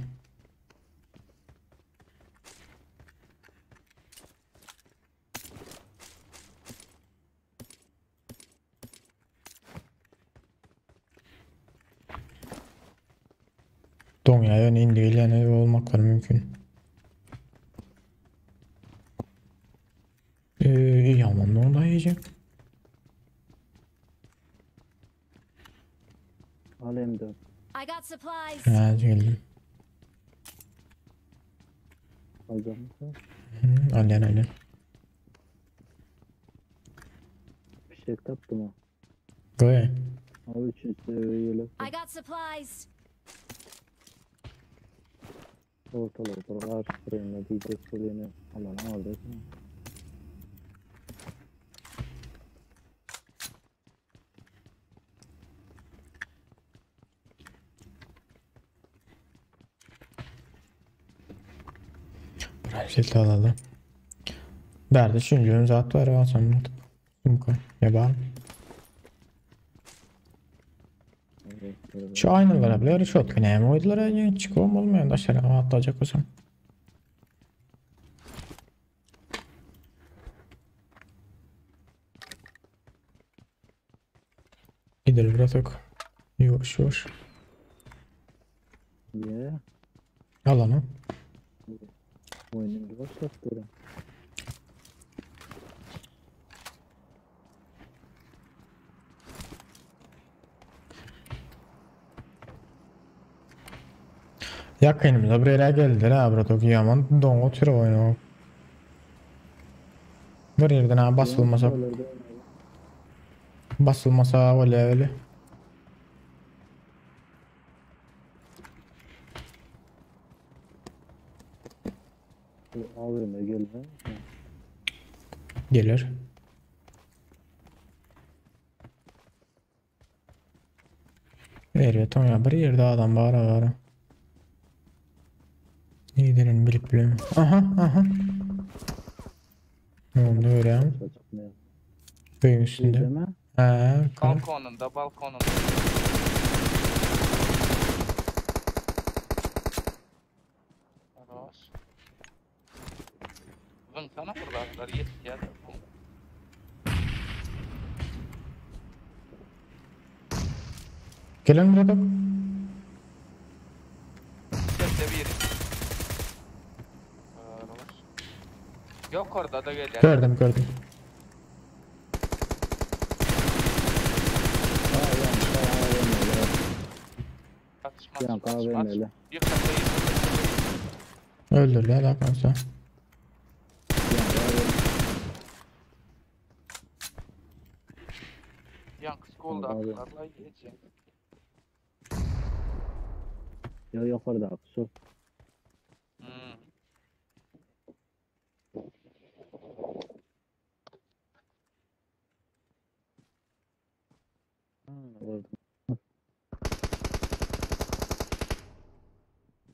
Don ya yani indi yani olmaklar mümkün. İyi aman ne oldu yiyeceğim.
Al M4.
I got supplies.
Ha geldim.
Alacak mısın?
Hı, Aynen aynen.
Bir şey taptım ha.
Goy.
Abi üçüncü seviye yelek.
I got supplies.
Ortalık ortalık ağaç diyecek soluyunu alan aldı.
Brasil alalım. Bärde üçüncü zat var alsam. Yaban. Şu aynalara bile shotgun hem koydular yani çıkıyorum olmayan dışarı atlayacak olsam. Gidelim bıraktık. Yavaş yavaş.
Yeah.
Al onu.
Oyunun başlattı.
Ýakynymyza bir ýere geldiler ha bratok ýaman doňup otyr oýun. Bir ýerden ha basylmasa basylmasa bolýar öyle.
AVM gelme.
Gelir. Erbet oňa bir ýerde adam bar bar. Niýeden bilip bilem. Aha, aha. Ne oldu öyle? Öýüň üstünde. Ha,
Balkonunda, balkonunda. Yavaş. Zınsana fırlatlar yetişer.
Gelen bir adam.
Sesle bir. Yavaş. Yok orada da gelýär.
Gördüm, gördüm.
Atışma,
Ya
atışma,
AVM
atışma.
ile.
Yıkata, yıkata, yıkata.
Öldürdüler Hakan
Yankı skolda atlarla yiyeceğim.
Yo yukarıda su.
Hmm.
Orada.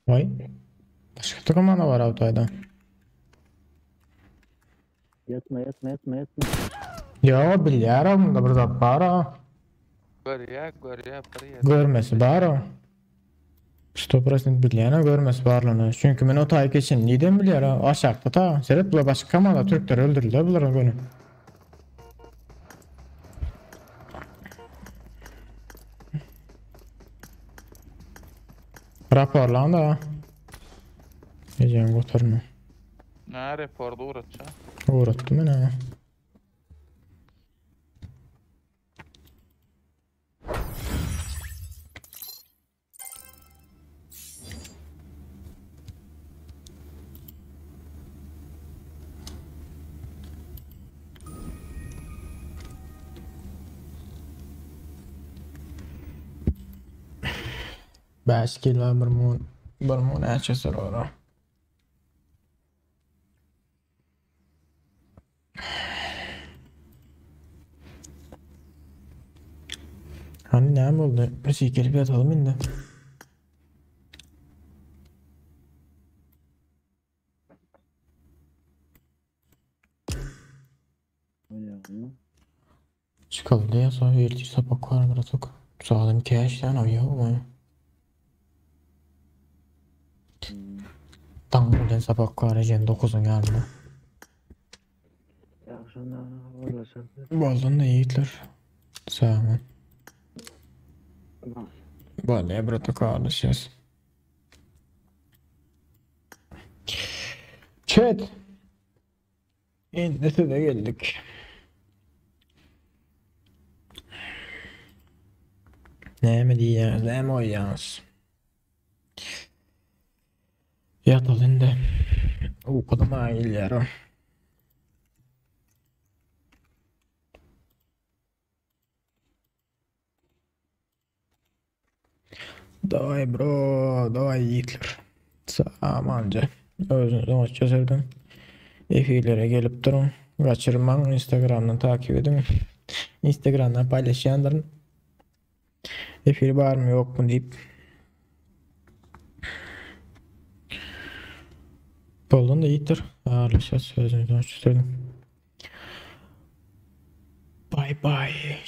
Vay. Başka takım da var avtayda.
Yatma yatma yatma yatma.
Ya bilýär bunda bir zat bar ha.
Görýär, görýär, bir ýer.
Görmesi bar o. 100% bilýän görmesi barlany. Çünki men o taý geçen neden bilýär ha? Aşakda ta. Seret bular başga komanda türkler öldürdiler bular göni. Raporlan da. Eceğim götürme.
Ne reporda uğratça?
Uğrattım ben ha. Beş kilo bir mun bir mun açısı ora. Hani ne oldu? Biz gelip yatalım indi.
Oynayalım.
Çıkalım diye sonra ertesi sabah var çok. Sağlam cash lan o yok mu? Tam bilen sabah var jen 9'un yarımda.
Ya şuna uğraşalım.
Baldan da yiğitler. Sağ olun.
Tamam.
Vallahi bıraktık kardeşiz. Chat. İndisi de geldik. Ne mi diyeceğiz, ne mi oynayacağız? Yatalım indi. Okudum ha geliyorum. Davay bro, davay yiğitler. Samanca. Özünüzü hoşça sevdim. Efirlere gelip durun. Kaçırmam. Instagram'dan takip edin. Instagram'dan paylaşandırın. Efir var mı yok mu deyip. Boldan da yiğittir. Ağırlaşacağız. Özünüzü hoşça sevdim. Bye bye.